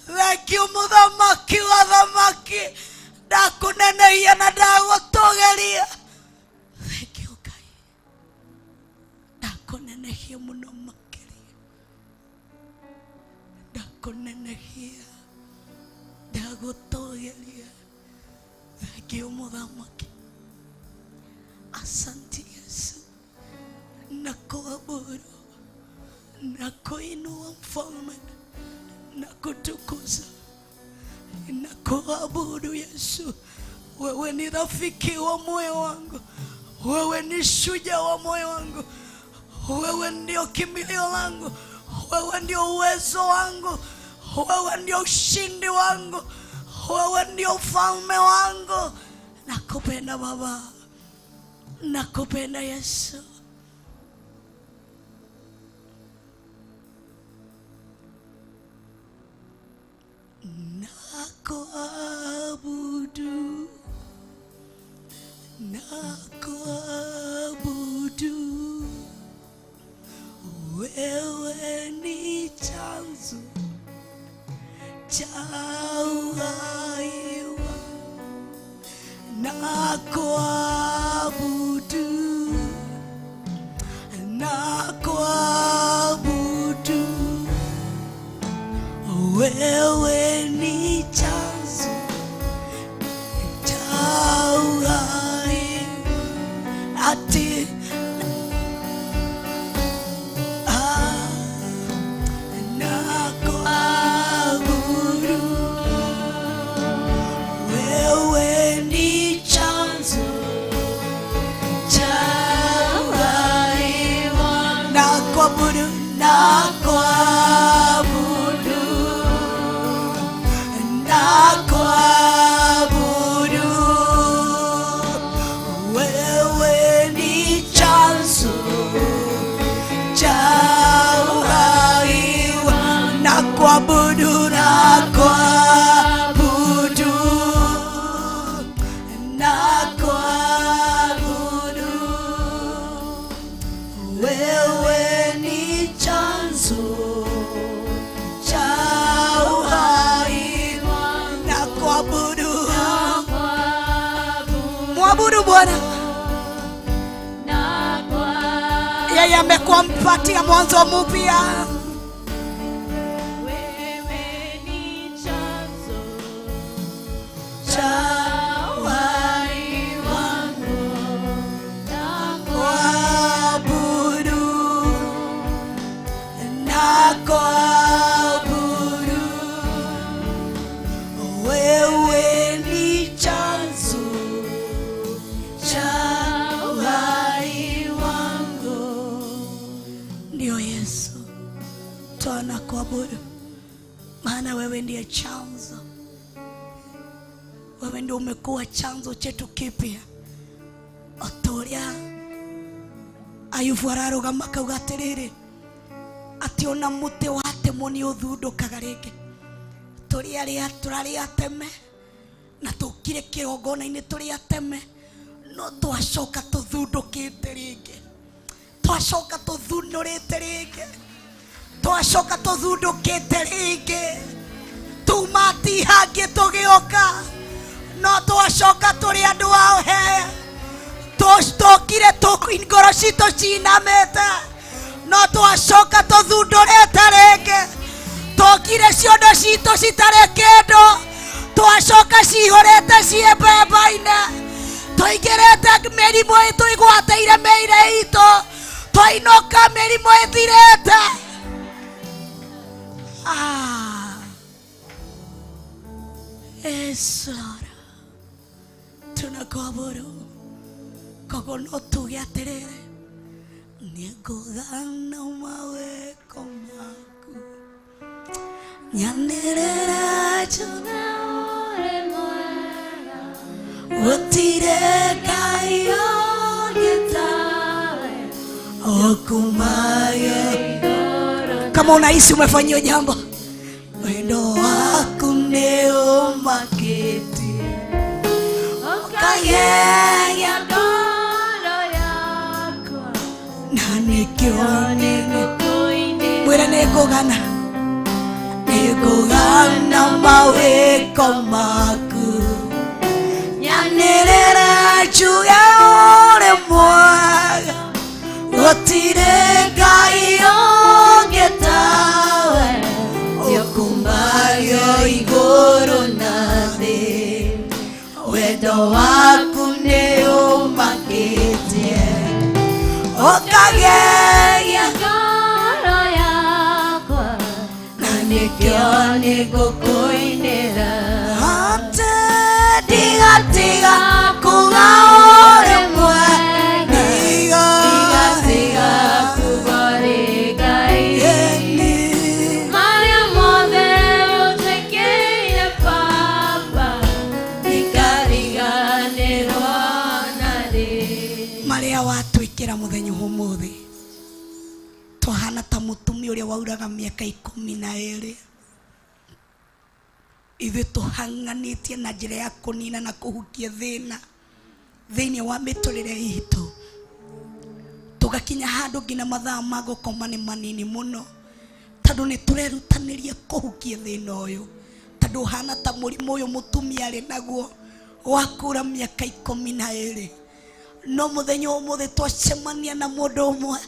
thengio mũthamaki wa thamaki, ndakũnenehia na ndagũtũgĩria. Thengio Ngai, ndakũnenehia mũno makĩria, ndakũnenehia, ndagũtũgĩria. Thengio mũthamaki. Asante Yesu, na kuabudu na kuinua mfalme na kutukuza na kuabudu Yesu. Wewe ni rafiki wa moyo wangu, wewe ni shujaa wa moyo wangu, wewe ndio kimbilio langu, wewe ndio uwezo wangu, wewe ndio ushindi wangu, wewe ndio ufalme wangu. Nakupenda Baba, nakupenda Yesu. Nakuabudu, nakuabudu, wewe ni chanzo cha uhai wangu. Nakuabudu, nakuabudu, wewe ni chanzo cha uhai. Ati nakuabudu, wewe ni chanzo cha uhai wangu. Nakuabudu, nakuabudu, nakuabudu, wewe ni chanzo cha uhai wangu. Nakuabudu, nakuabudu, nakuabudu, wewe ni chanzo cha uhai wangu. Nakuabudu, mwabudu Bwana, yeye amekuwa mpatia mwanzo mpya. Wewe ni chanzo cha uhai wangu. Nakuabudu, nakuabudu, wewe ni chanzo cha uhai wangu. Ndio Yesu, tunakuabudu, maana wewe ndiye chanzo, wewe ndio umekuwa chanzo chetu kipya. O ta ũrĩa Ayubu ararũgama akauga atĩrĩrĩ, atĩ ona mũtĩ watemwo nĩ ũthundũkaga rĩngĩ. Tũrĩ arĩa tũrarĩ ateme na tũkire kĩgongona-inĩ tũrĩ ateme, no twacoka tũthundũkĩte rĩngĩ, twacoka tũthundũrĩte rĩngĩ, twacoka tũthundũkĩte rĩngĩ. Tuma tihangie tũgĩũka, no twacoka tũrĩ andũ ao he tũcokire ngoro citũ cinamĩte, no twacoka tũthundũrĩte rĩngĩ. Tokire ciondo citũ citarĩ kĩndũ, twacoka cihũrĩte ciĩ mbemba-inĩ. Tũingĩrĩte mĩrimũ tũigwatĩire mĩĩrĩ itũ, twainũka mĩrimũ ĩthirĩte. Yes, Lord. Tunakuabudu. Koguo no tuge atĩrĩrĩ, nĩngũgana mawĩko maku, nyanĩrĩre njuge gũtirĩ Ngai ũngĩ tawe ũkumagio. Kama unahisi umefanyiwa jambo, wendo waku nĩ ũmakĩtie ũkagegia na nĩkĩo mwĩre nĩngũgana nĩngũgana mawĩko maku nyanĩrĩre njuge ũrĩ mwega gũtirĩ Ngai ũngĩ tawe ũkumagio igũrũ na thĩ wendo waku nĩ ũmakĩtie ũkagegia na nĩkĩo nĩngũkũinĩra atĩ ndigatiga kuga ũrĩ mwega ndiga ĩni Marĩa mothe ũnjĩkĩire Baba, ndikariganĩrwo narĩ. Marĩa watwĩkĩra mũthenya ũmũthĩ twahana ta mũtumia ũrĩa wauraga mĩaka 12 ithuĩ tũhang'anĩtie na njĩra ya kũnina na kũhukia thĩna thĩinĩ wa mĩtũrĩre itũ tũgakinya handũ nginya mathaa ma gũkoma nĩ manini mũno tondũ nĩ tũrerutanĩria kũhukia thĩna ũyũ tondũ ũhana ta mũrimũ ũyũ mũtumia arĩ naguo wa kura mĩaka 12 no mũthenya ũmũthĩ twacemania na mũndũ ũmwe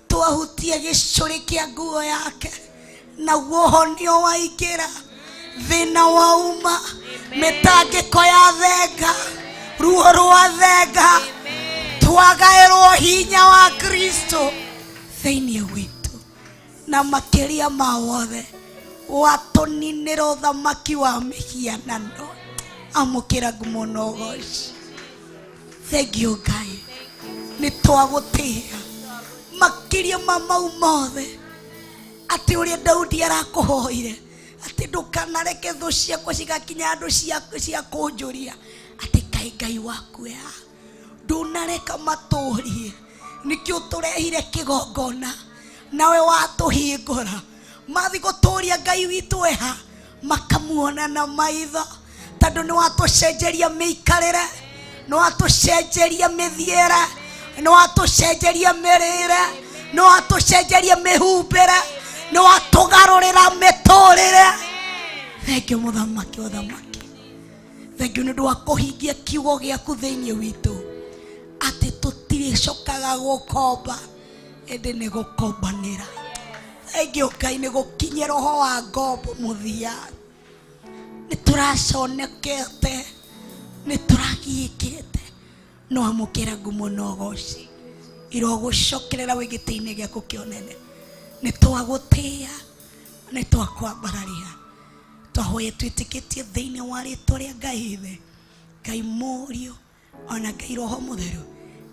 twahutia gĩcũrĩ kĩa nguo yake naguo ũhonio waingĩra thĩna wauma mĩtangĩko ya thenga ruo rwa thenga twagaĩrwo hinya wa Kristo thĩinĩ witũ na makĩria ma wothe watũninĩra ũthamaki wa mĩhianano amũkĩra ngumo na ũgoci. Thank you Ngai nĩ twagũtĩĩa makĩria ma mau mothe atĩ ũrĩa Daudi arakũhoire atĩ ndũkanareke thũ ciakwa cigakinya andũ cia kũnjũria atĩ kaĩ Ngai waku ya ndũnareka matũrie nĩkĩo tũrehire kĩgongona nawe watũhingũra mathi gũtũria Ngai witũ eha makamuona na maitho tondũ nĩ watũcenjeria mĩikarĩre nĩ watũcenjeria mĩthiĩre nĩ watũcenjeria mĩrĩre nĩ watũcenjeria mĩhumbĩre nĩ watũgarũrĩra mĩtũrĩre. Thank you mũthamaki wa thamaki, thank you nĩ ũndũ wa kũhingia kiugo gĩaku thĩinĩ witũ atĩ tũtirĩcokaga gũkomba ĩndĩ nĩ gũkombanĩra. Thank you Ngai nĩ gũkinyia roho wa ngombo mũthia nĩ tũraconekete nĩ tũragiĩkĩte no amũkĩra ngumo na ũgoci irogũcokerera wĩ gĩtĩ-inĩ gĩaku kĩa ũnene nĩ twagũtĩĩa nĩ twakwambararia twahoya twĩtĩkĩtie thĩinĩ wa rĩtwa rĩa Ngai Ithe Ngai Mũriũ ona Ngai Roho Mũtheru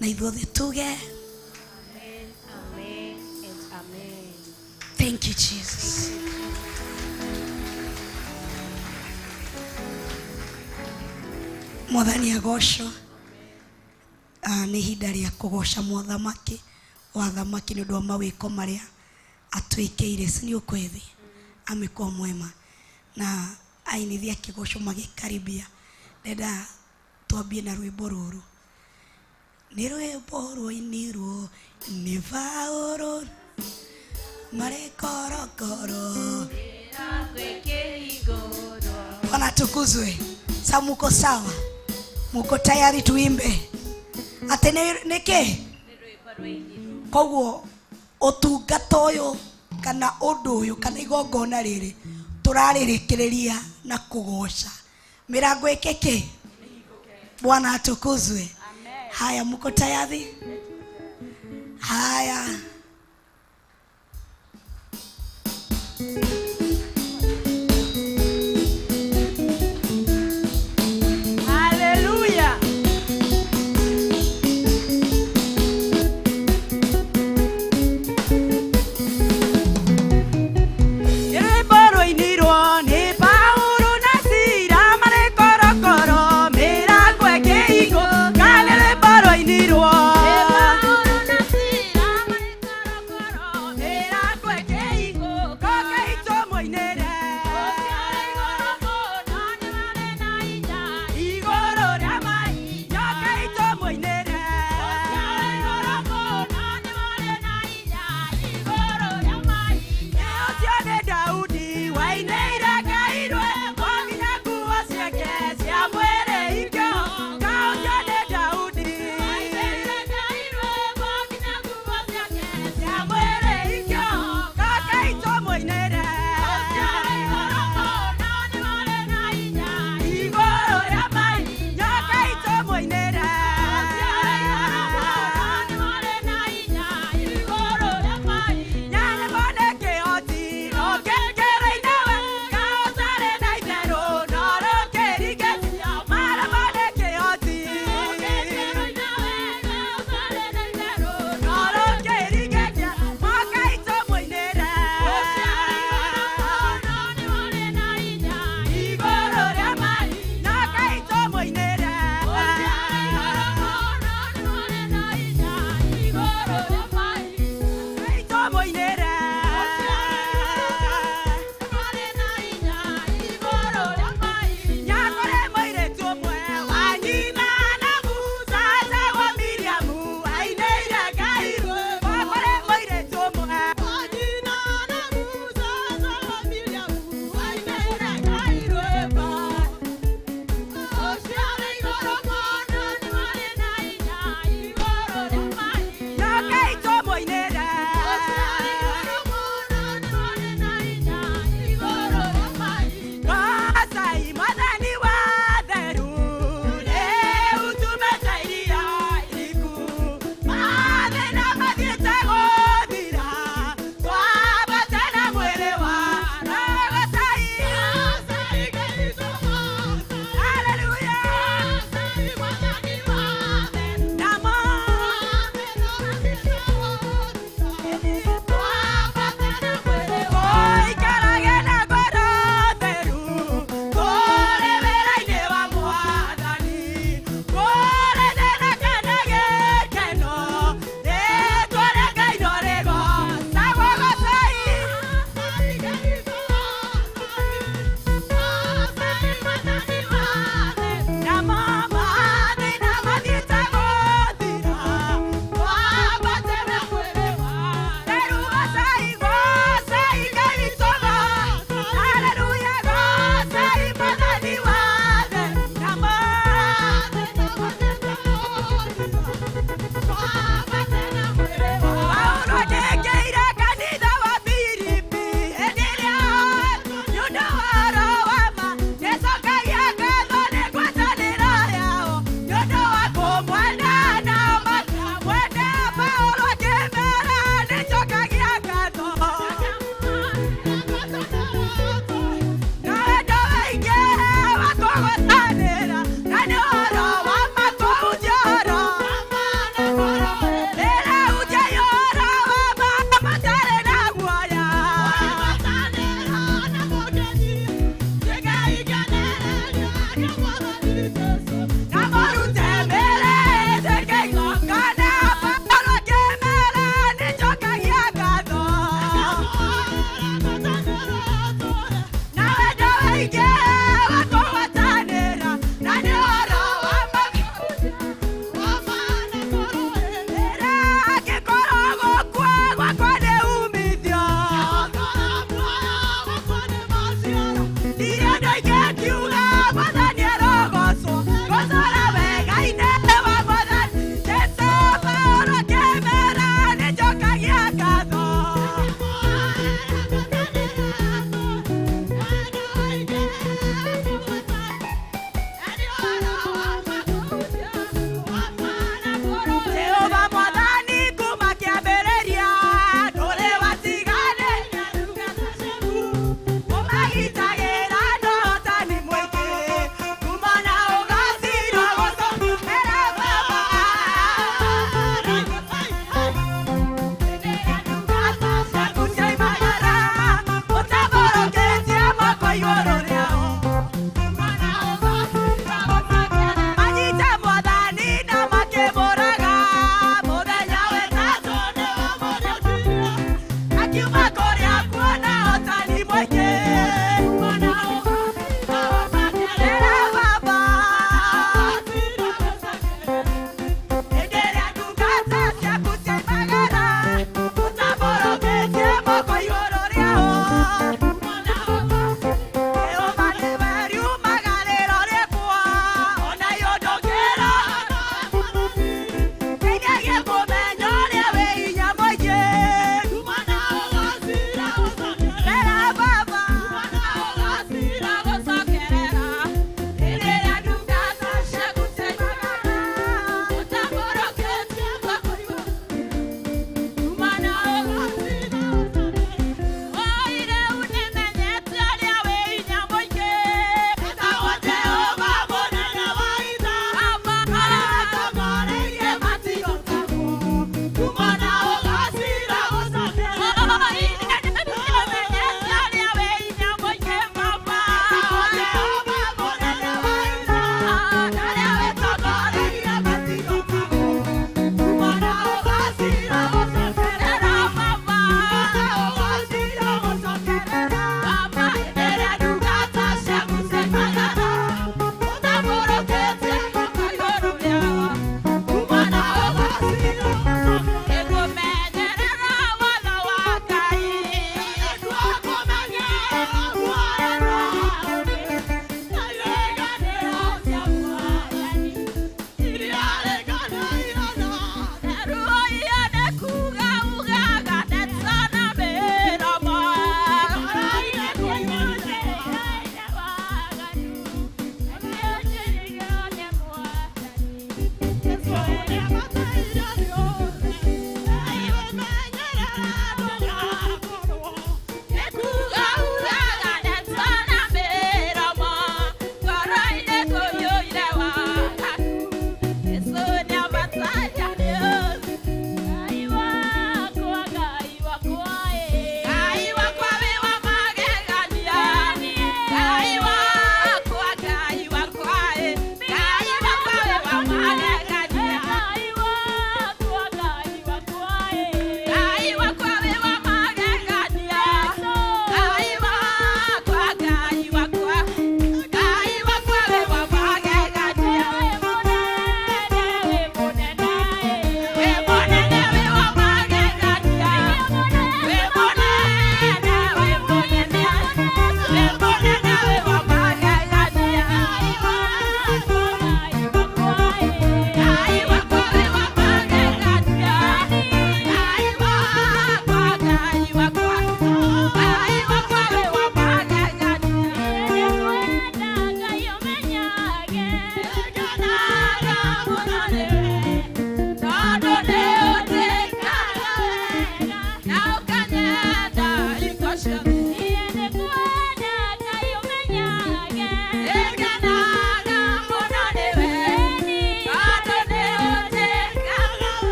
na ithuothe tuge Amen, amen, and amen. Thank you Jesus. Mwathani agocwo. Nĩ ihinda rĩa kũgoca mũthamaki wa thamaki nĩ ũndũ wa mawĩko marĩa atwĩkĩire si nĩ ũkwĩthi amekuwa mwema na ainithia kĩgoco magĩkaribia ndenda twambie na rwĩmbo rũrũ nĩ rwĩmbo rwainirwo nĩ Paũlũ marĩ korokoro. Bwana tukuzwe. Sa muko sawa? Muko tayari tuimbe? Ate nĩkĩ? Koguo ũtungata ũyũ kana ũndũ ũyũ kana igongona rĩrĩ tũrarĩrĩkĩrĩria na kũgoca mĩrango ĩkĩkĩ. Bwana atukuzwe. Haya, muko tayari? Haya.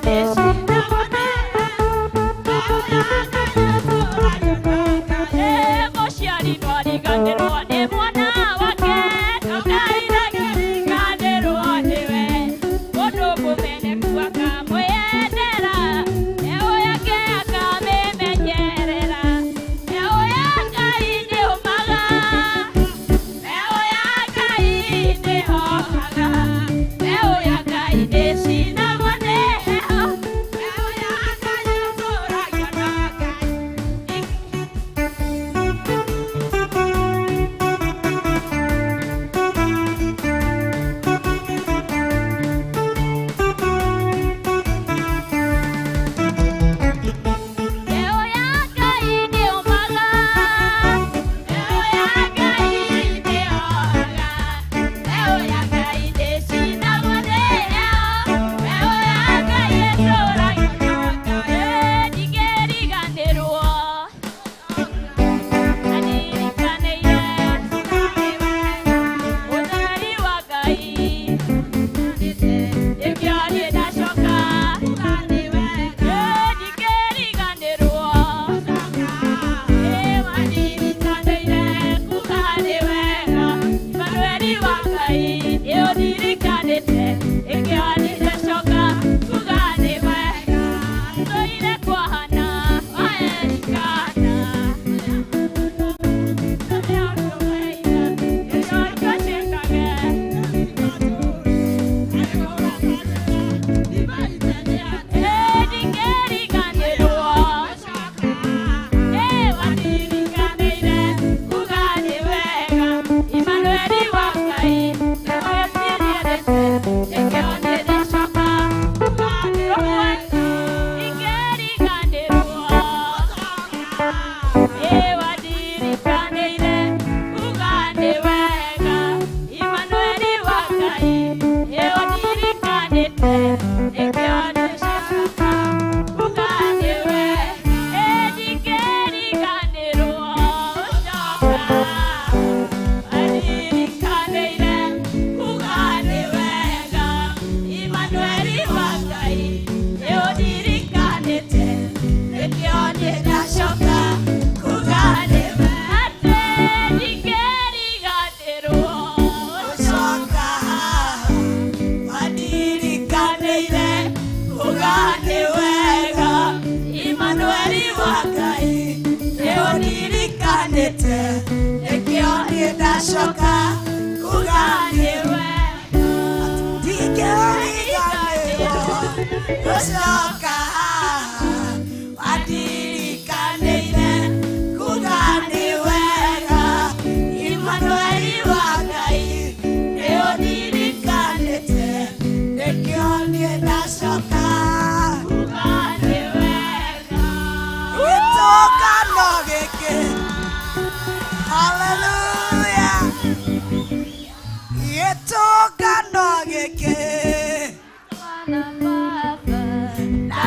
Thank you. Akamwĩyendera, mbeũ yake akamĩmenyerera. Mbeũ ya Ngai ndĩũmaga, mbeũ ya Ngai ndĩhohaga, mbeũ ya Ngai ndĩcinagwo nĩ heho, mbeũ ya Ngai ĩtũragio na Ngai. Mbeũ ya Ngai ndĩũmaga, mbeũ ya Ngai ndĩhohaga, mbeũ ya Ngai ndĩcinagwo nĩ heho, mbeũ ya Ngai ĩtũragio na Ngai. Ndingĩriganĩrwo, andirikanĩire ũtheri wa Ngai, nĩkĩo niĩ ndacoka. Ndingĩriganĩrwo, wandirikanĩire kuga nĩ wega, Emmanueli wa Ngai nĩũndirikanĩte, nĩkĩo niĩ ndacoka kuga nĩ wega. Tũire kwahana wa Elikana, Ĩwandirikanĩire kuga nĩ wega, Emmanueli wa Ngai nĩũndirikanĩte, nĩkĩo ndĩcoka kuga nĩ wega. Ndingĩriganĩrwo gũcoka, wandirikanĩire kuga nĩ wega, Emmanueli wa Ngai nĩũndirikanĩte, nĩkĩo niĩ ndacoka kuga nĩ wega. Atĩ ndingĩriganĩrwo Gũcoka wandirikanĩire kuga nĩ wega, Emmanueli wa Ngai nĩũndirikanĩte, nĩkĩo niĩ ndacoka kuga nĩ wega. Ndingĩriganĩrwo gũcoka wandirikanĩire kuga nĩ wega, Emmanueli wa Ngai nĩũndirikanĩte, nĩkĩo niĩ ndacoka Kuga nĩ wega. gĩtũngano gĩkĩ. Haleluya, gĩtũngano gĩkĩ Bwana Baba. na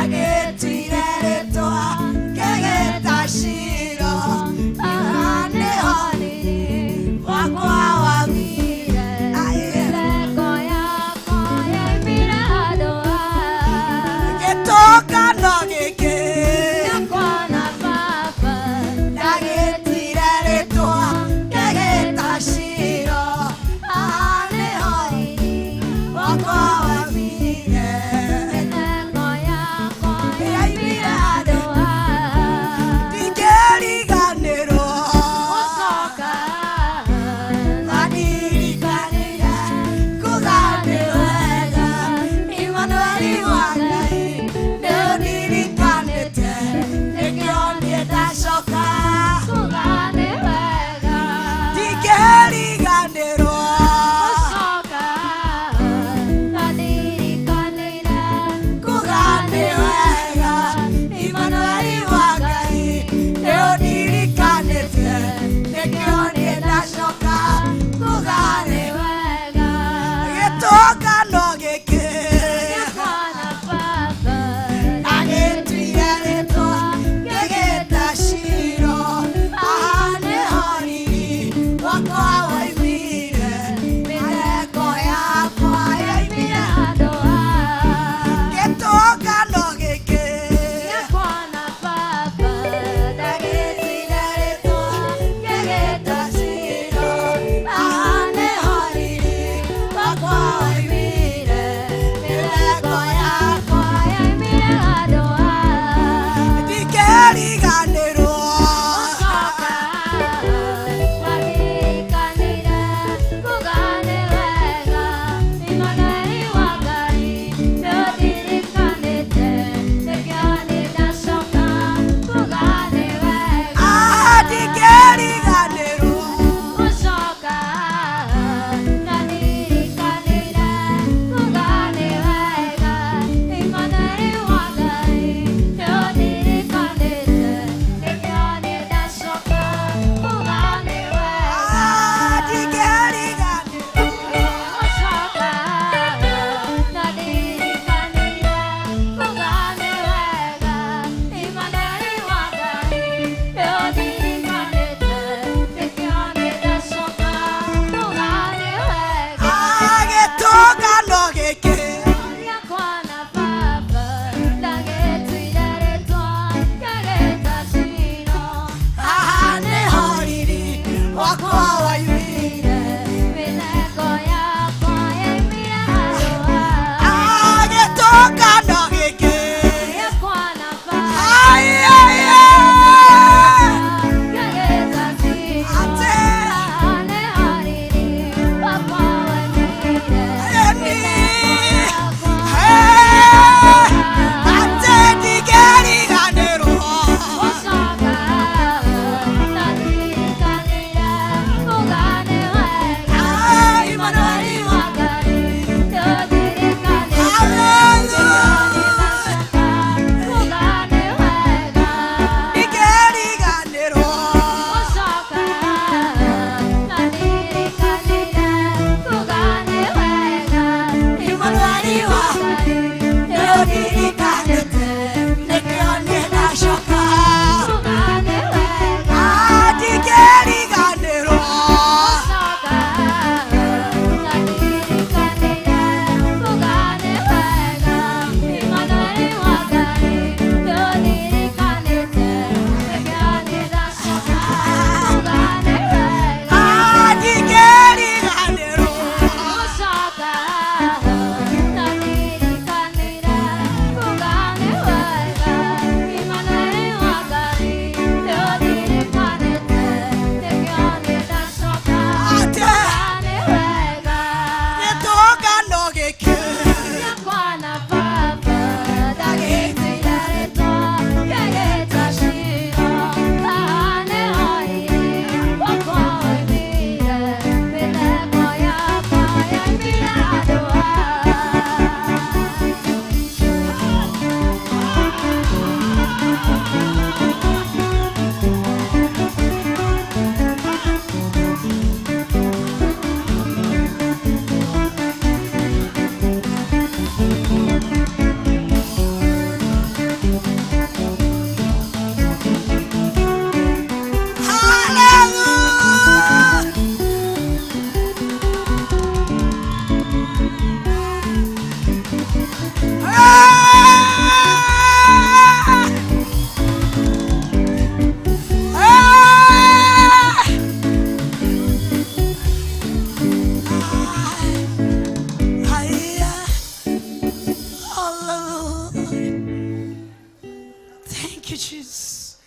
Thank you, Jesus.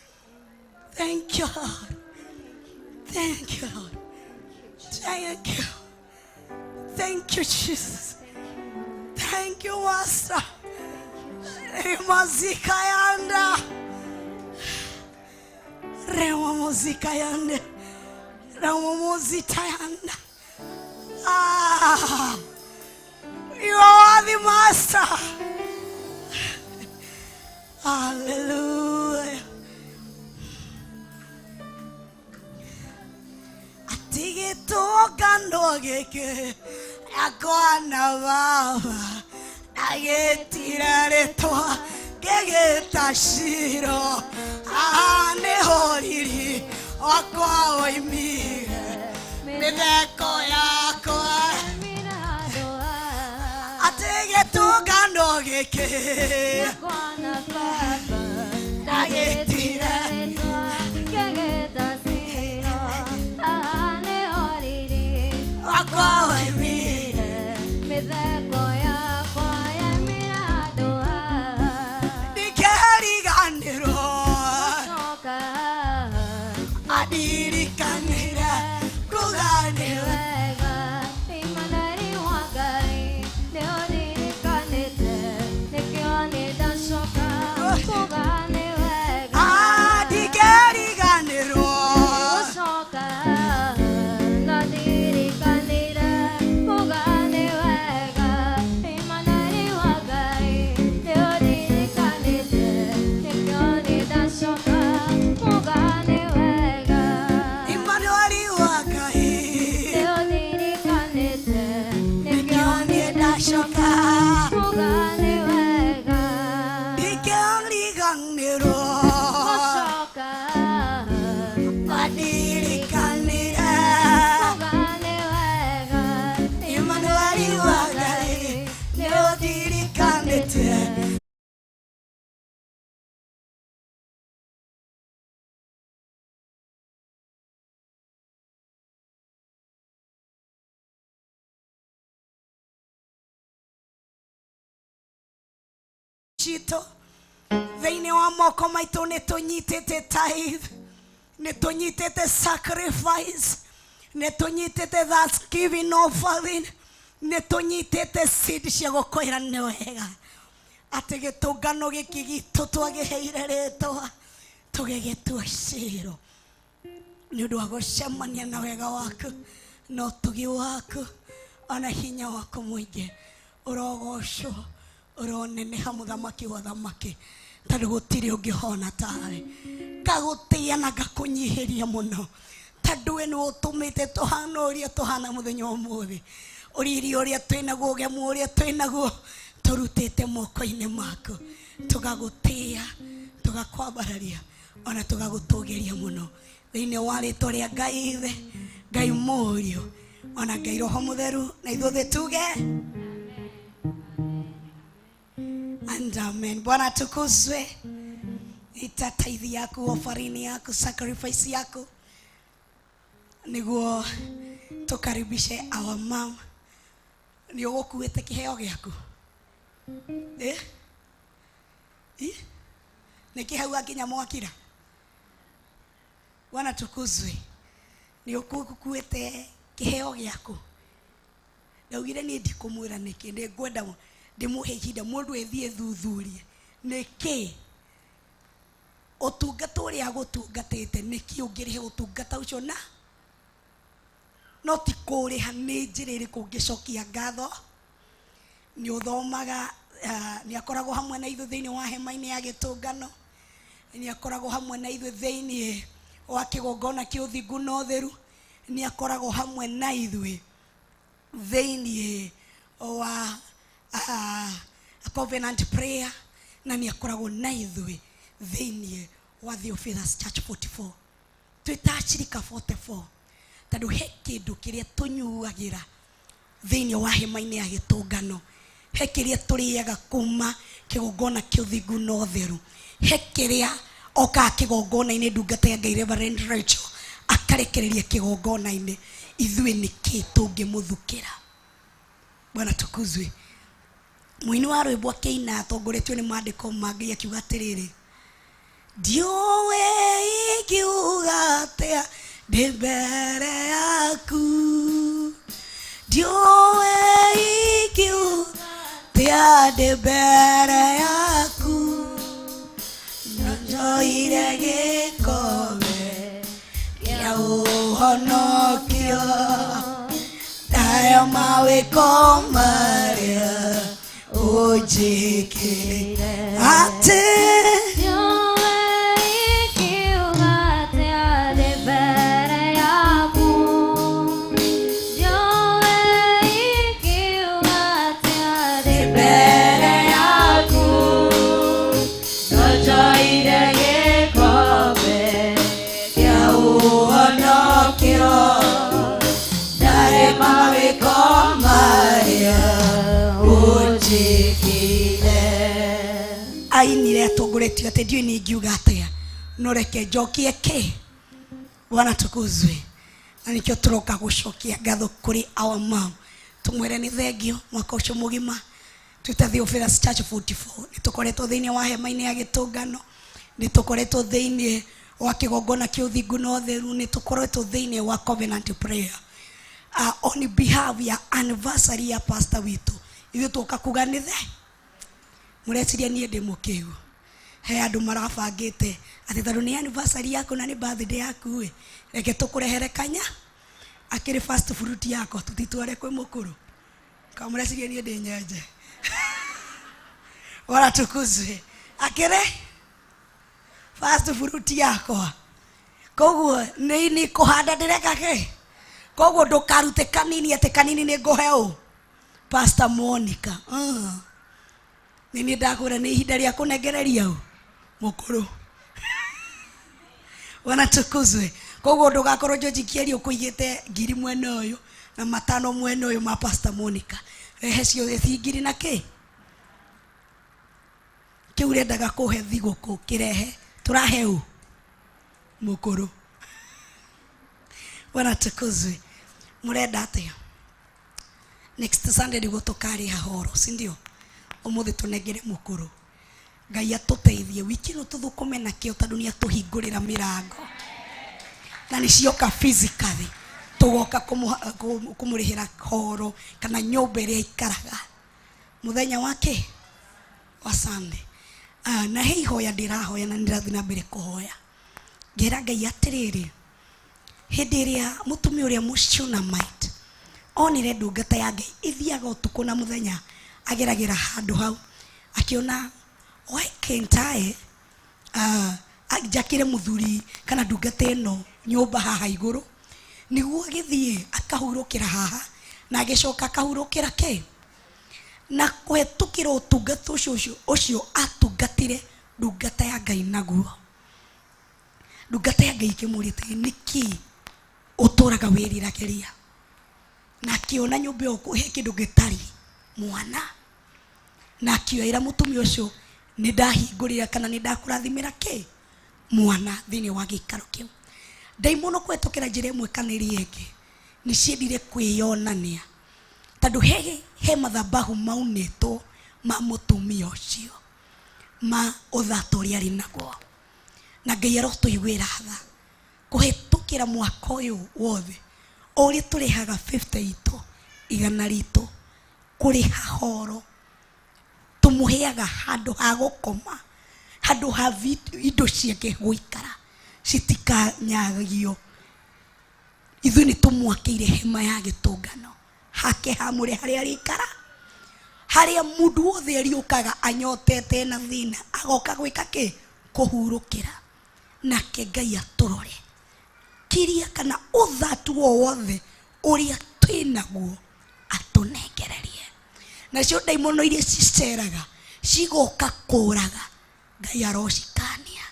Thank you, Lord. Thank you, Lord. Thank you. Thank you, Jesus. Thank you, Master. Remazikayanda. Remamozikayanda. Ramamozitayanda. Ah, you are the Master. Hallelujah. Atigĩtũngano gĩkĩ akwa na baba agĩtira rĩtwa ngĩgĩta Shiro haha nĩho riri wakwa woimire mĩtheko yakwa atĩ gĩtũngano gĩkĩ agĩtira wakwa woimire ndikeriganĩrwo andirikanĩra kuganĩrwo andikeriganĩrwo Emmanuel wa Ngai nĩkĩo niĩ ndacoka ndikeriganĩrwo andirikanĩra Emmanuel wa Ngai nĩũndirikanĩte. Citũ thĩinĩ wa moko maitũ nĩ tũnyitĩte tithe, nĩ tũnyitĩte sacrifice, nĩ tũnyitĩte thanksgiving offering, nĩ tũnyitĩte seed cia gũkwĩra nĩ wega atĩ gĩtũngano gĩkĩ gitũ twagĩheire rĩtwa tũgĩgĩtua Shiro nĩ ũndũ wa gũcemania na wega waku na ũtugi waku ona hinya waku mũingĩ. Ũrogocwo, ũroneneha, mũthamaki wa thamaki, tondũ gũtirĩ ũngĩhona tawe. Ngagũtĩa na ngakũnyihĩria mũno tondũ we nĩwe ũtũmĩte tũhana ũrĩa tũhana mũthenya wa ũmũthĩ. Ũriri ũrĩa twĩnaguo, ũgemu ũrĩa twĩnaguo, tũrutĩte moko-inĩ maku. Tũgagũtĩa, tũgakwambararia ona tũgagũtũgĩria mũno thĩinĩ wa rĩtwa rĩa Ngai Ithe, Ngai Mũriũ ona Ngai Roho Mũtheru, na ithuothe tuge and amen. Bwana atukuzwe. Ita tithe yaku, offering yaku, sacrifice yaku niguo tukaribishe our mom. Nĩ ũgũkuĩte kĩheo gĩaku, eh? Ĩ? Nĩkĩ hau akinya mwakira? Bwana tukuzwe. Nĩ ũkuĩte kĩheo gĩaku. Ndaugire niĩ ndikũmwĩra nĩkĩ, nĩngwenda ndĩmũhe ihinda mũndũ ĩthiĩ thuthurie nĩkĩ ũtungata ũrĩa agũtungatĩte, nĩkĩ ũngĩrĩhe ũtungata ũcio, na no ti kũrĩha, nĩ njĩra ĩrĩkũ ũngĩcokia ngatho. Nĩ ũthomaga, nĩ akoragwo hamwe na ithuĩ thĩinĩ wa hema-inĩ ya gĩtũngano, nĩ akoragwo hamwe na ithuĩ thĩinĩ wa kĩgongona kĩa ũthingu na ũtheru, nĩ akoragwo hamwe na ithuĩ thĩinĩ wa covenant prayer, na nĩ akoragwo na ithuĩ thĩinĩ wa Theophilus Church 44. Twĩta acirika 44 tondũ he kĩndũ kĩrĩa tũnyuagĩra thĩinĩ wa hema-inĩ ya gĩtũngano, he kĩrĩa tũrĩaga kuma kĩgongona kĩa ũthingu na ũtheru, he kĩrĩa okaga kĩgongona-inĩ ndungata ya Ngai Reverend Rachel akarekereria kĩgongona-inĩ. Ithuĩ nĩkĩ tũngĩmũthukĩra? Bwana tukuzwe. Mũini wa rwĩmbo akĩina atongoretio nĩ maandĩko ma Ngai akiuga atĩrĩrĩ, Ndiũĩ ingiuga atĩa ndĩ mbere yaku. Ndiũĩ ingiuga atĩa ndĩ mbere yaku. No njoire gĩkombe kĩa ũhonokio. Nayo mawĩko marĩa ũnjĩkĩire. Atĩ mbere yaku njoire gĩkombe kĩa ũhonokio. Ndarĩ mawĩko marĩa ũnjĩkĩire. Ainire atongoretio atĩ ndiũĩ nĩ ingiuga atĩa, no reke njokie kĩ. Bwana tukuzwe. Na nĩkĩo tũroka gũcokia ngatho kũrĩ our mom, tũmwĩre nĩ thengio mwaka ũcio mũgima. Twĩta Theophilus Church 44 nĩ tũkoretwo thĩinĩ wa hema-inĩ ya gĩtũngano, nĩ tũkoretwo thĩinĩ wa kĩgongona kĩa ũthingu na ũtheru, nĩ tũkoretwo thĩinĩ wa covenant prayer on behalf ya anniversary ya pastor witũ. Ithuĩ twoka kuga nĩ the mũreciria niĩ ndĩ mũkĩgu. He andũ marabangĩte atĩ tondũ nĩ anniversary yaku na nĩ birthday yaku ĩ, reke tũkũrehere kanya akĩrĩ first fruit yakwa tũtitware kwĩ mũkũrũ. Kamũreciria niĩ ndĩ nyenje. Bwana tukuzwe. Akĩrĩ first fruit yakwa, koguo nĩ nĩ kũhanda ndĩreka kĩ. Koguo ndũkarute kanini atĩ kanini nĩ ngũhe ũ Pastor Monica. Nĩ niĩ ndakwĩra nĩ ihinda rĩa kũnengereria ũ mũkũrũ. Bwana tukuzwe. Koguo ndũgakorwo George Kĩeri ũkũigĩte ngiri mwena ũyũ na matano mwena ũyũ ma Pastor Monica. Rehe ciothe ci ngiri na kĩ kĩu ũrendaga kũhe thigũkũ, kĩrehe tũrahe ũ mũkũrũ. Bwana tukuzwe. Mũrenda atĩa? Next Sunday nĩguo tũkarĩha horo, si ndio? Ũmũthĩ tũnengere mũkũrũ. Ngai atũteithie wiki ĩno tũthũkũme nakĩo, tondũ nĩ atũhingũrĩra mĩrango na nĩ cioka physically. Tũgoka kũmũrĩhĩra horo kana nyũmba ĩrĩa aikaraga mũthenya wake wa Sunday. Na he ihoya ndĩrahoya na nĩndĩrathiĩ na mbere kũhoya, ngĩra Ngai atĩrĩrĩ, hĩndĩ ĩrĩa mũtumia ũrĩa Mũshunamite onire ndungata ya Ngai ĩthiaga ũtukũ na mũthenya ageragĩra handũ hau, akĩona why can't I njakĩre mũthuri kana ndungata ĩno nyũmba haha igũrũ, nĩguo agĩthiĩ akahurũkĩra haha na agĩcoka akahurũkĩra kĩ na kũhetũkĩra ũtungata ũcio atungatire ndungata ya Ngai naguo. Ndungata ya Ngai ĩkĩmũria atĩrĩ, nĩkĩ ũtũraga wĩriragĩria? Na akĩona nyũmba ĩyo he kĩndũ gĩtarĩ mwana, na akĩoera mũtumia ũcio, nĩ ndahingũrĩra kana nĩ ndakũrathimĩra kĩ mwana thĩinĩ wa gĩikaro kĩu. Ndaimono kũhetũkĩra njĩra ĩmwe kana ĩrĩa ĩngĩ nĩ ciendire kwĩyonania, tondũ he mathabahu maunĩtwo ma mũtumia ũcio ma ũthata ũrĩa arĩ naguo. Na Ngai arotũiguĩra tha kũhetũkĩra mwaka ũyũ wothe, o ũrĩa tũrĩhaga 50 itũ, igana ritũ kũrĩha horo, tũmũheaga handũ ha gũkoma, handũ ha indo ciake gũikara citikanyagio. Ithuĩ nĩ tũmwakĩire hema ya gĩtũngano hake hamũre, harĩa arĩikara, harĩa mũndũ wothe ariũkaga anyotete na thĩna agoka gwĩka kĩ kũhurũkĩra. Nake Ngai atũrore kiria kana ũthatu o wothe ũrĩa twĩnaguo atũnengererie. Nacio ndaimono iria ciceraga cigoka kũraga, Ngai arocikania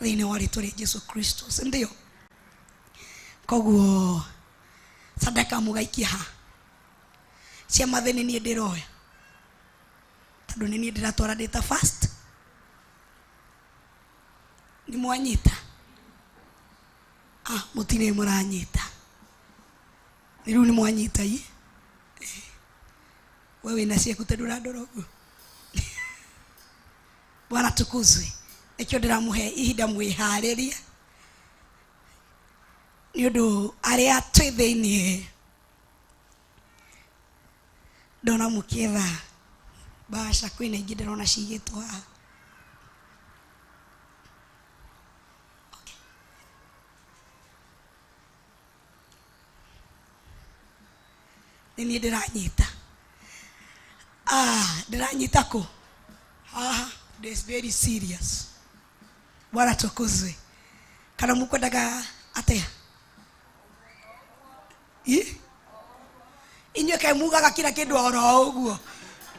thĩinĩ wa rĩtwa rĩa Jesu Kristo, si ndio? Koguo sadaka mũgaikia ha cia mathĩ nĩ niĩ ndĩroya, tondũ nĩ niĩ ndĩratwara ndĩta first. Nĩ mwanyita? Ah, mũtirĩ mũranyita. Nĩ rĩu nĩ mwanyita i we wĩna ciaku tondũ ũrandora ũguo. Bwana tukuzwe. Nĩkĩo ndĩramũhe ihinda mwĩharĩrie nĩ ũndũ arĩa twĩ thĩiniĩ ndona mũkĩetha mbaca kwĩna ingĩ ndĩrona cigĩtwo haha. Nĩ niĩ ndĩranyita. Ah, ndĩranyita kũ haha. This very serious. Bwana tukuzwe. Kana mukwendaga atia? Ĩ? Inyuĩ kaĩ mugaga kila kĩndũ oro ũguo.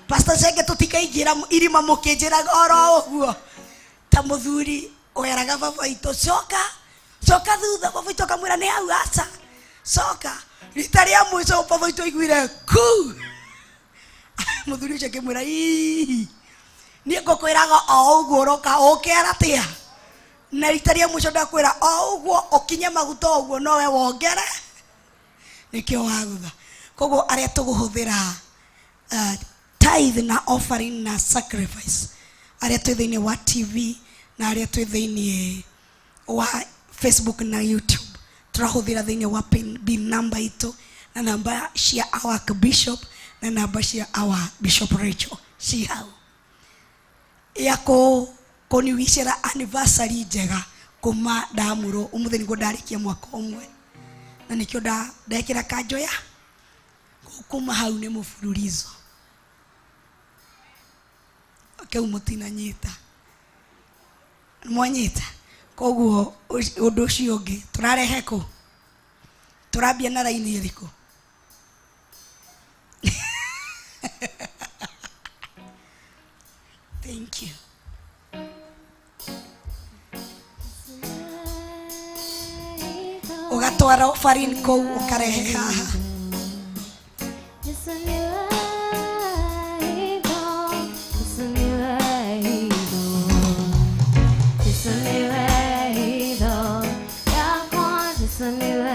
Pastor Chege, tũtikaingĩra irima mũkĩnjĩraga oro ũguo ta mũthuri weraga baba itũ, coka coka thutha. Baba itũ akamwĩra nĩ hau, aca coka. Rita rĩa mũico baba itũ aiguire ku mũthuri ũcio akĩmwĩra, ii niĩ ngũkwĩraga o ũguo ũroka ũkĩara atĩa, na rita rĩa mũico ndakwĩra o ũguo ũkinye maguta ũguo nowe wongere nĩkĩo wagutha. Koguo arĩa tũgũhũthĩra tithe na offering na sacrifice, arĩa twĩ thĩinĩ wa TV na arĩa twĩ thĩinĩ wa Facebook na YouTube, tũrahũthĩra thĩinĩ wa pin bill number itũ na namba cia our bishop na namba cia our Bishop Rachel ci hau ya kũniwicĩra anniversary njega kuma ndamũrwo. Ũmũthĩ nĩguo ndarĩkia mwaka ũmwe na nĩkĩo ndekĩra kanjo ya kuma hau nĩ mũbururizo kĩu mũtinanyita mwanyita. Koguo ũndũ ũcio ũngĩ tũrarehe kũ tũrambia na raini ĩrĩkũ? Thank you. Ũgatwara offering kũu ũkarehe haha. Jesu niwe hitho, Jesu niwe hitho, Jesu niwe hitho yakwa, Jesu niwe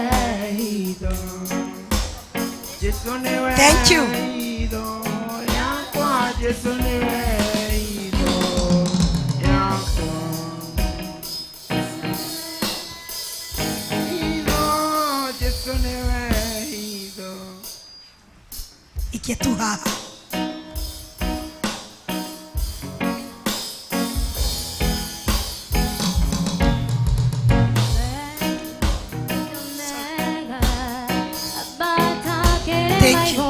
hitho. Jesu niwe Thank you. hitho yakwa, Jesu niwe hitho yakwa. Hitho, Jesu niwe hitho. Ikia tu haha. Thank you.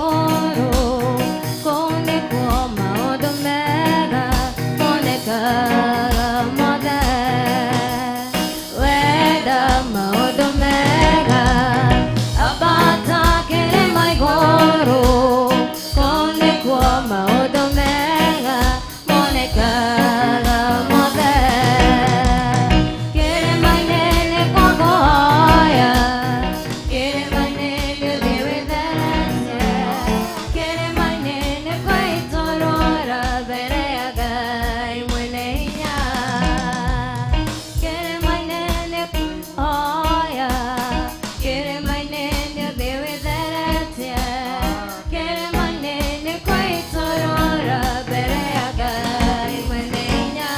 Kĩrĩma-inĩ nĩ kwakũhoya, kĩrĩma-inĩ nĩ ũthiĩ wĩtheretie, kĩrĩma-inĩ nĩ kwĩitũrũra mbere ya Ngai mwene hinya. Kĩrĩma-inĩ nĩ kũhoya, kĩrĩma-inĩ nĩ ũthiĩ wĩtheretie, kĩrĩma-inĩ nĩ kwĩitũrũra mbere ya Ngai mwene hinya.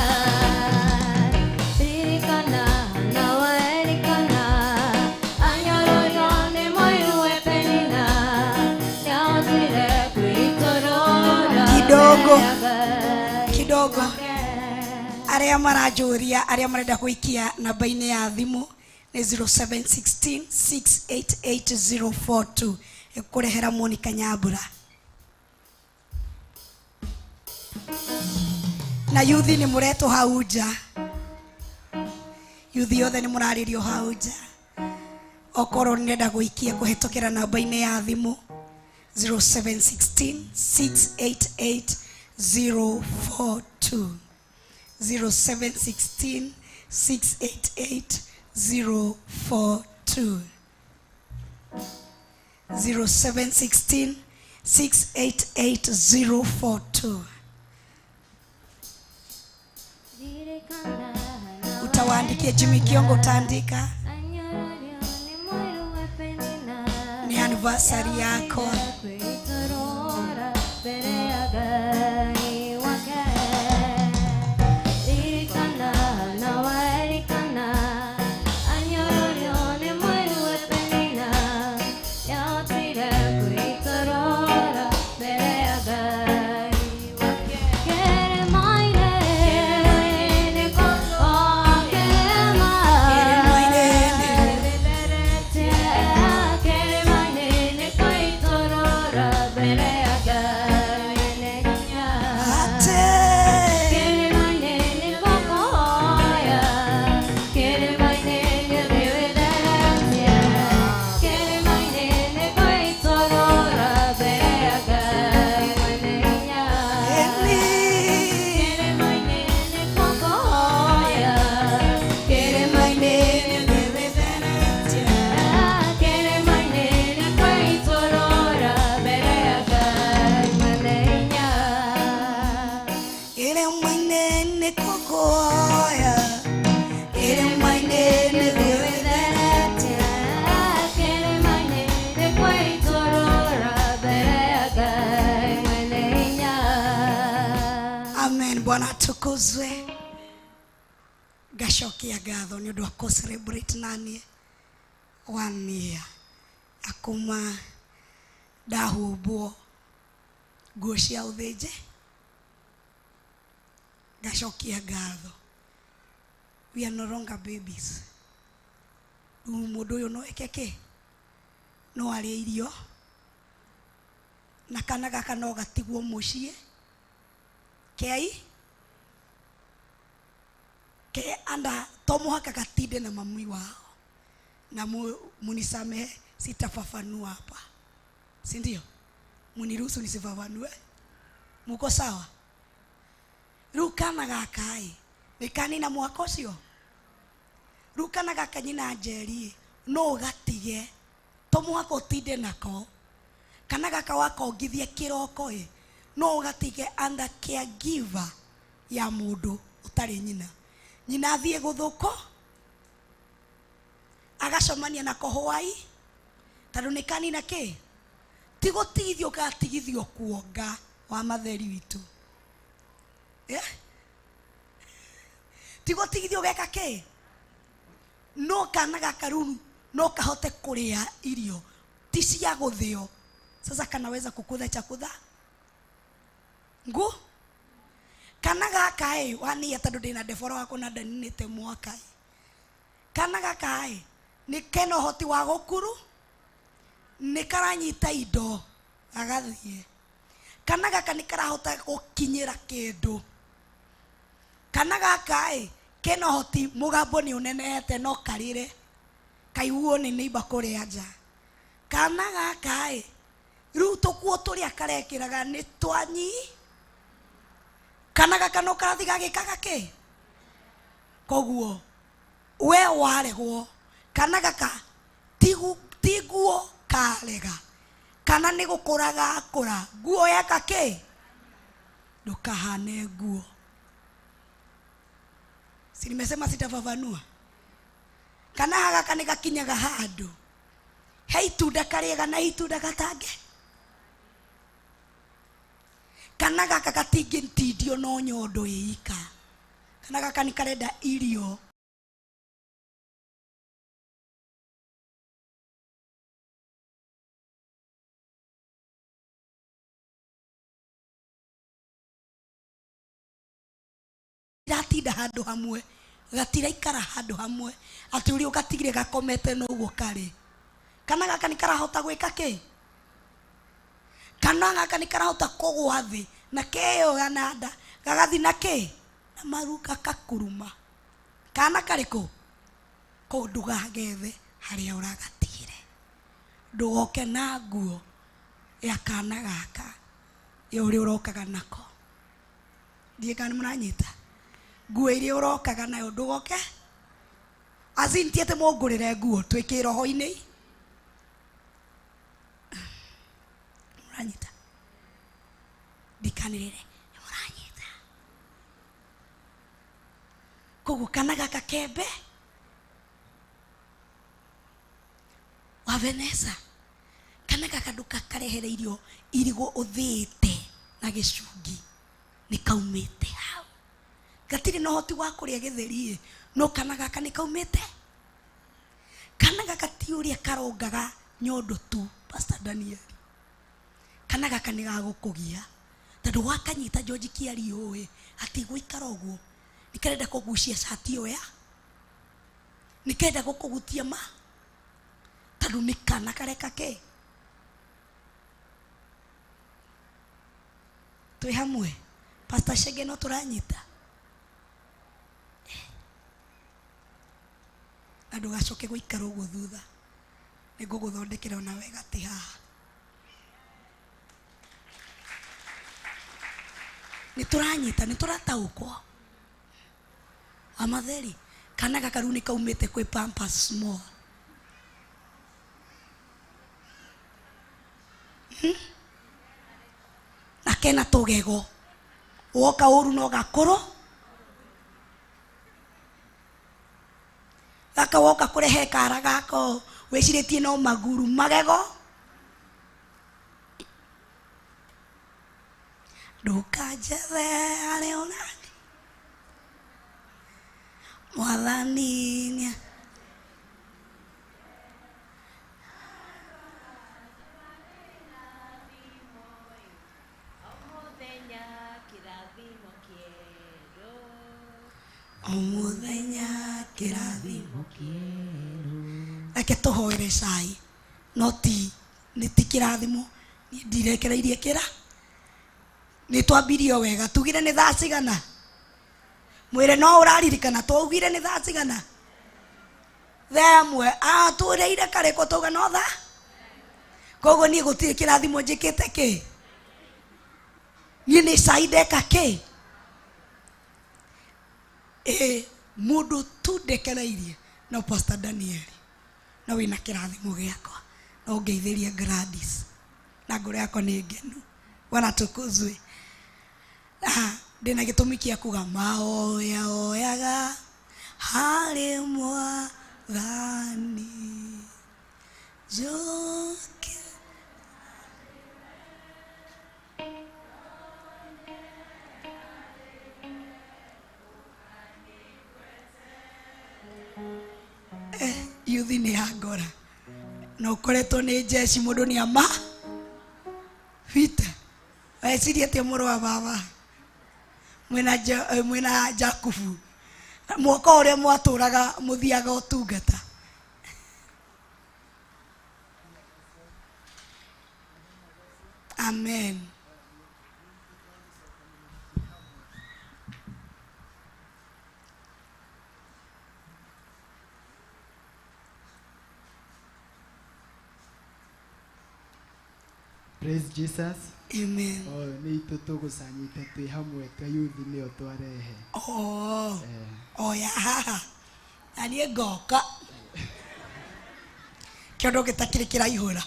Ririkana na wa Elikana, anyororio nĩ mũiru Penina, nĩahotire kwĩitũrũra Kidogo. mbere ya Ngai Kidogo. wake. Arĩa maranjũria, arĩa marenda gũikia namba-inĩ ya thimũ nĩ 0716 688042 ĩkũrehera Monica Nyambura. Na yuthi nĩ mũretwo hau nja, yuthi yothe nĩ mũrarĩrio hau nja. Okorwo nĩrenda gũikia kũhetũkĩra namba-inĩ ya thimũ 0716 688 042, 0716 688 042, 0716 688 042. Utawaandikia Jimmy Kiongo, utaandika ni anniversary yako. Kwĩitũrũra mbere ya Ngai wake. Ririkana Bwana atukuzwe. Ngacokia ngatho nĩ ũndũ wa kũ celebrate naniĩ one year akuma ndahumbwo nguo cia ũthĩnje. Ngacokia ngatho. We are no longer babies. Rĩu mũndũ ũyũ no eke kĩ? No arĩe irio na kana gaka no gatigwo mũciĩ kei ke anda to mũhaka gatinde na mami wao na munisamehe, sitafafanua hapa, si ndio? Muniruhusu nisifafanue, muko sawa? Rĩu kana gaka ĩ nĩ kanina mwaka ũcio. Rĩu kana gaka nyina Njeri no ũgatige, to mũhaka ũtinde nako. Kana gaka wakongithia kĩroko ĩ no ũgatige under caregiver ya mũndũ ũtarĩ nyina. Nyina athiĩ gũthũkwo agacemania nako hwai tondũ nĩ kanina kĩ ti gũtigithio gatigithio kuonga wa matheri witũ, yeah? Ti gũtigithio geka kĩ no kana gaka rĩu no kahote kũrĩa irio ti cia gũthĩo. Sasa kanaweza kukutha chakutha ngu kana gaka ĩ wania tondũ ndĩna ndebora wakwa na ndaninĩte mwaka ĩ. Kana gaka ĩ nĩ kena ũhoti wa gũkuru, nĩ karanyita indo gagathiĩ. Kana gaka nĩ karahota gũkinyĩra kĩndũ. Kana gaka ĩ kena ũhoti, mũgambo nĩ ũnenehete no karĩre kaiguo nĩ neighbor kũrĩa nja. Kana gaka ĩ rĩu tũkuo tũrĩa karekĩraga nĩ twanyi. Kana gaka no karathiĩ gagĩkaga kĩ. Koguo we waregwo, kana gaka ti nguo karega, kana nĩ gũkũra gakũra nguo yeka kĩ, ndũkahane nguo. Si nimesema sitafafanua? Kana gaka nĩ gakinyaga handũ he itunda karĩega na itunda gatange. Kana gaka gatingĩtindio no nyondo ĩika. Kana gaka nĩ karenda irio ratinda handũ hamwe, gatiraikara handũ hamwe, atĩ ũrĩa ũgatigire gakomete noguo karĩ. Kana gaka nĩ karahota gwĩka kĩ? Kana gaka nĩ karahota kũgũa thĩ na keyoga na nda gagathi na kĩ na maru gakakuruma. Kana karĩkũ? Kũu ndũgagethe harĩa ũragatigire. Ndũgoke na nguo ya kana gaka ya ũrĩa ũrokaga nako. Ndiĩ kana nĩ mũranyita? Nguo iria ũrokaga nayo ndũgoke. Azin ti atĩ mũngũrĩre nguo twĩ kĩroho-inĩ. Mũranyita? Ndikanĩrĩre, nĩ mũranyita? Koguo kana gaka kembe wa Vanessa, kana gaka ndũgakarehere irio irigũ ũthĩĩte na gĩcungi nĩ kaumĩte hau. Gatirĩ na ũhoti wa kũrĩa gĩtheri ĩ, no kana gaka nĩ kaumĩte. Kana gaka ti ũrĩa karongaga nyondo tu, Pastor Daniel. Kana gaka nĩ gagũkũgia tondũ wakanyita George Kĩario ĩ gatigũikara ũguo, nĩ karenda kũgucia cati ĩyo ya, nĩ karenda gũkũgutia ma, tondũ nĩ kana kareka kĩ. Twĩ hamwe Pastor Shege, no tũranyita? Na ndũgacoke gũikara ũguo thutha, nĩ ngũgũthondekera ona wega ti haha. Nĩ tũranyita, nĩ tũrataũkwo. Amatheri, kana gaka rĩu nĩ kaumĩte kwĩ Pampers small. Na kena tũgego. Woka ũru no gakũrũ. Gaka woka kũrehe kara gako wĩcirĩtie no maguru magego. Ndũkanjethe harĩa ũrani. Mwathani nĩ o mũthenya kĩrathimo reke tũhoere cai no ti nĩ ti kĩrathimo niĩ ndirekereirie kĩra nĩ twambirie o wega tugire nĩ thaa cigana mwĩre no ũraririkana twaugire nĩ thaa cigana thaa ĩmwe atũrĩire karĩkũ tauga no thaa koguo niĩ gũtirĩ kĩrathimo njĩkĩte kĩ niĩ nĩ cai ndeka kĩ ĩ mũndũ tu ndekereirie no Pastor Daniel no wĩna kĩrathimo gĩakwa no ngeithĩrie Gladys na ngoro yakwa nĩ ngenu bwana tukuzwe Ah, ndĩna gĩtũmi kĩa kuga mahoya hoyaga harĩ mwathani njoke yuthi nĩ ya ngora na ũkoretwo nĩ njeci mũndũ nĩ ama Peter weciria atĩa mũrũ wa baba mwĩna mwĩna Jakubu mwaka ũrĩa mwatũraga mũthiaga ũtungata amen Praise Jesus. Amen. Oh, nĩ itũ tũgũcanyĩte twĩ hamwe twa youth nĩo twarehe. Oh, Eh, oya haha na niĩ ngoka kĩondo gĩtakĩrĩ kĩraihũra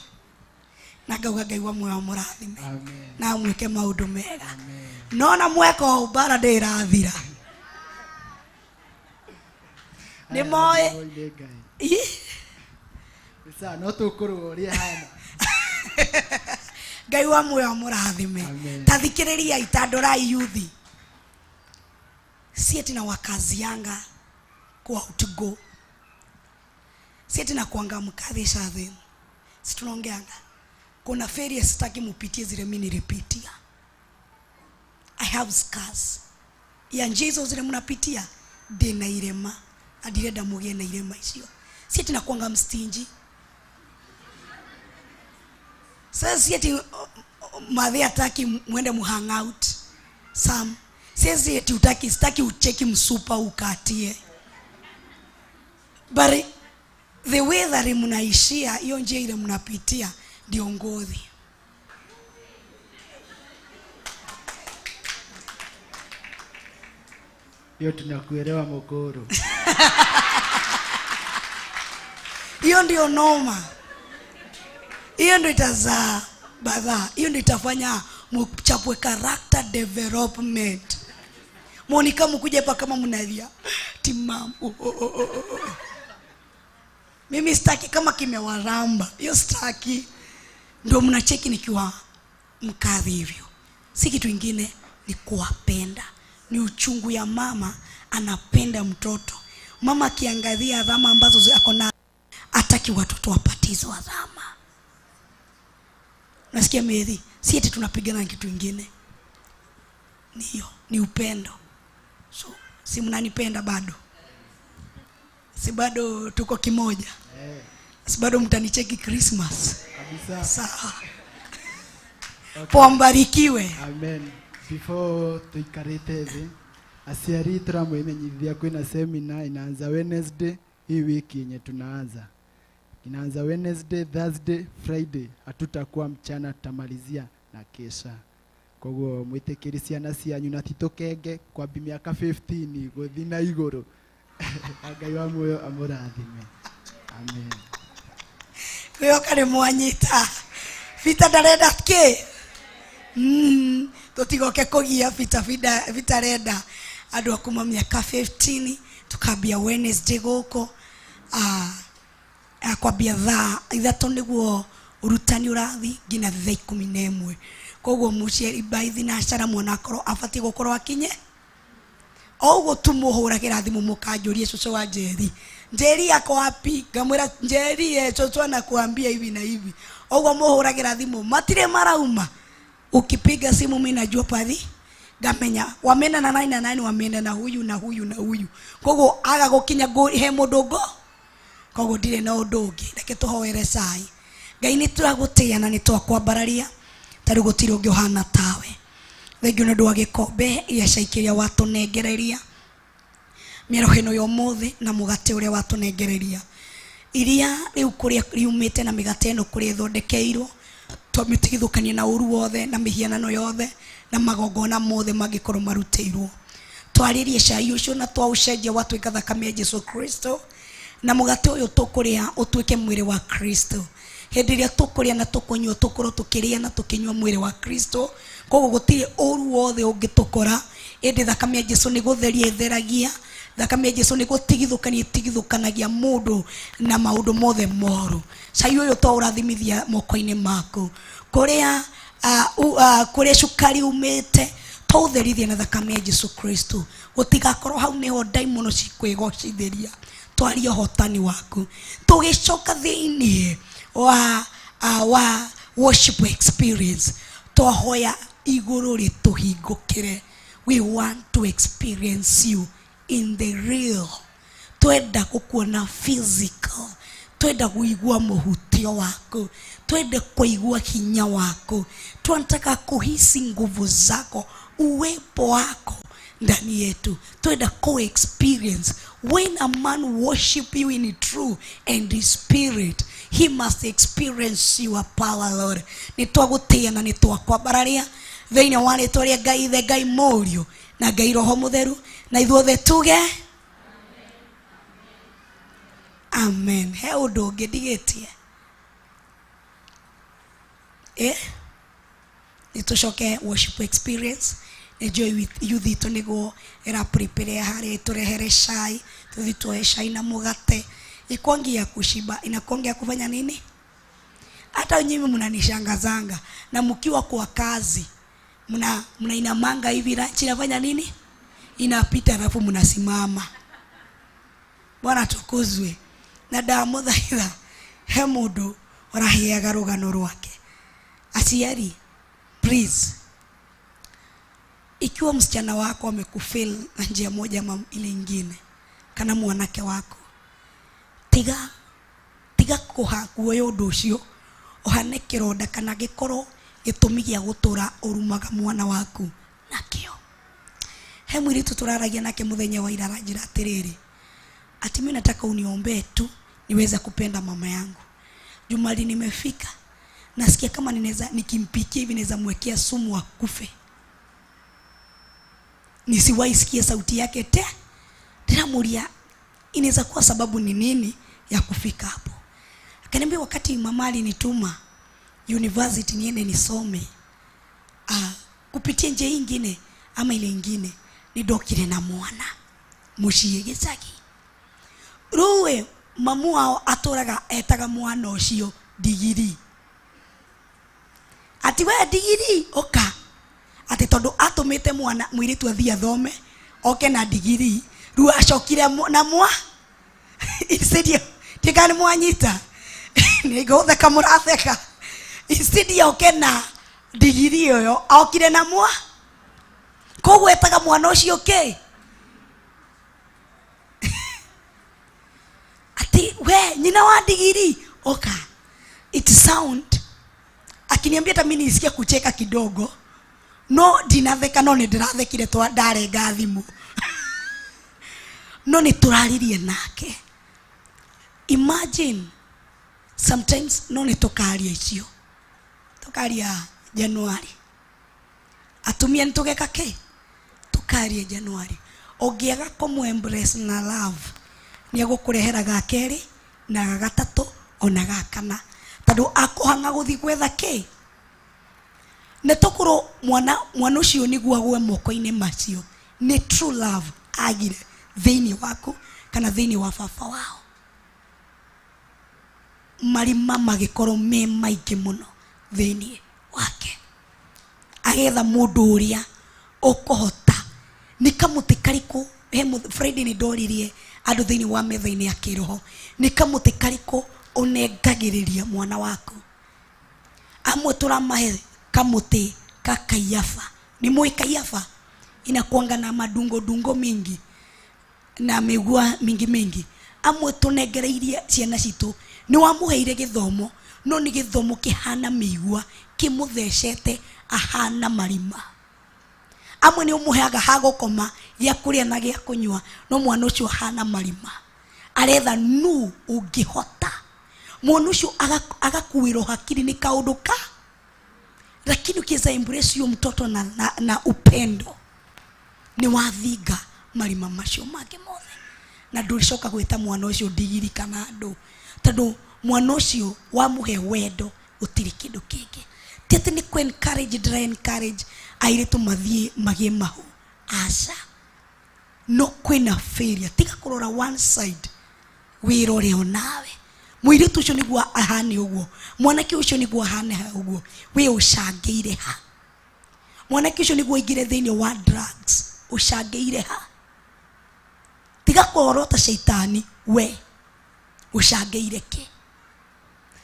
na ngauga ngai wa muoyo mũrathime Amen. na amwĩke maũndũ mega Amen. no na mweka ũũ mbara ndĩrathira nĩ moĩ Aya, nĩ Ngai. Ih, Nĩ sawa, no tũkũrũa ũrĩa hana. ngai wa muoyo mũrathime Amen. ta thikĩrĩriai ta ndorai yuthi si ati na wakazianga ku outgo si ati na kuanga mkadhisha them si tunaongeanga kuna feria sitaki mupitie zile mimi nilipitia i have scars ya njia hizo zile mnapitia ndĩna irema na ndirenda mũgĩe na irema icio si ati nakuanga mstinji sasa si ati madhe hataki mwende muhang out sam siezi eti utaki sitaki ucheki msupa ukatie but the way that mnaishia hiyo njia ile mnapitia ndio ngozi Hiyo tunakuelewa Mokoro. hiyo ndio noma hiyo ndio itazaa badhaa hiyo ndio itafanya mchapwe character development monika mkuja hapa kama mnalia timamu oh, oh, oh, oh, oh. mimi sitaki kama kimewaramba hiyo sitaki ndio mnacheki nikiwa mkadhi hivyo si kitu ingine ni kuwapenda ni uchungu ya mama anapenda mtoto mama akiangazia dhama ambazo ako na hataki watoto wapatizwa dhama nasikia methi si eti tunapigana na kitu ingine ni hiyo ni upendo so si mnanipenda bado si bado tuko kimoja Eh, si bado mtanicheki christmas kabisa. sawa Okay. poa mbarikiwe Amen. Before tuikarite thĩ aciari tũramwĩmenyithia kwĩna seminar inaanza Wednesday hii wiki yenye tunaanza inaanza Wednesday, Thursday, Friday. Hatutakuwa mchana, tutamalizia na kesha. Koguo mwĩtĩkĩri ciana cianyu na ti tũkenge kwambi mĩaka 15 gũthiĩ na igũrũ. Na Ngai wa muoyo amũrathime. Amen. wĩoka nĩ mwanyita Peter ndarenda kĩ tũtigoke kũgia Peter Peter arenda andũ a kuma mĩaka 15 tukambia Wednesday gũkũ kwambia thaa ithatũ nĩguo ũrutani ũrathi nginya thaa ikũmi na ĩmwe koguo mũciari by thinacara mwana akorwo abatiĩ gũkorwo akinye O ũguo tu mũhũragĩra thimũ mũkanjũria cũcũ wa Njeri, Njeri ako wapi? Ngamwĩra Njeri eh, cũcũ anakuambia hivi na hivi. Ũguo mũhũragĩra thimũ matirĩ marauma. Ukipiga simu mimi najua pathi ngamenya wameenda na nani na nani, wameenda na huyu na huyu na huyu. Koguo aga gũkinya he mũndũ ngo koguo ndirĩ na ũndũ ũngĩ. Reke tũhoere cai. Ngai nĩ tũragũtĩĩa na nĩ twakwambararia tarĩu gũtirĩ ũngĩ ũhana tawe. Thengiũ nĩ ũndũ wa gĩkombe gĩa cai kĩrĩa watũnengereria mĩaraho ĩno ya ũmũthĩ na mũgate ũrĩa watũnengereria iria rĩu kũrĩa riumĩte na mĩgate ĩno kũrĩa ĩthondekeirwo, twamĩtigithũkania na ũru wothe na mĩhianano yothe na magongona mothe mangĩkorwo marutĩirwo. Twarĩrie cai ũcio na twaũcenjia watuĩka thakame ya Jesu Kristo, na mũgate ũyũ tũkũrĩa ũtuĩke mwĩrĩ wa Kristo. Hĩndĩ ĩrĩa tũkũrĩa na tũkũnyua tũkorwo tũkĩrĩa na tũkĩnyua mwĩrĩ wa Kristo. Koguo gũtirĩ ũru wothe ũngĩtũkora, ĩndĩ thakame ya Jesu nĩ gũtheria ĩtheragia. Thakame ya Jesu nĩ gũtigithũkania ĩtigithũkanagia mũndũ na maũndũ mothe moru. Cai ũyũ twaũrathimithia moko-inĩ maku, kũrĩa kũrĩa cukari umĩte twaũtherithia na thakame ya Jesu Kristo. Gũtigakorwo hau nĩho ndaimono cikwĩgocithĩria. Twarie ũhotani waku. Tũgĩcoka thĩiniĩ wa worship experience, twahoya igũrũ rĩtũhingũkĩre. We want to experience you in the real. Twenda gũkuona physical, twenda kũigua mũhutio waku, twende kũigua hinya waku, tunataka kuhisi nguvu zako, uwepo wako ndani yetu. Twenda ku experience. When a man worship you in true and in spirit, he must experience your power, Lord. Nĩ twagũtĩĩa na nĩ twakwambararia thĩinĩ wa rĩtwa rĩa Ngai Ithe, Ngai Mũriũ na Ngai Roho Mũtheru, na ithuothe tuge amen. He ũndũ ũngĩ ndigĩtie nĩ tũcoke worship experience. Nĩ njũĩ youth itũ nĩguo ĩra prepare harĩa ĩtũrehere cai, tũthiĩ tuoe cai na mũgate. Ikwangi ya kushiba inakuangia kufanya nini? Hata nyinyi mnanishangazanga, na mkiwa kwa kazi mnainamanga hivi, lunch inafanya nini? Inapita, alafu mnasimama. Bwana tukuzwe. Na ndamũthaitha he mũndũ ũraheaga rũgano rwake. Aciari, please, ikiwa msichana wako amekufail na njia moja ama ile ingine, kana mwanake wako, tiga tiga kuha kuoya ũndũ ũcio ũhane kĩronda kana gĩkorwo gĩtũmi gĩa gũtũra ũrumaga mwana waku nakĩo. He mũirĩtu tũraragia nake mũthenya wa ira aranjĩra atĩrĩrĩ, ati mimi nataka uniombee tu niweze kupenda mama yangu. Jumali nimefika nasikia kama ninaweza nikimpikia hivi naweza mwekea sumu akufe, nisiwahi sikia sauti yake te. Ndĩramuria inaweza kuwa sababu ni nini ya kufika hapo. Akaniambia wakati mama alinituma university niende nisome, kupitia njia ingine ama ile ingine, nidokire na mwana muciĩ gĩcagi. Rĩu mamu wao atũraga etaga mwana ũcio ndigiri, ati we ndigiri ũka, ati tondũ atũmĩte mwana mũirĩtu athiĩ athome oke na ndigiri, rĩu acokire na mwa instead tikani mwanyita nĩngũtheka mũratheka. Instead oke na ndigiri ĩyo okire na mwa, koguo etaga mwana ũcio kĩ ati we nyina wa ndigiri oka. It sound akiniambia hata mimi nisikia kucheka kidogo, no ndinatheka, no nĩndĩrathekire twa ndarenga thimũ no nĩtũraririe nake. Imagine sometimes no nĩtũkaria icio tũkaria January, atumia nĩtũgeka kĩ tũkaria January. Ũngĩaga kũmũ embrace na love, nĩegũkũrehera ga kerĩ na ga gatatũ ona ga kana, tondũ akũhang'a gũthiĩ gwetha kĩ. Nĩ tũkorwo mwana ũcio nĩguo agwe moko-inĩ macio nĩ true love agire thĩinĩ waku kana thĩinĩ wa baba wao. Marima magĩkorwo me maingĩ mũno thĩinĩ wake, agetha mũndũ ũrĩa ũkũhota Nĩ kamũtĩ karĩkũ he Friday nĩ ndoririe andũ thĩinĩ wa metha-inĩ ya kĩroho, nĩ kamũtĩ karĩkũ ũnengagĩrĩria mwana waku? Amwe tũramahe kamũtĩ ka kaiafa. Nĩ mũĩ kaiafa? Inakuanga na madungo dungo mingi na mĩgua mingi mingi. Amwe tũnengereirie ciana citũ, nĩ wamũheire gĩthomo, no nĩ gĩthomo kĩhana mĩigua, kĩmũthecete ahana marima. Amwe nĩ ũmũheaga ha gũkoma, gĩa kũrĩa na gĩa kũnyua, no mwana ũcio ahana marima, aretha nu ũngĩhota. Mwana ũcio agakuĩrwo hakiri nĩ kaũndũ ka, lakini ukiweza embrace huyo mtoto na upendo, nĩ wathinga marima macio mangĩ mothe, na ndũrĩcoka gwĩta mwana ũcio ndigiri kana andũ, tondũ mwana ũcio wamũhe wendo, gũtirĩ kĩndũ kĩngĩ. Ti atĩ nĩ kũ encourage, ndĩra encourage airĩtu mathiĩ magĩe mahu, aca, no kwĩna failure. Tiga kũrora one side, wĩrore onawe. Mũirĩtu ũcio nĩguo ahane ũguo, mwanake ũcio nĩguo ahane ũguo, wĩ ũcangĩire ha? Mwanake ũcio nĩguo aingĩre thĩinĩ wa drugs, ũcangĩire ha? Tiga kũrorwo ta caitani, we ũcangĩire kĩ?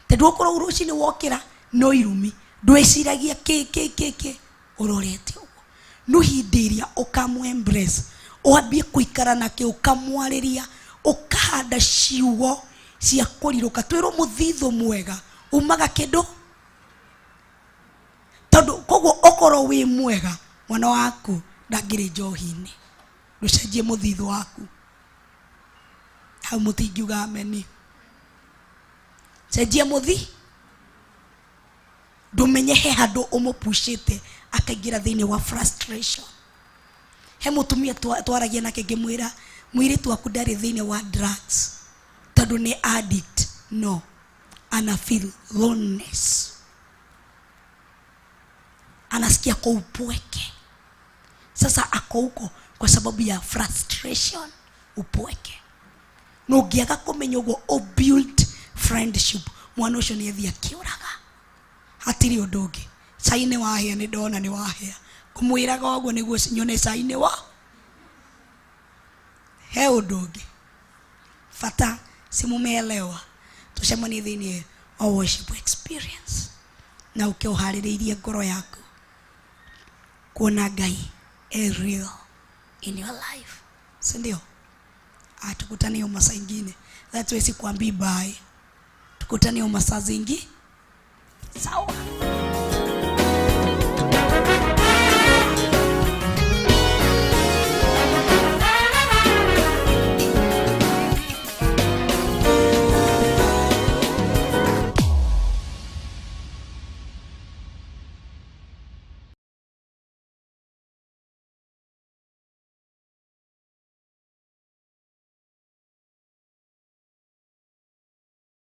Tondũ okorwo rũcinĩ wokĩra no irumi, ndwĩciragia kĩ kĩ kĩ kĩ, ũrorete ũguo. No hĩndĩ ĩrĩa ũkamũ embrace, wambie kũikara nake, ũkamwarĩria, ũkahanda ciugo cia kũrirũka, twĩrwo mũthithũ mwega umaga kĩndũ, tondũ koguo okorwo wĩ mwega, mwana waku ndangĩrĩ njohi-inĩ. Ndũcenjie mũthithũ waku hau, mũtingiuga ameni. Cenjia mũthi, ndũmenye he handũ ũmũpushĩte akaingĩra thĩinĩ wa frustration. He mũtumia twaragia nake, ngĩmwĩra, mũirĩtu waku ndarĩ thĩinĩ wa drugs tondũ nĩ addict, no ana feel loneliness, anasikia kwa upweke. Sasa ako huko kwa sababu ya frustration, upweke. Na ũngĩaga kũmenya ũguo, o build friendship, mwana ũcio nĩ athiĩ akĩũraga, hatirĩ ũndũ ũngĩ. Cai nĩ wahĩa, nĩ ndona nĩ wahĩa, ngũmwĩraga ũguo nĩguo nyone cai nĩ wa he ũndũ ũngĩ bata. Simumeelewa? Tucemanie thĩinĩ wa worship experience, na ũke ũharĩrĩirie ngoro yaku kuona Ngai e real in your life, si ndio? Ah, tukutane hiyo masaa ingine. That's why sikwambii bye. Tukutane hiyo masaa zingi, sawa?